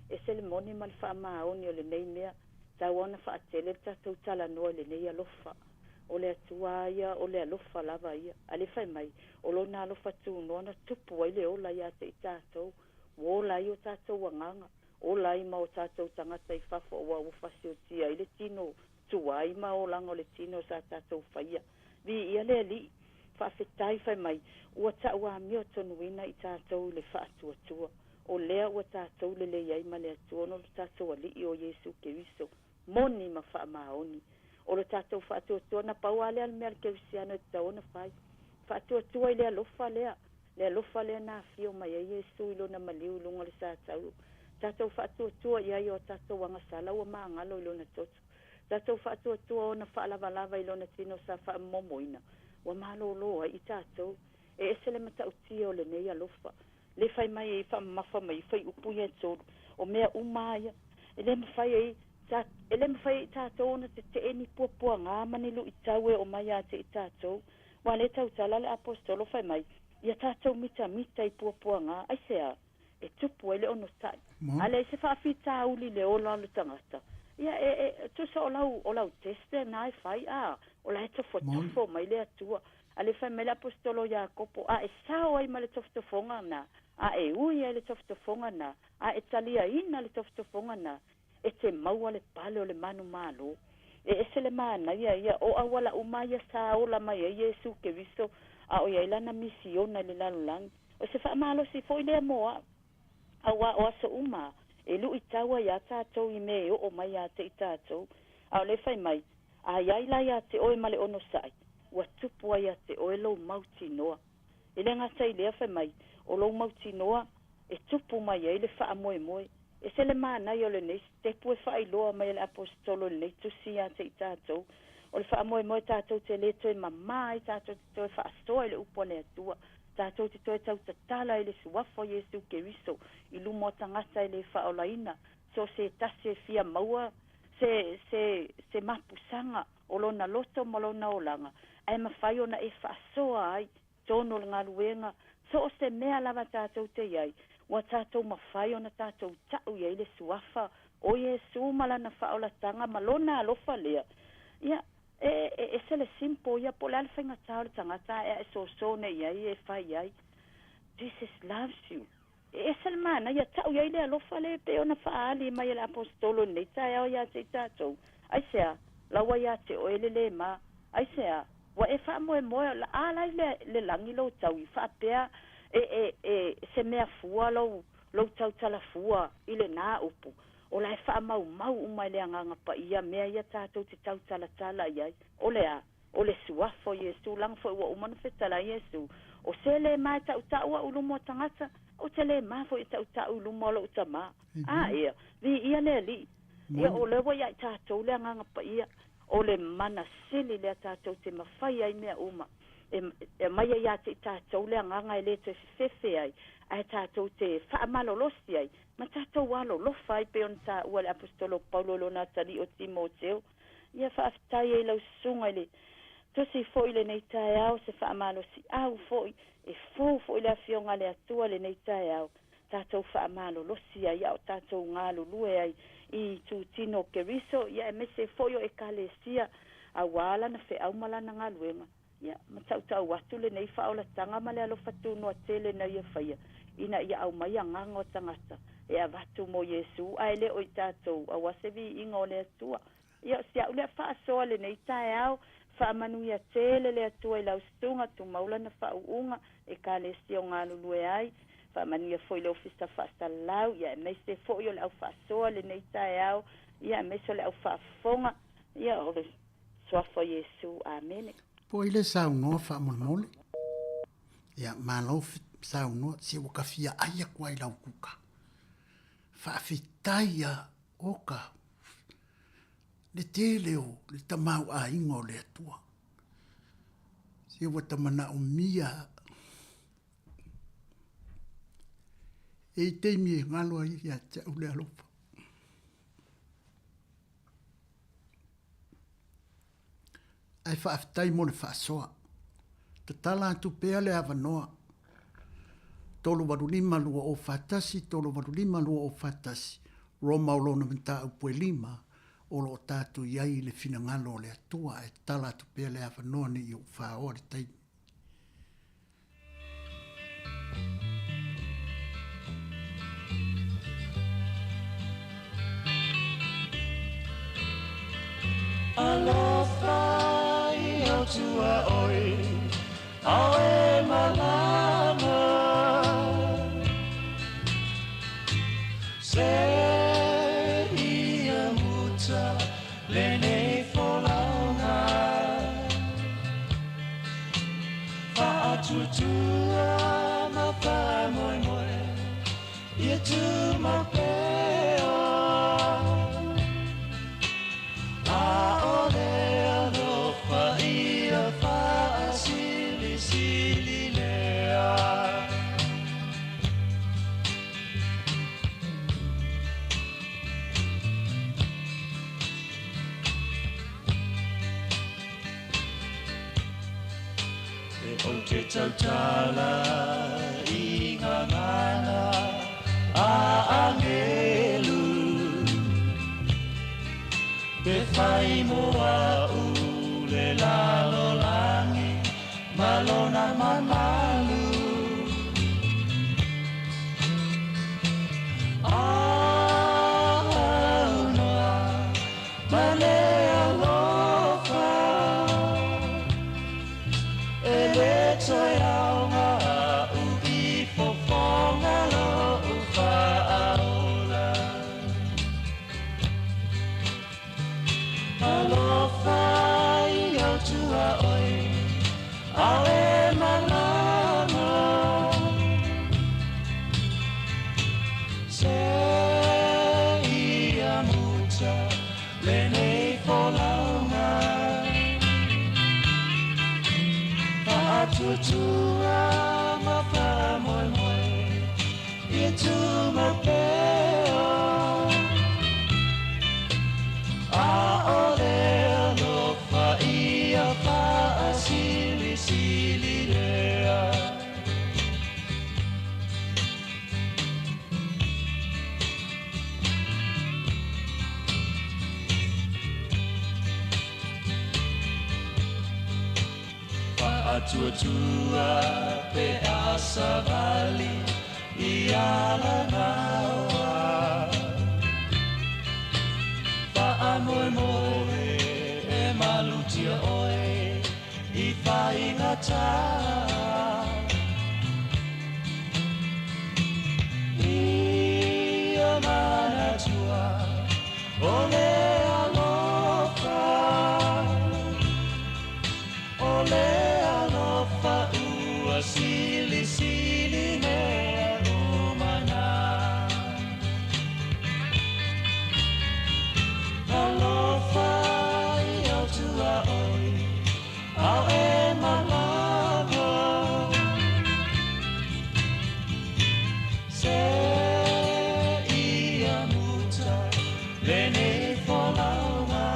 ese le moni ma le faamaoni o lenei mea, tau ona faatele le tatou talanoa i lenei alofa. O le Atua a ia, o le alofa lava ia. A le fai mai, o Lona alofa tunoa na tupu ai le ola ia te i tatou, ua ola ai o tatou agaga, ola ai ma o tatou tagata i fafo aua ua fasiotia ai le tino tuai ma olaga o le tino sa tatou faia. Viia le Alii, faafetai fai mai, ua tauamiotonuina i tatou i le faatuatua, o lea ua tatou lelei ai ma le Atua ona o lo tatou Alii o Iesu Keriso. moni ma faamaoni. O le tatou faatuatua, na pau lava lea o le mea a le kerisiano e tatau ona fai. Faatuatua i le alofa lea, le alofa lea na afio mai ai Iesu i Lona maliu i luga o le satau. Tatou faatuatua i ai o tatou agasala ua magalo i Lona toto. Tatou faatuatua ona faalavalava i Lona tino sa faamomoina, ua malōlō ai i tatou. E ese le matautia o lenei alofa. Le fai mai ai faamamafa mai fuaiupu ia e tolu, o mea uma lava ia, e le mafai ai e le mafai e i tatou ona tetee ni puapuaga ma ni luitau e oo mai ia te i tatou. Aua o lea e tautala le Aposetolo fai mai, Ia tatou mitamita i puapuaga, aisea? E tupu ai le onosai. A leai se faafitauli i le ola o le tagata, ia e, e, tusa o lau, o lau test lena e fai, a, o la e tofotofo mai le Atua. A lea fai mai le Aposetolo Iakopo, A e sao ai ma le tofotofoga na, a e ui ai le tofotofoga na, a e taliaina le tofotofoga na, e te maua le pale o le manumalo. E ese le manaia ia, o auala uma ia sa ola mai ai Iesu Keriso a o i ai lana misiona i le lalolagi. O se faamalosi foi lea mo a'u, auā o aso uma e luʻitau ai a tatou i mea e oo mai ia te i tatou. A o lea fai mai, A i ai la ia te oe ma le onosaʻi, ua tupu ai ia te oe lou mautinoa. E le gata i lea, fai mai, o lou mautinoa e tupu mai ai le faamoemoe. Ese le manaia o lenei sitepu e faailoa mai e le Aposetolo i lenei tusi ia te i tatou. O le faamoemoe tatou te le toe mamā ai tatou te toe faasoa i le upu a le Atua, tatou te toe tautatala i le Suafa o Iesu Keriso i luma o tagata e le faaolaina, so o se tasi e fia maua se, se, se mapusaga o lona loto ma lona olaga, ae mafai ona e faasoa ai tonu o le galuega, so o se mea lava tatou te i ai, ua tatou mafai ona tatou ta'u i ai le Suafa o Iesu ma Lana faaolataga ma Lona alofa lea. Ia, e, e ese le simple ia, po o le a le faigatā o le tagata ae a e soso nei i ai e fai ai. Jesus loves you. E ese le manaia, ta'u i ai le alofa lea e pei ona faaali mai e le Aposetolo i lenei taeao ia te i tatou. Aisea? Laua ia te oe le lēmā. Aisea? Ua e faamoemoe, a la i le, le lagi lou taui, faapea e, e, e, se mea fua lou, lou tautala fua i lenā upu. O la e faamaumau uma e le Agaga Paia mea ia tatou te tautalatala i ai. O le a? O le Suafa o Iesu, leaga foi ua uma ona fetalai Iesu, O se lē ma e taʻutaʻu aʻu i luma o tagata, ou te lē ma foi e taʻutaʻu i luma o loʻu Tamā. A ea, viia le Alii. Ia, o lea ua ia i tatou le Agaga Paia, o le mana sili lea tatou te mafai ai mea uma. E, e aumai ai ia te i tatou le agaga e lē toe fefefe ai, ae tatou te faamalolosi ai, ma tatou alolofa ai pei ona taua e le Aposetolo Paulo i lona atalii o Timoteo. Ia faafetai ai lau susuga i le Tusi foi lenei taeao, se faamalosiau foi, e fou foi le Afioga a le Atua lenei taeao, tatou faamalolosi ai a o tatou galulue ai i itutino o Keriso, ia aemaise foi o Ekalesia, auā lana feau ma lana galuega. Ia, ma tautau atu lenei faaolataga ma le alofa tunoa tele na ia faia, ina ia aumai agaga o tagata e avatu mo Iesu, ae le o i tatou, auā se viiga o le Atua. Ia, o si a'u lea faasoa lenei taeao, faamanuia tele le Atua i lau susuga, tumau lana faauuga, Ekalesia o galulue ai, faamanuia foi i le Ofisa Faasalalau, ia aemaise foi o le au faasoa lenei taeao, ia aemaise o le au faafofoga, ia o le Suafa o Iesu. Amene. Po ai le saunoa faamolemole. Ia, malo saunoa, se ua ka fia ai aku ai lau kuka. Faafetai a oka le tele o le tamaoaiga o le Atua. Se ua ta manaomia e i taimi e galo ai ia te au le alofa. Ae faafetai mo le faasoa. Tatala atu pea le avanoa. 385 2041, 385 2041, Roma o lona mataupu e lima, o lo o tatou i ai i le finagalo o le Atua, ae tatala atu pea le avanoa ne i ou faoa le taimi. Alofa i o tua oi, ao e malama. Se ia muta lenei folau. Fa'atuatua ma fa'amoemoe ia tumau pea. ʻAʻole alofa ia fa'asilisili lea. E ou te tautala i gagana a agelu, Pe fai mo a'u le lalolagi ma lona mamalu. Aunoa ma le alofa, E le toe aoga a'u i fofoga lo'u fa'aola. Alofa i ou tuaoi, ao e malama. Se ia muta lenei folauga. Fa'atuatua ma fa'amoemoe ia tumau pea. ʻAʻole alofa ia fa'asilisili lea. Fa'atuatua pe a savali i alagaoa. Fa'amoemoe e malutia ʻoe i faigatā. Ia manatua o le alofa, O le alofa ua silisili mea uma na. Alofa i ou tuaoi, ao e malama. Se ia muta lenei folauga.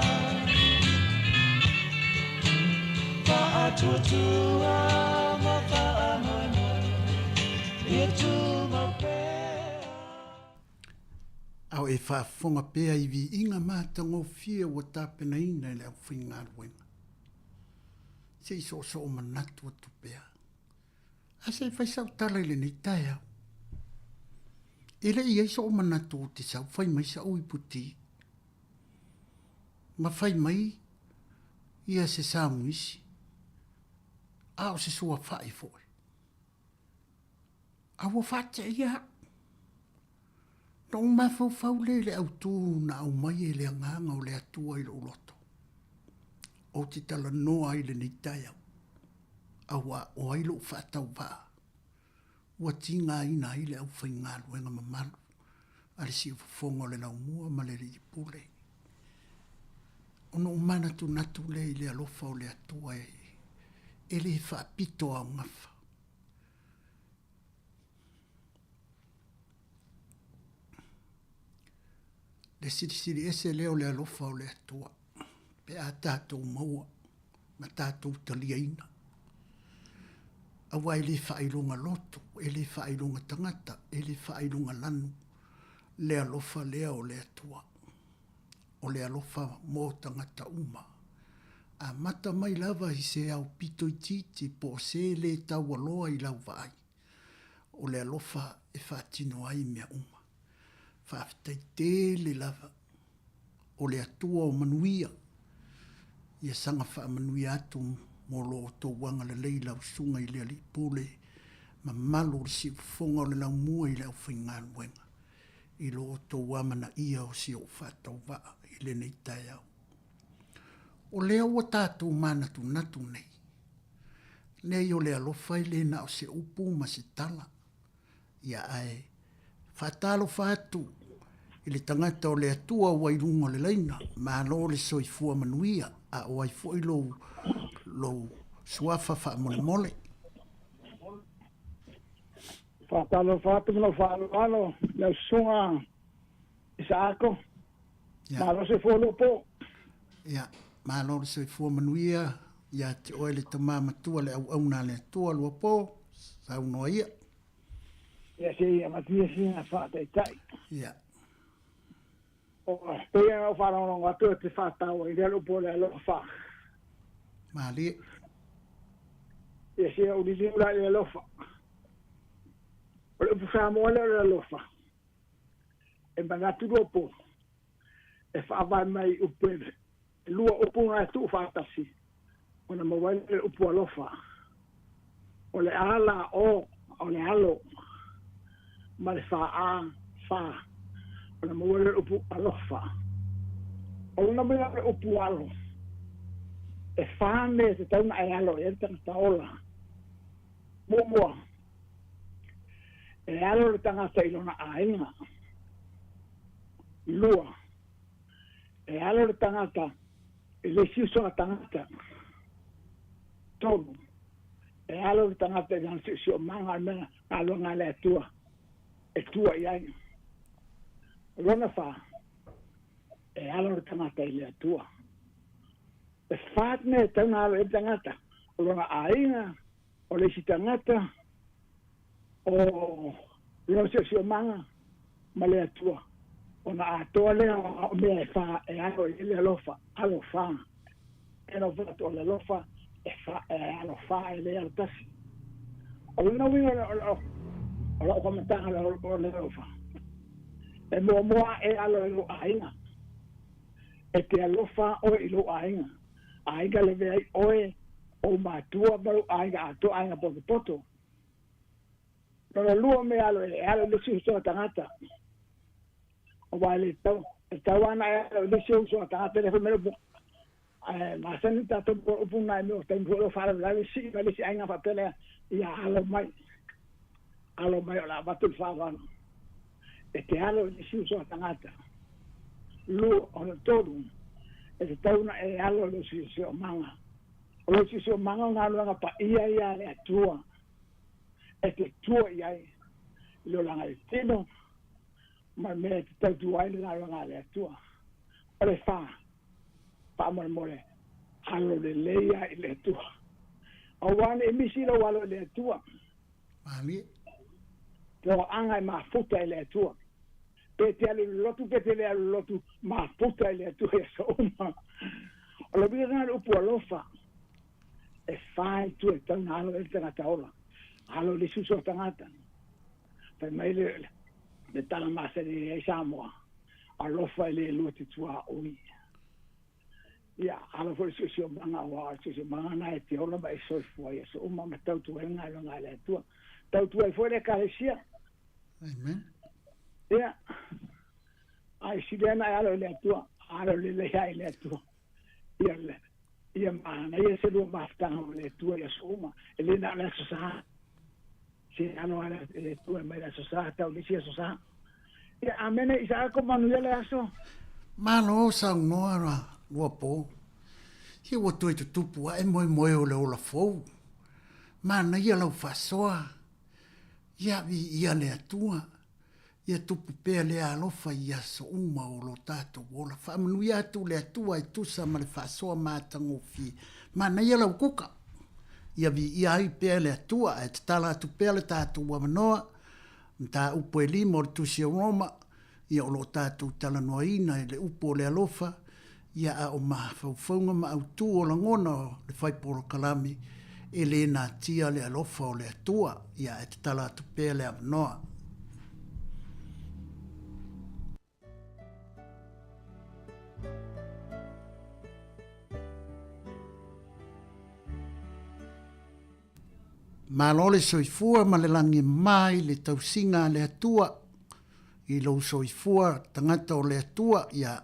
Fa'atuatua ma fa'amoemoe ia tumau pea. A o e faafofoga pea i viiga matagofie ua tapenaina e le aufaigaluega. Se i soosoo manatu atu pea. A se i fai sau tala i lenei taeao. E le i ai soo manatu ou te sau fai mai saʻu iputi ma fai mai ia se samuisi a o se suafaʻi foi. A ua faateia au. Na ou mafaufau lea i le autū na aumai e le Agaga o le Atua i lou loto. Ou te talanoa ai i lenei taeao, auā o ai lou faatauvaa ua tigaina ai le aufaigaluega mamalu a le Siufofoga o le Laumua ma le Alii Pule. Ona ou manatunatu lea i le alofa o le Atua e le faapito aogafa. Le silisili ese lea o le alofa o le Atua pe a tatou maua ma tatou taliaina. Aua e le faailoga loto, e le faailoga tagata, e le faailoga lanu le alofa lea o le Atua. O le alofa mo tagata uma. Amata mai lava i se aupito itiiti po o se le taualoa i lau vaai. O le alofa e faatino ai mea uma. Faafetai tele lava o le Atua o manuia, ia saga faamanuia atu mo lo outou agalelei lau Susuga i le Alii Pule mamalu o le Siufofoga o le Laumua i le aufaigaluega i lo outou amanaia o si ou faatauvaa i lenei taeao. O lea ua tatou manatunatu nei. Leai o le alofa e le na o se upu ma se tala. Ia ae faatalofa atu i le tagata o le Atua ua i luga o le laina, malo le soifua manuia, a o ai foi lou, lou suafa faamolemole. Faatalofa atu ma lou faaaloalo i lau susuga Isaako. Malo le soifua Luapo. Ia, malo le soifua manuia ia te oe le tama matua le auauna a le Atua Luapo, saunoa ia. Ia se i avatia sina faataitai. Ia. O pei ona ou faalogologo atu e te faatau ai lea le upu o le alofa. Malie. Ia se ou liliu la i le alofa. O le upu Samoa lea o le alofa. E manatu Luapo e faavae mai i upu e lua upu na e tuufaatasi ona maua ai le upu alofa. O le a la o, o le alo ma le fa a, fa, ona maua ai le upu alofa. O lona uiga o le upu alo, e fa mea e tatau ona e alo i ai le tagata ola. Muamua, e alo le tagata i lona aiga. Lua, e alo le tagata i le isi usoga tagata. Tolu, e alo le tagata i lana siosiomaga o le mea galuega a le Atua e tua i ai. O lona fa, e alo le tagata i le Atua. E fa mea e tatau ona alo i ai le tagata, o lona aiga, o le isi tagata, o lona siosiomaga ma le Atua, ona atoa lea o mea e fa e alo i ai le alofa, alo fa. E alofa atu o le alofa e fa e alo fa e le alo tasi. O lona uiga o lau faamatalaga o le alofa, e muamua e alo i lou aiga. E te alofa oe i lou aiga. Aiga leve ai oe, ou matua ma lou aiga atoa, aiga potopoto. Lona lua mea alo e alo i le isi uso a tagata. Aua e le tatau, e tatau lava ona e alo i le isi uso a tagata lea foi mea le ae masani tatou po upu na e mea o taimi foi o faalavelave sii mai le isi aiga faapea lea ia alo mai. Alo mai o le a avatu le faaaloalo. E te alo i le isi uso a tagata. Lua, ona tolu, e tatau ona e alo i lou siosiomaga. O lou siosiomaga o galuega paia ia a le Atua e te tua i ai i le olaga i le tino ma le mea e te tautua ai le galuega a le Atua. O le fa, faamolemole, alo lelei lava i le Atua. Aua ne i misi lou alo i le Atua. Malie. Toaaga e mafuta i le Atua. Pe te alu i le lotu pe te le alu i le lotu, mafuta i le Atua i aso uma. O le uiga lena o le upu alofa. E fa itu e tatau ona alo i ai le tagata ola. Alo i le isi uso tagata. Fai mai le, le tala masani ai Samoa, alofa e le lua te tuaoi. Ia, alo foi le siosiomaga, aua o le siosiomaga na e te ola ma e soifua i aso uma ma tautua ai le galuega a le Atua. Tautua ai foi le Ekalesia. Amen. Ia, a e sili ana e alo i le Atua, alo lelei lava i le Atua. Ia, ia manaia se lua mafutaga ma le Atua i aso uma, e le na o le Aso Sa. Se alo lava le Atua e mai le Aso Sa tau i le isi Aso Sa. Ia, amene, Isaako, manuia le aso. Malo saunoa la Luapo. Se ua toe tutupu ae moemoe o le ola fou. Manaia lau faasoa. Ia viia le Atua. Ia tupu pea lea alofa i aso uma o lo tatou ola. Faamanuia atu le Atua e tusa ma le faasoa matagofie. Manaia lau kuka. Ia viia ai pea le Atua ae tatala atu pea le tatou avanoa. Mataupu e lima o le Tusi o Roma, ia o lo o tatou talanoaina i le upu o le alofa, ia a o mafaufauga ma autū o lagona o le fai polokalame, e le natia le alofa o le Atua, ia ae tatala atu pea le avanoa. Malo le soifua ma le lagi mā i le tausiga a le Atua i lou soifua tagata o le Atua ia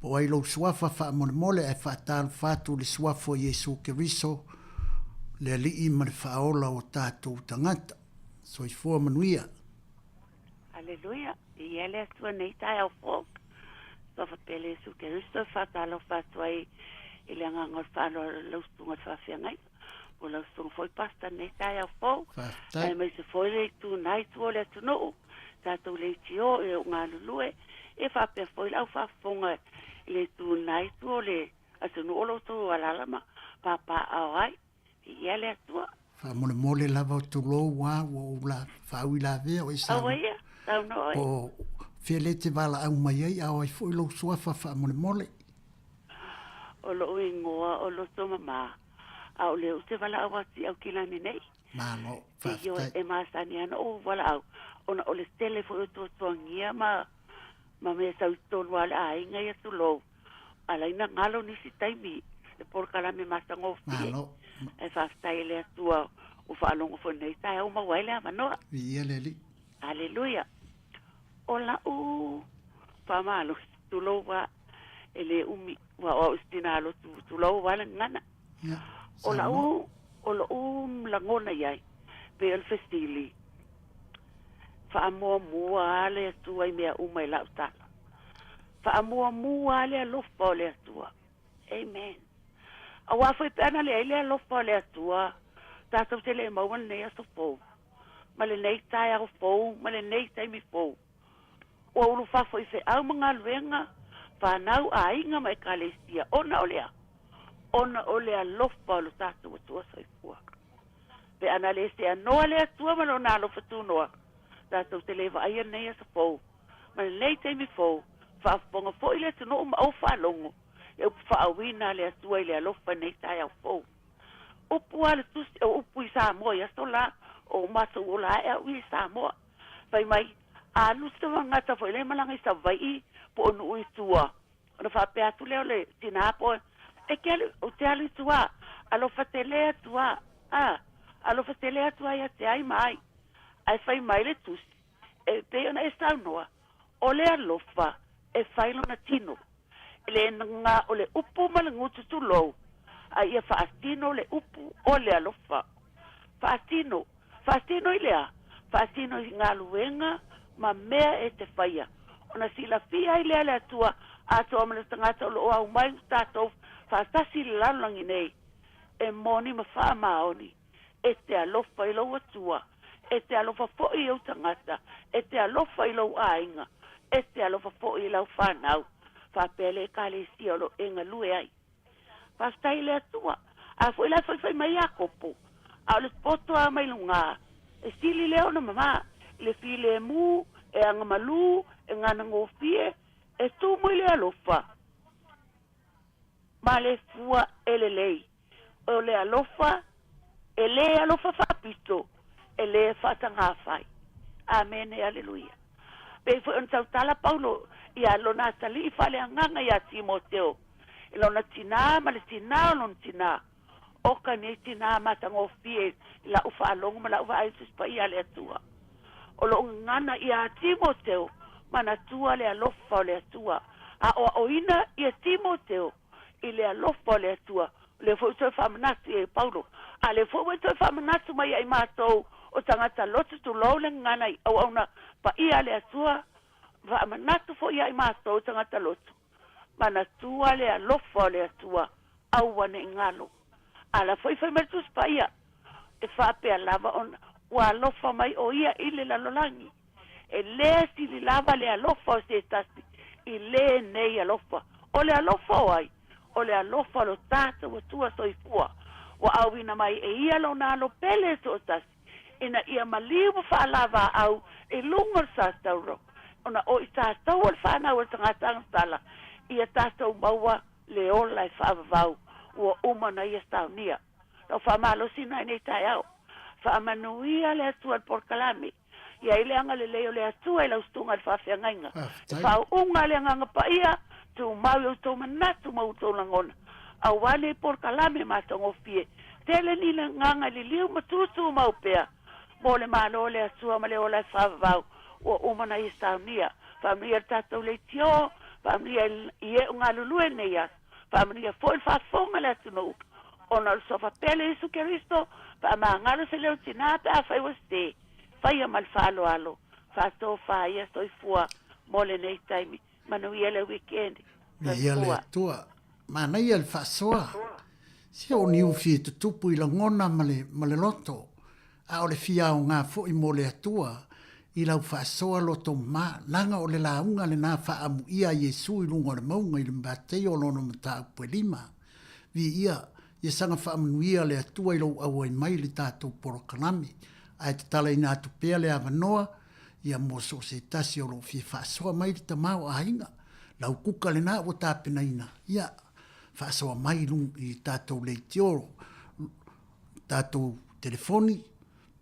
po ai lou suafa faamolemole ae faatalofa atu i le suafa o Iesu Keriso. Le Alii ma le Faaola o tatou tagata. Soifua manuia. Aleluia, viia le Atua nei taeao fou. Suafa pele Iesu Keriso e faatalofa atu ai i le agaga o le faaaloalo i lau susuga i le faafeagaiga. Po o lau susuga foi Pastor nei taeao fou. Faafetai. Aemaise foi le itu na itu o le atunuu, tatou leitio i ou galulue, e faapea foi le au faafofoga i le itu na itu o le atunuu o lo outou alaala ma papaaao ai. Viia le Atua. Faamolemole lava o tulou a ua ou la faauilavea o e sau. Aua ia, saunoa oe. Po fea le te valaau mai ai a o ai foi lou suafa faamolemole. O lou igoa o Lotomamā, a o lea ou te valaau atu i Aukilani nei. Malo, faafetai. E masani lava ona ou valaau, ona o le tele foi o tuatuagia ma ma mea tau i totonu lava o le aiga ia tulou. Ala ai na galo nisi taimi le polokalame matagofie. Malo. Ae faafetai i le Atua ua faalogo foi nei taeao ua maua ai le avanoa. Viia le Alii. Aleluia. O la'u faamalosi, tulou a, e le umi, ua o au i se tina lotu, tulou a le gagana. Ia, O saunoa. la'u, o lo'u lagona i ai, pei o le fesili, faamuamua a le Atua i mea uma i la'u tala. Faamuamua a le alofa o le Atua. Amen. Auā foi pe ana leai le alofa o le Atua, tatou te le maua lenei aso fou, ma lenei taeao fou, ma lenei taimi fou. Ua ulufafo i feau ma galuega, fanau, aiga ma ekalesia, ona o le a? Ona o le alofa o lo tatou Atua Soifua. Pe ana le seanoa le Atua ma Lona alofa tunoa, tatou te le vaaia lenei aso fou, ma lenei taimi fou, faafofoga foi le atunuu ma ou faalogo i upu faauina a le Atua i le alofa i lenei taeao fou. Upu a le tusi, o upu i Samoa i aso la, o matou ola ae au ia i Samoa. Fai mai, a alu se tagata foi lea e malaga i Savaii po o nuu i tua, ona faapea atu lea o le tinā po e ke alu, ou te alu i tua, alofa tele atu a, a, alofa tele atu a ia te ai ma ai. Ae fai mai le tusi, E pei ona e saunoa, o le alofa e fai lona tino. E le na o le upu ma le gutu tulou, a ia faatino le upu o le alofa. Faatino. Faatino i le a? Faatino i galuega ma mea e te faia. Ona silafia ai lea le Atua atoa ma le tagata o lo o aumai tatou faatasi i le lalolagi nei, e moni ma faamaoni. E te alofa i lou Atua, e te alofa foi i ou tagata, e te alofa i lou aiga, e te alofa foi i lau fanau, faapea le Ekalesia o lo o e galue ai. Faafetai i le Atua. A foi la e faifai mai Iakopo, a o le poto a mai luga, e sili lea ona mamā i le filemu, e agamalū, e ganagofie, e tumu i le alofa ma le fua e lelei. O le alofa, e lē alofa faapito, e lē faatagafai. Amene, Aleluia. Pei foi ona tautala Paulo ia lona atalii faaleagaga iā Timoteo, i lona tinā ma le tinā o lona tinā, Oka nei tinā matagofie i la'u faalogo ma la'u vaai i Tusi Paia a le Atua. O lo'u gagana iā Timoteo, manatua le alofa o le Atua, aʻoaʻoina ia Timoteo i le alofa o le Atua, o lea foi ua toe faamanatu i ai e Paulo, a o lea foi ua e toe faamanatu mai ia i matou o tagata lotu tulou le gagana i auauna paia a le Atua, faamanatu foi ia i matou o tagata lotu, manatua le alofa o le Atua, aua ne i galo. A la foi fai mai le Tusi Paia, e faapea lava ona ua alofa mai o ia i le lalolagi. E lē sili lava le alofa o se tasi i lenei alofa. O le alofa o ai? O le alofa o lo tatou Atua soifua, ua auina mai e ia lona alo pele toatasi, ina ia maliu ma faalavaau i luga o le satauro, ona o i tatou o le fanau a le tagata agatala, ia tatou maua le ola e faavavau ua uma ona ia saonia. Lau faamalosi na i nei taeao. Faamanuia le Atua i le polokalame. I ai le agalelei o le Atua i lau susuga i le faafeagaiga. E faauuga le Agaga Paia, tumau i outou manatu ma outou lagona, aua nei polokalame matagofie. Tele ni agaga i liliu ma tutumau pea mo le Malo o le Atua ma le ola e faavavau ua uma ona ia saunia. Faamanuia le tatou leitio, faamanuia i e o galulue i lenei aso, faamanuia foi le faafofoga a le atunuu. Ona o le Suafa pele o Iesu Keriso, faamagalo se leo tina pe afai ua sese, faia ma le faaaloalo, faatofa ia soifua mo lenei taimi. Manuia le weekend. Viia le Soifua. Atua. Manaia le faasoa. Se o ni ufi e tutupu i lagona ma le, ma le loto, a o le fia aoga foi mo le Atua i lau faasoa loto ma, leaga o le lauga lena faaamuia a Iesu i luga o le mauga i le Mataio lona mataupu e lima. Viia, ia saga faamanuia le Atua i lou auai mai i le tatou polokalame, ae tatalaina atu pea le avanoa ia mo so o se tasi o lo o fia faasoa mai le tama o aiga. Lau kuka lena ua tapenaina, ia, faasoa mai i luga i tatou leitio, tatou telefoni,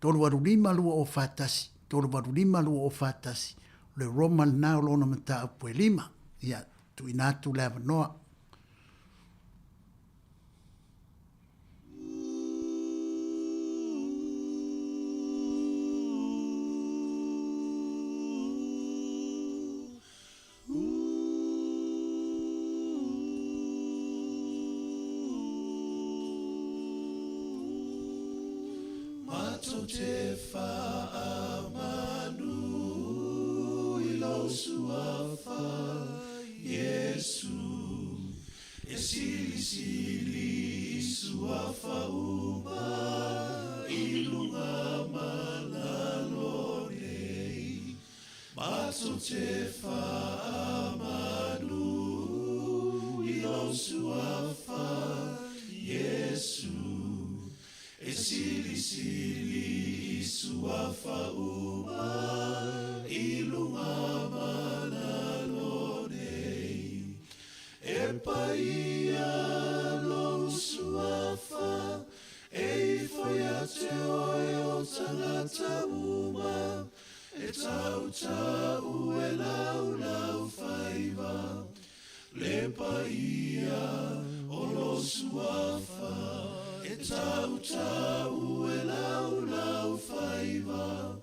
385 241, 385 241, o le Roma lena o lona mataupu e lima. Ia, tuuina atu le avanoa. Matou te faamanu i lou suafa Iesu E silisili i suafa uma i luga ma lalo nei. Matou te faamanu i lou suafa Iesu. E silisili i suafa uma i luga ma lalo nei. E paia lou suafa, e ifo ia te oe o tagata uma, e tautau e laulau faiva, le paia o lou suafa, e tautau e laulau faiva,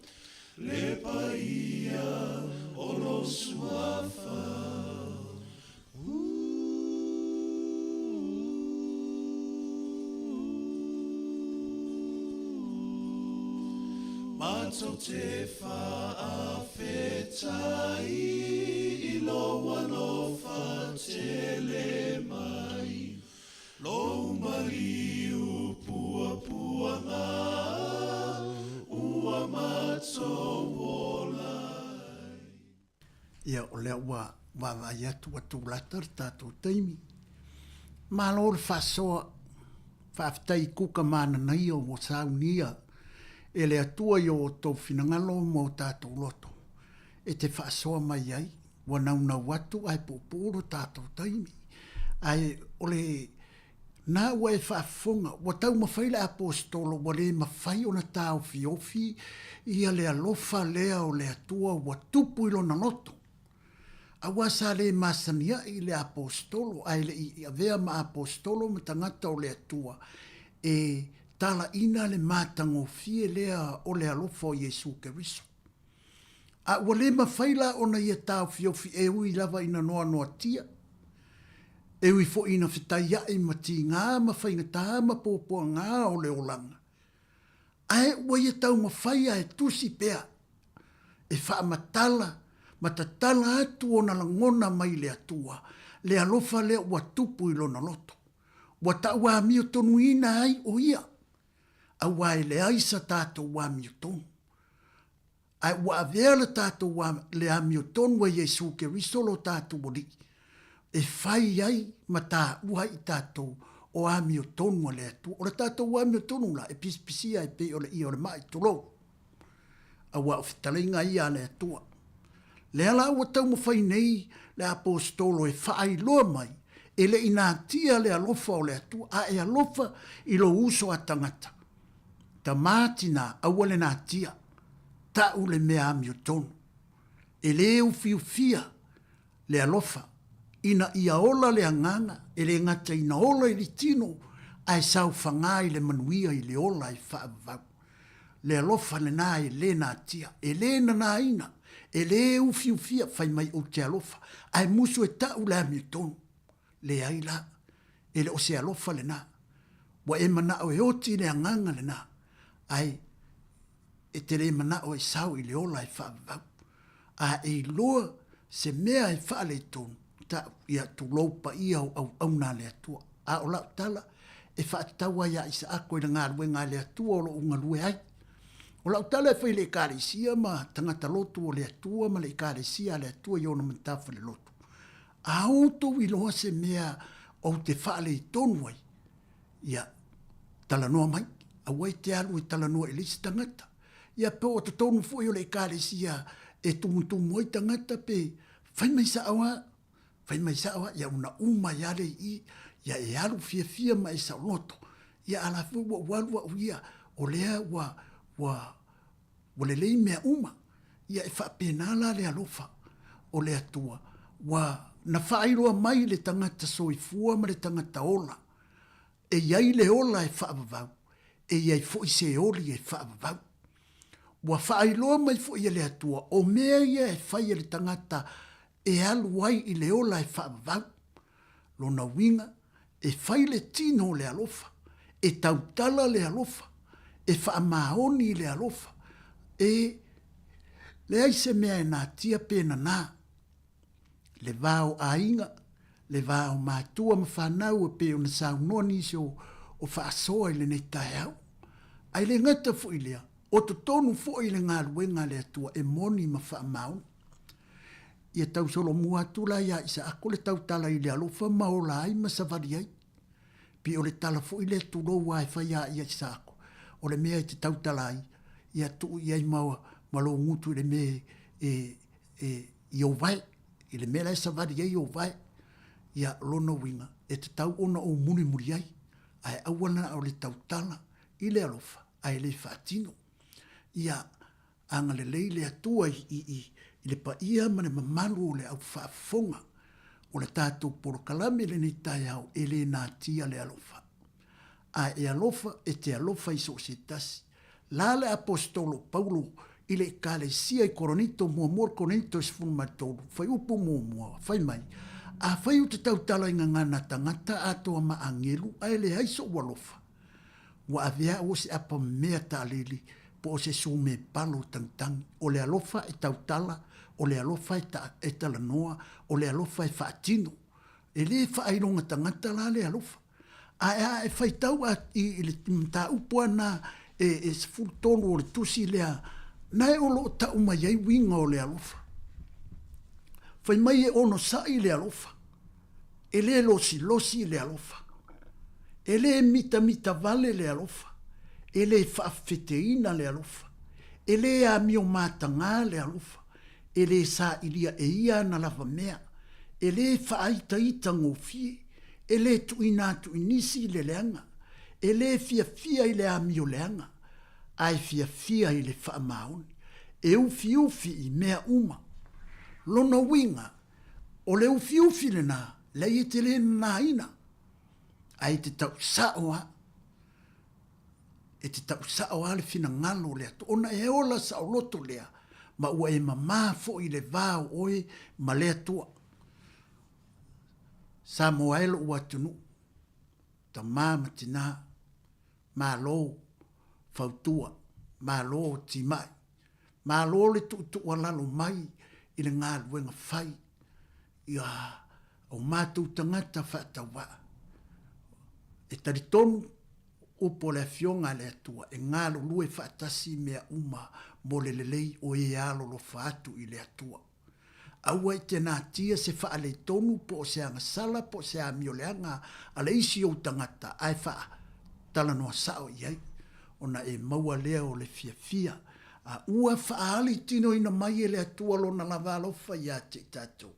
le paia o lou suafa. Matou te faafetai i lou alofa tele mai, lou maliu puapuaga ua matou ola ai. Ia, o lea ua vaavaai atu ua tulata le tatou taimi. Malo le faasoa, faafetai i kuka mananaia ua saunia e le Atua i o outou finagalo ma o tatou loto e te faasoa mai ai, ua naunau atu ae puupuu lo tatou taimi. Ae o le Na ua e faafofoga, ua taumafai le Aposetolo ua le mafai ona taofiofi ia le alofa lea o le Atua ua tupu i lona loto. Aua sa le masaniaʻi le Aposetolo ae le i avea ma Aposetolo ma tagata o le Atua e talaina le matagofie lea o le alofa o Iesu Keriso. A ua le mafai la ona ia taofiofi e ui lava ina noanoatia, e ui foi ina fetaiaʻi ma tigā ma faigata ma puapuagā o le olaga, ae ua ia taumafai a e tusi pea e faamatala ma tatala atu ona lagona mai le Atua, le alofa lea ua tupu i lona loto, ua tauamiotonuina ai o ia, aua e leai sa tatou amiotonu. Ae ua avea le tatou le amiotonu a Iesu Keriso lo tatou Alii e fai ai ma taua ai i tatou o amiotonu a le Atua. O le tatou amiotonu la e pisipisia e pei o le ia o le mai, tulou, aua o fetalaiga ia a le Atua. Lea la ua taumafai nei le Aposetolo e faailoa mai e le i natia le alofa o le Atua, a e alofa i lou uso a tagata, Tamā tinā, aua le natia, ta'u le mea amiotonu. E lē ufiufia le alofa ina ia ola le agaga, e le gata ina ola i le tino, ae saofagā i le manuia i le ola e faavavau. Le alofa lenā e lē natia, e lē nanāina, e lē ufiufia, fai mai ou te alofa, ae musu e ta'u le amiotonu. Leai la, e le o se alofa lenā. Ua e manao e oti le agaga lena, ae e te le manao e sao i le ola e faavavau. A e iloa se mea e faaletonu, ta'u, ia tulou paia o auauna a le Atua. A o la'u tala, e faatatau ai ia Isaako i le galuega a le Atua o lo o galue ai. O la'u tala e fai i le Ekalesia ma tagata lotu o le Atua ma le Ekalesia a le Atua i ona matafa le lotu. A outou iloa se mea ou te faaletonu ai, ia, talanoa mai, aua e te alu e talanoa i le isi tagata. Ia po o totonu foi o le Ekalesia e tumutumu ai tagata pe fai mai sa'o a, fai mai sa'o a, ia una uma ai a lea i i, ia e alu fiafia ma e saoloto. Ia a la foi ua ou alu a'u ia, o lea ua, ua, ua lelei mea uma. Ia e faapena la le alofa o le Atua, ua na faailoa mai le tagata soifua ma le tagata ola, e i ai le ola e faavavau, e i ai foi se oli e faavavau. Ua faailoa mai foi e le Atua, o mea ia e fai e le tagata e alu ai i le ola e faavavau. Lona uiga, e fai le tino o le alofa, e tautala le alofa, e faamaoni le alofa, e leai se mea e natia pe nanā. Le va o aiga, le va o matua ma fanau e pei ona saunoa nisi o, o faasoa i lenei taeao. Ae le gata foi lea, o totonu foi i le galuega a le Atua e moni ma faamaoni. Ia tausolomua atu la iā Isaako le tautala i le alofa ma ola ai ma savali ai. Pei o le tala foi lea tulou a e fai a ia Isaako, o le mea e te tautala ai, ia tuu i ai ma, ma lou gutu i le mea e, e, i ou vae, i le mea la e savali ai ou vae. Ia, lona uiga, e tatau ona ou mulimuli ai, ae aua na o le tautala i le alofa, ae le faatino. Ia, Agalelei le Atua i, i, i, i le paia ma le mamalu o le au faafofoga o le tatou polokalame i lenei taeao e le natia le alofa. A e alofa, e te alofa i so o se tasi. La le Aposetolo Paulo i le Ekalesia i Korinito, muamua o Korinito e 13, fuaiupu muamua, fai mai, Afai ou te tautala i gagana tagata atoa ma agelu ae leai so'u alofa, Ua avea au o se apa mea taalili po o se sume palo tagitagi. O le alofa e tautala, o le alofa e, ta, e talanoa, o le alofa e faatino. E lē faailoga tagata la le alofa. Ae a e faitau a, i, i le mataupu ana e, e 13 o le tusi lea, nae o lo o tau mai ai uiga o le alofa. Fai mai e onosai le alofa. E lē losilosi le alofa. E lē mitamitavale le alofa. E lē faafeteina le alofa. E lē amio matagā le alofa. E lē sailia e ia ana lava mea. E lē faaitaita gofie. E lē tuuina atu i nisi le leaga. E lē fiafia i le amio leaga, ae fiafia i le faamaoni. E ufiufi i mea uma. Lona uiga, O le ufiufi lena, leai e te le nanaina, ae e te tau sa'o a, e te tau sa'o a le finagalo o le Atua, ona e ola saoloto lea, ma ua e mamā foi i le va o oe ma le Atua. Samoa e lo'u atunuu, tamā ma tinā, malo fautua, malo timai, Malo le tuutuualalo mai i le galuega fai i a o matou tagata faatauvaa. E talitonu upu o le Afioga a le Atua e galulue faatasi mea uma mo le lelei o e alolofa atu i le Atua. Aua e te natia se faaletonu po o se agasala po o se amio leaga a le isi ou tagata ae faatalanoa sao i ai, ona e maua lea o le fiafia, a ua faaali tinoina mai e le Atua Lona lava alofa ia te i tatou,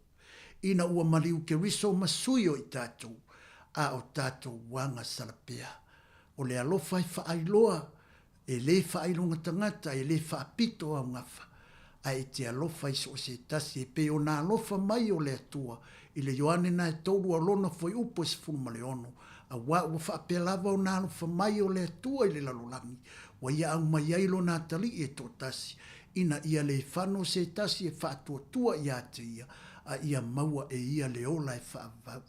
ina ua maliu Keriso ma sui o i tatou, a o tatou agasala pea. O le alofa e faailoa E lē faailoga tagata, e lē faapito augafa, ae e te alofa i so o se tasi, e pei ona alofa mai o le Atua i le Ioane na e tolu a lona fuaiupu e 16, auā ua faapea lava ona alofa mai o le Atua i le lalolagi, ua ia aumai ai lona atalii e toatasi, ina ia lē fano se tasi e faatuatua iā te ia, a ia maua e ia le ola e faavavau.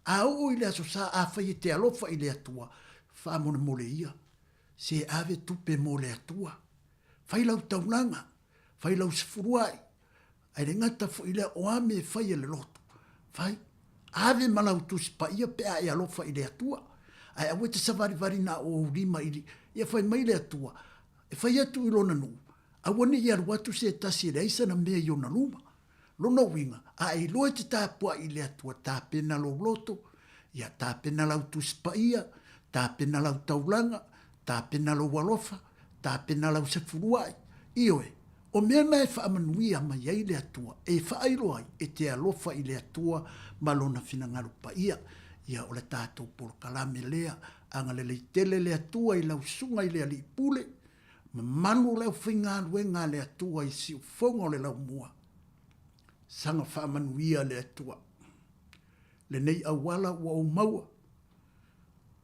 A oo i le Aso Sa, afai e te alofa i le Atua, Faamolemole ia, se ave tupe mo le Atua. Fai lau taulaga, fai lau sefuluai, ae le gata foi lea o a mea e fai e le lotu, fai. Ave ma lau Tusi Paia pe a e alofa i le Atua. Ae aua e te savalivali na o ou lima i Ia fai mai le Atua, e fai atu i lona nuu, aua ne i alu atu se tasi e leai sana mea i ona luma. Lona uiga, a e iloa e te tapuai i le Atua, tapena lou loto, ia tapena lau Tusi Paia, tapena lau taulaga, tapena lou alofa, tapena lau sefuluai. Ioe, o mea na e faamanuia mai ai le Atua, e faailoa ai e te alofa i le Atua ma Lona finagalo paia. Ia, o le tatou polokalame lea, agalelei tele le Atua i lau susuga i le Alii Pule, mamalu o le aufaigaluega a le Atua i siufofoga o le laumua. Saga faamanuia le Atua. Lenei auala ua ou maua,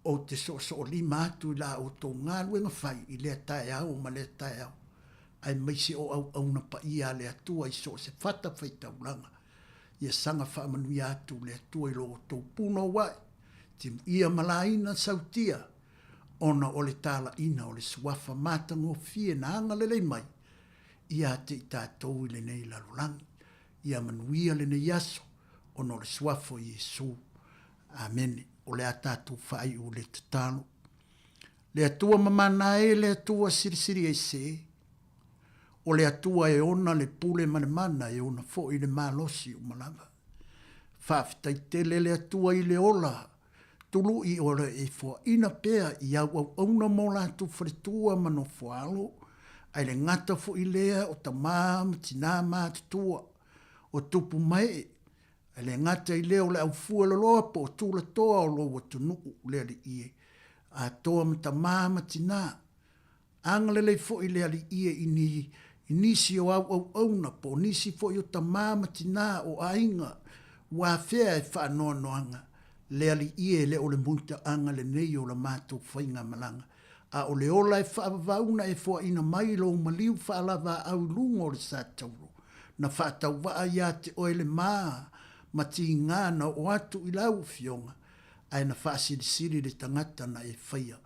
ou te soosoolima atu i la outou galuega fai i lea taeao ma lea taeao, aemaise o auauna paia a le Atua i so o se fatafaitaulaga. Ia saga faamanuia atu le Atua i lo outou punouai, timuia ma laina sautia, ona o le talaiina o le Suafa matagofie na agalelei mai ia te i tatou i lenei lalolagi. Ia manuia lenei aso ona o le Suafa o Iesu. Amene. O le a tatou faaiu le tatalo. Le Atua mamana e, le Atua silisili ese, o le Atua e ona le pule ma le mana, e ona foi le malosi uma lava. Faafetai tele le Atua i le ola tului o le e foaina pea i au auauna ma o latou faletua ma nofoaalo, ae le gata foi lea o tamā ma tinā matutua, o tupu ma ee, ae le gata i lea o le aufueloloa po o tulatoa o lou atunuu le alii e, atoa ma tamā ma tinā. Agalelei foi le Alii e i ni, i nisi o au auauna po o nisi foi o tamā ma tinā o aiga ua afea e faanoanoaga le Alii e le o le muitaaga lenei o la matou faigamalaga, a o le ola e faavavauna e foaina mai lou maliu faalavaau i luga o le sa tauro, na faatauvaa ia te oe le ma ma tiga na oo atu i lau Afioga, ae na faasilisili le tagata na e faia.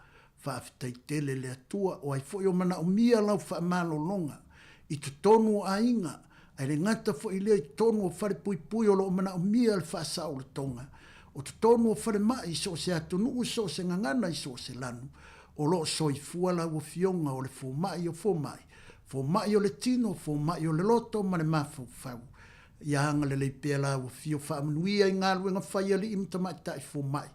Faafetai tele le Atua, o ai foi o manaomia lau faamalologa i totonu o aiga, ae le gata foi lea i totonu o falepuipui o lo o manaomia le faasaolotoga, o totonu o falemai i so o se atunuu i so o se gagana i so o se lanu, o lo o soifua lau Afioga o le fomai o fomai, fomai o le tino, fomai o le loto ma le mafaufau. Ia agalelei pea lau Afio faamanuia i galuega fai alii ma tamaitai fomai,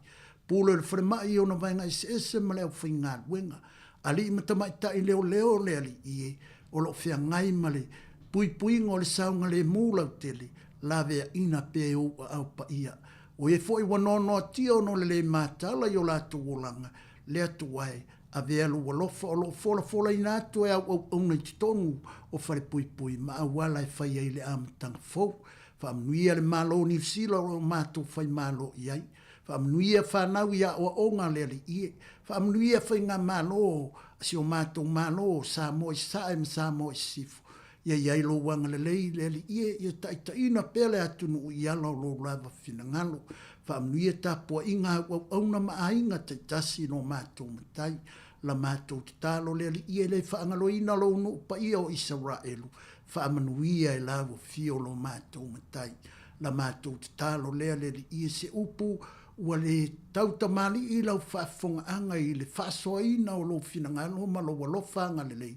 Pule o le falemai i ona vaega eseese ma le aufaigaluega, alii ma tamaitai leoleo le alii e o lo o feagai ma le puipuiga o le saogalemu lautele, laveaina pea e ou aao paia. O e foi ua noanoatia ona o le le matala i o latou olaga, le Atua e, avea lou alofa o lo o folafolaina atu e au auauna i totonu o falepuipui ma auala e fai ai le amataga fou. Faamanuia le Malo o Niu Sila o lo o matou faimalo i ai. Faamanuia fanau i aoaoga a le Alii e. Faamanuia faigamalo a si o matou Malo o Samoa i Sasae ma Samoa i Sisifo. Ia i ai lou agalelei le Alii e, ia taitaiina pea le atunuu i ala o lou lava finagalo. Faamanuia tapuaiga a au auauna ma aiga taitasi i lo matou Matai. La matou tatalo le Alii e le faagaloina lou nuu paia o Isaraelu. Faamanuia e lau afio lo matou Matai. La matou tatalo lea le Alii e se upu ua le tau tamalii lau faafofogaaga i le faasoaina o lou finagalo ma lou alofa agalelei,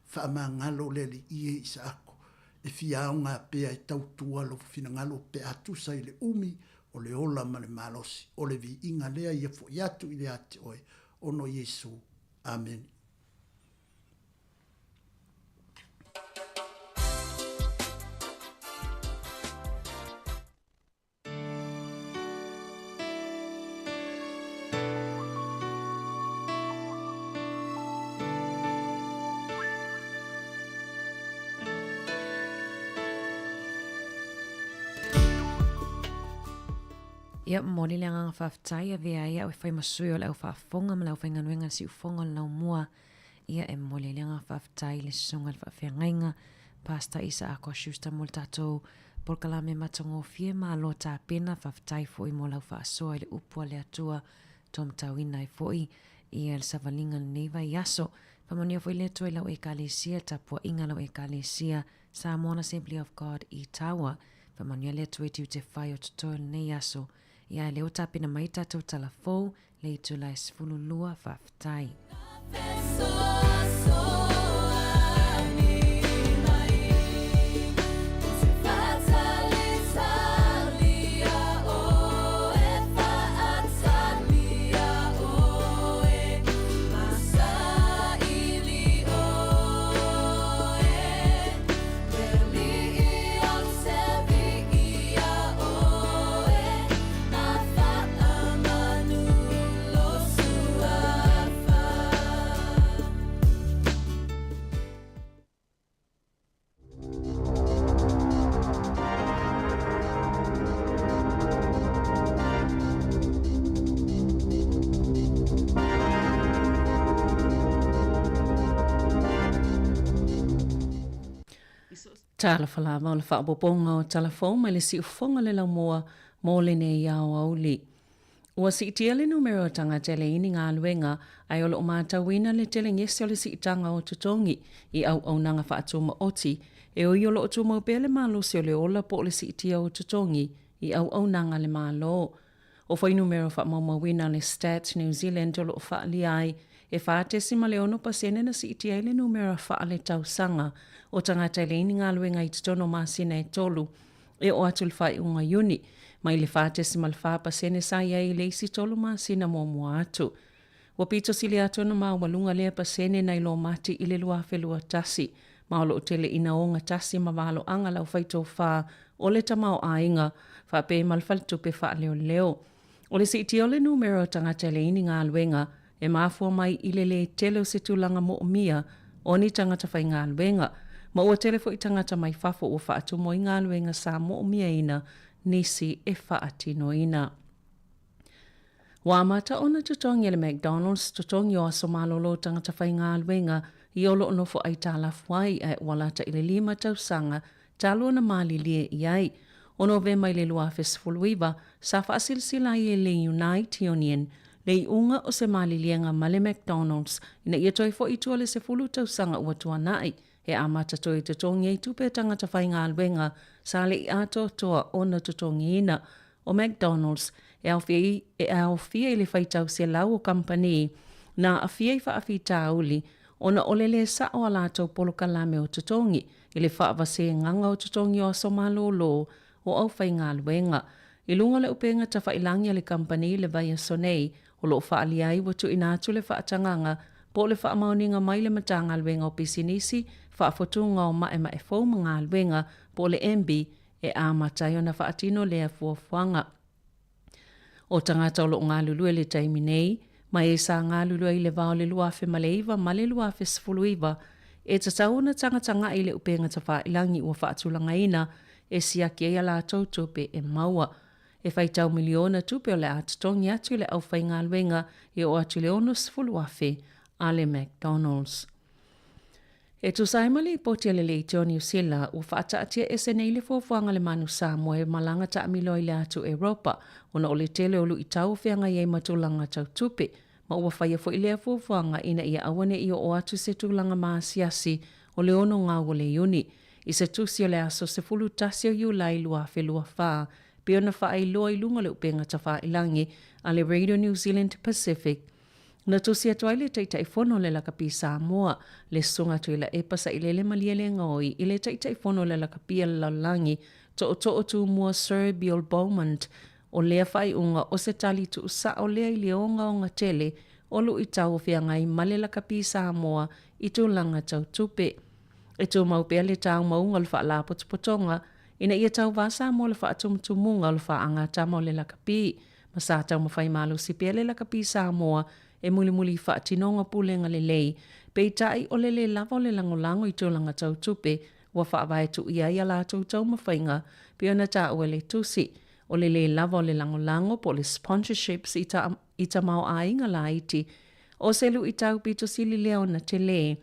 faamagalo le Alii e Isaako e fia aoga pea e tautua lou finagalo pe a tusa i le umi o le ola ma le malosi o le viiga lea ia foi atu i le ate oe ona o Iesu. Amene. Ia, momoli le agaga faafetai, avea ai au e fai ma sui o le au faafofoga ma le aufaigaluega a le siufofoga o le laumua. Ia, e momoli ai le agaga faafetai i le susuga i le faafeagaiga, Pastor Isaako Schuster mo le tatou polokalame matagofie, malo tapena, faafetai foi mo lau faasoa i le upu a le Atua, tuamatauina ai foi. Ia le savaliga lenei vaiaso. Faamanuia foi le Atua i lau Ekalesia, tapuaiga a lau Ekalesia, Samoan Assembly of God i Tawa. Faamanuia le Atua i tiute fai o totoe o lenei aso. Ia lea ua tapena mai tatou tala fou, le itula e 12, faafetai. Talofa lava o le faaopoopoga o tala fou mai le siufofoga le laumua mo lenei aoauli. Ua siitia le numera o tagata e leai ni galuega, ae o lo o matauina le telegese o le siitaga o totogi i auaunaga faatumaoti, e ui o lo o tumau pea le malosi o le ola po o le siitia o totogi i auaunaga a le Malo. O fuainumera faamaumauina a le Stats New Zealand o lo o faaalia ai, e 4.6 pasene na siitia ai le numera faaletausaga o tagata e leai ni galuega i totonu o masina e tolu e oo atu i le faaiuga Iuni, mai le 4.4% sa i ai i le isi tolu masina muamua atu. Ua pito sili atu ona maualuga lea pasene nai lo Mati i le 2021, ma o lo o tele ina ogatasi ma valoaga le aufaitofa o le tamaoaiga faapea ma le faletupe faaleoleo. O le siitia o le numera o tagata e leai ni galuega e mafua mai i le lē tele o se tulaga moomia o ni tagata faigaluega, ma ua tele foi tagata mai fafo ua faatumu ai galuega sa moomiaina nisi e faatinoina. Ua amata ona totogi e le McDonald's totogi o aso malolo o tagata faigaluega i o lo o nofo aitalafu ai ae ua lata i le lima tausaga talu ona malilie i ai. O Novema i le 2019, sa faasilasila ai e le Unite Union le iuga o se maliliega ma le McDonald's ina ia toe foi i tua le 10 tausaga ua tuanai e amata toe totogi ai tupe a tagata faigaluega sa le i atoatoa ona totogiina. O McDonald's e aofia e aofia i le faitau selau o kamupani na aafia i faafitauli ona o le lē sa'o a latou polokalame o totogi i le faavasegaga o totogi o aso malōlō o aufaigaluega. I luga o le upega tafailagi a le kamupani i le vaiaso nei, o lo o faaalia ai ua tuuina atu le faatagaga po o le faamaoniga mai le Matagaluega o Pisinisi, Faafotuga o Maemae Fou ma Galuega po o le MBIE e amata ai ona faatino lea fuafuaga. O tagata o lo o galulue i le taimi nei, ma e sa galulue ai i le va o le 2009 ma le 2019, e tatau ona tagatagai i le upega tafailagi ua faatulagaina e siaki ai a latou tupe e maua. E faitau miliona tupe o le a totogi atu i le aufaigaluega e oo atu i le $60,000 a le McDonald's. E tusa ai ma lipoti a le Leitio Niu Sila, ua faataatia ese nei le fuafuaga a le Manu Samoa e malaga taamilo ai le atu Europa ona o le tele o luitau o feagai ai ma tulaga tau tupe, ma ua faia foi lea fuafuaga ina ia aua ne i oo atu se tulaga maasiasi o le 6 gau o le Iuni i se tusi o le aso 11 o Iulai 2024 pei ona faailoa i luga o le upega tafailagi a le Radio New Zealand Pacific. Na tusi atu ai le Taitaifono o le Lakapi Samoa, le Susuga Tuilaepa Sailele Malielegaoi i le Taitaifono o le Lakapi a le Lalolagi, Tootoo Tumua Sir Bill Beaumont, o lea faaiuga o se tali tuusao lea i le ogaoga tele o luitau o feagai ma le Lakapi Samoa i tulaga tau tupe. E tumau pea le taumauga o le Faalapotopotoga ina ia tauvā Samoa le faatumutumuga o le faagatama o le lakapi ma sa taumafai malosi pea le lakapi Samoa e mulimuli i faatinoga pulega lelei, peitai o le lē lava o le lagolago i tulaga tau tupe ua faavae tuuia ai a latou taumafaiga pei ona taua e le tusi. O le lē lava o le lagolago po o le sponsorships i ta i tamaoaiga laiti o se luitau pito sili lea ona telē.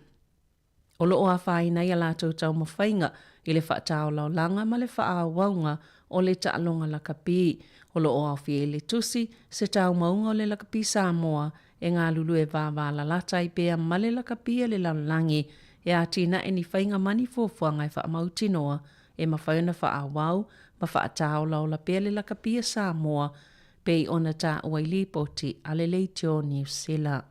O lo o afaina ai a latou taumafaiga i le faataolaolaga ma le faaauauga o le taaloga lakapi. O lo o aofia i le tusi se taumauga o le lakapi Samoa e galulue vavalalata ai pea ma le lakapi a le lalolagi e atinae ni faiga ma ni fuafuaga e faamautinoa e mafai ona faaauau ma faatāolaola pea le lakapi a Samoa pei ona taua i lipoti a le Leitio Niu Sila.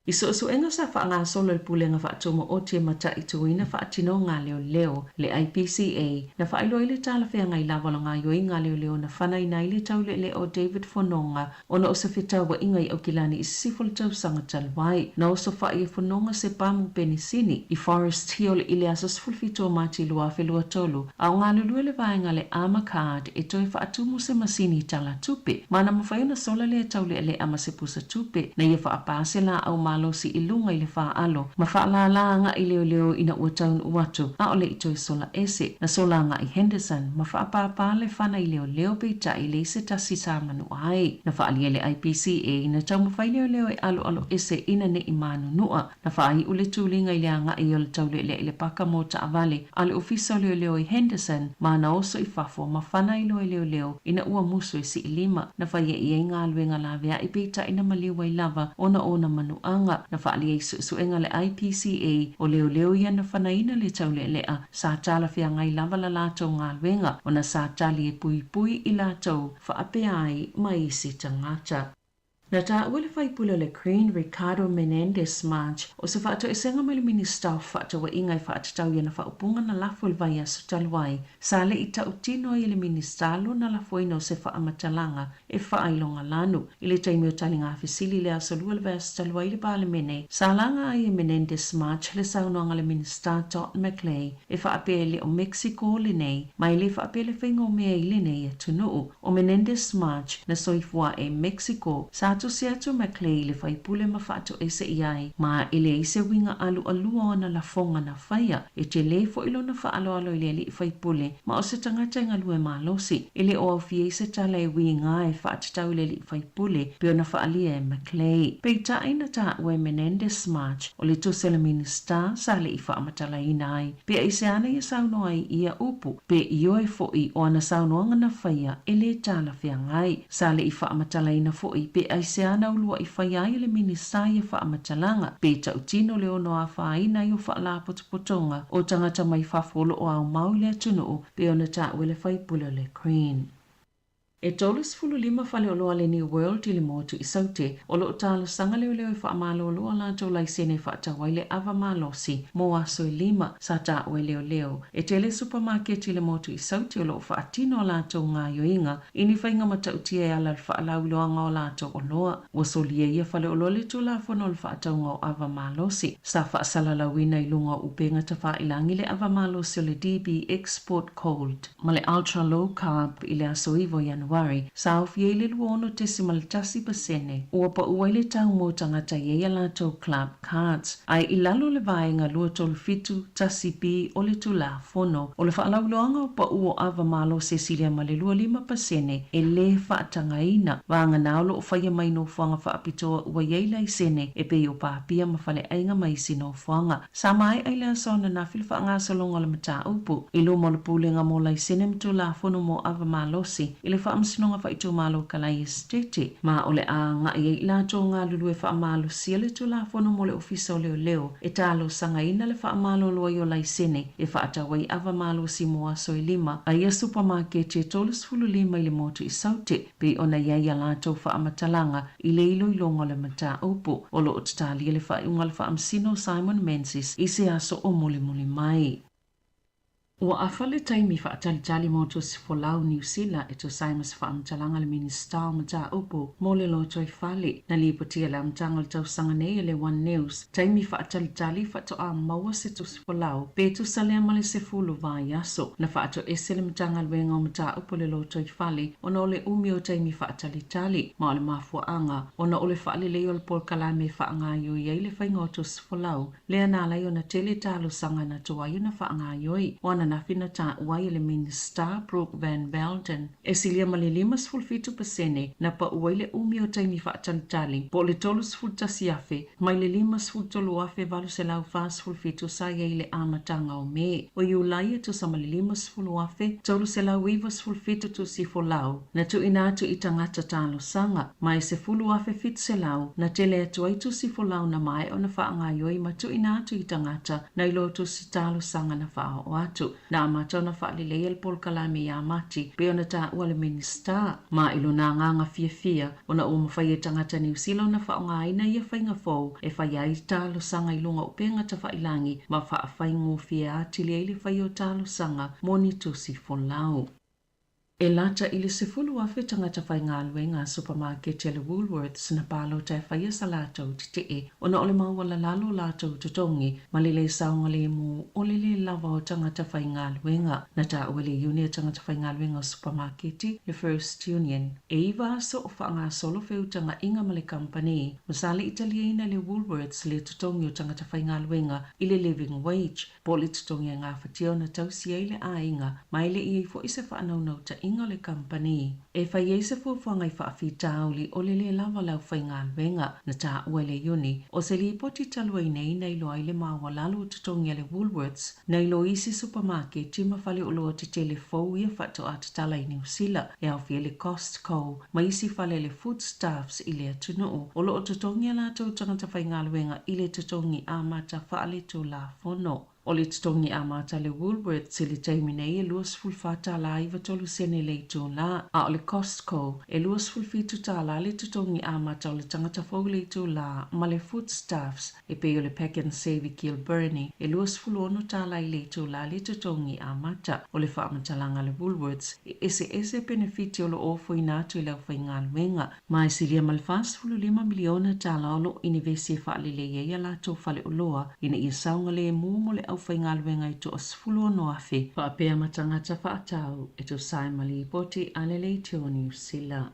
I suesuega sa faagasolo e le Pulega Faatumaoti e mataituina faatinoga a leoleo, le IPCA, na faailoa ai le talafeagai lava o le gaoioiga a leoleo na fanaina ai le tauleelea o David Fonoga ona o se fetauaiga i Aukilani i sisifo le tausaga talu ai. Na osofai e Fonoga se pamu penisini i Forest Hill i le aso 17 o Mati 2023, a o galulue le vaega a le Armour Card e toe faatumu se masini tala tupe, ma na mafai ona sola lea taulealea ma se pusa tupe na ia faapā se lāʻau malosi i luga i le fāʻalo ma faalālā agai leoleo ina ua taunuu atu, ʻaʻole i toe sola ese. Na sola agai Henderson ma faapāpā le fana i leoleo peitai leai se tasi sa manuʻa ai. Na faaalia le IPCA na taumafai leoleo e aloalo ese ina neʻi mānunuʻa. Na faaiʻu le tuliga i le agai o le tauleʻelea i le paka mo taʻawale a le Ofisa o Leoleo i Henderson ma na oso i fafo ma fana i loa i leoleo ina ua musu e siʻi lima. Na faia i ai galuega laveaʻi peitai na maliu ai lava ona o ona manuʻaga. Na faaalia i suesuega a le IPCA o leoleo ia na fanaina le tauleʻeleʻa sa talafeagai lava la latou galuega ona sa tali e puipui i latou faapea ai ma isi tagata. Na taua le faipule o le Green, Ricardo Menendez March, o se faatoesega mai le Minista o Fefaatauaiga e faatatau i ana faaupuga na lafo i le vaiaso talu ai, sa le i tautino ai e le Minista lona lafoina o se faamatalaga e faailogalanu. I le taimi o taligafesili i le aso Lua le vaiaso talu ai i le Palemene, sa laga ai e Menendez March le saunoaga a le Minista Dot McLay e faapea e le o Mexico lenei, ma e le faapea le faiga o mea i lenei atunuu. ʻO Menendez March na soifua aʻe i Mexico, sa tusi atu McLay i le faipule ma faatoese i ai, ma e leai se uiga ʻaluʻalua o ana lafoga na faia, e tele foʻi lona faaaloalo i le aliʻi faipule, ma o se tagata e galue malosi, e le o aofia ai se tala e uiga e faatatau i le aliʻi faipule, pei ona faaalia e McLay. Peitai na taua e Menendez March, o le tusi a le Minista sa le i faamatalaina ai, pe aisea ana ia saunoa ai i ia upu, pe ioe foʻi o ana saunoaga na faia e lē talafeagai. Sa le i faamatalaina foʻi pe aisea ana uluaʻi faia ai e le Minista ia faamatalaga, pe tautino le ono afaina ai o faalapotopotoga o tagata mai fafo o loo aomau i le atunuu pei ona taua e le faipule o le Green. E 35 faleoloa a le New World i le motu i Saute o lo o talosaga leoleo e faamalōlō a latou laisene e faatau ai le ava malosi mo aso e lima, sa taua e leoleo. E tele supamaketi i le motu i Saute o lo o faatino a latou gaoioiga i ni faiga matautia e ala i le faalauiloaga o latou oloa. Ua solia ia faleoloa le Tulafono o le Faatauga o Ava Malosi sa faasalalauina i luga o upega tafailagi le ava malosi o le DB Export Cold ma le Ultra Low Carb i le aso 9 o Ianuari, sa aofia i le 26.1%. Ua paʻu ai le tau mo tagata i ai a latou Club Cards, ae i lalo o le vaega 237 1B o le Tulafono o le Faalauiloaga o Paʻu o Ava Malosi e silia ma le 25% e lē faatagaina, vagana o lo o faia mai nofoaga faapitoa ua i ai laisene e pei o pāpia ma faleaiga ma isi nofoaga. Sa maeʻa i le aso ananafi le faagasologa o le mataupu i luma o le Pulega mo Laisene ma Tulafono mo Ava Malosi i le Faamasinoga Faaitumalo o Kalai Esetete, ma o le a agai ai i latou galulue faamalosia le Tulafono mo le Ofisa o Leoleo e talosagaina le faamalolo ai o laisene e faatau ai ava malosi mo aso e lima a ia supamaketi e 35 i le motu i Saute pei ona i ai a latou faamatalaga i le iloiloga o le mataupu. O lo o tatalia le faaiuga a le Faamasino Simon Menzies i se aso o mulimuli mai. Ua afa le taimi faatalitali mo tusi folau Niu Sila e tusa ai ma se faamatalaga a le Minista o Mataupu mo le Lotoifale. Na lipotia le amataga o le tausaga nei e le One News, taimi faatalitali faatoa maua se tusi folau pe tusa lea ma le 10 vaiaso. Na faatoese le Matagaluega o Mataupu o le Lotoifale ona o le umi o taimi faatalitali, ma o le mafuaaga ona o le faalelei o le polokalame e faagaoioi ai le faiga o tusi folau, lea na ala ai ona tele talosaga na tuai ona faagaoioi. O ana ananafi na taua ai e le Minisita Brooke Van Velden e silia ma le 57% na pau ai le umi o taimi faatalitali po o le 31,000 mai le 53,847 sa i ai i le amataga o Me. O Iulai e tusa ma le 50,397 tusi folau na tuuina atu i tagata talosaga, ma e 10,700 na tele atu ai tusi folau na maea ona faagaoioi ma tuuina atu i tagata nai lo tusi talosaga na faaoo atu. Na amata ona faaleleia le polokalame ia Mati pei ona taua le Minisita, ma i lona agaga fiafia ona ua mafai e tagata Niu Sila ona faaaogaina ia faiga fou e fai ai talosaga i luga o upega tafailagi ma faafaigofie atili ai le faia o talosaga mo ni tusi folau. E lata i le 10,000 tagata faigaluega a supamaketi a le Woolworths na palota e faia sa latou tetee ona o le maualalalo o latou totogi ma le lē saogalemu o le lē lava o tagata faigaluega. Na taua e le Iuni a Tagata Faigaluega o Supamaketi, le First Union, e iva aso o faagasolo feutagaiga ma le kamupani, ma sa le i taliaina e le Woolworths le totogi o tagata faigaluega i le living wage, po o le totogi e gafatia ona tausi ai le aiga, ma e le i ai foi se faanaunautaiga o le kamupani e fai ai se fuafuaga i faafitauli o le lē lava o le aufaigaluega. Na taua e le Iuni o se lipoti talu ai nei na iloa ai le maualalo o totogi a le Woolworths nai lo isi supamaketi ma faleoloa tetele fou ia faatoa tatala i Niu Sila, e aofia ai le Costco ma isi fale a le Foodstuffs i le atunuu o lo o totogi a latou tagata faigaluega i le totogi amata faaletulafono. O le totogi amata a le Woolworths i le taimi nei e $24 tala 93 sene le itulā, a o le Costco e $27 tala le totogi amata o le tagata fou i le itulā, ma le Foodstuffs e pei o le Pak'nSave i Kilbirnie e $26 tala i le itulā le totogi amata. O le faamatalaga a le Woolworths, e eseese penefiti o lo o ofoina atu i le aufaigaluega. Ma e silia ma le $45 miliona tala o lo o inivesi e faalelei ai a latou faleoloa ina ia saogalemu mo le aufaigaluega e toa 16,000 faapea ma tagata faatau e tusa ai ma lipoti a le Leitio o Niu Sila.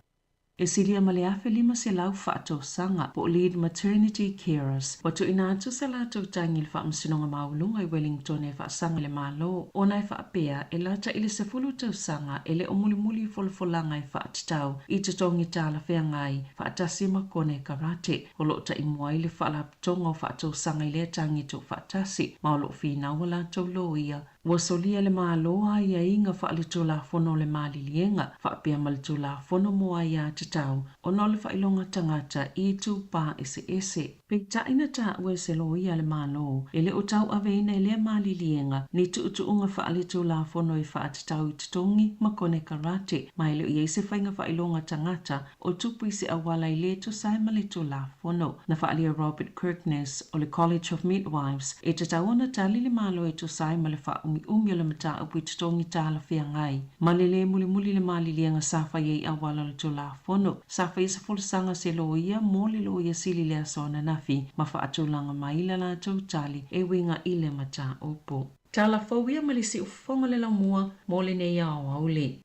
E silia ma le 1,500 faatausaga po o lead maternity carers ua tuuina atu sa latou tagi i le Faamasinoga Maualuga i Wellington e faasaga i le Malo ona e faapea e lata i le 10 tausaga e le o mulimuli i folafolaga e faatatau i totogi talafeagai faatasi ma konekarate o lo o taimua ai le Faalapotopotoga o Faatausaga i lea tagi tuufaatasi ma o lo o finau a latou loia Ua solia le Malo aiaiga faaletulafono o le maliliega faapea ma le Tulafono mo Aiatatau ona o le faailoga tagata i itupa eseese. Peitai na taua e se loia a le Malo e le o tauaveina e lea maliliega ni tuutuuga faaletulafono e faatatau i totogi ma konekarate ma e le o i ai se faiga faailoga tagata o tupu i se auala e lē tusa ai ma le Tulafono. Na faaalia Robert Kirkness o le College of Midwives e tatau ona tali le Malo e tusa ai ma le faaumiumi o le mataupu i totogi talafeagai ma le lē mulimuli le maliliega sa fai ai auala o le Tulafono. Sa faia se folasaga a se loia mo le Loia Sili i le aso ananafi ma faatulaga mai la latou tali e uiga i le mataupu. Tala fou ia ma le siufofoga le laumua mo lenei aoauli.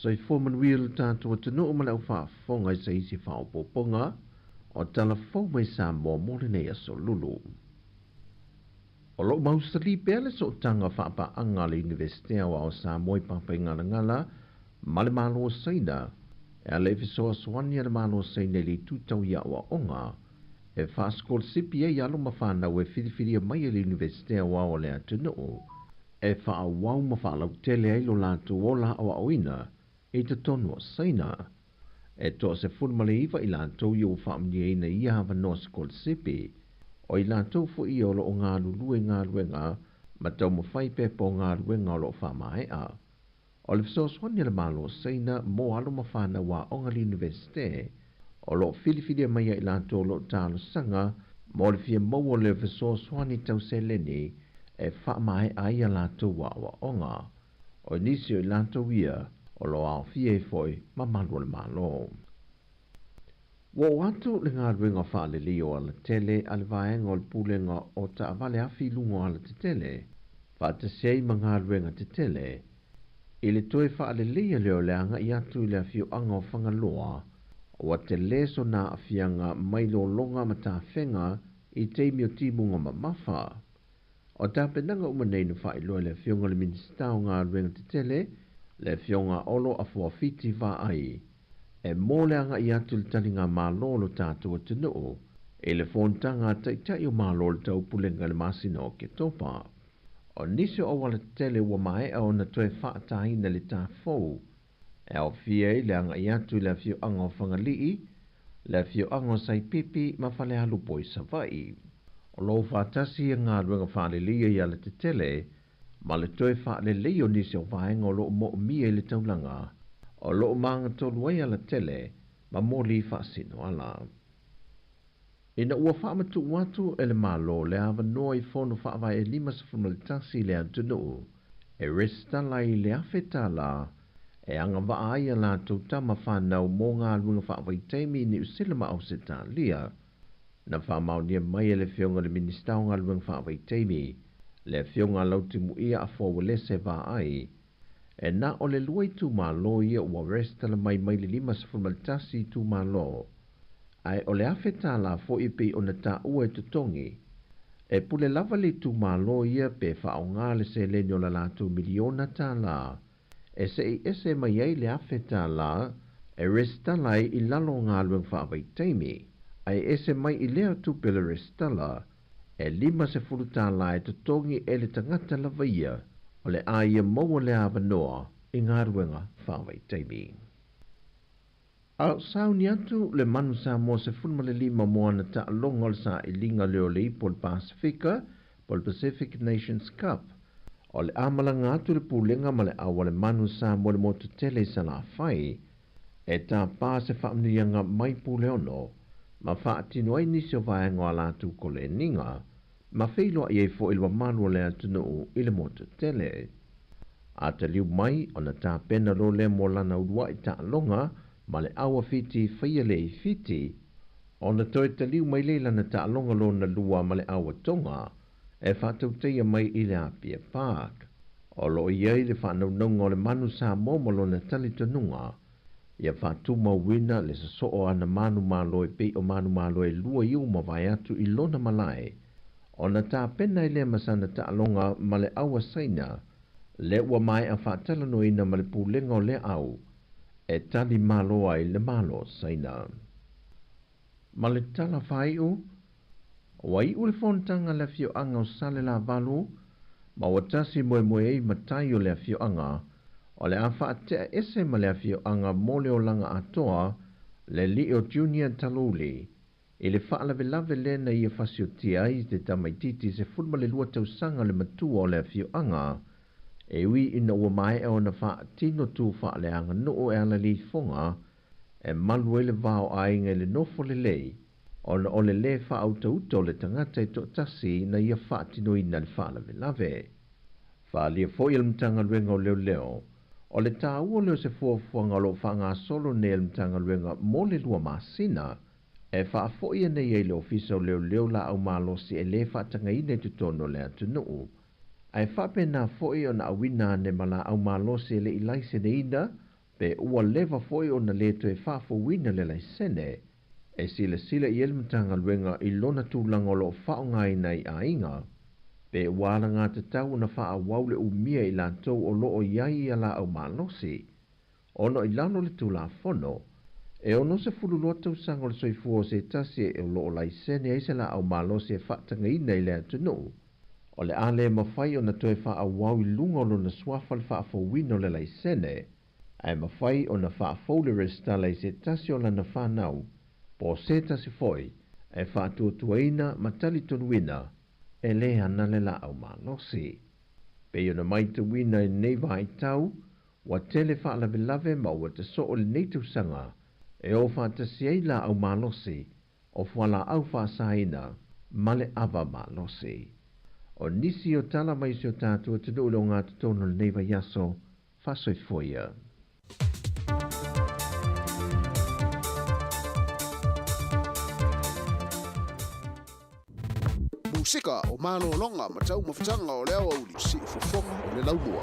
Soifua manuia lo tatou atunuu ma le au faafofoga i se isi faaopoopoga o tala fou mai Samoa mo lenei aso lulu. O lo o mausali pea le sootaga faapaaga a le Iunivesite Aoao o Samoa i Papaigalagala ma le Malo o Saina e ala i fesoasoani a le Malo o Saina i le itu tau i aoaoga e faasikolasipi ai alo ma fanau e filifilia mai e le Iunivesite Aoao o le atunuu e faaauau ma faalautele ai lo latou ola aoaoina i totonu o Saina. E 19 i latou ia ua faamanuiaina i ia avanoa sikolasipi, o i latou foi ia o lo o galulue i galuega ma taumafai pepa o galuega o lo o faamaea. O le fesoasoani a le Malo o Saina mo alo ma fanau aoga le Iunivesite o lo o filifilia mai ai latou o lo o talosaga mo le fia maua o le fesoasoani tau seleni e faamaea ai a latou aoaoga. O nisi o i latou ia o lo o aofia ai foi ma malu o le Malo. Ua oo atu le galuega faalelei o alatele a le Vaega o le Pulega o Taavale Afi i luga o alatetele, faatasi ai ma galuega tetele, i le toe faaleleia lea o le agai atu i le afioaga o Fagaloa, ua tele sona aafiaga mai lologa ma tafega i taimi o timuga mamafa. O tapenaga uma nei na faailoa e le Afioga i le Minisita o Galuega Tetele, le Afioga Olo Afuafiti Vaai, e mo le agai atu i le taligamalo o lo tatou atunuu i le fonotaga a Taitai o Malo o le Taupulega i le masina o Oketopa. O nisi o auala tetele ua maea ona toe faataina i le tafou, e aofia ai le agai atu i le afioaga o Fagalii, le afioaga o Saipipi ma Falealupo i Savaii. O lo o faatasi ia galuega faaleleia i alatetele ma le toe faaleleia o nisi o vaega o lo o moomia i le taulaga o lo o magatolu ai alatele ma moli faasino ala. Ina ua faamatuu atu e le Malo le avanoa i fono faavae e 51 i le atunuu e resitala ai i le $1,000 e agavaa ai a latou tama fanau mo galuega faavaitaimi i Niu Sila ma Ausetalia, na faamaonia mai e le Afioga i le Minisita o Galuega Faavaitaimi, le Afioga a Lautimuia Afoa Uelese Vaai, e na o le lua itumalo ia ua resitala mai mai le 51 itumalo, ae o le $1,000 foi e pei ona taua e totogi. E pule lava le itumalo ia pe faaaoga le seleni o la latou miliona tala e se'i ese mai ai le $1,000 e resitala ai i lalo o galuega faavaitaimi, ae ese mai i lea tupe le resitala e $50 e totogi e le tagata lava ia o le a ia maua lea avanoa i galuega faavaitaimi. A o sauni atu le Manu Samoa 15 mo ana taaloga o le sailiga lea o le Ipu o le Pasefika po o le Pacific Nations Cup. O le a malaga atu le Pulega ma le Au a le Manu Samoa i le motu tele i Salafai e tapa se faamanuiaga mai Puleono ma faatino ai nisi o vaega o a latou koleniga ma feiloai ai foi le mamalu o le atunuu i le motu tele. A taliu mai, ona tapena loa lea mo lana uluai taaloga ma le au a Fiti faia le i Fiti, ona toe taliu mai lea i lana taaloga lona lua ma le au a Tonga e faatautaia mai i le Apia Park. O lo o i ai le faanaunauga o le manu Samoa ma lona talitonuga ia faatumauina le sosoo o ana manumalo e pei o manumalo e lua i ua mavae atu i lona malae, ona tapena ai lea ma sana taaloga ma le au a Saina, lea ua maea faatalanoaina ma le pulega o lea au e tali malo ai le Malo o Saina. Ma le tala faaiu, ua iu le fonotaga a le afioaga o Salelavalu ma ua tasi moemoe ai matai o le afioaga o le a faatea ese ma le afioaga mo le olaga atoa le alii o Junior Talouli i le faalavelave lea na ia fasiotia ai te tamaitiiti 12 tausaga le matua o le afioaga e ui ina ua maea ona faatino tu faaleaganuu e ala lifoga e malu ai le va o aiga i le nofo lelei ona o le lē faautauta o le tagata e toatasi na ia faatinoina le faalavelave. Faaalia foi e le Matagaluega o Leoleo, o le taua lea o se fuafuaga o lo o faagasolo nei a le Matagaluega mo le lua masina e faafoia nei ai le Ofisa o Leoleo laau malosi e lē faatagaina i totonu o le atunuu, ae faapena foi ona auina ane ma laau malosi e le i laiseneina Pe ua leva foi ona lē toe faafouina le laisene, e silasila i ai le Matagaluega i lona tulaga o lo o faaaogaina i aiga, pe ua alagatatau ona faaauau le umia i latou o lo o i ai ia laau malosi, ona i lalo o le Tulafono, e 62 tausaga o le soifua o se tasi o lo o laisene ai se laau malosi e faatagaina i le atunuu, o le a le mafai ona toe faaauau i luga o lona suafa le faafouina o le laisene, ae mafai ona faafou le resitala i se tasi o lana fanau po o se tasi foi e faatuatuaina ma talitonuina e lē ana le laau malosi. Pei ona maitauina i lenei vaitau, ua tele faalavelave ma ua tasoo lenei tausaga e o faatasi ai laau malosi o fualaau faasaina ma le ava malosi. O nisi o tala mai si o tatou atunuu i le ogatotonu o lenei vaiaso, faasoifua ia. Musika, o malologa ma taumafataga o le aoauli, siufofoga o le laumua.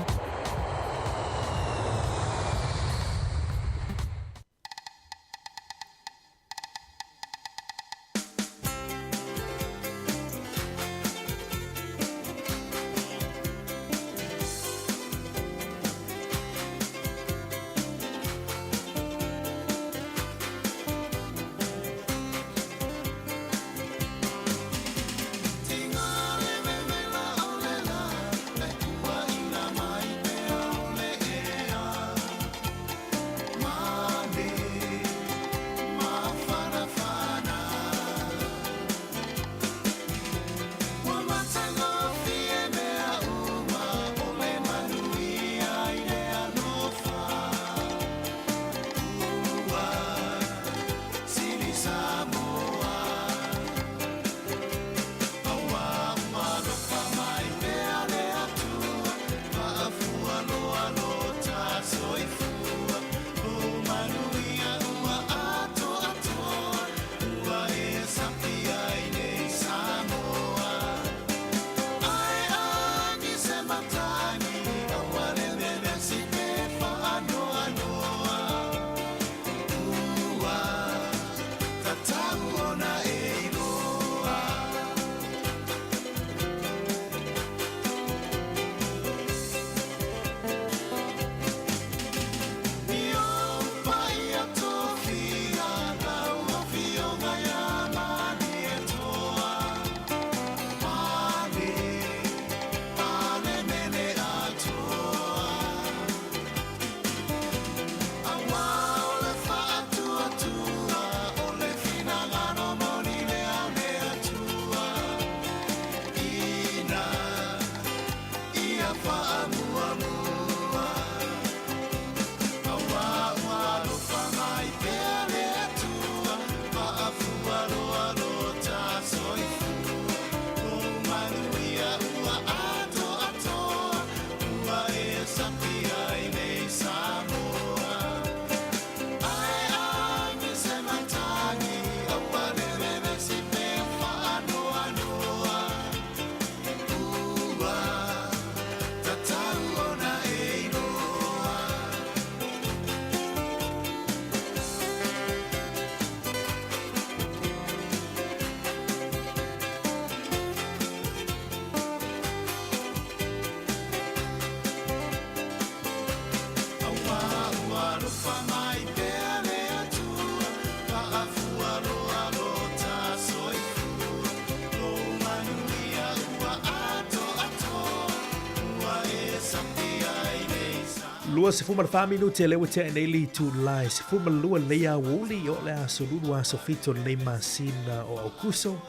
24 minute lea ua tea nei le itula e 12 lenei aoauli o le aso Lulu aso 7 lenei masina o Aukuso.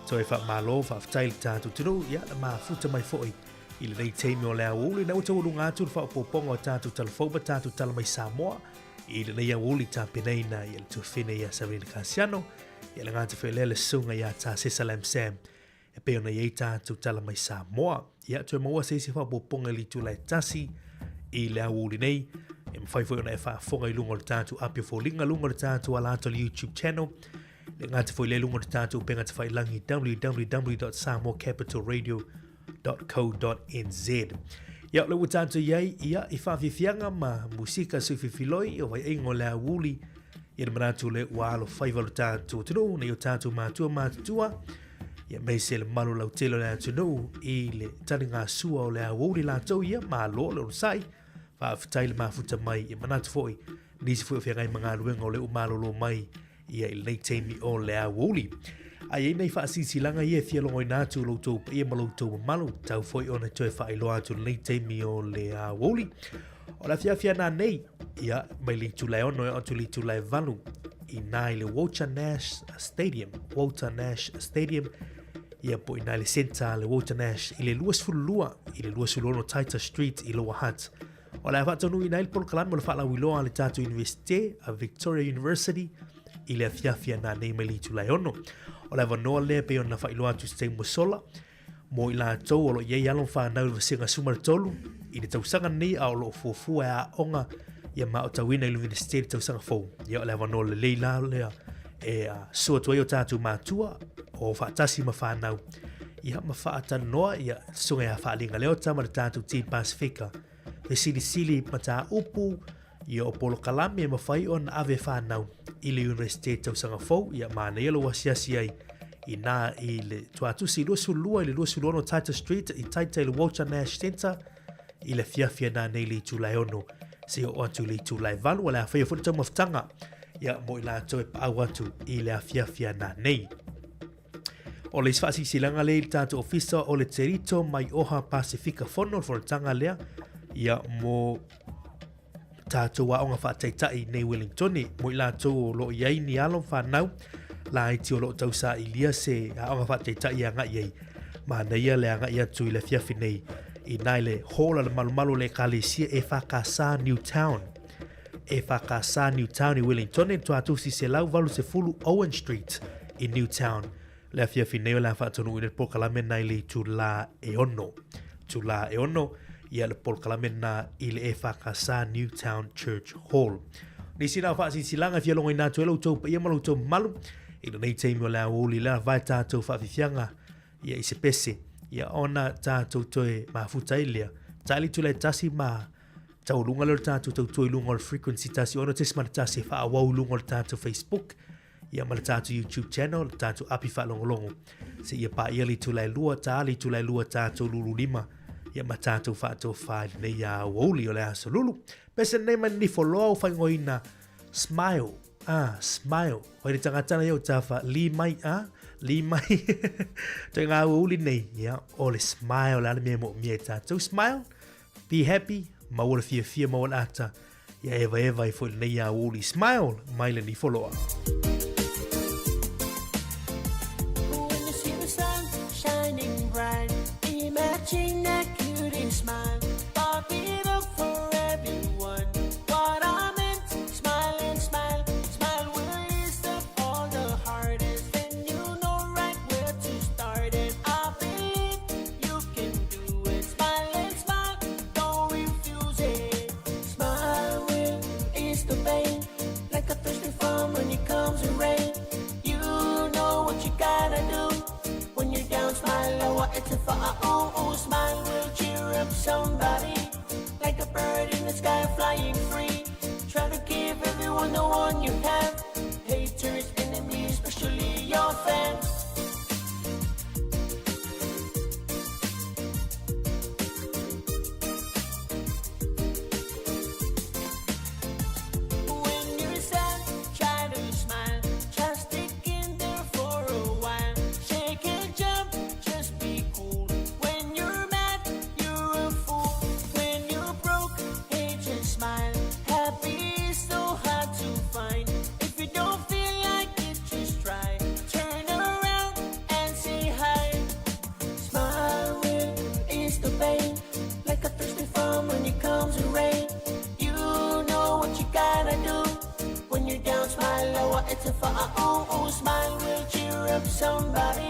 Toe faamalo faafetai i le tatou atunuu ia na mafuta mai foi i lenei taimi o le aoauli na ua taualuga atu le faaopoopoga o tatou talafou ma tatou tala mai Samoa i lenei aoauli tapenaina i le tuafine ia Sabrina Kasiano ia le gata foi lea le susuga ia Tasesa Lam Sam e pei ona i ai tatou tala mai Samoa. Ia, toe maua se isi faaopoopoga i le itula e tasi i le aoauli nei. E mafai foi ona e faafofoga i luga o le tatou api o foliga, luga o le tatou ala atu o le YouTube channel, le gata foi lea luga o le tatou upega tafailagi www.samoacapitalradio.co.nz. Ia, o le ua tatou i ai, ia, i faafiafiaga ma musika suififiloi o vaiaiga o le aoauli, ia le manatu le ua alofaiva lo tatou atunuu, nei o tatou matua matutua, ia aemaise le malu lautele o le atunuu i le taligasua o le aoauli latou ia, malo le onosai, faafetai le mafuta mai, ia manatu foi nisi foi o feagai ma galuega o lea ua malolo mai ia i lenei taimi o le aoauli. A i ai nai faasilasilaga ia e fia logoina atu lo outou paia ma lo outou mamalu, tau foi ona toe faailoa atu i lenei taimi o le aoauli. O le afiafi ana nei, ia, mai le itula e 6 e oo atu i le itula e 8, inā i le Walter Nash Stadium, Walter Nash Stadium, ia po inā i le centre le Walter Nash i le 22 i le 26 Titus Street i Lower Hutt. O le a faataunuuina ai le polokalame o le faalauiloa a le tatou Iunivesite a Victoria University i le afiafi ana nei mai le itula e 6. O le avanoa lea pei ona faailoa atu i se taimi ua sola, mo i latou o lo o i ai alo ma fanau i le vasega 13 i le tausaga nei a o lo o fuafua e aoga ia ma aotauina i le Iunivesite i le tausaga fou. Ia o le avanoa lelei la lea e sua atu ai o tatou matua o faatasi ma fanau. Ia ma faatalanoa ia susuga ia Faaliga Leota ma le tatou Team Pasifika fesilisili mataupu ia o polokalame e mafai ona ave fanau i le Iunivesite tausaga fou. Ia manaia lou asiasi ai inā i le Tuatusi 22 i le 26 Titus Street i Taita i le Walter Nash Centre i le afiafi ana nei le itula e 6 seia oo atu i le itula e 8. O le a faia foi le taumafataga ia mo i latou e paau atu i le afiafi ana nei. O le isi faasilasilaga lea i le tatou ofisa o le Te Rito Maioha Pasifika Fono, le fonotaga lea ia mo tatou aoga faataitai nei Wellingtone, mo i latou o lo o i ai ni alo fanau laiti o lo o tausailia se aoga faataitai e agai ai. Manaia le agai atu i le afiafi nei i nai le hall a le malumalu o le ekalesia EFKS Newtown. EFKS Newtown i Wellingtone, le tuatusi 180 Owen Street i Newtown. Le afiafi nei o le a faataunuuina le polokalame na i le itulā e 6. Itulā e 6, ia le polokalame na i le EFKS Newtown Church Hall. Nisi na o faasilasilaga e fia logoina atu ai lo outou paia ma lo outou mamalu i lenei taimi o le aoauli lea vae tatou faafiafiaga ia i se pese ia ona tatou toe mafuta ai lea. Taili itula e 1 ma taualuga lea o le tatou tautua i luga o le frequency 106.1 e faaauau i luga o le tatou Facebook ia ma le tatou YouTube channel, le tatou api faalogologo seia paia le itula e 2, ta le itula e 2 tatou lulu lima ia ma tatou faatofa i lenei aoauli o le aso lulu. Pese nei mai nifo loa o faingoina Smile, ah, smile. Wai le tangata nei o tafa li mai, ah, li mai. Toi ngā aoauli nei, ia, o le smile, le ale mea mo mea i tātou. Smile, Be happy, maua le fiafia, maua le ata, ia evaeva ai foi lenei aoauli. Smile, mai le Nifoloa. When you see the sun shining bright, imagine that cutie smile. Pop it up for everyone. What I meant, smile and smile. Smile will ease up all the hardest. Then you know right where to start it. I believe you can do it. Smile and smile, don't refuse it. Smile will ease the pain, like a thirsty farm when it comes to rain. You know what you gotta do. When you're down, smile, oh, it's a oh, oh, smile will cheer up somebody. Like a bird in the sky flying free. Try to give everyone the one you have. Haters, enemies, especially your fans. When you're sad, try to smile. Just stick in there for a while. Shake and jump, just be cool. When you're mad, you're a fool. When you're broke, hey, just smile. Happy is so hard to find. If you don't feel like it, just try. Turn around and say hi. Smile will ease the pain, like a thirsty farm when it comes to rain. You know what you gotta do. When you're down, smile, oh, it's a oh, oh, smile will cheer up somebody.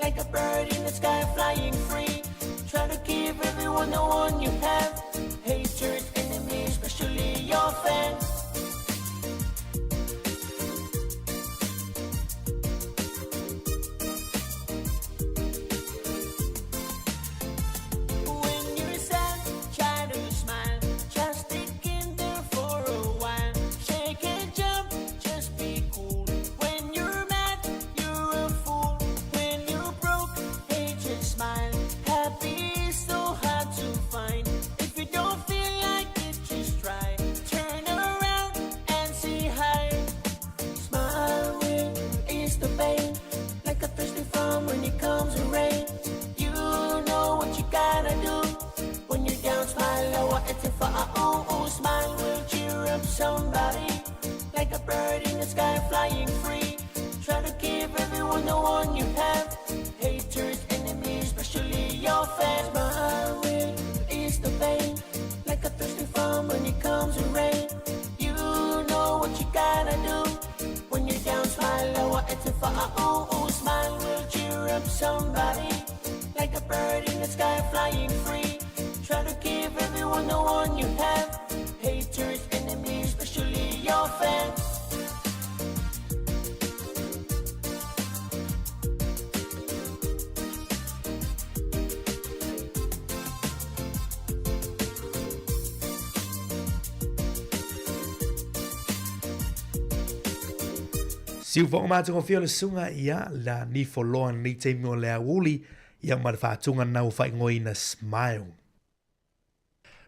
Like a bird in the sky flying free. Try to give everyone the one you have. Haters, enemies, especially your fans. When you're sad, try to smile. Just stick in there for a while. Shake and jump, just be cool. When you're mad, you're a fool. When you're broke, hey, just smile. Happy is so hard to find. If you don't feel like it, just try. Turn around and say hi. Smile will ease the pain, like a thirsty farm when it comes to rain. You know what you gotta do. When you're down, smile, oh, it's a oh, oh, smile will cheer up somebody. Like a bird in the sky flying free. Try to give everyone the one you have. Haters, enemies, especially your fans. Smile will ease the pain, like a thirsty farm when it comes to rain. You know what you gotta do. When you're down, smile, oh, it's a oh, oh, smile will cheer up somebody. Like a bird in the sky flying free. Try to give everyone the one you have. Haters, enemies, especially your fans. Siufoga matagofie o le susuga ia la nifoloa lenei taimi o le aoauli ia ma le faatuga lena ua faaigoaina Smile.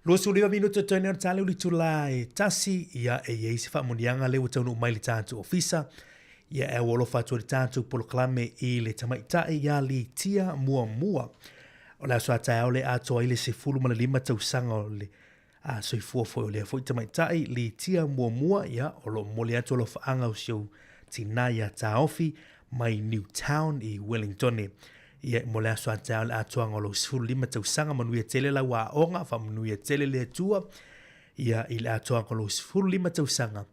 29 minute toe nei o le tale o le itula e tasi, ia e i ai se faamuniaga lea ua taunuu mai i le tatou ofisa, ia e aualofa atu ai le tatou polokalame i le tamaitai ia Litia Muamua. O le aso a taeao lea atoa ai le 15 tausaga o le a soifua foi o lea foi tamaitai Litia Muamua, ia o lo o momoli atu alofaaga o si ou tinā iā Taofi mai Newtown i Wellingtone. Ia, mo le aso a taeao le atoaga o lou 15 tausaga, manuia tele lau aoga, faamanuia tele le Atua, ia, i le atoaga o lou 15 tausaga,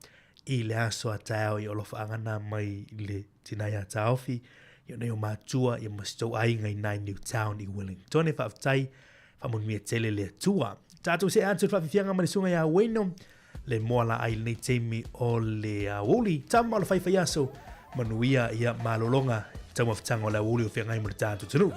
i le aso a taeao, ia o alofaaga na mai le tina ia Taofi, ia nei o matua, ia ma si tou aiga i ina i Newtown i Wellingtone. Faafetai, faamanuia tele le Atua. Tatou see atu i le faafiafiaga ma le susuga ia Wayno, le moa laai i lenei taimi o le aoauli. Tama o le faifaiaso, manuia ia malologa, taumafataga o le aoauli o feagai mo le tatou atunuu.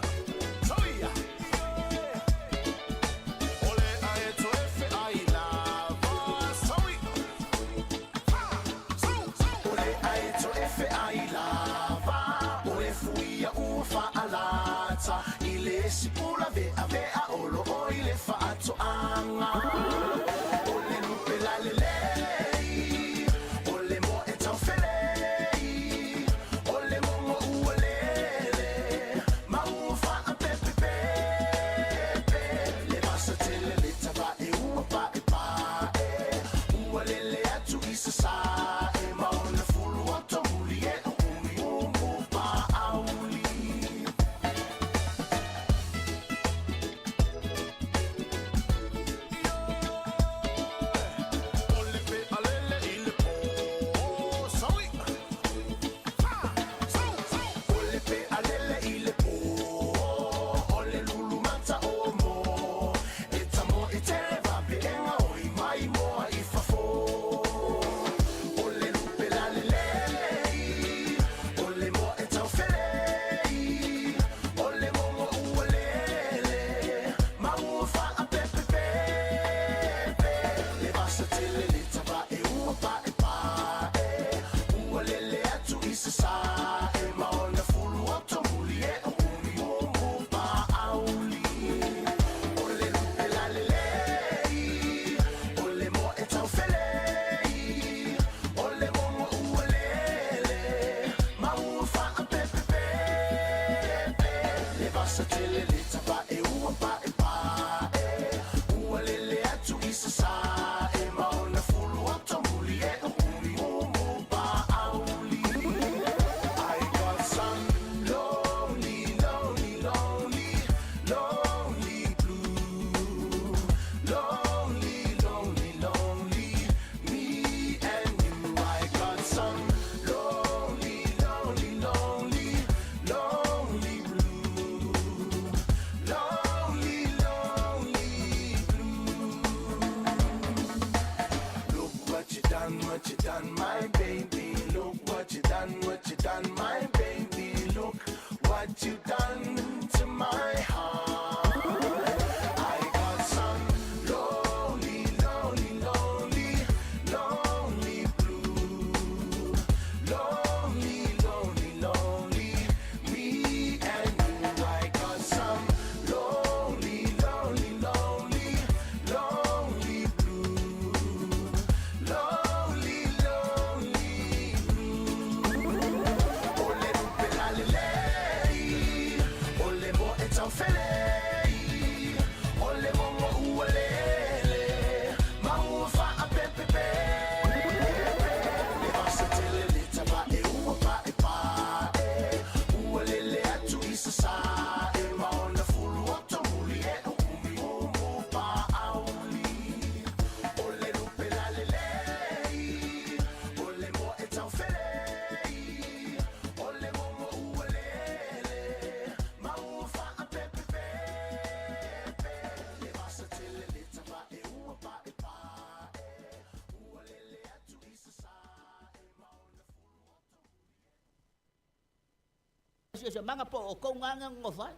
Siosiomaga po o kou gaga gogofai.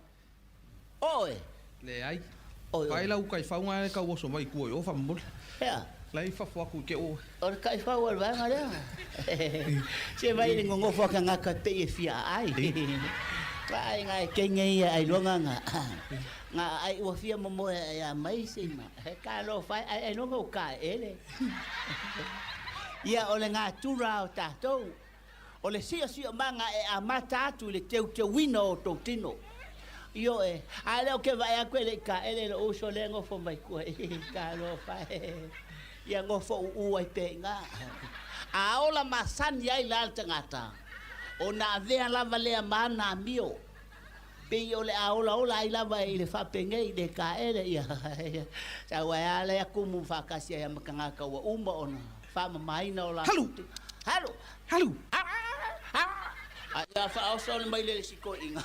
Oe. Leai. Oi, oi. Fai lau kaifauga ae tau oso mai i tua i o faamolemole. Ea. La i fafo atu i ke o. O le taifau o le vaega lea. Se vai le nonofo a tagata e pei e fia aai. Vaai nga e kenge ia ai loga nga. Nga ai ua fia momoe ai a mai se ma. He ka lo fai ai ai loga o ka ele. Ia o le natura o tatou. O le siosiomaga e amata atu i le teuteuina o outou tino. Ioe, a lea ou te vaai atu e le i taele lou uso lea e nofo mai tua i talofa e, ia nofo uu ai pea i ina. A ola masani ai la le tagata, ona avea lava lea ma ana amio, pei o le a olaola ai lava i le faapenei le taele, ia, sau ai lava lea tumu faatasi ai ma tagata ua uma ona faamamaina o latou tino. Halu! Halu! A ia faaoso le mai le isi toeaiina.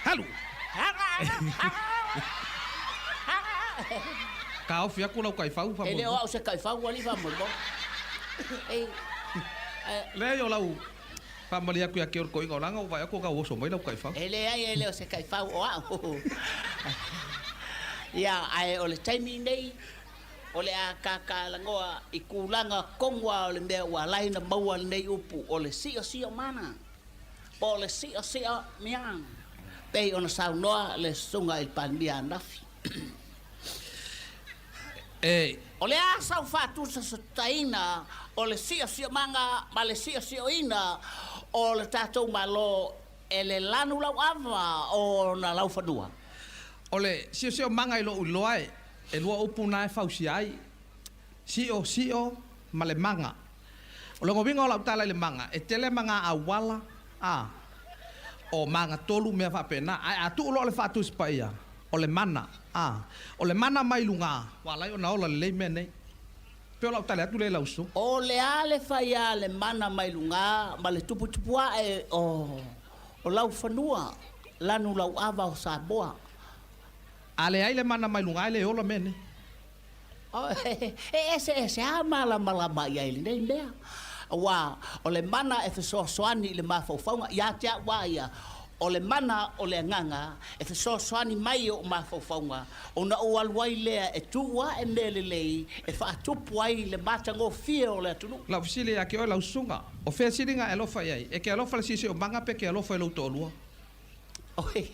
Halu! Taofi atu lau taifau faamolemole. E le o au se taifau alii faamolemole. Ei. Leai o lau faamalie atu ia te oe le toeaina o laga ua vaai atu o gauoso mai lau taifau. E leai e le o se taifau o au. Ia ae o le taimi nei O le a kākālagoa i kūlaga tonu a o le mea ua ala ai ona maua lenei upu o le siosiomana, po o le siosio mea, pei ona saunoa le Susuga i le Palemia ananafi. E. O le a sau faatusasataina o le siosiomaga ma le siosioina o le tatou Malo e le lanu lauava o ona laufanua. O le siosiomaga i lou iloa e E lua upu na e fausia ai, sio, sio, ma le maga. O le uiga o lau tala i le maga, e tele ma ngā auala, a, o magatolu mea faapena. Ae a tuu loa le Faatusi Paia, o le mana, a, o le mana mai luga, ua ala ai ona ola lelei mea nei. Pei o lau tali atu lea i lau uso. O le a le fai a le mana mai luga ma le tuputupu ae o laufanua, lanu lauava o Samoa. A leai le mana mai luga e le ola mea nei. E eseese lava malamalama i ai i lenei mea, aua o le mana e fesoasoani i le mafaufauga, ia te au lava ia, o le mana o le agaga e fesoasoani mai i ou mafaufauga, ona ou alu ai lea e tuu ae mea lelei e faatupu ai le matagofie o le atunuu. Lau fesili ia te oe lau susuga, o fea siliga e alofa i ai? E ke alofa i le siosiomaga pe ke alofa i lou toalua? Oi,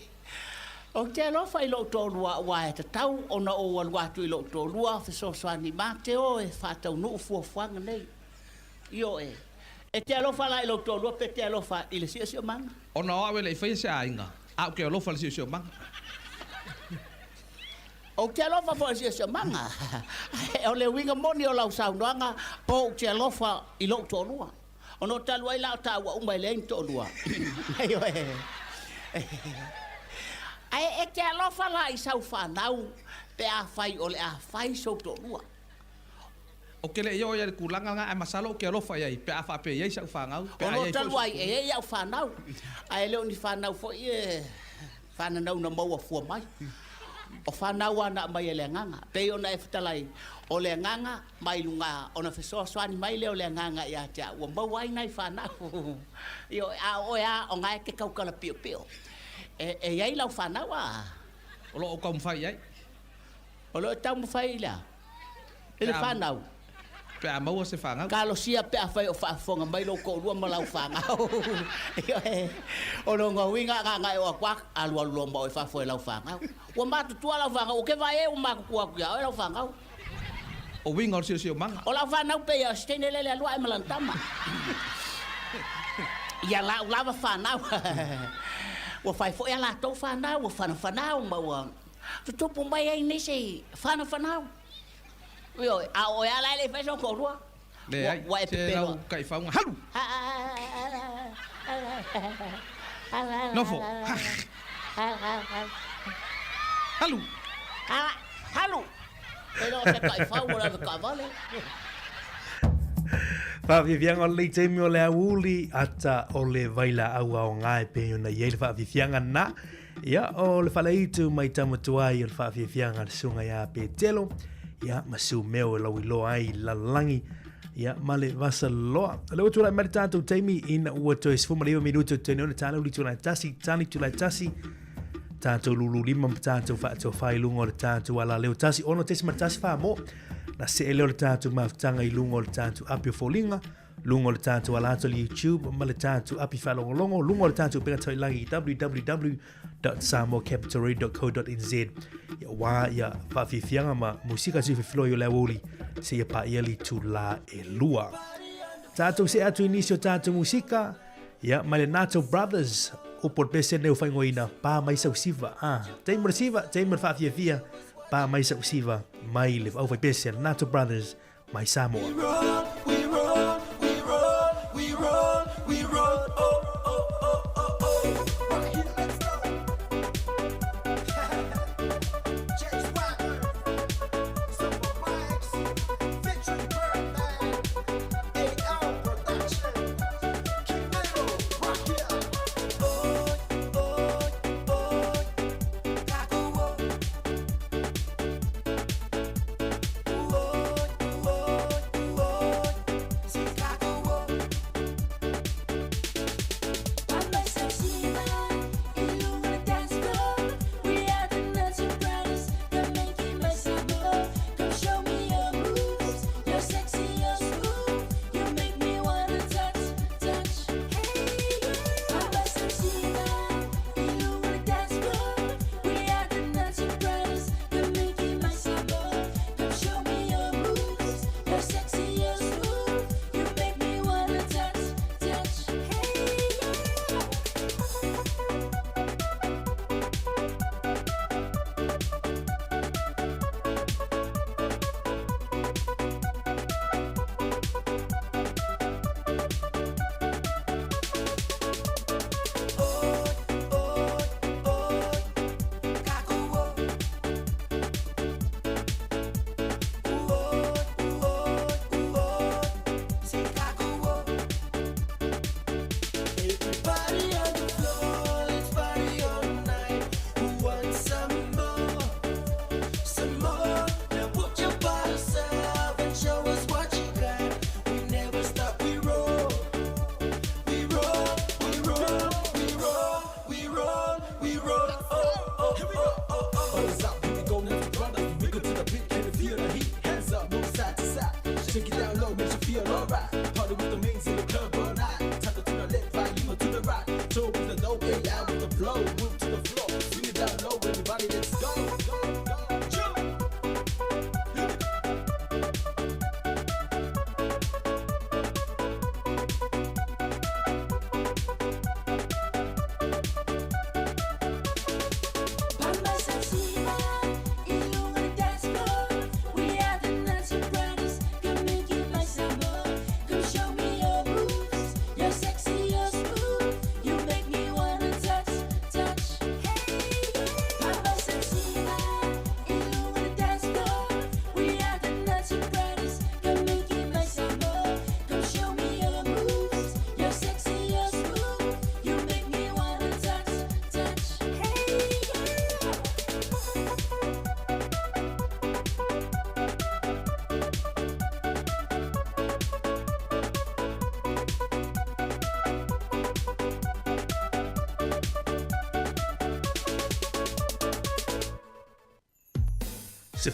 ou te alofa i lou toalua aua e tatau ona ou alu atu i lou toalua fesoasoani ma te o e faataunuu fuafuaga nei. Ioe, e te alofa la i lou toalua pe te alofa i le siosiomaga? Ona o au e le i faia se aiga, a ou te alofa i le siosiomaga. Ou te alofa foi i le siosiomaga. O le uiga moni o lau saunoaga, po ou te alofa i lou toalua. Ona o talu ai la o taua uma e leai ni toalua. Ioe. Ae e te alofa la i sau fanau pe afai o le a fai sou toalua. Ou te le i oo i ai i le tulaga lena, ae masalo ou te alofa i ai pe a faapea e i ai sau fanau, pe a i ai foi Ona o talu ai e i ai au fanau, ae le o ni fanau foi e fananau na maua fua mai. O fanau lava na aumai e le Agaga. Pei ona e fetalai, o le Agaga mai luga ona fesoasoani mai lea o le Agaga ia te au, ua maua ai nai fanau. Ioe, a o oe lava, o na e te tautala piopio. E, e i ai lau fanau a? O lo o ou taumafai i ai. O lo o taumafai i le a? I le fanau. Pe a maua se fanau. Talosia pe afai o faafofoga mai lou toalua ma lau fanau. Ioe, o lona uiga a na e oo atu lava, alualu loa ma oe i fafo e lau fanau. Ua matutua lau fanau, ou te vaai ai ua matutua atu ia oe lau fanau. O uiga o le siosiomaga. O lau fanau pei o se teine lele alu ae ma lana tama. Ia lau lava fanau. Ua fai foi a latou fanau, ua fanafanau ma ua tutupu mai ai nisi fanafanau. Ioe, a o oe lava la e le i fai sou toalua. Leai, Ua e se pepelo. lau taifauga, halu! Nofo, halu! Halu! E le o se taifau o le avetaavale. Faafiafiaga o lenei taimi o le aoauli ata o le vailaau aoga e pei ona i ai le faafiafiaga na. Ia, o le faleaitu mai Tamatuai o le faafiafiaga a le susuga ia Petelo, ia, ma Sumeo e lauiloa ai i le lalolagi, ia, ma le vasaloa. O lea ua tulai mai le tatou taimi ina ua toe 19 minuto tene ona tāna uli tulai tasi, tani tulai tasi, tātou lulu lima ma tātou faatofa i luga o le tātou ala leo tasi, ono tesi ma tasi wha mo. Na see lea o le tatou mafutaga i luga o le tatou api o foliga, luga o le tatou ala atu o le YouTube ma le tatou api faalogologo, luga o le tatou upega tafailagi www.samoacapitalradio.co.nz ia aua ia faafiafiaga ma musika sifilofiloi o le aoauli seia paia le itulā e 2. Tatou see atu i nisi o tatou musika, ia mai le Nato Brothers, upu o le pese lenei ua faaigoaina, Pa Mai Sau Siva. Ah, taimi o le siva, taimi o le faafiafia, pa mai sau siva mai le aufaipese a le Nato Brothers mai Samoa. We roll, we roll, we roll, we roll, we roll, oh, oh, oh, oh, oh. Right here, let's go. James Walker, Super Vibes, featuring Birdman, AL Production, King Nero, right here. Oh, oh, oh,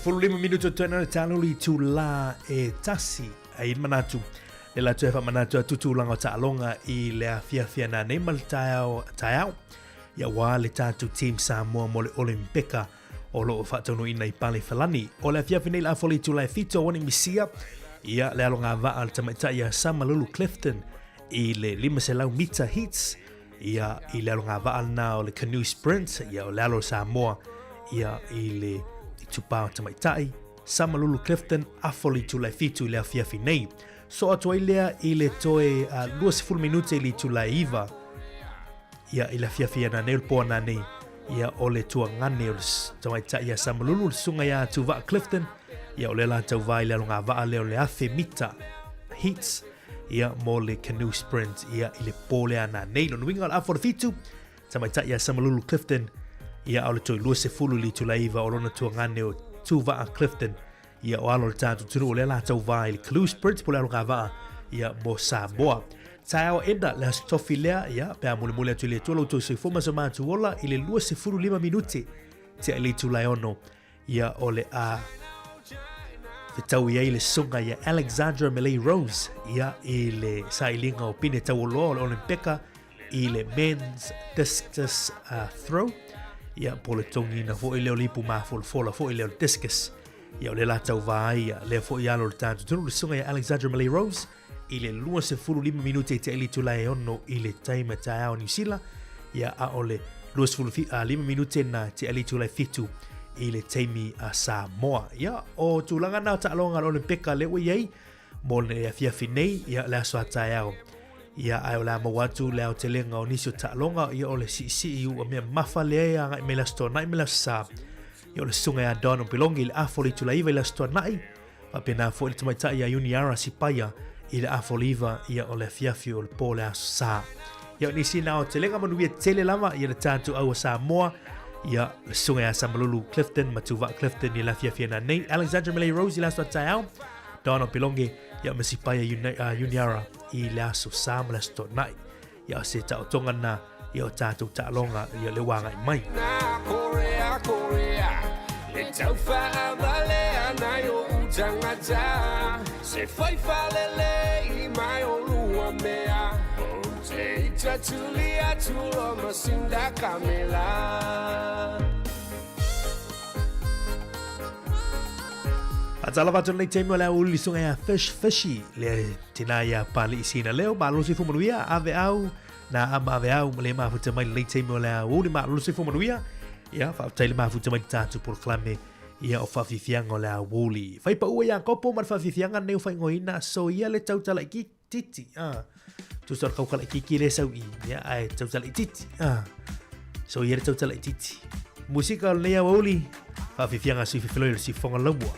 15 minute o toena le talo le itulā e tasi ai le manatu. Le la toe faamanatu atu tulaga o taaloga i le afiafi ana nei ma le taeao taeao. Ia ua le tatou Team Samoa mo le Olimpeka o lo o faataunuuina i Pale Falani. O le afiafi nei le afa o le itula e 7 o misia ia le alo gavaa a le tamaitai ia Samalulu Clifton i le 500 mita heats ia i le alo gavaa lena o le canoe sprint ia o le alo o Samoa ia i le itupa o tamaitai Samalulu Clifton afa o le itula e 7 i le afiafi nei. So atu ai lea i le toe 20 minute i le itula e 9 ia i le afiafi ana nei o le po ana nei ia o le tuagane o le tamaitai ia Samalulu le susuga ia Tuvaa Clifton ia o le la tauvā i le alo gavaa lea o le 1000 mita heats ia mo le canoe sprint ia i le po lea ana nei. Lona uiga o le afa o le 7 tamaitai ia Samalulu Clifton ia a o le toe 20 i le itula 9 o lona tuagane o Tuvaa Clifton ia o alo o le tatou atunuu o lea la tauvā i le canoe sprint po o le alo gavaa ia mo Samoa. Taeao ena le aso tofi lea ia pe a mulimuli atu i le Atua lo outou soifua ma so matou ola i le 25 minute tea i le itula e 6 ia o le a fetaui ai le susuga ia Alexandra Malay Rose ia i le sailiga o pine taualoa o le Olympeka i le men's discus uh, throw ia po le togiina foi lea o le ipu mafolafola foi lea o le discus ia o le la tauvā ai ia lea foi alo o le tatou atunuu le susuga ia Alexandra Malay Rose i le 25 minute i te ili itula e ono i le taima taeao Niu Sila, ia a o le 25 minute na te ali itula e fitu i le taimi a Samoa. Ia, o tulaga na o taaloga a le Olympeka le ua iai mo le afiafi nei, ia le aso a taeao. Ia, ae o le a maua atu le aotelega o nisi o taaloga, ia o le siisii ua mea mafa lea e agai mai le Aso Toonai ma le Aso Sa. Ia o le susuga ia Don Ompilongi i le afa o le itula iva i le Aso Toonai, Faapena foi le tamaitai ia Iuniara Sipaia i le afa o le iva ia o le afiafi o le po o le Aso Sa. Ia o nisi na aotelega manuia tele lava ia le tatou au a Samoa ia le susuga ia Samalulu Clifton ma Tuvaa Clifton i le afiafi ana nei, Alexandra Malay Rose i le aso a taeao, Donald Pilonge ia ma Sipaia Iuniara i le Aso Sa ma le Aso Toonai. Ia o se taotoga na ia o tātou taaloga ia le ua agai mai. Korea, Korea, le taufaavale nai o'u tagata, se fai faalelei mai o lua mea, ou te ita tuli atu loa ma sinda kamela. Faatalofa atu lenei taimi o le aoauli le susuga ia Fish Fishy le tina ia Pali'i Sina Leo malo le soifua manuia ave au na ama ave au ma le mafuta mai lenei taimi o le aoauli malo le soifua manuia ia faafetai le mafuta mai le tatou polokalame ia o faafiafiaga o le aoauli fai paua ia Kopo ma le faafiafiaga lenei o faaigoaina soia le tautala itiiti a tusa o le kaukala itiiti le sau i ia ae tautala itiiti a soia le tautala itiiti musika o lenei aoauli faafiafiaga sui fefeloi o le sifofoga laumua.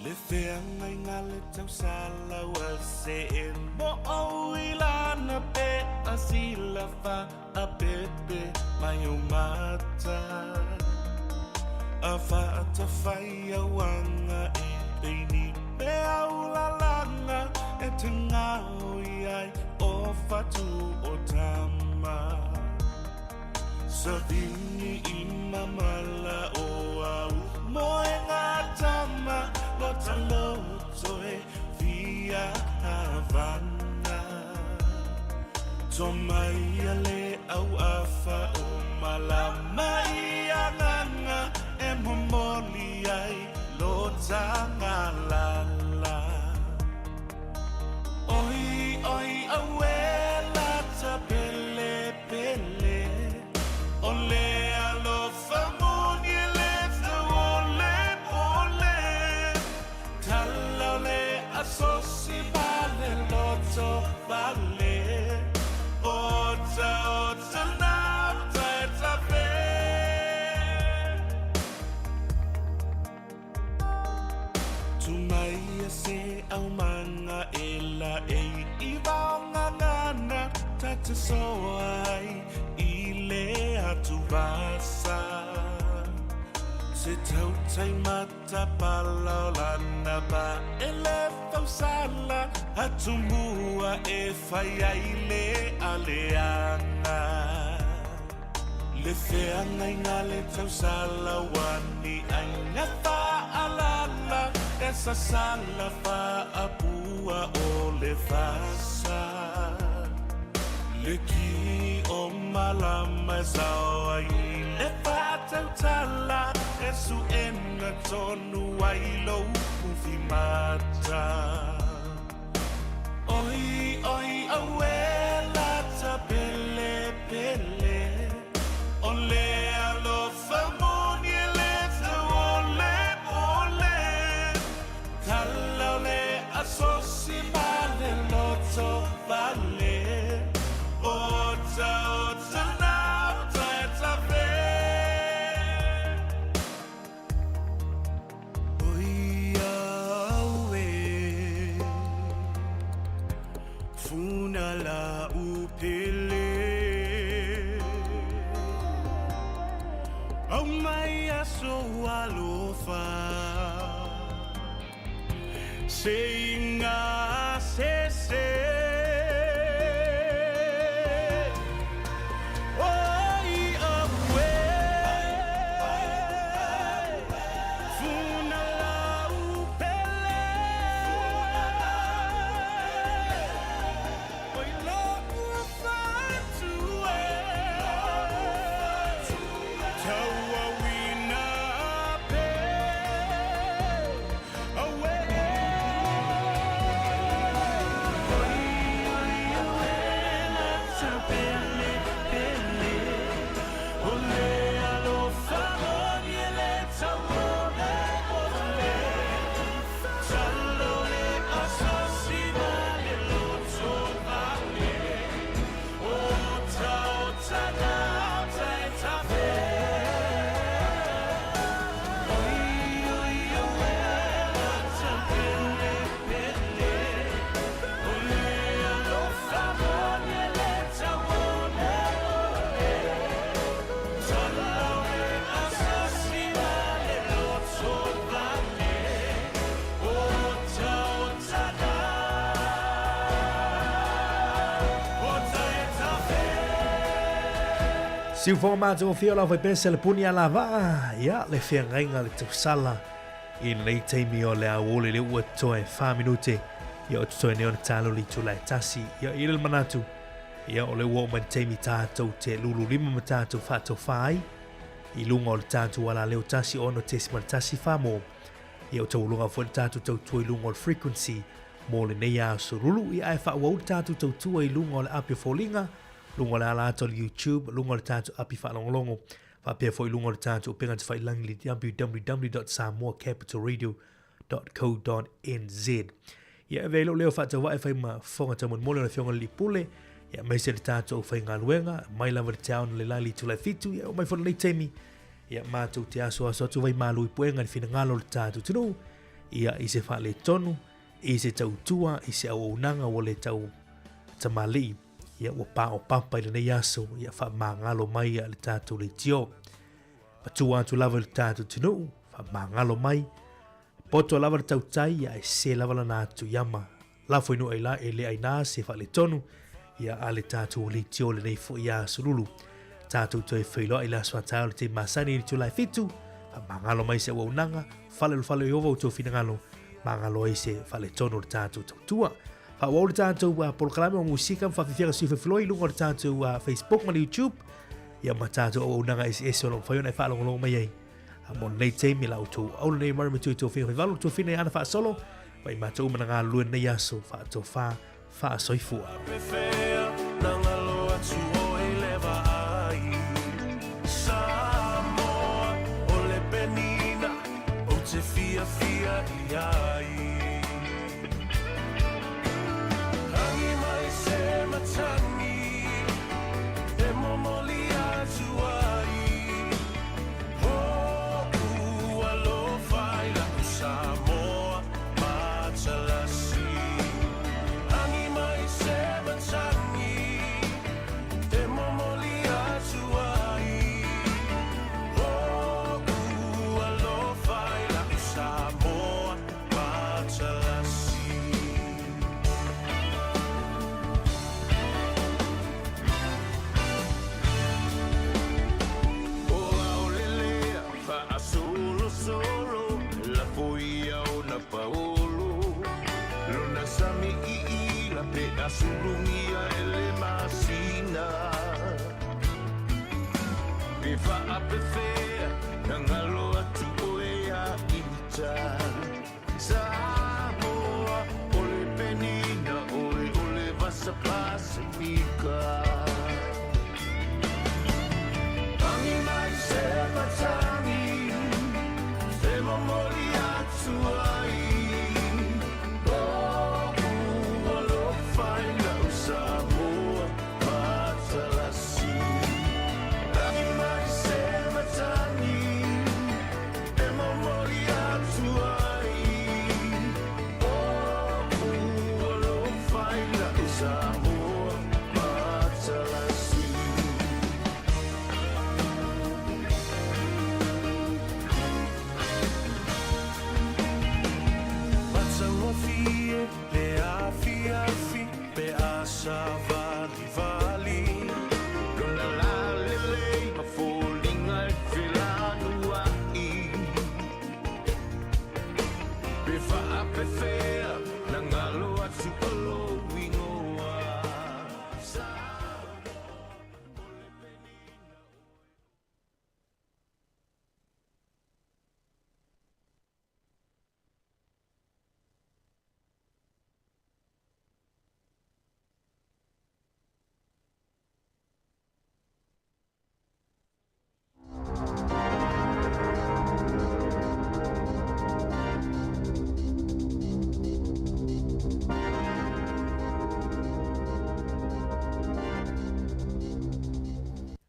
Le feagaiga le tausala ua see mo'ou i lana pe'a sila faapepe mai ou mata. A faatafai auaga e pei ni peau lalaga e te gaoi ai o fatu o tama. Savini i mamala o au moenga tama lota loto e fia havana. To mai a le au afa o malama i agaga e momoli ai lo tagalala. Oi, oi, aue lata pele pele O le alofa moni e le tau o le pole Tala o le asosi ma le loto vale Ota ota na uta e tafe Tu mai a se aumaga e laei i vaogagana ta te soa ai i le atuvasa. Se tautai matapala o lana pa e le fausala atumua e fai ai le aleaga. Le feagaiga le tausala ua ni aiga faalala e sasala faapua o le fasa. Le ki o malama e sao ai i le faatautala e suʻena tonu ai lou ufi mata. Oi, oi, auē lata pele pele O le alofa moni e le tau o le pole Tala o le asosi ma le loto vale Ota, ota na uta e tafe Oi au e Funa la u pele Au mai aso alofa Se inga se se Oi au e Funa la u pele Oi lo'u fatu e Tauauina pe Aue Oi oi aue lata pele pele O le alofa moni e le tau o le ole Tala o le asosi ma le loto vale Ota ota na ota e tafe Oi oi aue lata pele pele O le alofa moni e le tau o le ole Tala o le asosi ma le loto vale Ota ota na ota e tafe. Siufoga matagofie o lau faipea se le puni a lavaa ia le feagaiga le tausala i lenei taimi o le aoauli lea ua toe fa minute ia o totoe nei ona talo le itula e tasi ia i le manatu ia o lea ua oo mai le taimi tatou te lulu lima ma tatou faatofā ai i luga o le tatou alaleo 106.1 fa mo ia o taualuga foi le tatou tautua i luga o le frequency mo lenei aso lulu ia ae faaauau le tatou tautua i luga o le api o foliga luga o le ala atu o le YouTube luga o le tatou api faalogologo faapea foi i luga o le tatou upega tafailagi le www.samoacapitalradio.co.nz. Ia e avea ai lou leo faatauvae fai ma fofoga taumolimoli o le Afioga i le Alii Pule, ia aemaise le tatou aufaigaluega, mai lava i le te ao na le la i le itula e fitu, ia oo mai foi i lenei taimi, ia matou te asoaso atu vai malu i puega i le finagalo o le tatou atunuu. Ia, i se faaletonu, i se tautua, i se auaunaga ua le tau tamalii, ia ua paopapa i lenei aso, ia faamagalo mai ia le tatou leitio. Matua atu lava i le tatou atunuu, faamagalo mai, poto lava le tautai, ia ae sese lava lana atu iama. Lafo i nuu aila e le aina se faaletonu, ia a le tatou leitio lenei foi aso lulu. Tatou toe feiloai i le aso a taeao i le taimi masani i le itula e fitu, faamagalo mai se auaunaga, fale o le fale o Ieova outou finagalo, magalo ai se faaletonu o le tatou tautua. Faaauau le tatou polokalame o musika ma faafiafiaga sui filofiloi i luga o le tatou Facebook ma le YouTube, ia ma tatou auaunaga eseese o lo o mafai ona e faalogologo mai ai. A mo lenei taimi, la outou aula nei mare matua i tofina faivalu, tofina i ana faasolo, ma i matou uma na galulue lenei aso, faatofa, faasoifua.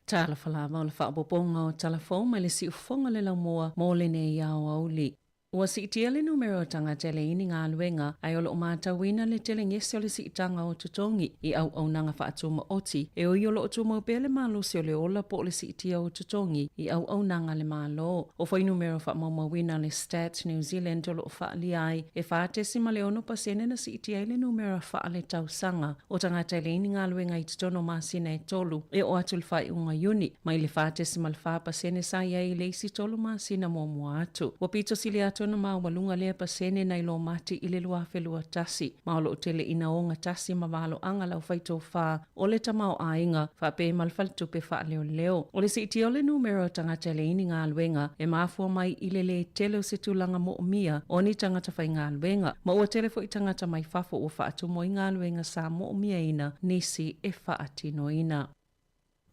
Talofa lava o le faaopoopoga o tala fou mai le siufofoga le laumua mo lenei aoauli. Ua siitia le numera o tagata e leai ni galuega, ae o lo o matauina le telegese o le siitaga o totogi i auaunaga faatumaoti, e ui o lo o tumau pea le malosi o le ola po o le siitia o totogi i auaunaga a le Malo. O fuainumera faamaumauina a le Stats New Zealand o lo o faaalia ai e 4.6 pasene na siitia ai le numera faaletausaga o tagata e leai ni galuega i totonu o masina e tolu e oo atu i le faaiuga Iuni, mai le 4.4 pasene sa i ai i le isi tolu masina muamua atu. Ua pito sili atu ona maualuga lea pasene nai lo Mati i le 2021, ma o lo o tele ina ogatasi ma valoaga le aufaitofa o le tamaoaiga faapea ma le faletupe faaleoleo. O le siitia o le numera o tagata e leai ni galuega e mafua mai i le lē tele o se tulaga moomia o ni tagata faigaluega, ma ua tele foi tagata mai fafo ua faatumu ai galuega sa moomiaina nisi e faatinoina.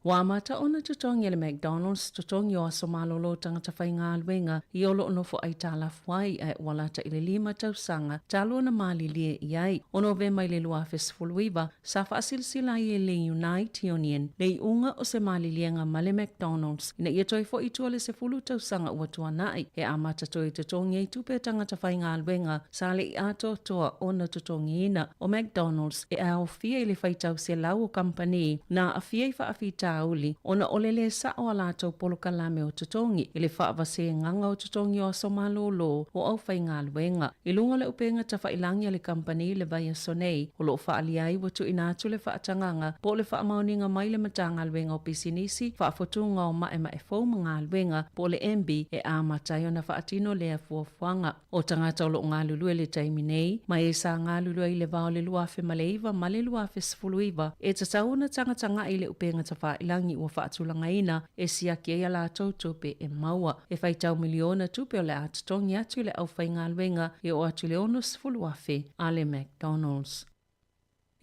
Ua amata ona totogi e le McDonald's totogi o aso malolo o tagata faigaluega ia o lo o nofo aitalafu ai ae ua lata i le 5 tausaga talu ona malilie i ai. O Novema i le 2019, sa faasilasila ai e le Unite Union le iuga o se maliliega ma le McDonald's ina ia toe foi i tua le 10 tausaga ua tuanai e amata toe totogi ai tupe a tagata faigaluega sa le i atoatoa ona totogiina. O McDonald's e aofia i le faitau selau o kamupani na aafia i faafitauli ona o le lē sa'o a latou polokalame o totogi i le faavasegaga o totogi o aso malōlō o aufaigaluega. I luga o le upega tafailagi a le kamupani i le vaiaso nei, o lo o faaalia ai ua tuuina atu le faatagaga po o le faamaoniga mai le Matagaluega o Pisinisi, Faafotuga o Maemae Fou ma Galuega po o le MB e amata ai ona faatino lea fuafuaga. O tagata o lo o galulue i le taimi nei, ma e sa galulue ai i le va o le 2009 ma le 2019, e tatau ona tagatagaʻi i le upega tafailagi ua faatulagaina e siaki ai a latou tupe e maua. E faitau miliona tupe o le a totogi atu i le aufaigaluega e oo atu i le 60,000 a le McDonald's.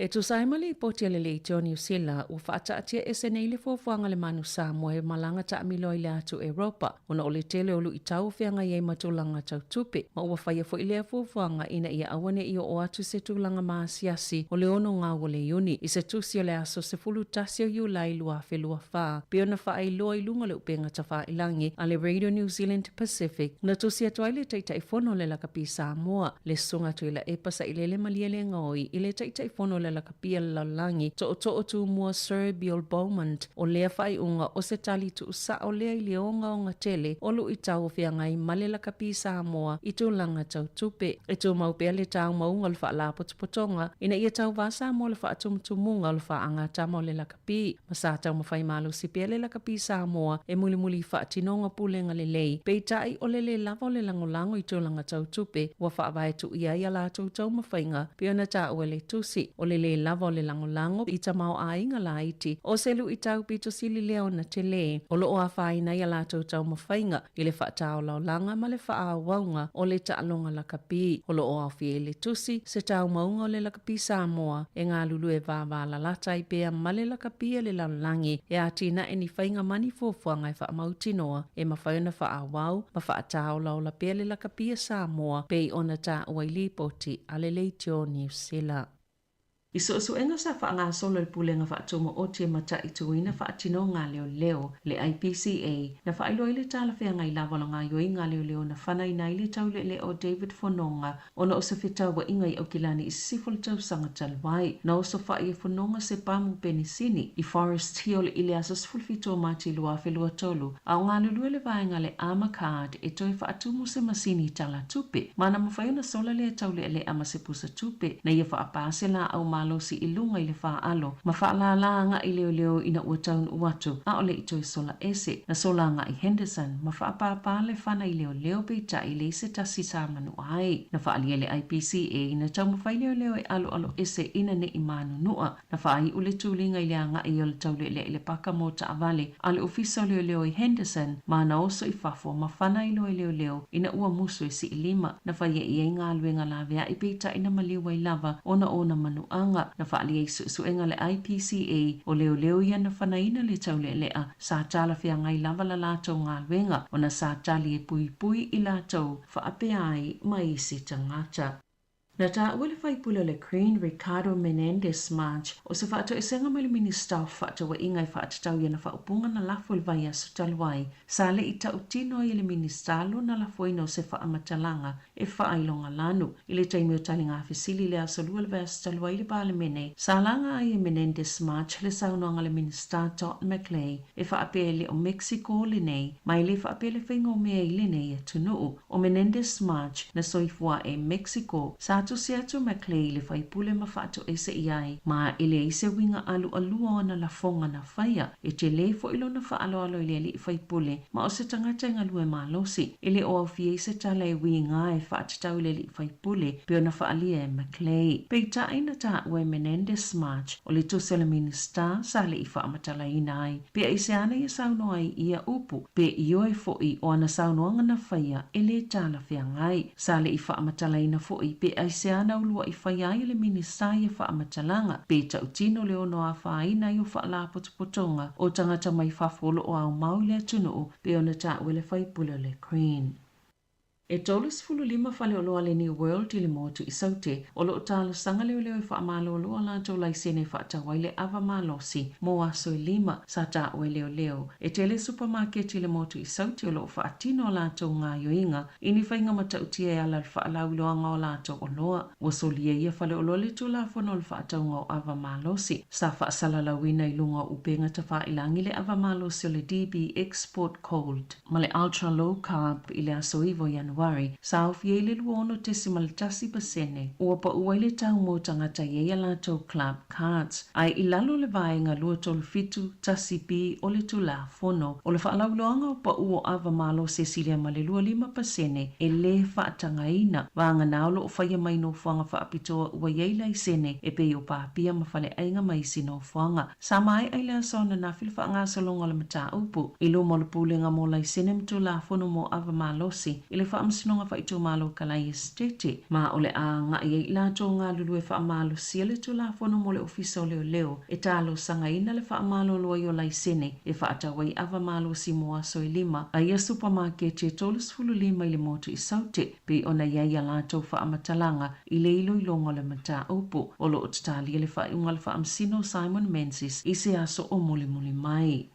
E tusa ai ma lipoti a le Leitio Niu Sila, ua faataatia ese nei le fuafuaga a le Manu Samoa e malaga taamilo ai le atu Europa ona o le tele o luitau o feagai ai ma tulaga tau tupe, ma ua faia foi lea fuafuaga ina ia aua ne i oo atu se tulaga maasiasi o le 6 gau o le Iuni i se tusi o le aso 11 o Iulai 2024 pei ona faailoa i luga o le upega tafailagi a le Radio New Zealand Pacific. Na tusi atu ai le Taitaifono o le Lakapi Samoa, le Susuga Tuilaepa Sailele Malielegaoi i le Taitaifono o le Lakapi a le Lalolagi, Tootoo Tumua Sir Bill Beaumont, o lea faaiuga o se tali tuusao lea i le ogaoga tele o luitau o feagai ma le Lakapi Samoa i tulaga tau tupe. E tumau pea le taumauga o le Faalapotopotoga ina ia tauvā Samoa le faatumutumuga o le faagatama o le Lakapi. Lakapi, ma sa taumafai malosi pea le Lakapi Samoa e mulimuli i faatinoga pulega lelei, peitai o le lē lava o le lagolago i tulaga tau tupe ua faavae tuia ai a latou taumafaiga pei ona taua e le tusi. O le lē lava o le lagolago i tamaoaiga laiti o se luitau pito sili lea ona telē o lo o afaina ai a latou taumafaiga i le faataolaolaga ma le faaauauga o le taaloga lakapi. O lo o aofia i le tusi se taumauga o le Lakapi Samoa e galulue vavalalata ai pea ma le lakapi a le lalolagi e atinae ni faiga ma ni fuafuaga e faamautinoa e mafai ona faaauau ma faataolaola pea le lakapi a Samoa pei ona taua i lipoti a le Leitio Niu Sila. I suesuega sa faagasolo e le Pulega Faatumaoti e mataituina faatinoga a leoleo, le IPCA, na faailoa ai le talafeagai lava o le gaoioiga a leoleo na fanaina ai le taulealea o David Fonoga ona o se fetauaiga i Aukilani i sisifo le tausaga talu ai. Na osofai e Fonoga se pamu penisini i Forest Hill i le aso 17 o Mati 2023, a o galulue le vaega a le Armour Card e toe faatumu se masini tala tupe, ma na mafai ona sola lea taulealea ma se pusa tupe na ia faapā se laau malosi i luga i le faalo ma faalālā agai leoleo ina ua taunuu atu, ʻaʻole i toe sola ese. Na sola agai Henderson ma faapāpā le fana i leoleo peitai leai se tasi sa manuʻa ai. Na faaalia e le IPCA na taumafai leoleo e aloalo ese ina ne i manunuʻa. Na faaiu le tuliga i le agai o le taulealea i le paka mo taavale a le Ofisa o Leoleo i Henderson ma na oso i fafo ma fana ai loa e leoleo ina ua musu e siilima. Na faia i ai galuega laveai peitai na maliu ai lava ona o ona manuaga. Na faaalia i suesuega a le IPCA o leoleo ia na fanaina le taulealea sa talafeagai lava la latou galuega ona sa tali e puipui i latou faapea ai ma isi tagata. Na taua le faipule o le Green, Ricardo Menendez March, o se faatoesega mai le Minista o Fefaatauaiga e faatatau i ana faaupuga na lafo i le vaiaso talu ai, sa le i tautino ai e le Minista lona lafoina o se faamatalaga e faailoga lanu. I le taimi o taliga fesili i le aso Lua le vaiaso talu ai i le Palemene, sa laga ai e Menendez March le saunoaga a le Minista Dot McLay e faapea e le o Mexico lenei ma e le faapea le faiga o mea i lenei atunuu. O Menendez March na soifua ae i Mexico, sa tusi atu McLay i le faipule ma faatoese i ai, ma e leai se uiga alualua o ana lafoga na faia, e telē foi lona faaaloalo i le alii faipule, ma o se tagata e galue malosi, e le o aofia ai se tala e uiga e faatatau i le alii faipule, pei ona faaalia e McLay. Peitai na taua e Menendez March, o le tusi a le Minista sa le i faamatalaina ai, pe aisea ana ia saunoa ai i ia upu, pe ioe foʻi o ana saunoaga na faia e lē talafeagai. Sa le i faamatalaina foʻi pe aisea. aisea na uluaʻi faia ai e le Minisita ia faamatalaga, pe tautino le ono afaina ai o faalapotopotoga o tagata mai fafo o loo aumau i le atunuu pei ona taua e le faipule o le Green. E 35 faleoloa a le New World i le motu i Saute o lo o talosaga leoleo e faamalolo a latou laisene e faatau ai le ava malosi mo aso e lima, sa taua e leoleo. E tele supamaketi i le motu i Saute o lo o faatino a latou gaoioiga i ni faiga matautia e ala i le faalauiloaga o latou oloa. Ua solia ia faleoloa le Tulafono o le Faatauga o Ava Malosi. Sa faasalalauina i luga o upega tafailagi le ava malosi o le DB Export Cold ma le Ultra Low Carb i le aso 9 o Ianuari, sa aofia i le 26.1%. Ua pau ai le tau mo tagata e i ai a latou Club Cards, ae i lalo o le vaega 237 1B o le Tulafono o le Faalauiloaga o Pau o Ava Malosi e silia ma le 25% e lē faatagaina, vagana o lo o faia mai nofoaga faapitoa ua i ai laisene e pei o pāpia ma faleaiga ma isi nofoaga. Sa maea i le aso ananafi le faagasologa o le mataupu i luma o le Pulega mo Laisene ma Tulafono mo Ava Malosi i le Faamasinoga Faaitumalo o Kalai Esetete, ma o le a agai ai i latou galulue faamalosia le Tulafono mo le Ofisa o Leoleo e talosagaina le faamalolo ai o laisene e faatau ai ava malosi mo aso e lima a ia supamaketi e 35 i le motu i Saute, pei ona i ai a latou faamatalaga i le iloiloga o le mataupu. O lo o tatalia le faaiuga a le Faamasino Simon Menzies i se aso o mulimuli mai.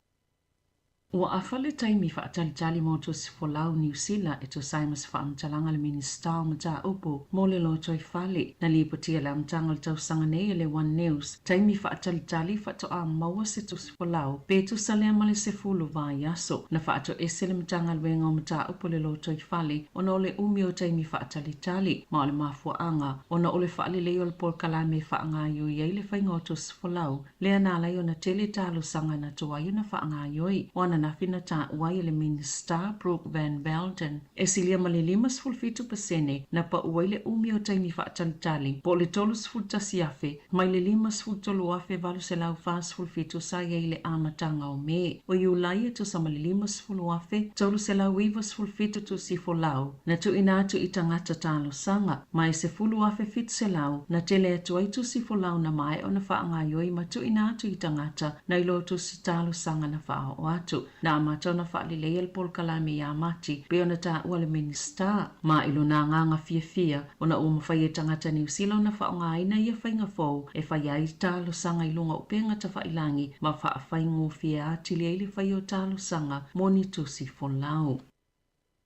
Ua afa le taimi faatalitali mo tusi folau Niu Sila e tusa ai ma se faamatalaga a le Minisita o Mataupu mo le Lotoifale. Na lipotia i le amataga o le tausaga nei e le One News, taimi faatalitali faatoa maua se tusi folau pe tusa lea ma le 10 vaiaso. Na faatoese le Matagaluega o Mataupu o le Lotoifale ona o le umi o taimi faatalitali, ma o le mafuaaga ona o le faalelei o le polokalame e faagaioi ai le faiga o tusi folau lea na ala ai ona tele talosaga na tuai ona faagaioi. O ananafi na taua ai e le Minisita Brooke Van Velden, e silia ma le 57% na pau ai le umi o taimi faatalitali po o le 31,000 mai le 53,847 sa i ai i le amataga o Me. O Iulai e tusa ma le 50,397 tusi folau na tuuina atu i tagata talosaga, ma e 10,700 na tele atu ai tusi folau na maea ona faagaioi ma tuuina atu i tagata nai lo tusi talosaga na faaoo atu. Na amata ona faaleleia le polokalame ia Mati pei ona taua le Minisita, ma i lona agaga fiafia ona ua mafai e tagata Niu Sila ona faaaogaina ia faiga fou e faia ai talosaga i luga o upega tafailagi ma faafaigofie atili ai le faia o talosaga mo ni tusi folau.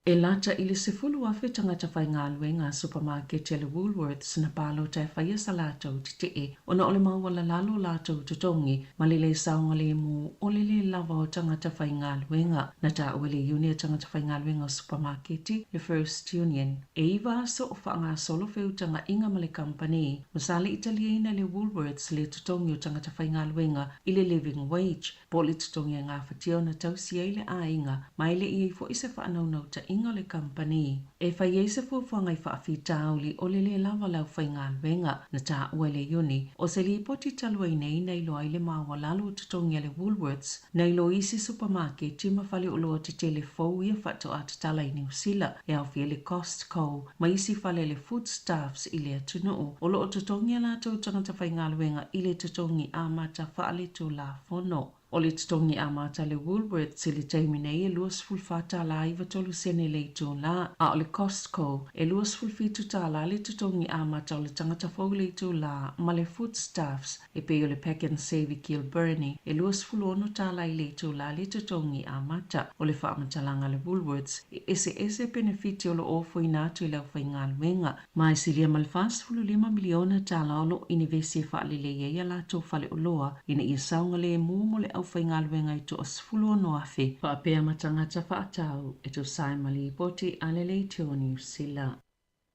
E lata i le 10,000 tagata faigaluega a supamaketi a le Woolworths na palota e faia sa latou tetee ona o le maualalalo o latou totogi ma le lē saogalemu o le lē lava o tagata faigaluega. Na taua e le Iuni a Tagata Faigaluega o Supamaketi, le First Union, e iva aso o faagasolo feutagaiga ma le kamupani ma sa le i taliaina e le Woolworths le totogi o tagata faigaluega i le living wage po o le totogi e gafatia ona tausi ai le aiga ma e le i ai foi se faanaunautaiga o le kamupani e fai ai se fuafuaga i faafitauli o le lē lava o le aufaigaluega. Na taua e le Iuni o se lipoti talu ai nei na iloa ai le maualalo o totogi a le Woolworths nai lo isi supamaketi ma faleoloa tetele fou ia faatoa tatala i Niu Sila e aofia ai le Costco ma isi fale a le Foodstuffs i le atunuu o lo o totogi a latou tagata faigaluega i le totogi amata faaletulafono. O le totogi amata a le Woolworths i le taimi nei e $24 93 sene le itulā, a o le Costco e $27 le totogi amata o le tagata fou i le itulā ma le Foodstuffs e pei o le Pak'nSave i Kilbirnie e $26 i le itulā le totogi amata. O le faamatalaga a le Woolworths e eseese penefiti o lo o ofoina atu i le aufaigaluega, ma e silia ma le $45 miliona tala o lo o inivesi e faalelei ai a latou faleoloa ina ia saogalemu mo le aufaigaluega e toa 16,000 faapea ma tagata faatau e tusa ai ma lipoti a le Leitio o Niu Sila.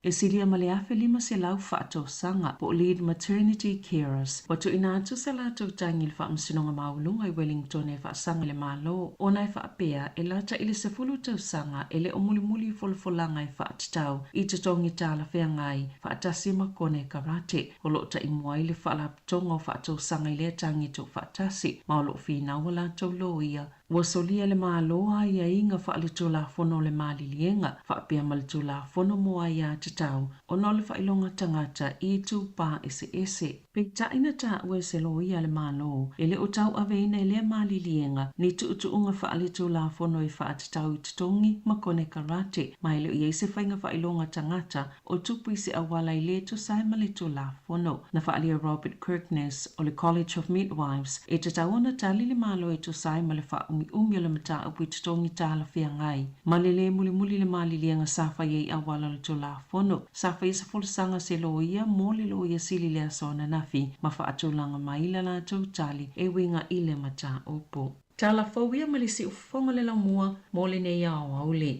E silia ma le 1,500 faatausaga po o lead maternity carers ua tuuina atu sa latou tagi i le Faamasinoga Maualuga i Wellington e faasaga i le Malo ona e faapea e lata i le 10 tausaga e le o mulimuli i folafolaga e faatatau i totogi talafeagai faatasi ma konekarate o lo o taimua ai le Faalapotopotoga o Faatausaga i lea tagi tuufaatasi ma o lo o finau a latou loia. Ua solia e le Malo aiaiga faaletulafono o le maliliega faapea ma le Tulafono mo Aia Tatau ona o le faailoga tagata i itupa eseese. Peitai na taua e se loia a le Malo e le o tauaveina e lea maliliega ni tuutuuga faaletulafono e faatatau i totogi ma konekarate, ma e le o i ai se faiga faailoga tagata o tupu i se auala e lē tusa ai ma le Tulafono. Na faaalia e Robert Kirkness o le College of Midwives e tatau ona tali le Malo e tusa ai ma le faaumiumi o le mataupu i totogi talafeagai ma le lē mulimuli le maliliega sa fai ai i auala o le Tulafono. Sa faia se folasaga a se loia mo le Loia Sili i le aso ananafi ma faatulaga mai la latou tali e uiga i le mataupu. Tala fou ia ma le siufofoga le laumua mo lenei aoauli.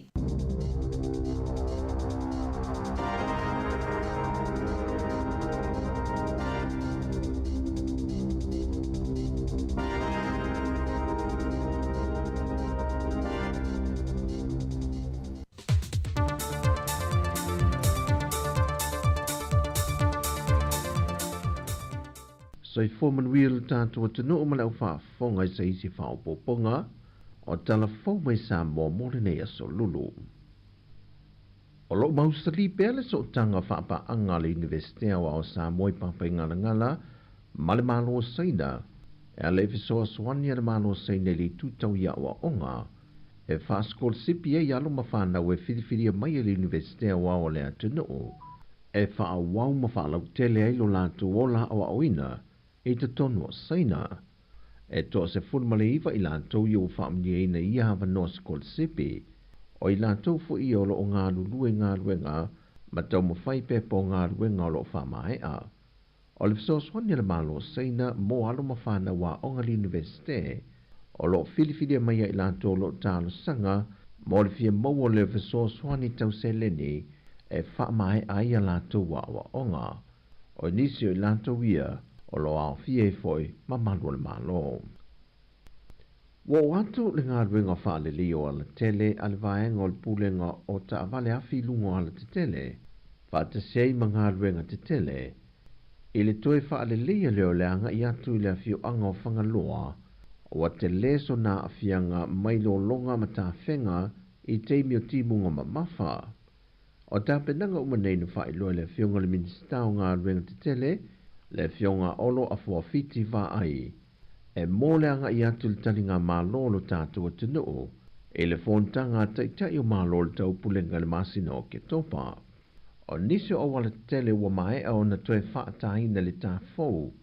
Soifua manuia lo tatou atunuu ma le aufaafofoga i se isi faaopoopoga o tala fou mai Samoa mo lenei aso lulu. O lo o mausali pea le sootaga faapaaga a le Iunivesite Aoao o Samoa i Papaigalagala ma le Malo o Saina e ala i fesoasoani a le Malo o Saina i le itu tau i aoaoga e faasikolasipi ai alo ma fanau e filifilia mai e le Iunivesite Aoao o le atunuu e faaauau ma faalautele ai lo latou ola aoaoina i totonu o Saina. E 19 i latou ia ua faamanuiaina i ia avanoa sikolasipi, o i latou foi ia o lo o galulue i galuega ma taumafai pepa o galuega o lo o faamaea. O le fesoasoani a le Malo o Saina mo alo ma fanau aoga i le Iunivesite, o lo o filifilia mai ia i latou o lo o talosaga mo le fia maua o le fesoasoani tau seleni e faamaea ai a latou aoaoga. O nisi o i latou ia o lo o aofia ai foi ma malu o le Malo. Ua oo atu le galuega faalelei o alatele a le vaega o le Pulega o Taavale Afi i luga o alatetele, faatasi ai ma galuega tetele, i le toe faaleleia lea o le agai atu i le afioaga o Fagaloa, ua tele sona aafiaga mai lologa ma tafega i taimi o timuga mamafa. O tapenaga uma nei na faailoa e le Afioga i le Minisita o Galuega Tetele, le Afioga Olo Afuafiti Vaai, e mo le agai atu i le taligamalo o lo tatou atunuu i le fonotaga a Taitai o Malo o le Taupulega i le masina o Oketopa. O nisi o auala tetele ua maea ona toe faataina i le tafou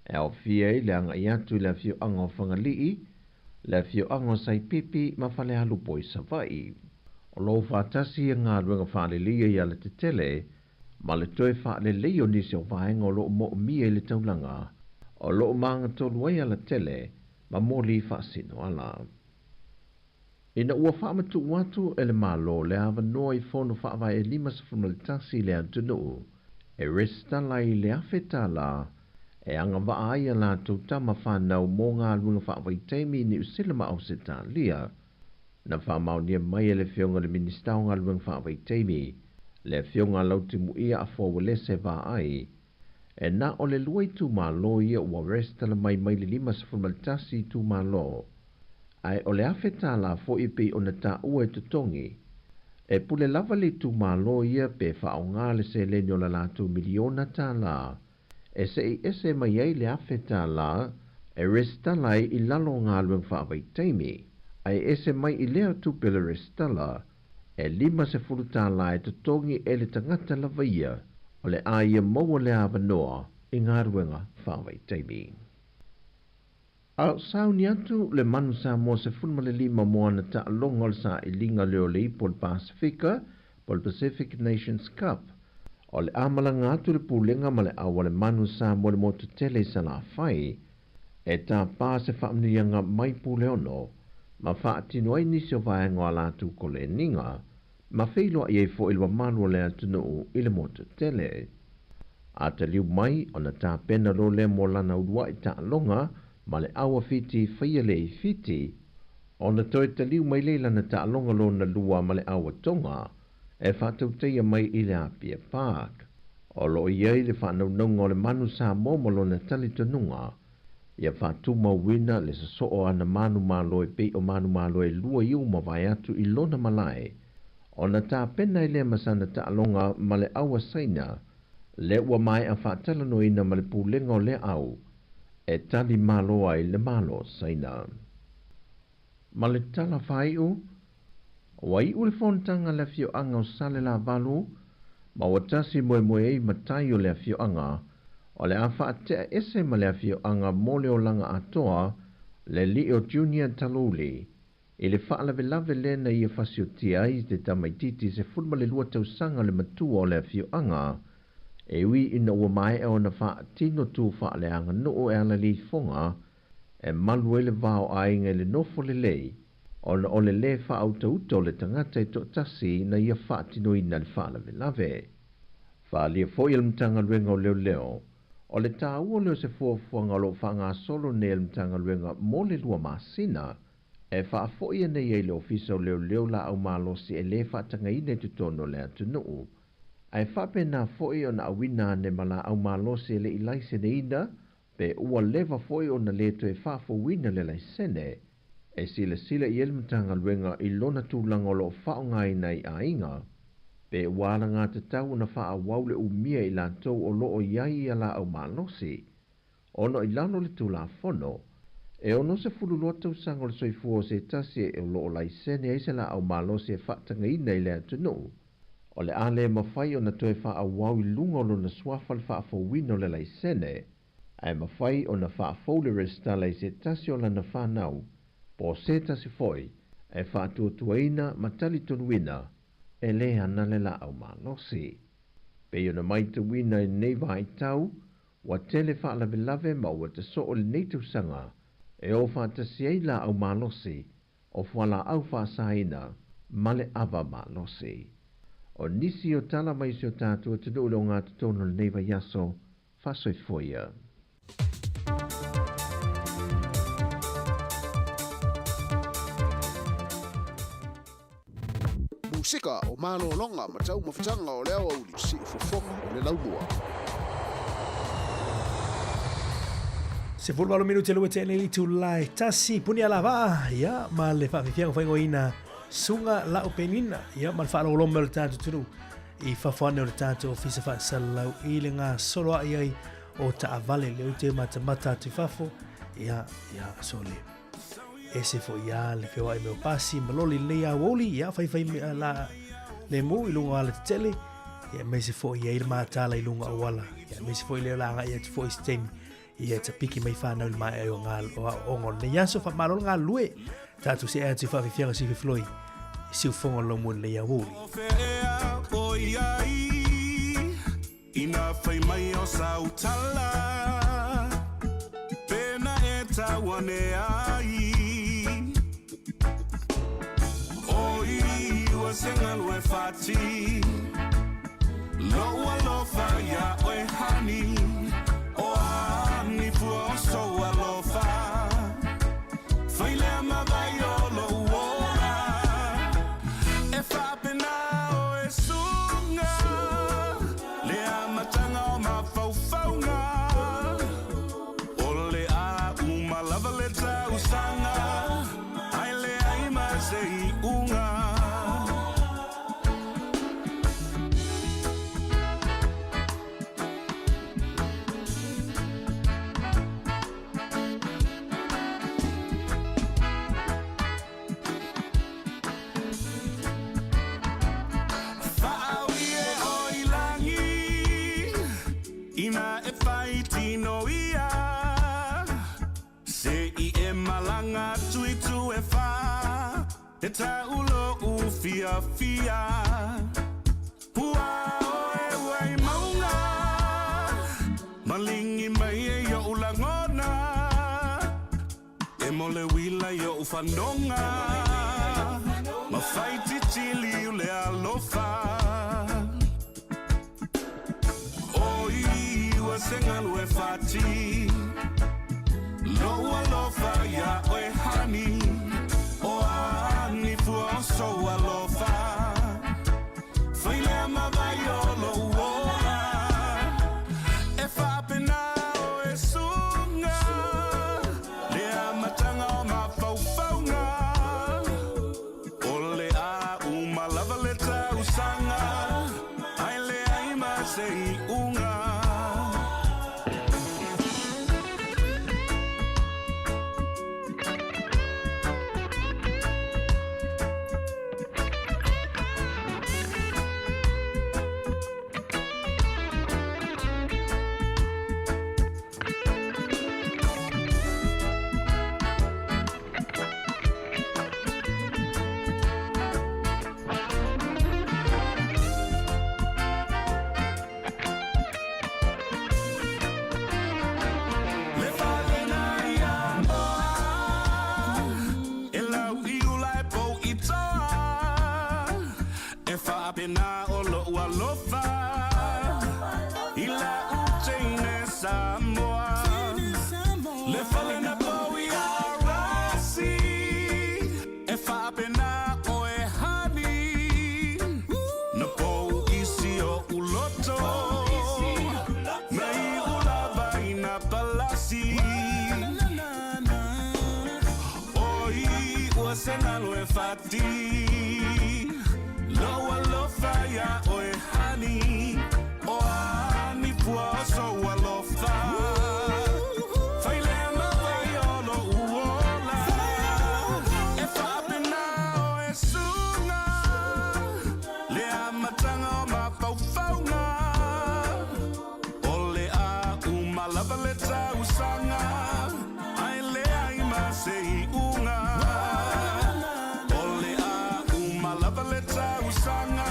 e aofia ai le agai atu i le afioaga o Fagalii, le afioaga o Saipipi ma Falealupo i Savaii. O lo o faatasi ia galuega faaleleia i alatetele ma le toe faalelei o nisi o vaega o lo o moomia i le taulaga o lo o magatolu ai alatele ma moli faasinoala. Ina ua faamatuu atu e le Malo le avanoa i fono faavae e 51 i le atunuu e resitala ai i le $1,000 e agavaa ai a latou tama fanau mo galuega faavaitaimi i Niu Sila ma Ausetalia, na faamaonia mai e le Afioga i le Minisita o Galuega Faavaitaimi, le Afioga a Lautimuia Afoa Uelese Vaai, e na o le lua itumalo ia ua resitala mai mai le 51 itumalo, ae o le $1,000 foi e pei ona taua e totogi. E pule lava le itumalo ia pe faaaoga le seleni o la latou miliona tala e se'i ese mai ai le $1,000 e resitala ai i lalo o galuega faavaitaimi, ae ese mai i lea tupe o le resitala e $50 e totogi e le tagata lava ia o le a ia maua lea avanoa i galuega faavaitaimi. A o sauni atu le Manu Samoa 15 mo ana taaloga o le sailiga lea o le Ipu o le Pasefika po o le Pacific Nations Cup. O le a malaga atu le Pulega ma le Au a le Manu Samoa i le motu tele i Salafai e tapā se faamanuiaga mai Puleono ma faatino ai nisi o vaega o a latou koleniga ma feiloai ai foi le mamalu o le atunuu i le motu tele. A taliu mai ona tapena loa lea mo lana uluai taaloga ma le Au a Fiti faia le i Fiti, ona toe taliu mai lea i lana taaloga lona lua ma le Au a Tonga e faatautaia mai i le Apia Park. O lo o i ai le faanaunauga o le Manu Samoa ma lona talitonuga Ia faatumauina le sosoo o ana manumalo e pei o manumalo e lua i ua mavae atu i lona malae, ona tapena ai lea ma sana taaloga ma le au a Saina, lea ua maea faatalanoaina ma le pulega o lea au e tali malo ai le Malo o Saina. Ma le tala faaiu, ua iu le fonotaga a le afioaga o Salelavalu ma ua tasi moemoe ai matai o le afioaga o le a faatea ese ma le afioaga mo le olaga atoa le alii o Junior Taluli i le faalavelave lea na ia fasiotia ai te tamaitiiti 12 tausaga le matua o le afioaga e ui ina ua maea ona faatino tu faaleaganuu e ala i le ifoga e malu ai le va o aiga i le nofo lelei ona o le lē faautauta o le tagata e toatasi na ia faatinoina le faalavelave. Faaalia foi e le Matagaluega o Leoleo, o le taua lea o se fuafuaga o lo o faagasolo nei a le Matagaluega mo le lua masina, e faafoia nei ai le Ofisa o Leoleo laau malosi e lē faatagaina i totonu o le atunuu, ae faapena foi ona auina ane ma laau malosi e le i laiseneina Pe ua leva foi ona le toe faafouina le laisene, e silasila i ai le Matagaluega i lona tulaga o lo o faaaogaina i aiga, pe ua alagatatau ona faaauau le umia i latou o lo o i ai ia laau malosi, ona i lalo o le Tulafono, e 62 tausaga o le soifua o se tasi o lo o laisene ai se laau malosi e faatagaina i le atunuu, o le a le mafai ona toe faaauau i luga o lona suafa le faafouina o le laisene, ae mafai ona faafou le resitala i se tasi o lana fanau po o se tasi foi e faatuatuaina ma talitonuina e le ana le laau malosi. Pei ona maitauina i lenei vaitau, ua tele faalavelave ma ua tasoo lenei tausaga e o faatasi ai laau malosi o fualaau faasaina ma le ava malosi. O nisi o tala mai si o tatou atunuu i le ogatotonu o lenei vaiaso, faasoifua ia. Musika o malologa ma taumafataga o le aoauli, siufofoga o le laumua. 18 minute lua te nei itula e tasi puni ala vaa ia ma le faafiafiaga faaigoaina Suga Lau Penina ia ma le faalogologo mai o le tatou atunuu i fafo ane o le tatou ofisa faasalalau i le gasolo ai ai o taavale lea ua te matamata atu i fafo ia ia sole ese foi ia le feoai me o pasi ma loli lenei aoauli ia faifai mea la le mu i luga o alatetele ia aemaise foi i ai le matala i luga auala ia aemaise foi lea o le agai atu foi i se taimi ia ta piki mai whanau le mai o ngā o aoaoga o lenei aso whamalo le ngā lue tātou se atu i whawhiwhianga si whifloi i siufonga lo mua lenei aoauli. Ina whai mai o sautala Pena e tauane ai O i ua se galu e whati Lou alofa ia oe honey O a ni fua o sou alofa Fai lea ma vai o lou ola E faapena oe suga Le amataga o mafaufauga O le a uma lava le tausaga Ae leai ma se iuga. Whaaui e o i langi, Ina e whai tino ia. Se i e malanga atu i tu e wha, Te taulo u whiawhia. Pua oe ua i maunga, Malingi mai e i oʻu lagona, E mo le uila i oʻu fanoga, Ma fai titili u le alofa. O i ua se galu e fati, Lou alofa iā oe honey, O a ni fua o sou alofa, Fai lea ma vai o lou ola, E faapena oe suga. malasi Oi ua se galo e fati Lou alofa iā oe honey O a ni pua o sou alofa Fai lea ma vai o lo'u ola E faapena oe suga Le amataga o mafaufauga O le a uma lava le tausaga Ae leai ma se iuga O le a uma lava le tausaga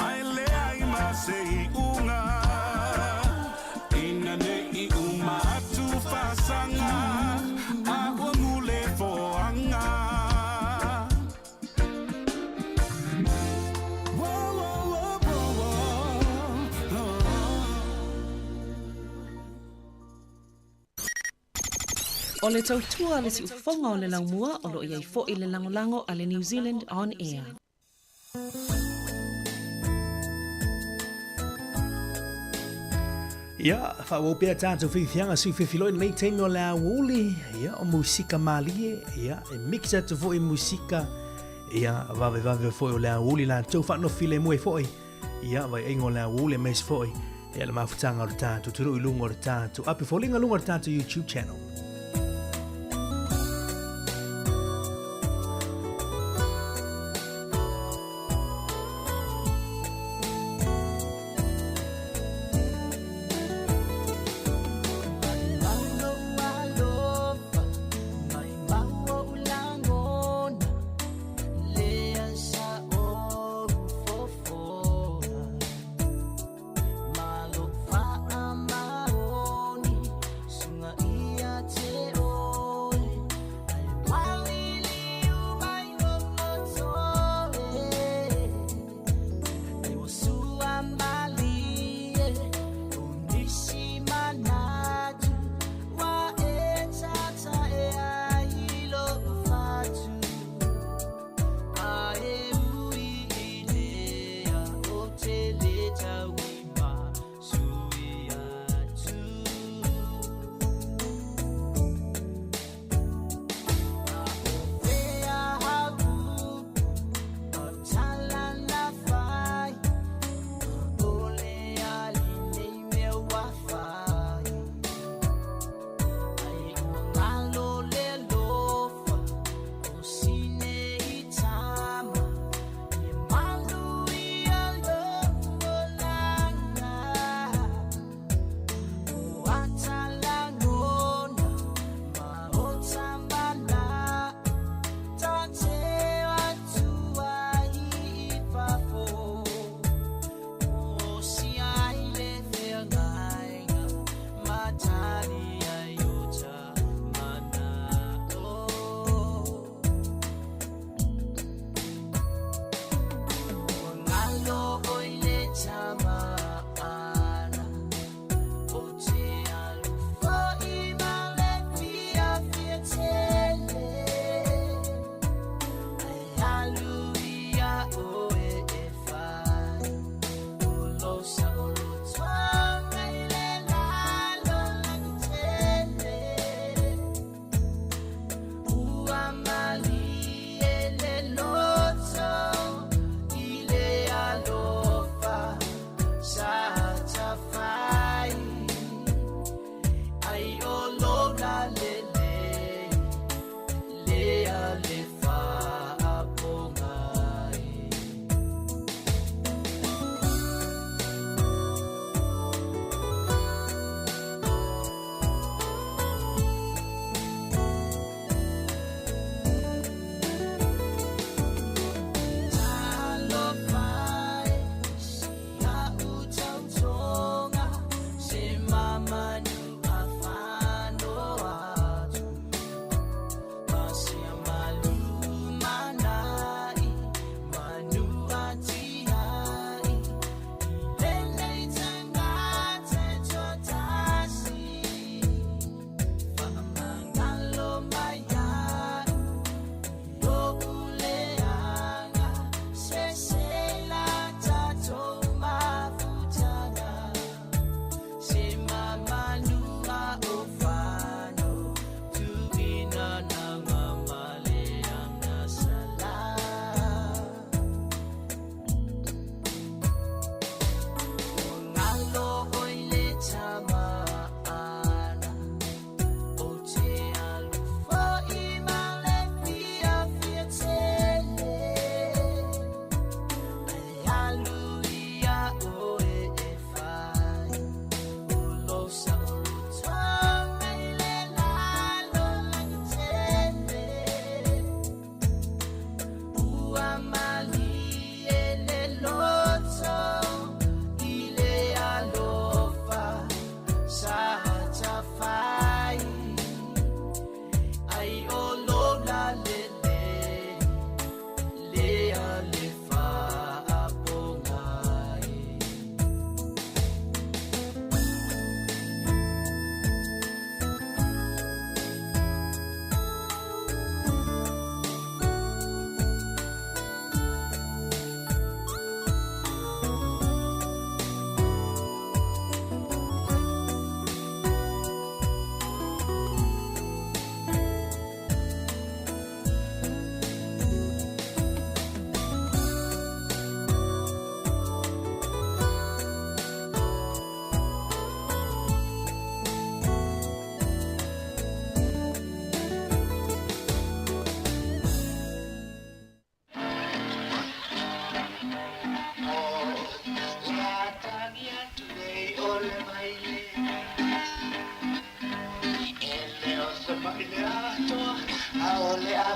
Ae leai ma se iuga Ina ne i uma atu faasaga A ua mule foaga O le tautua a le siufofoga o le laumua o lo o i ai foi le lagolago a le New Zealand On Air. Ia, faaauau pea tatou fiafiaga sui fefiloi lenei taimi o le aoauli, ia, o musika malie, ia, e mix atu foi musika, ia, vavevave foi o le aoauli latou faanofilemu ai foi, ia, vaiaiga o le aoauli aemaise foi, ia, le mafutaga o le tatou atunuu i luga o le tatou api foliga luga o le tatou YouTube channel.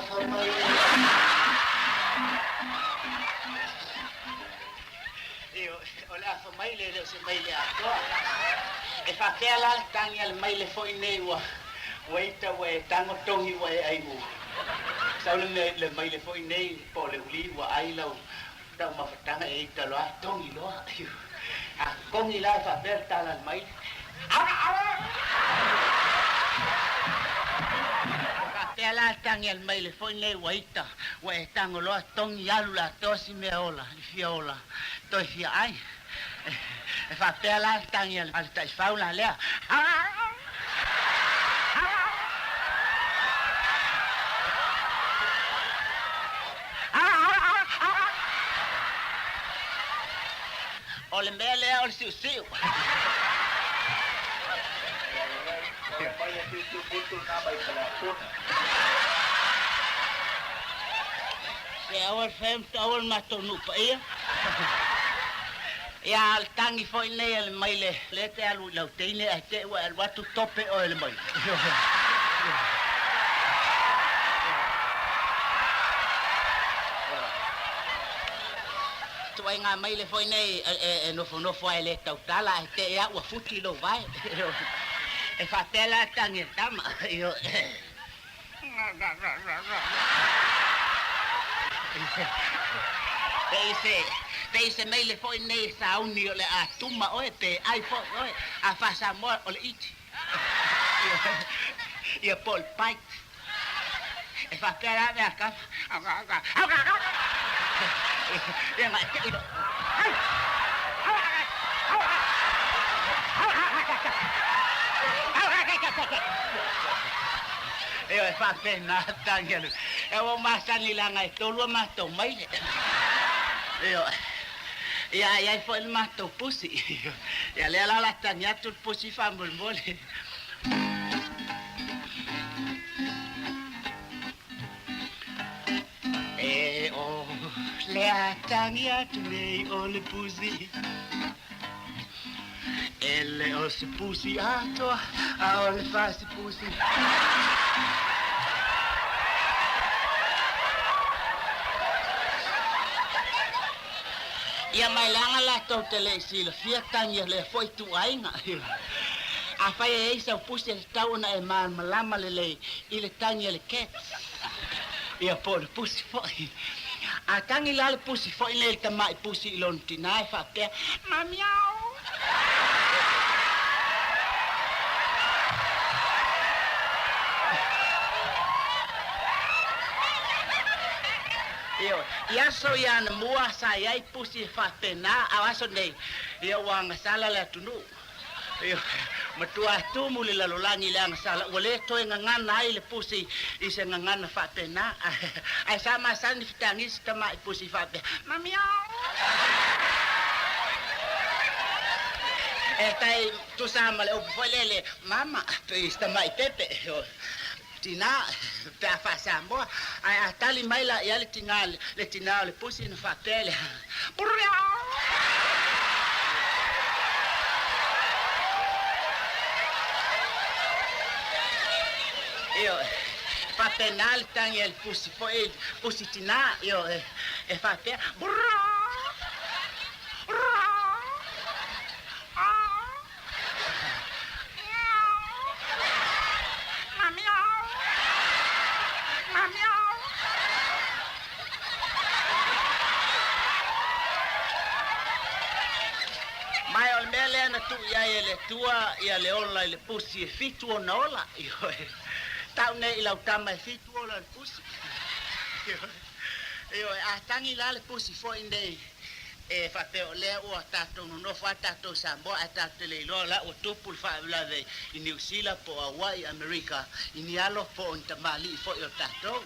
afa maile. Ioe, o le afa maile e le o se maile atoa. E faapea la le tagi a le maile foi nei ua ua ita ua e tago togi ua e ai u. Sau le mea le maile foi nei po o le ulī ua ai lau taumafataga e ita loa togi loa. A togi la e faapea le tala a le maile. Faapea la le tagi a le maile foi nei ua ita ua e tago loa togi alu le atoa si mea ola le fia ola toe fia ai. E faapea la le tagi a le taifau la lea. O le mea lea o le siusiu. Se aua le fai aua le matou nuu paia. Ia a o le tagi foi lenei a le maile lea e te alu i lau teine ae te i ua e alu atu tope oe e le maile. Ituaiga maile foi nei e nofonofo ai e le tautala ae te i lava ua futi lou vae. E faapea la le tagi a le tama. Pei se maile foi nei e sauni o le a tuma oe pe ai foi oe a faa-Samoa o le iti. Ia po o le bite. E faapea la mea kama. Ia nga te ilo. Ioe, e faapena tagi a le. E ua masani leaga e tolu a matou maile. Ioe. Ia, e i ai foi le matou pusi. Ia lea la o le a tagi atu le pusi faamolemole. E o le a tagi atu nei o le pusi. E le o se pusi atoa, a o le fasi pusi. Ia mai leaga latou te le i silafia tagi a lea foi ituaiga. Afai e i ai sau pusi e tatau ona e malamalama lelei i le tagi a le cat, ia po o le pusi foi. A tagi la le pusi foi lea i le tamai pusi i lona tinā e faapea, Mamiao! Ioe, i aso ia anamua sa i ai pusi e faapena, a o aso nei, ia ua agasala le atunuu. Ioe, matua tumu le lalolagi i le agasala, ua le toe gagana ai le pusi i se gagana faapena. Ae sa masani fetagi si tamai pusi faapea, Mamiao! E tai tusa ma le upu foi lele, Mama, i si tamai pepe. Tinā, pe a faa-Samoa, ae a tali mai la i ai le tinā, le tinā o le pusi ona faapea lea, Brrrr! Ioe, e faapena le tagi a le pusi foi, pusi tinā, ioe, e faapea, Brrrr! Brrrr! Ma o le mea lea na tuu i ai e le Atua ia le ola i le pusi e fitu ona ola. Ioe. Tau nei i lau tama e fitu ola o le pusi. Ioe. A tagi la le pusi foi nei E faapea o lea ua tatou nonofo lava tatou i Samoa ae tatou te le iloa la ua tupu le faalavelave i Niu Sila po o Hawaii, Amerika, i ni alo po o ni tamalii foi o tatou.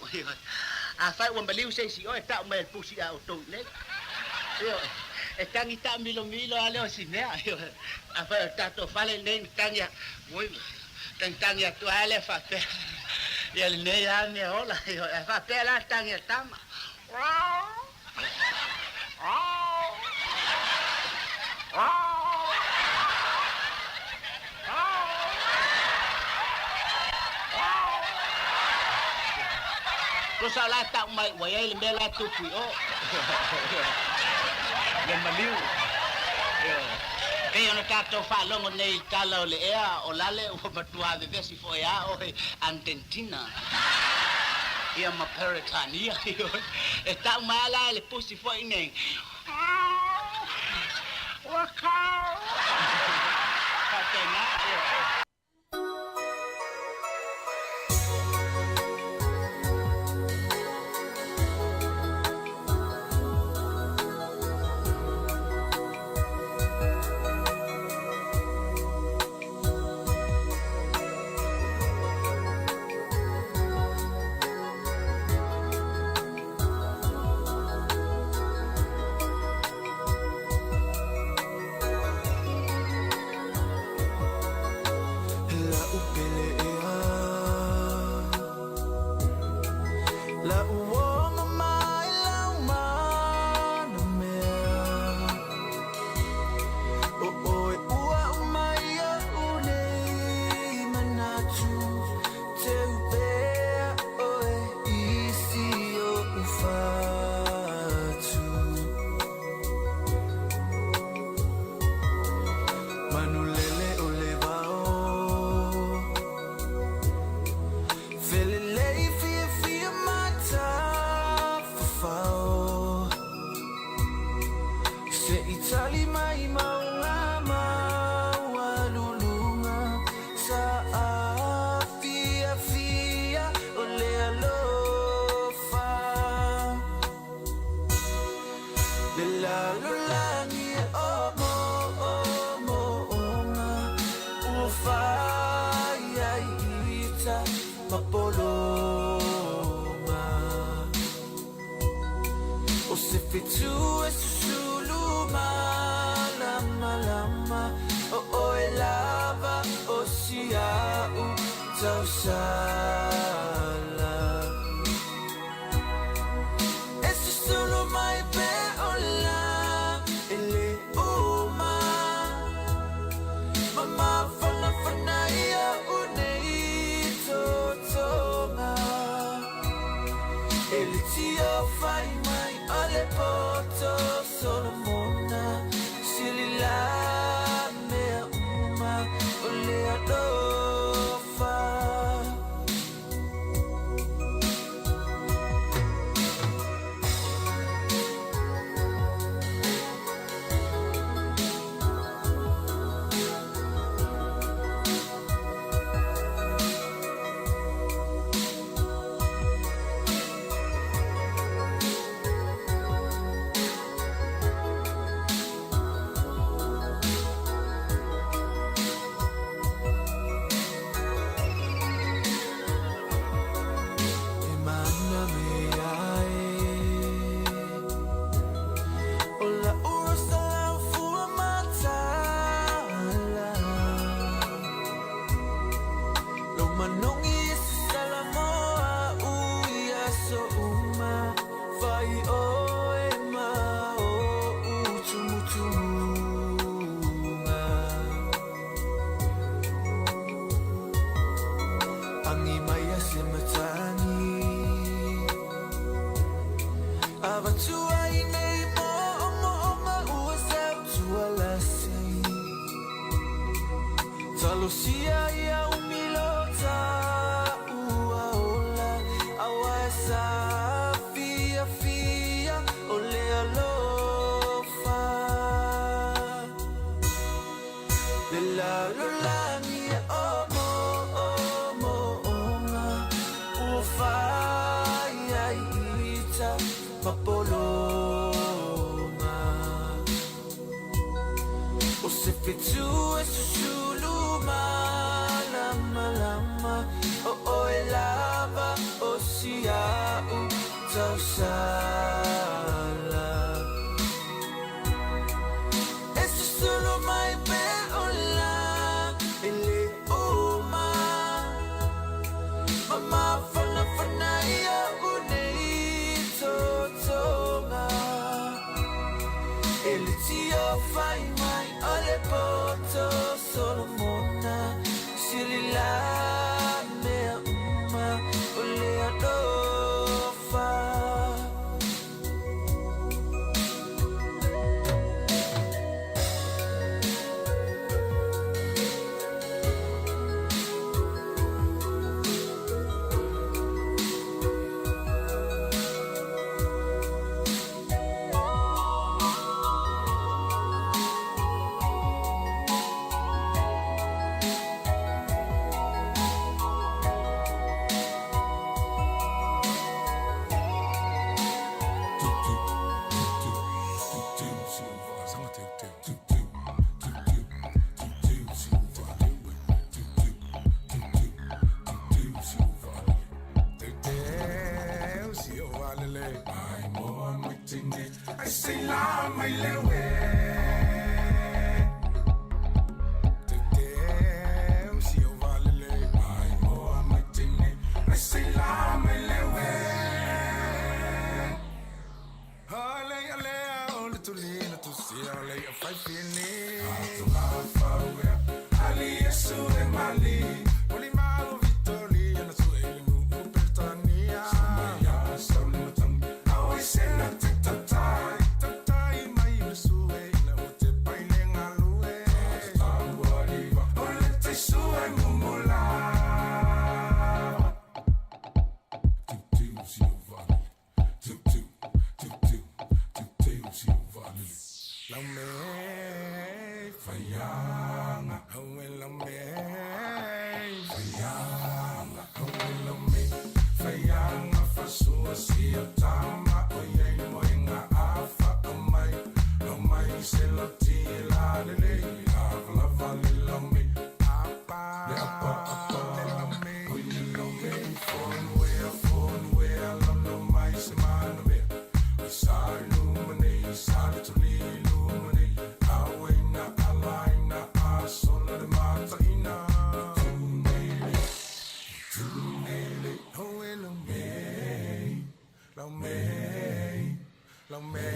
Afai ua maliu se isi oe, tau mai e le pusi a outou i inei. Ioe, e tagi taamilomilo lava lea o si mea. Ioe, afai o le tatou fale lenei na tagi a, oi, tagitagi atu lava lea faapea, ia lenei lava mea ola. Ioe, ae faapea la le tagi a le tama. Tusa o la e tau mai ua i ai le mea la e tupu i o. Le maliu. Ioe. Pei ona tatou faalogo nei i tala o le ea o Lale ua matua vevesi foi a oe Antentina ia ma Peretania. Ioe. E tau mai a la e le pusi foi nei. Ua kau. Faapena. Ioe. La'u pele ea La'u oma mai lau mana mea O oe ua uma iaʻu nei manatu Teu pea oe i si oʻu fatu Manu lele o le wao Felelei fiafia matafafao Se i tali mai mauga maualuluga Sa afiafia o le alofa Le lalolagi e omoomoga Ua fai ai ita ma pologa O se fetu e susulu malamalama O oe lava o si a'u tausala. E susulu mai pea o la e le uma Ma mafanafana iaʻu nei totoga E le tio fai mai o le poto Solomona Sili la mea uma o le alofa. E mana mea e O la'u rosa lau fua mataala Lou manogi e sasala mo a'u i aso uma Fai oe ma o'u tumutumuga Agi mai a se matagi Avatu ai nei mo'omo'oga ua sautualasi Talosia ia umilota ua ola Aua e sāfiafia o le alofa Le lalolagi e omoomoga Ua fai ai ita ma pologa O se fetu e susulu malamalama O oe lava o si a'u tausala E susulu mai pea o la e le uma Ma mafanafana iaʻu nei totoga E le tio fai mai o le poto Solomona Sili la mea uma o le alofa. tine ai sei la mai le we Te si o valele ai moa mai tine ai sei la mai le we Ale ale o le tulina tu si ale a fai fini Atunga fauea ali yesu e mali Oli mau Vitoria na su ele nu Pertania Samaya sauli matangi Awe sena te tatai Tatai mai le sue ina o te paile ngalue Tataua o le te sue mumula Tu si o valele Tu tu tu tu tu tu si o valele Lau me faianga Haue lau me faianga Haue lau me faianga Fasua si o tama O iei le moenga afa O mai Lau mai se lau tila lele Lava lava le lau me Apa Le apa apa Le lau me Oi le lau me Fonue fonue Lau lau mai se mana mea Oi sa lumane sa le tuli lumane Awe na alai na a sola le mata ina Tunele tunele Hoe lau me lau me lau me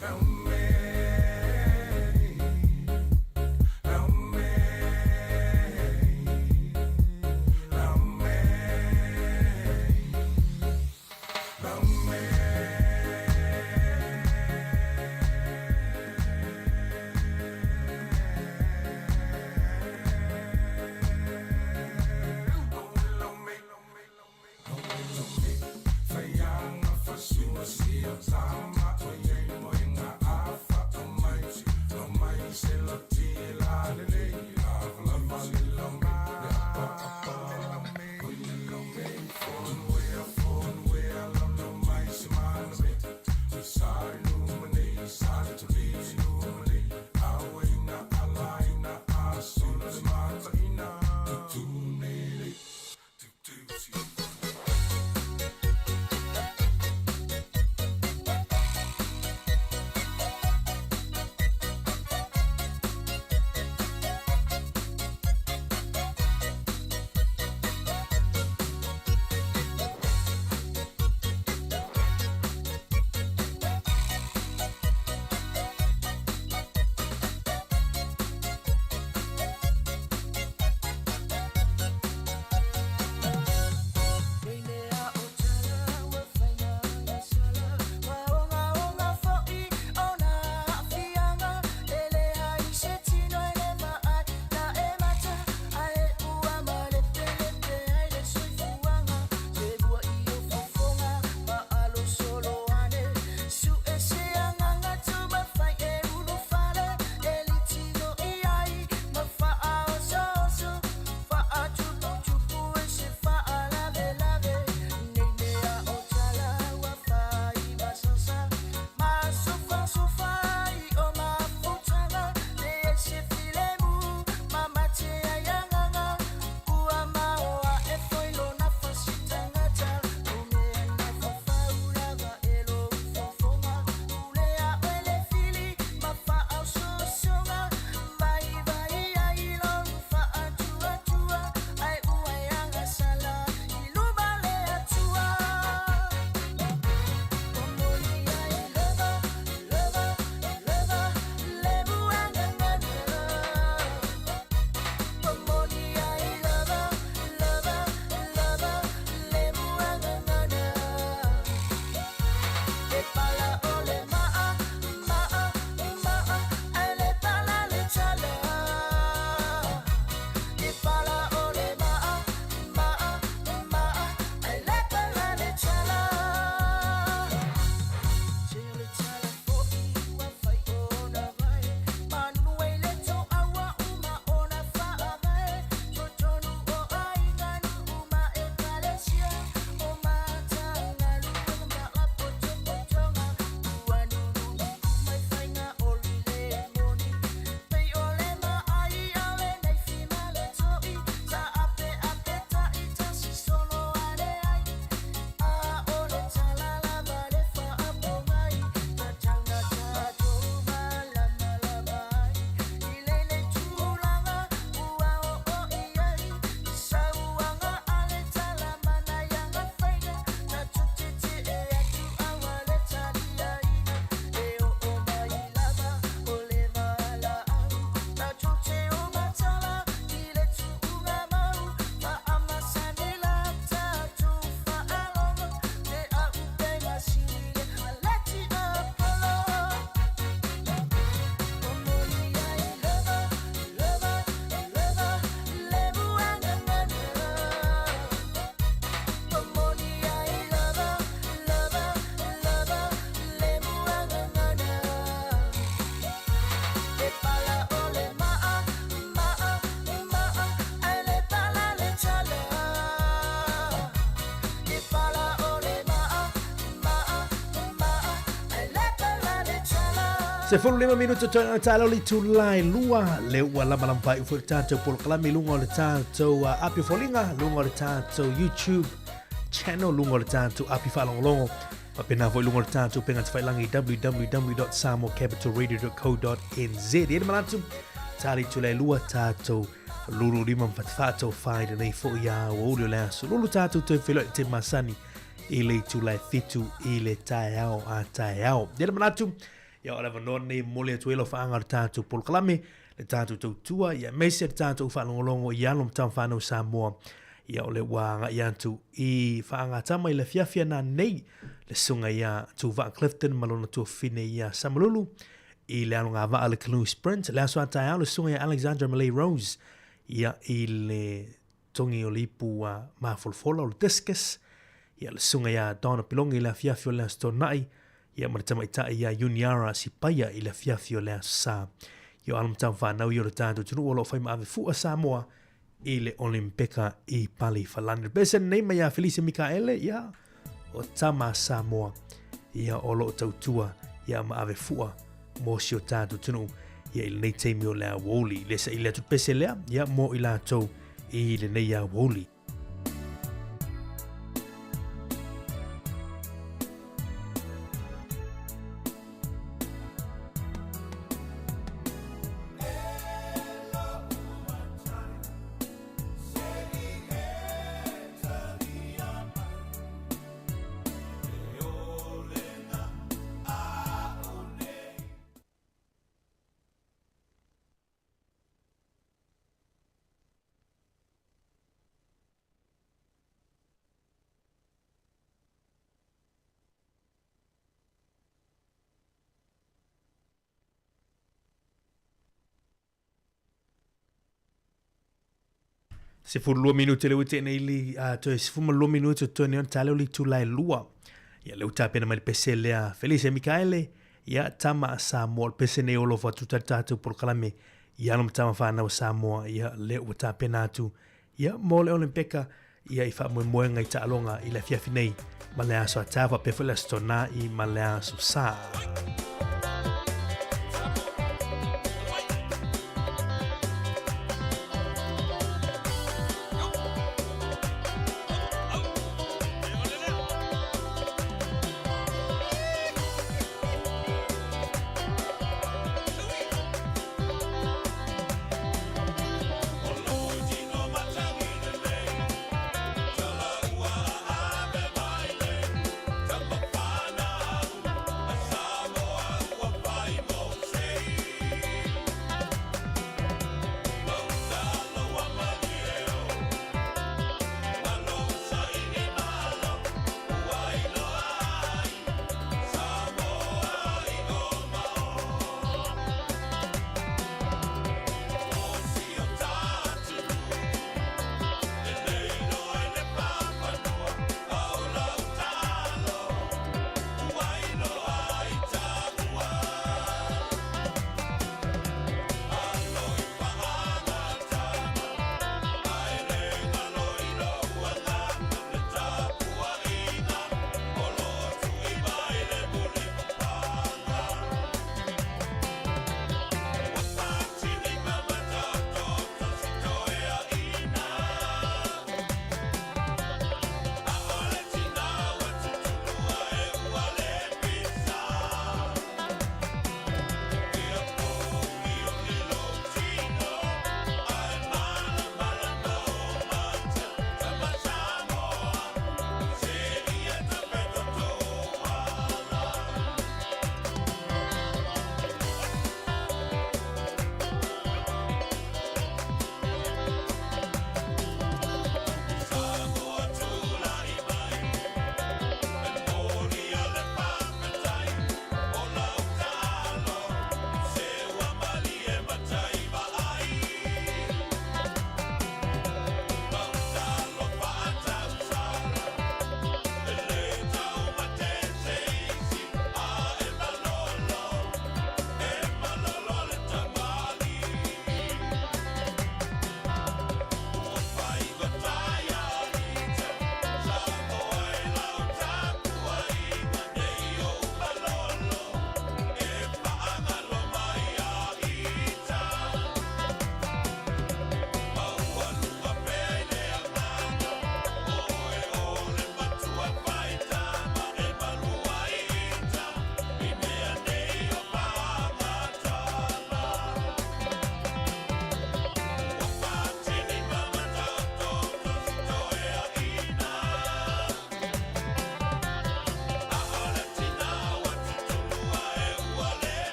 lau me lau me lau me. 15 minuta toe ona taalo le itula e 2, lea ua lamalama faaiu foi le tatou polokalame i luga o le tatou api o foliga, luga o le tatou YouTube channel, luga o le tatou api faalogologo, faapena foi luga o le tatou upega tafailagi www.samoacapitalradio.co.nz. E i ai le manatu, ta le itula e 2 tatou lulu lima ma fatafata o fā i lenei foi aoauli o le aso lulu tatou toe feiloai i le taimi masani i le itula e 7 i le taeao a taeao. E i ai le manatu, ia o le avanoa lenei e momoli atu ai alofaaga o le tatou polokalame, le tatou tautua, ia aemaise le tatou faalogologo i alo ma tama fanau Samoa. Ia o lea ua agai atu i faagatama i le afiafi ana nei, le susuga ia Tuuvaa Clifton ma lona tuafafine ia Samalulu i le alogavaa le Canoe Sprint. Le aso a taeao le susuga ia Alexandra Malay Rose ia i le togi o le ipu mafolafola o le discus, ia le susuga ia Donna Pilogi i le afiafi o le Aso Toonai, ia ma le tamaitai ia Uniara Sipaia i le afiafi o le Aso Sa. Ia o alo ma tama fanau ia o le tatou atunuu o lo o fai ma ave fua Samoa i le Olimpeka i Pali Falani. Le pese nei mai ia Felice Mikaele, ia o tama a Samoa, ia o lo o tautua ia ma ave fua mo si o tatou atunuu ia i lenei taimi o le aoauli. Le saili atu le pese lea ia mo i latou i lenei aoauli. 12 minute le ua nei li a toe 12 minute o toe nei ona tale o le itula e 2. Ia lea ua tapena mai le pese lea Felice Mikaele, ia tama a Samoa, o le pese nei o alofa atu tali tatou polokalame i alo ma tama whanau a Samoa, ia lea ua tapena atu ia mo le Olimpeka ia i faamoemoega i taaloga i le afiafi nei ma le aso a taeao faapea foi le Aso Toonai ma le Aso Sa.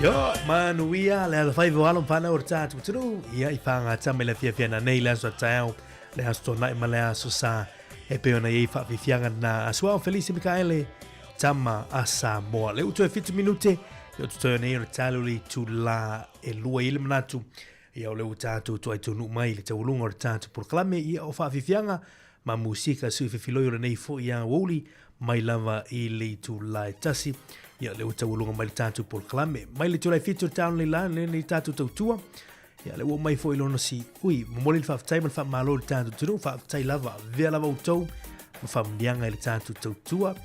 Yo, manuia le alofaiva o alo ma fanau o le tatou atunuu. Ia, i fagatama i le afiafi ananei, le aso a taeao, le aso Toonai ma le aso Sa. E pei ona i ai faafiafiaga na a Suao Felisi Mikaele, tama a Samoa. Le utu e 7 minute, ia o totoe nei o le tali o le itulā e 2 i le manatu. Ia o le ua tatou toai taunuu mai i le taualuga o le tatou polokalame, ia o faafiafiaga ma musika sui fefiloi o lenei foi aoauli mai lava i le itulā e 1. Ia o le ua taualuga mai le tatou polokalame. Mai le itula e 7 o le taon le la, lenei tatou tautua. Ia le ua mai foi lona si ui, momoli le faafetai ma le faamalo i le tatou atunuu, faafetai lava, avea lava outou ma faamanuiaga i le tatou tautua,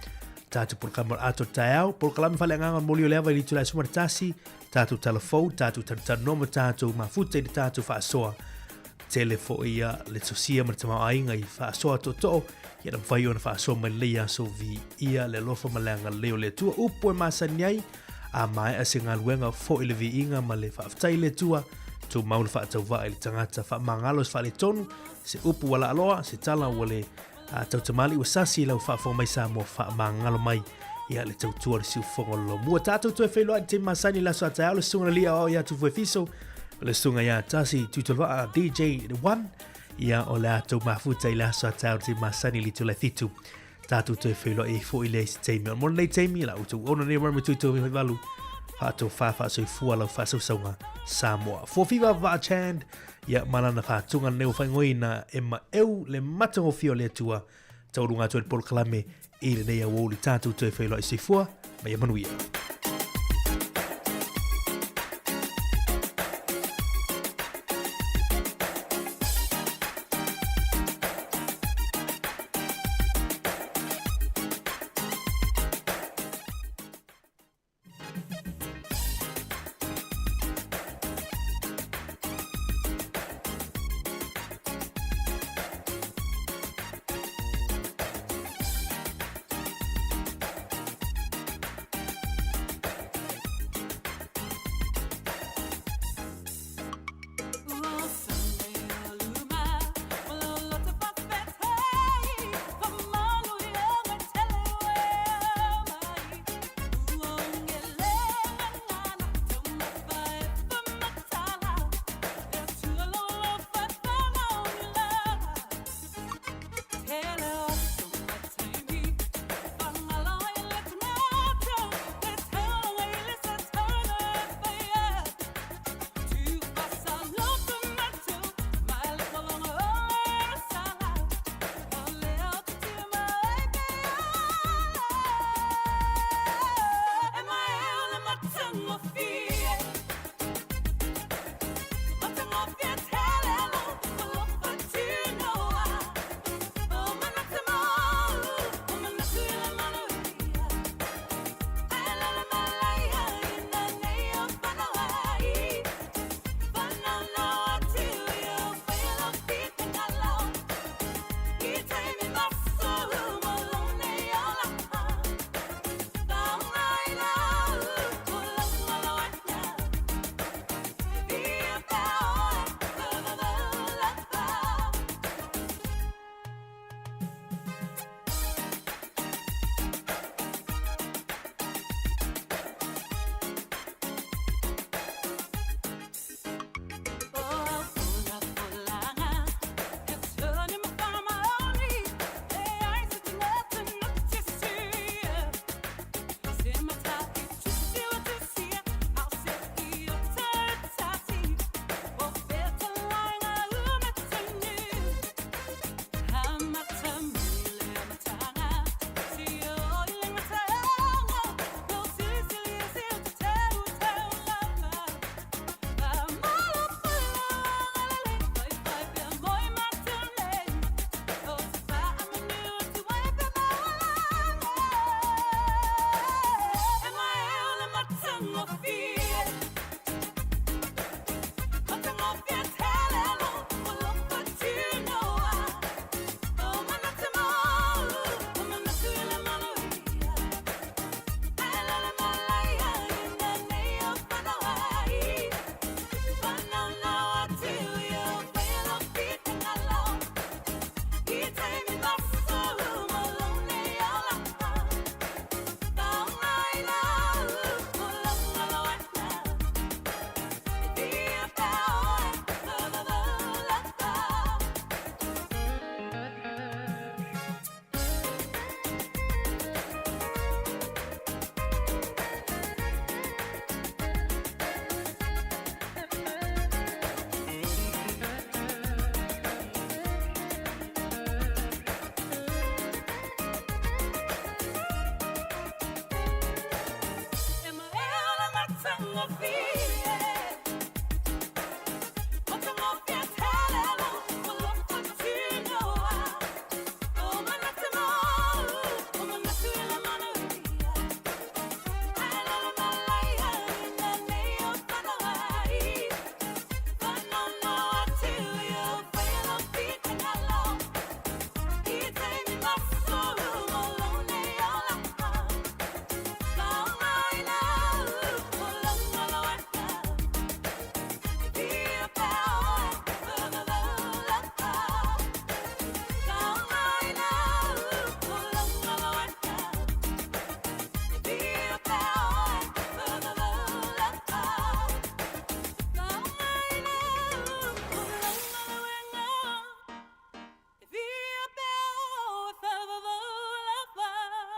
tatou polokalame o le atoa taeao, polokalame faaleagaga o le moli o le ava i le itula e 11, tatou tala fou, tatou talanoa ma tatou mafuta i le tatou faasoa. Tele foi ia le sosia ma le tamaoaiga i faasoa tootoo, ia na mafai ona faasoa mai lenei aso viia le alofa ma le agalelei o le Atua. Upu e masani ai, a maea se galuega foi le viiga ma le faafetai i le Atua, tumau le faatauvaa i le tagata faamagalo se faaletonu, se upu ua laaloa, se tala ua le tautamali ua sasi i lau faafofoga mai Samoa faamagalo mai ia le tautua o le siufofoga o le Laumua. Tatou toe feiloai i le taimi masani i le aso a taeao, le susuga i le alii aoao ia Tufuefiso, le susuga ia Tasi Tuitolevaa DJ The One, ia o le a tou mafuta i le aso a taeao i le taimi masani i le itula e 7. Tatou toe feiloai ai foi le isi taimi. O mo lenei taimi, la outou ona nei rama tui tō mihi valu, whaatō whā whaasoifua lau whaasausauga Samoa. Fofiva Vaa Chand, ia ma lana whaatunga nei o whaingoina e ma eu le matagofie o le Atua, taualuga atu ai le polokalame i lenei aoauli tatou toe feiloai soifua ma ia manuia. Fagofie.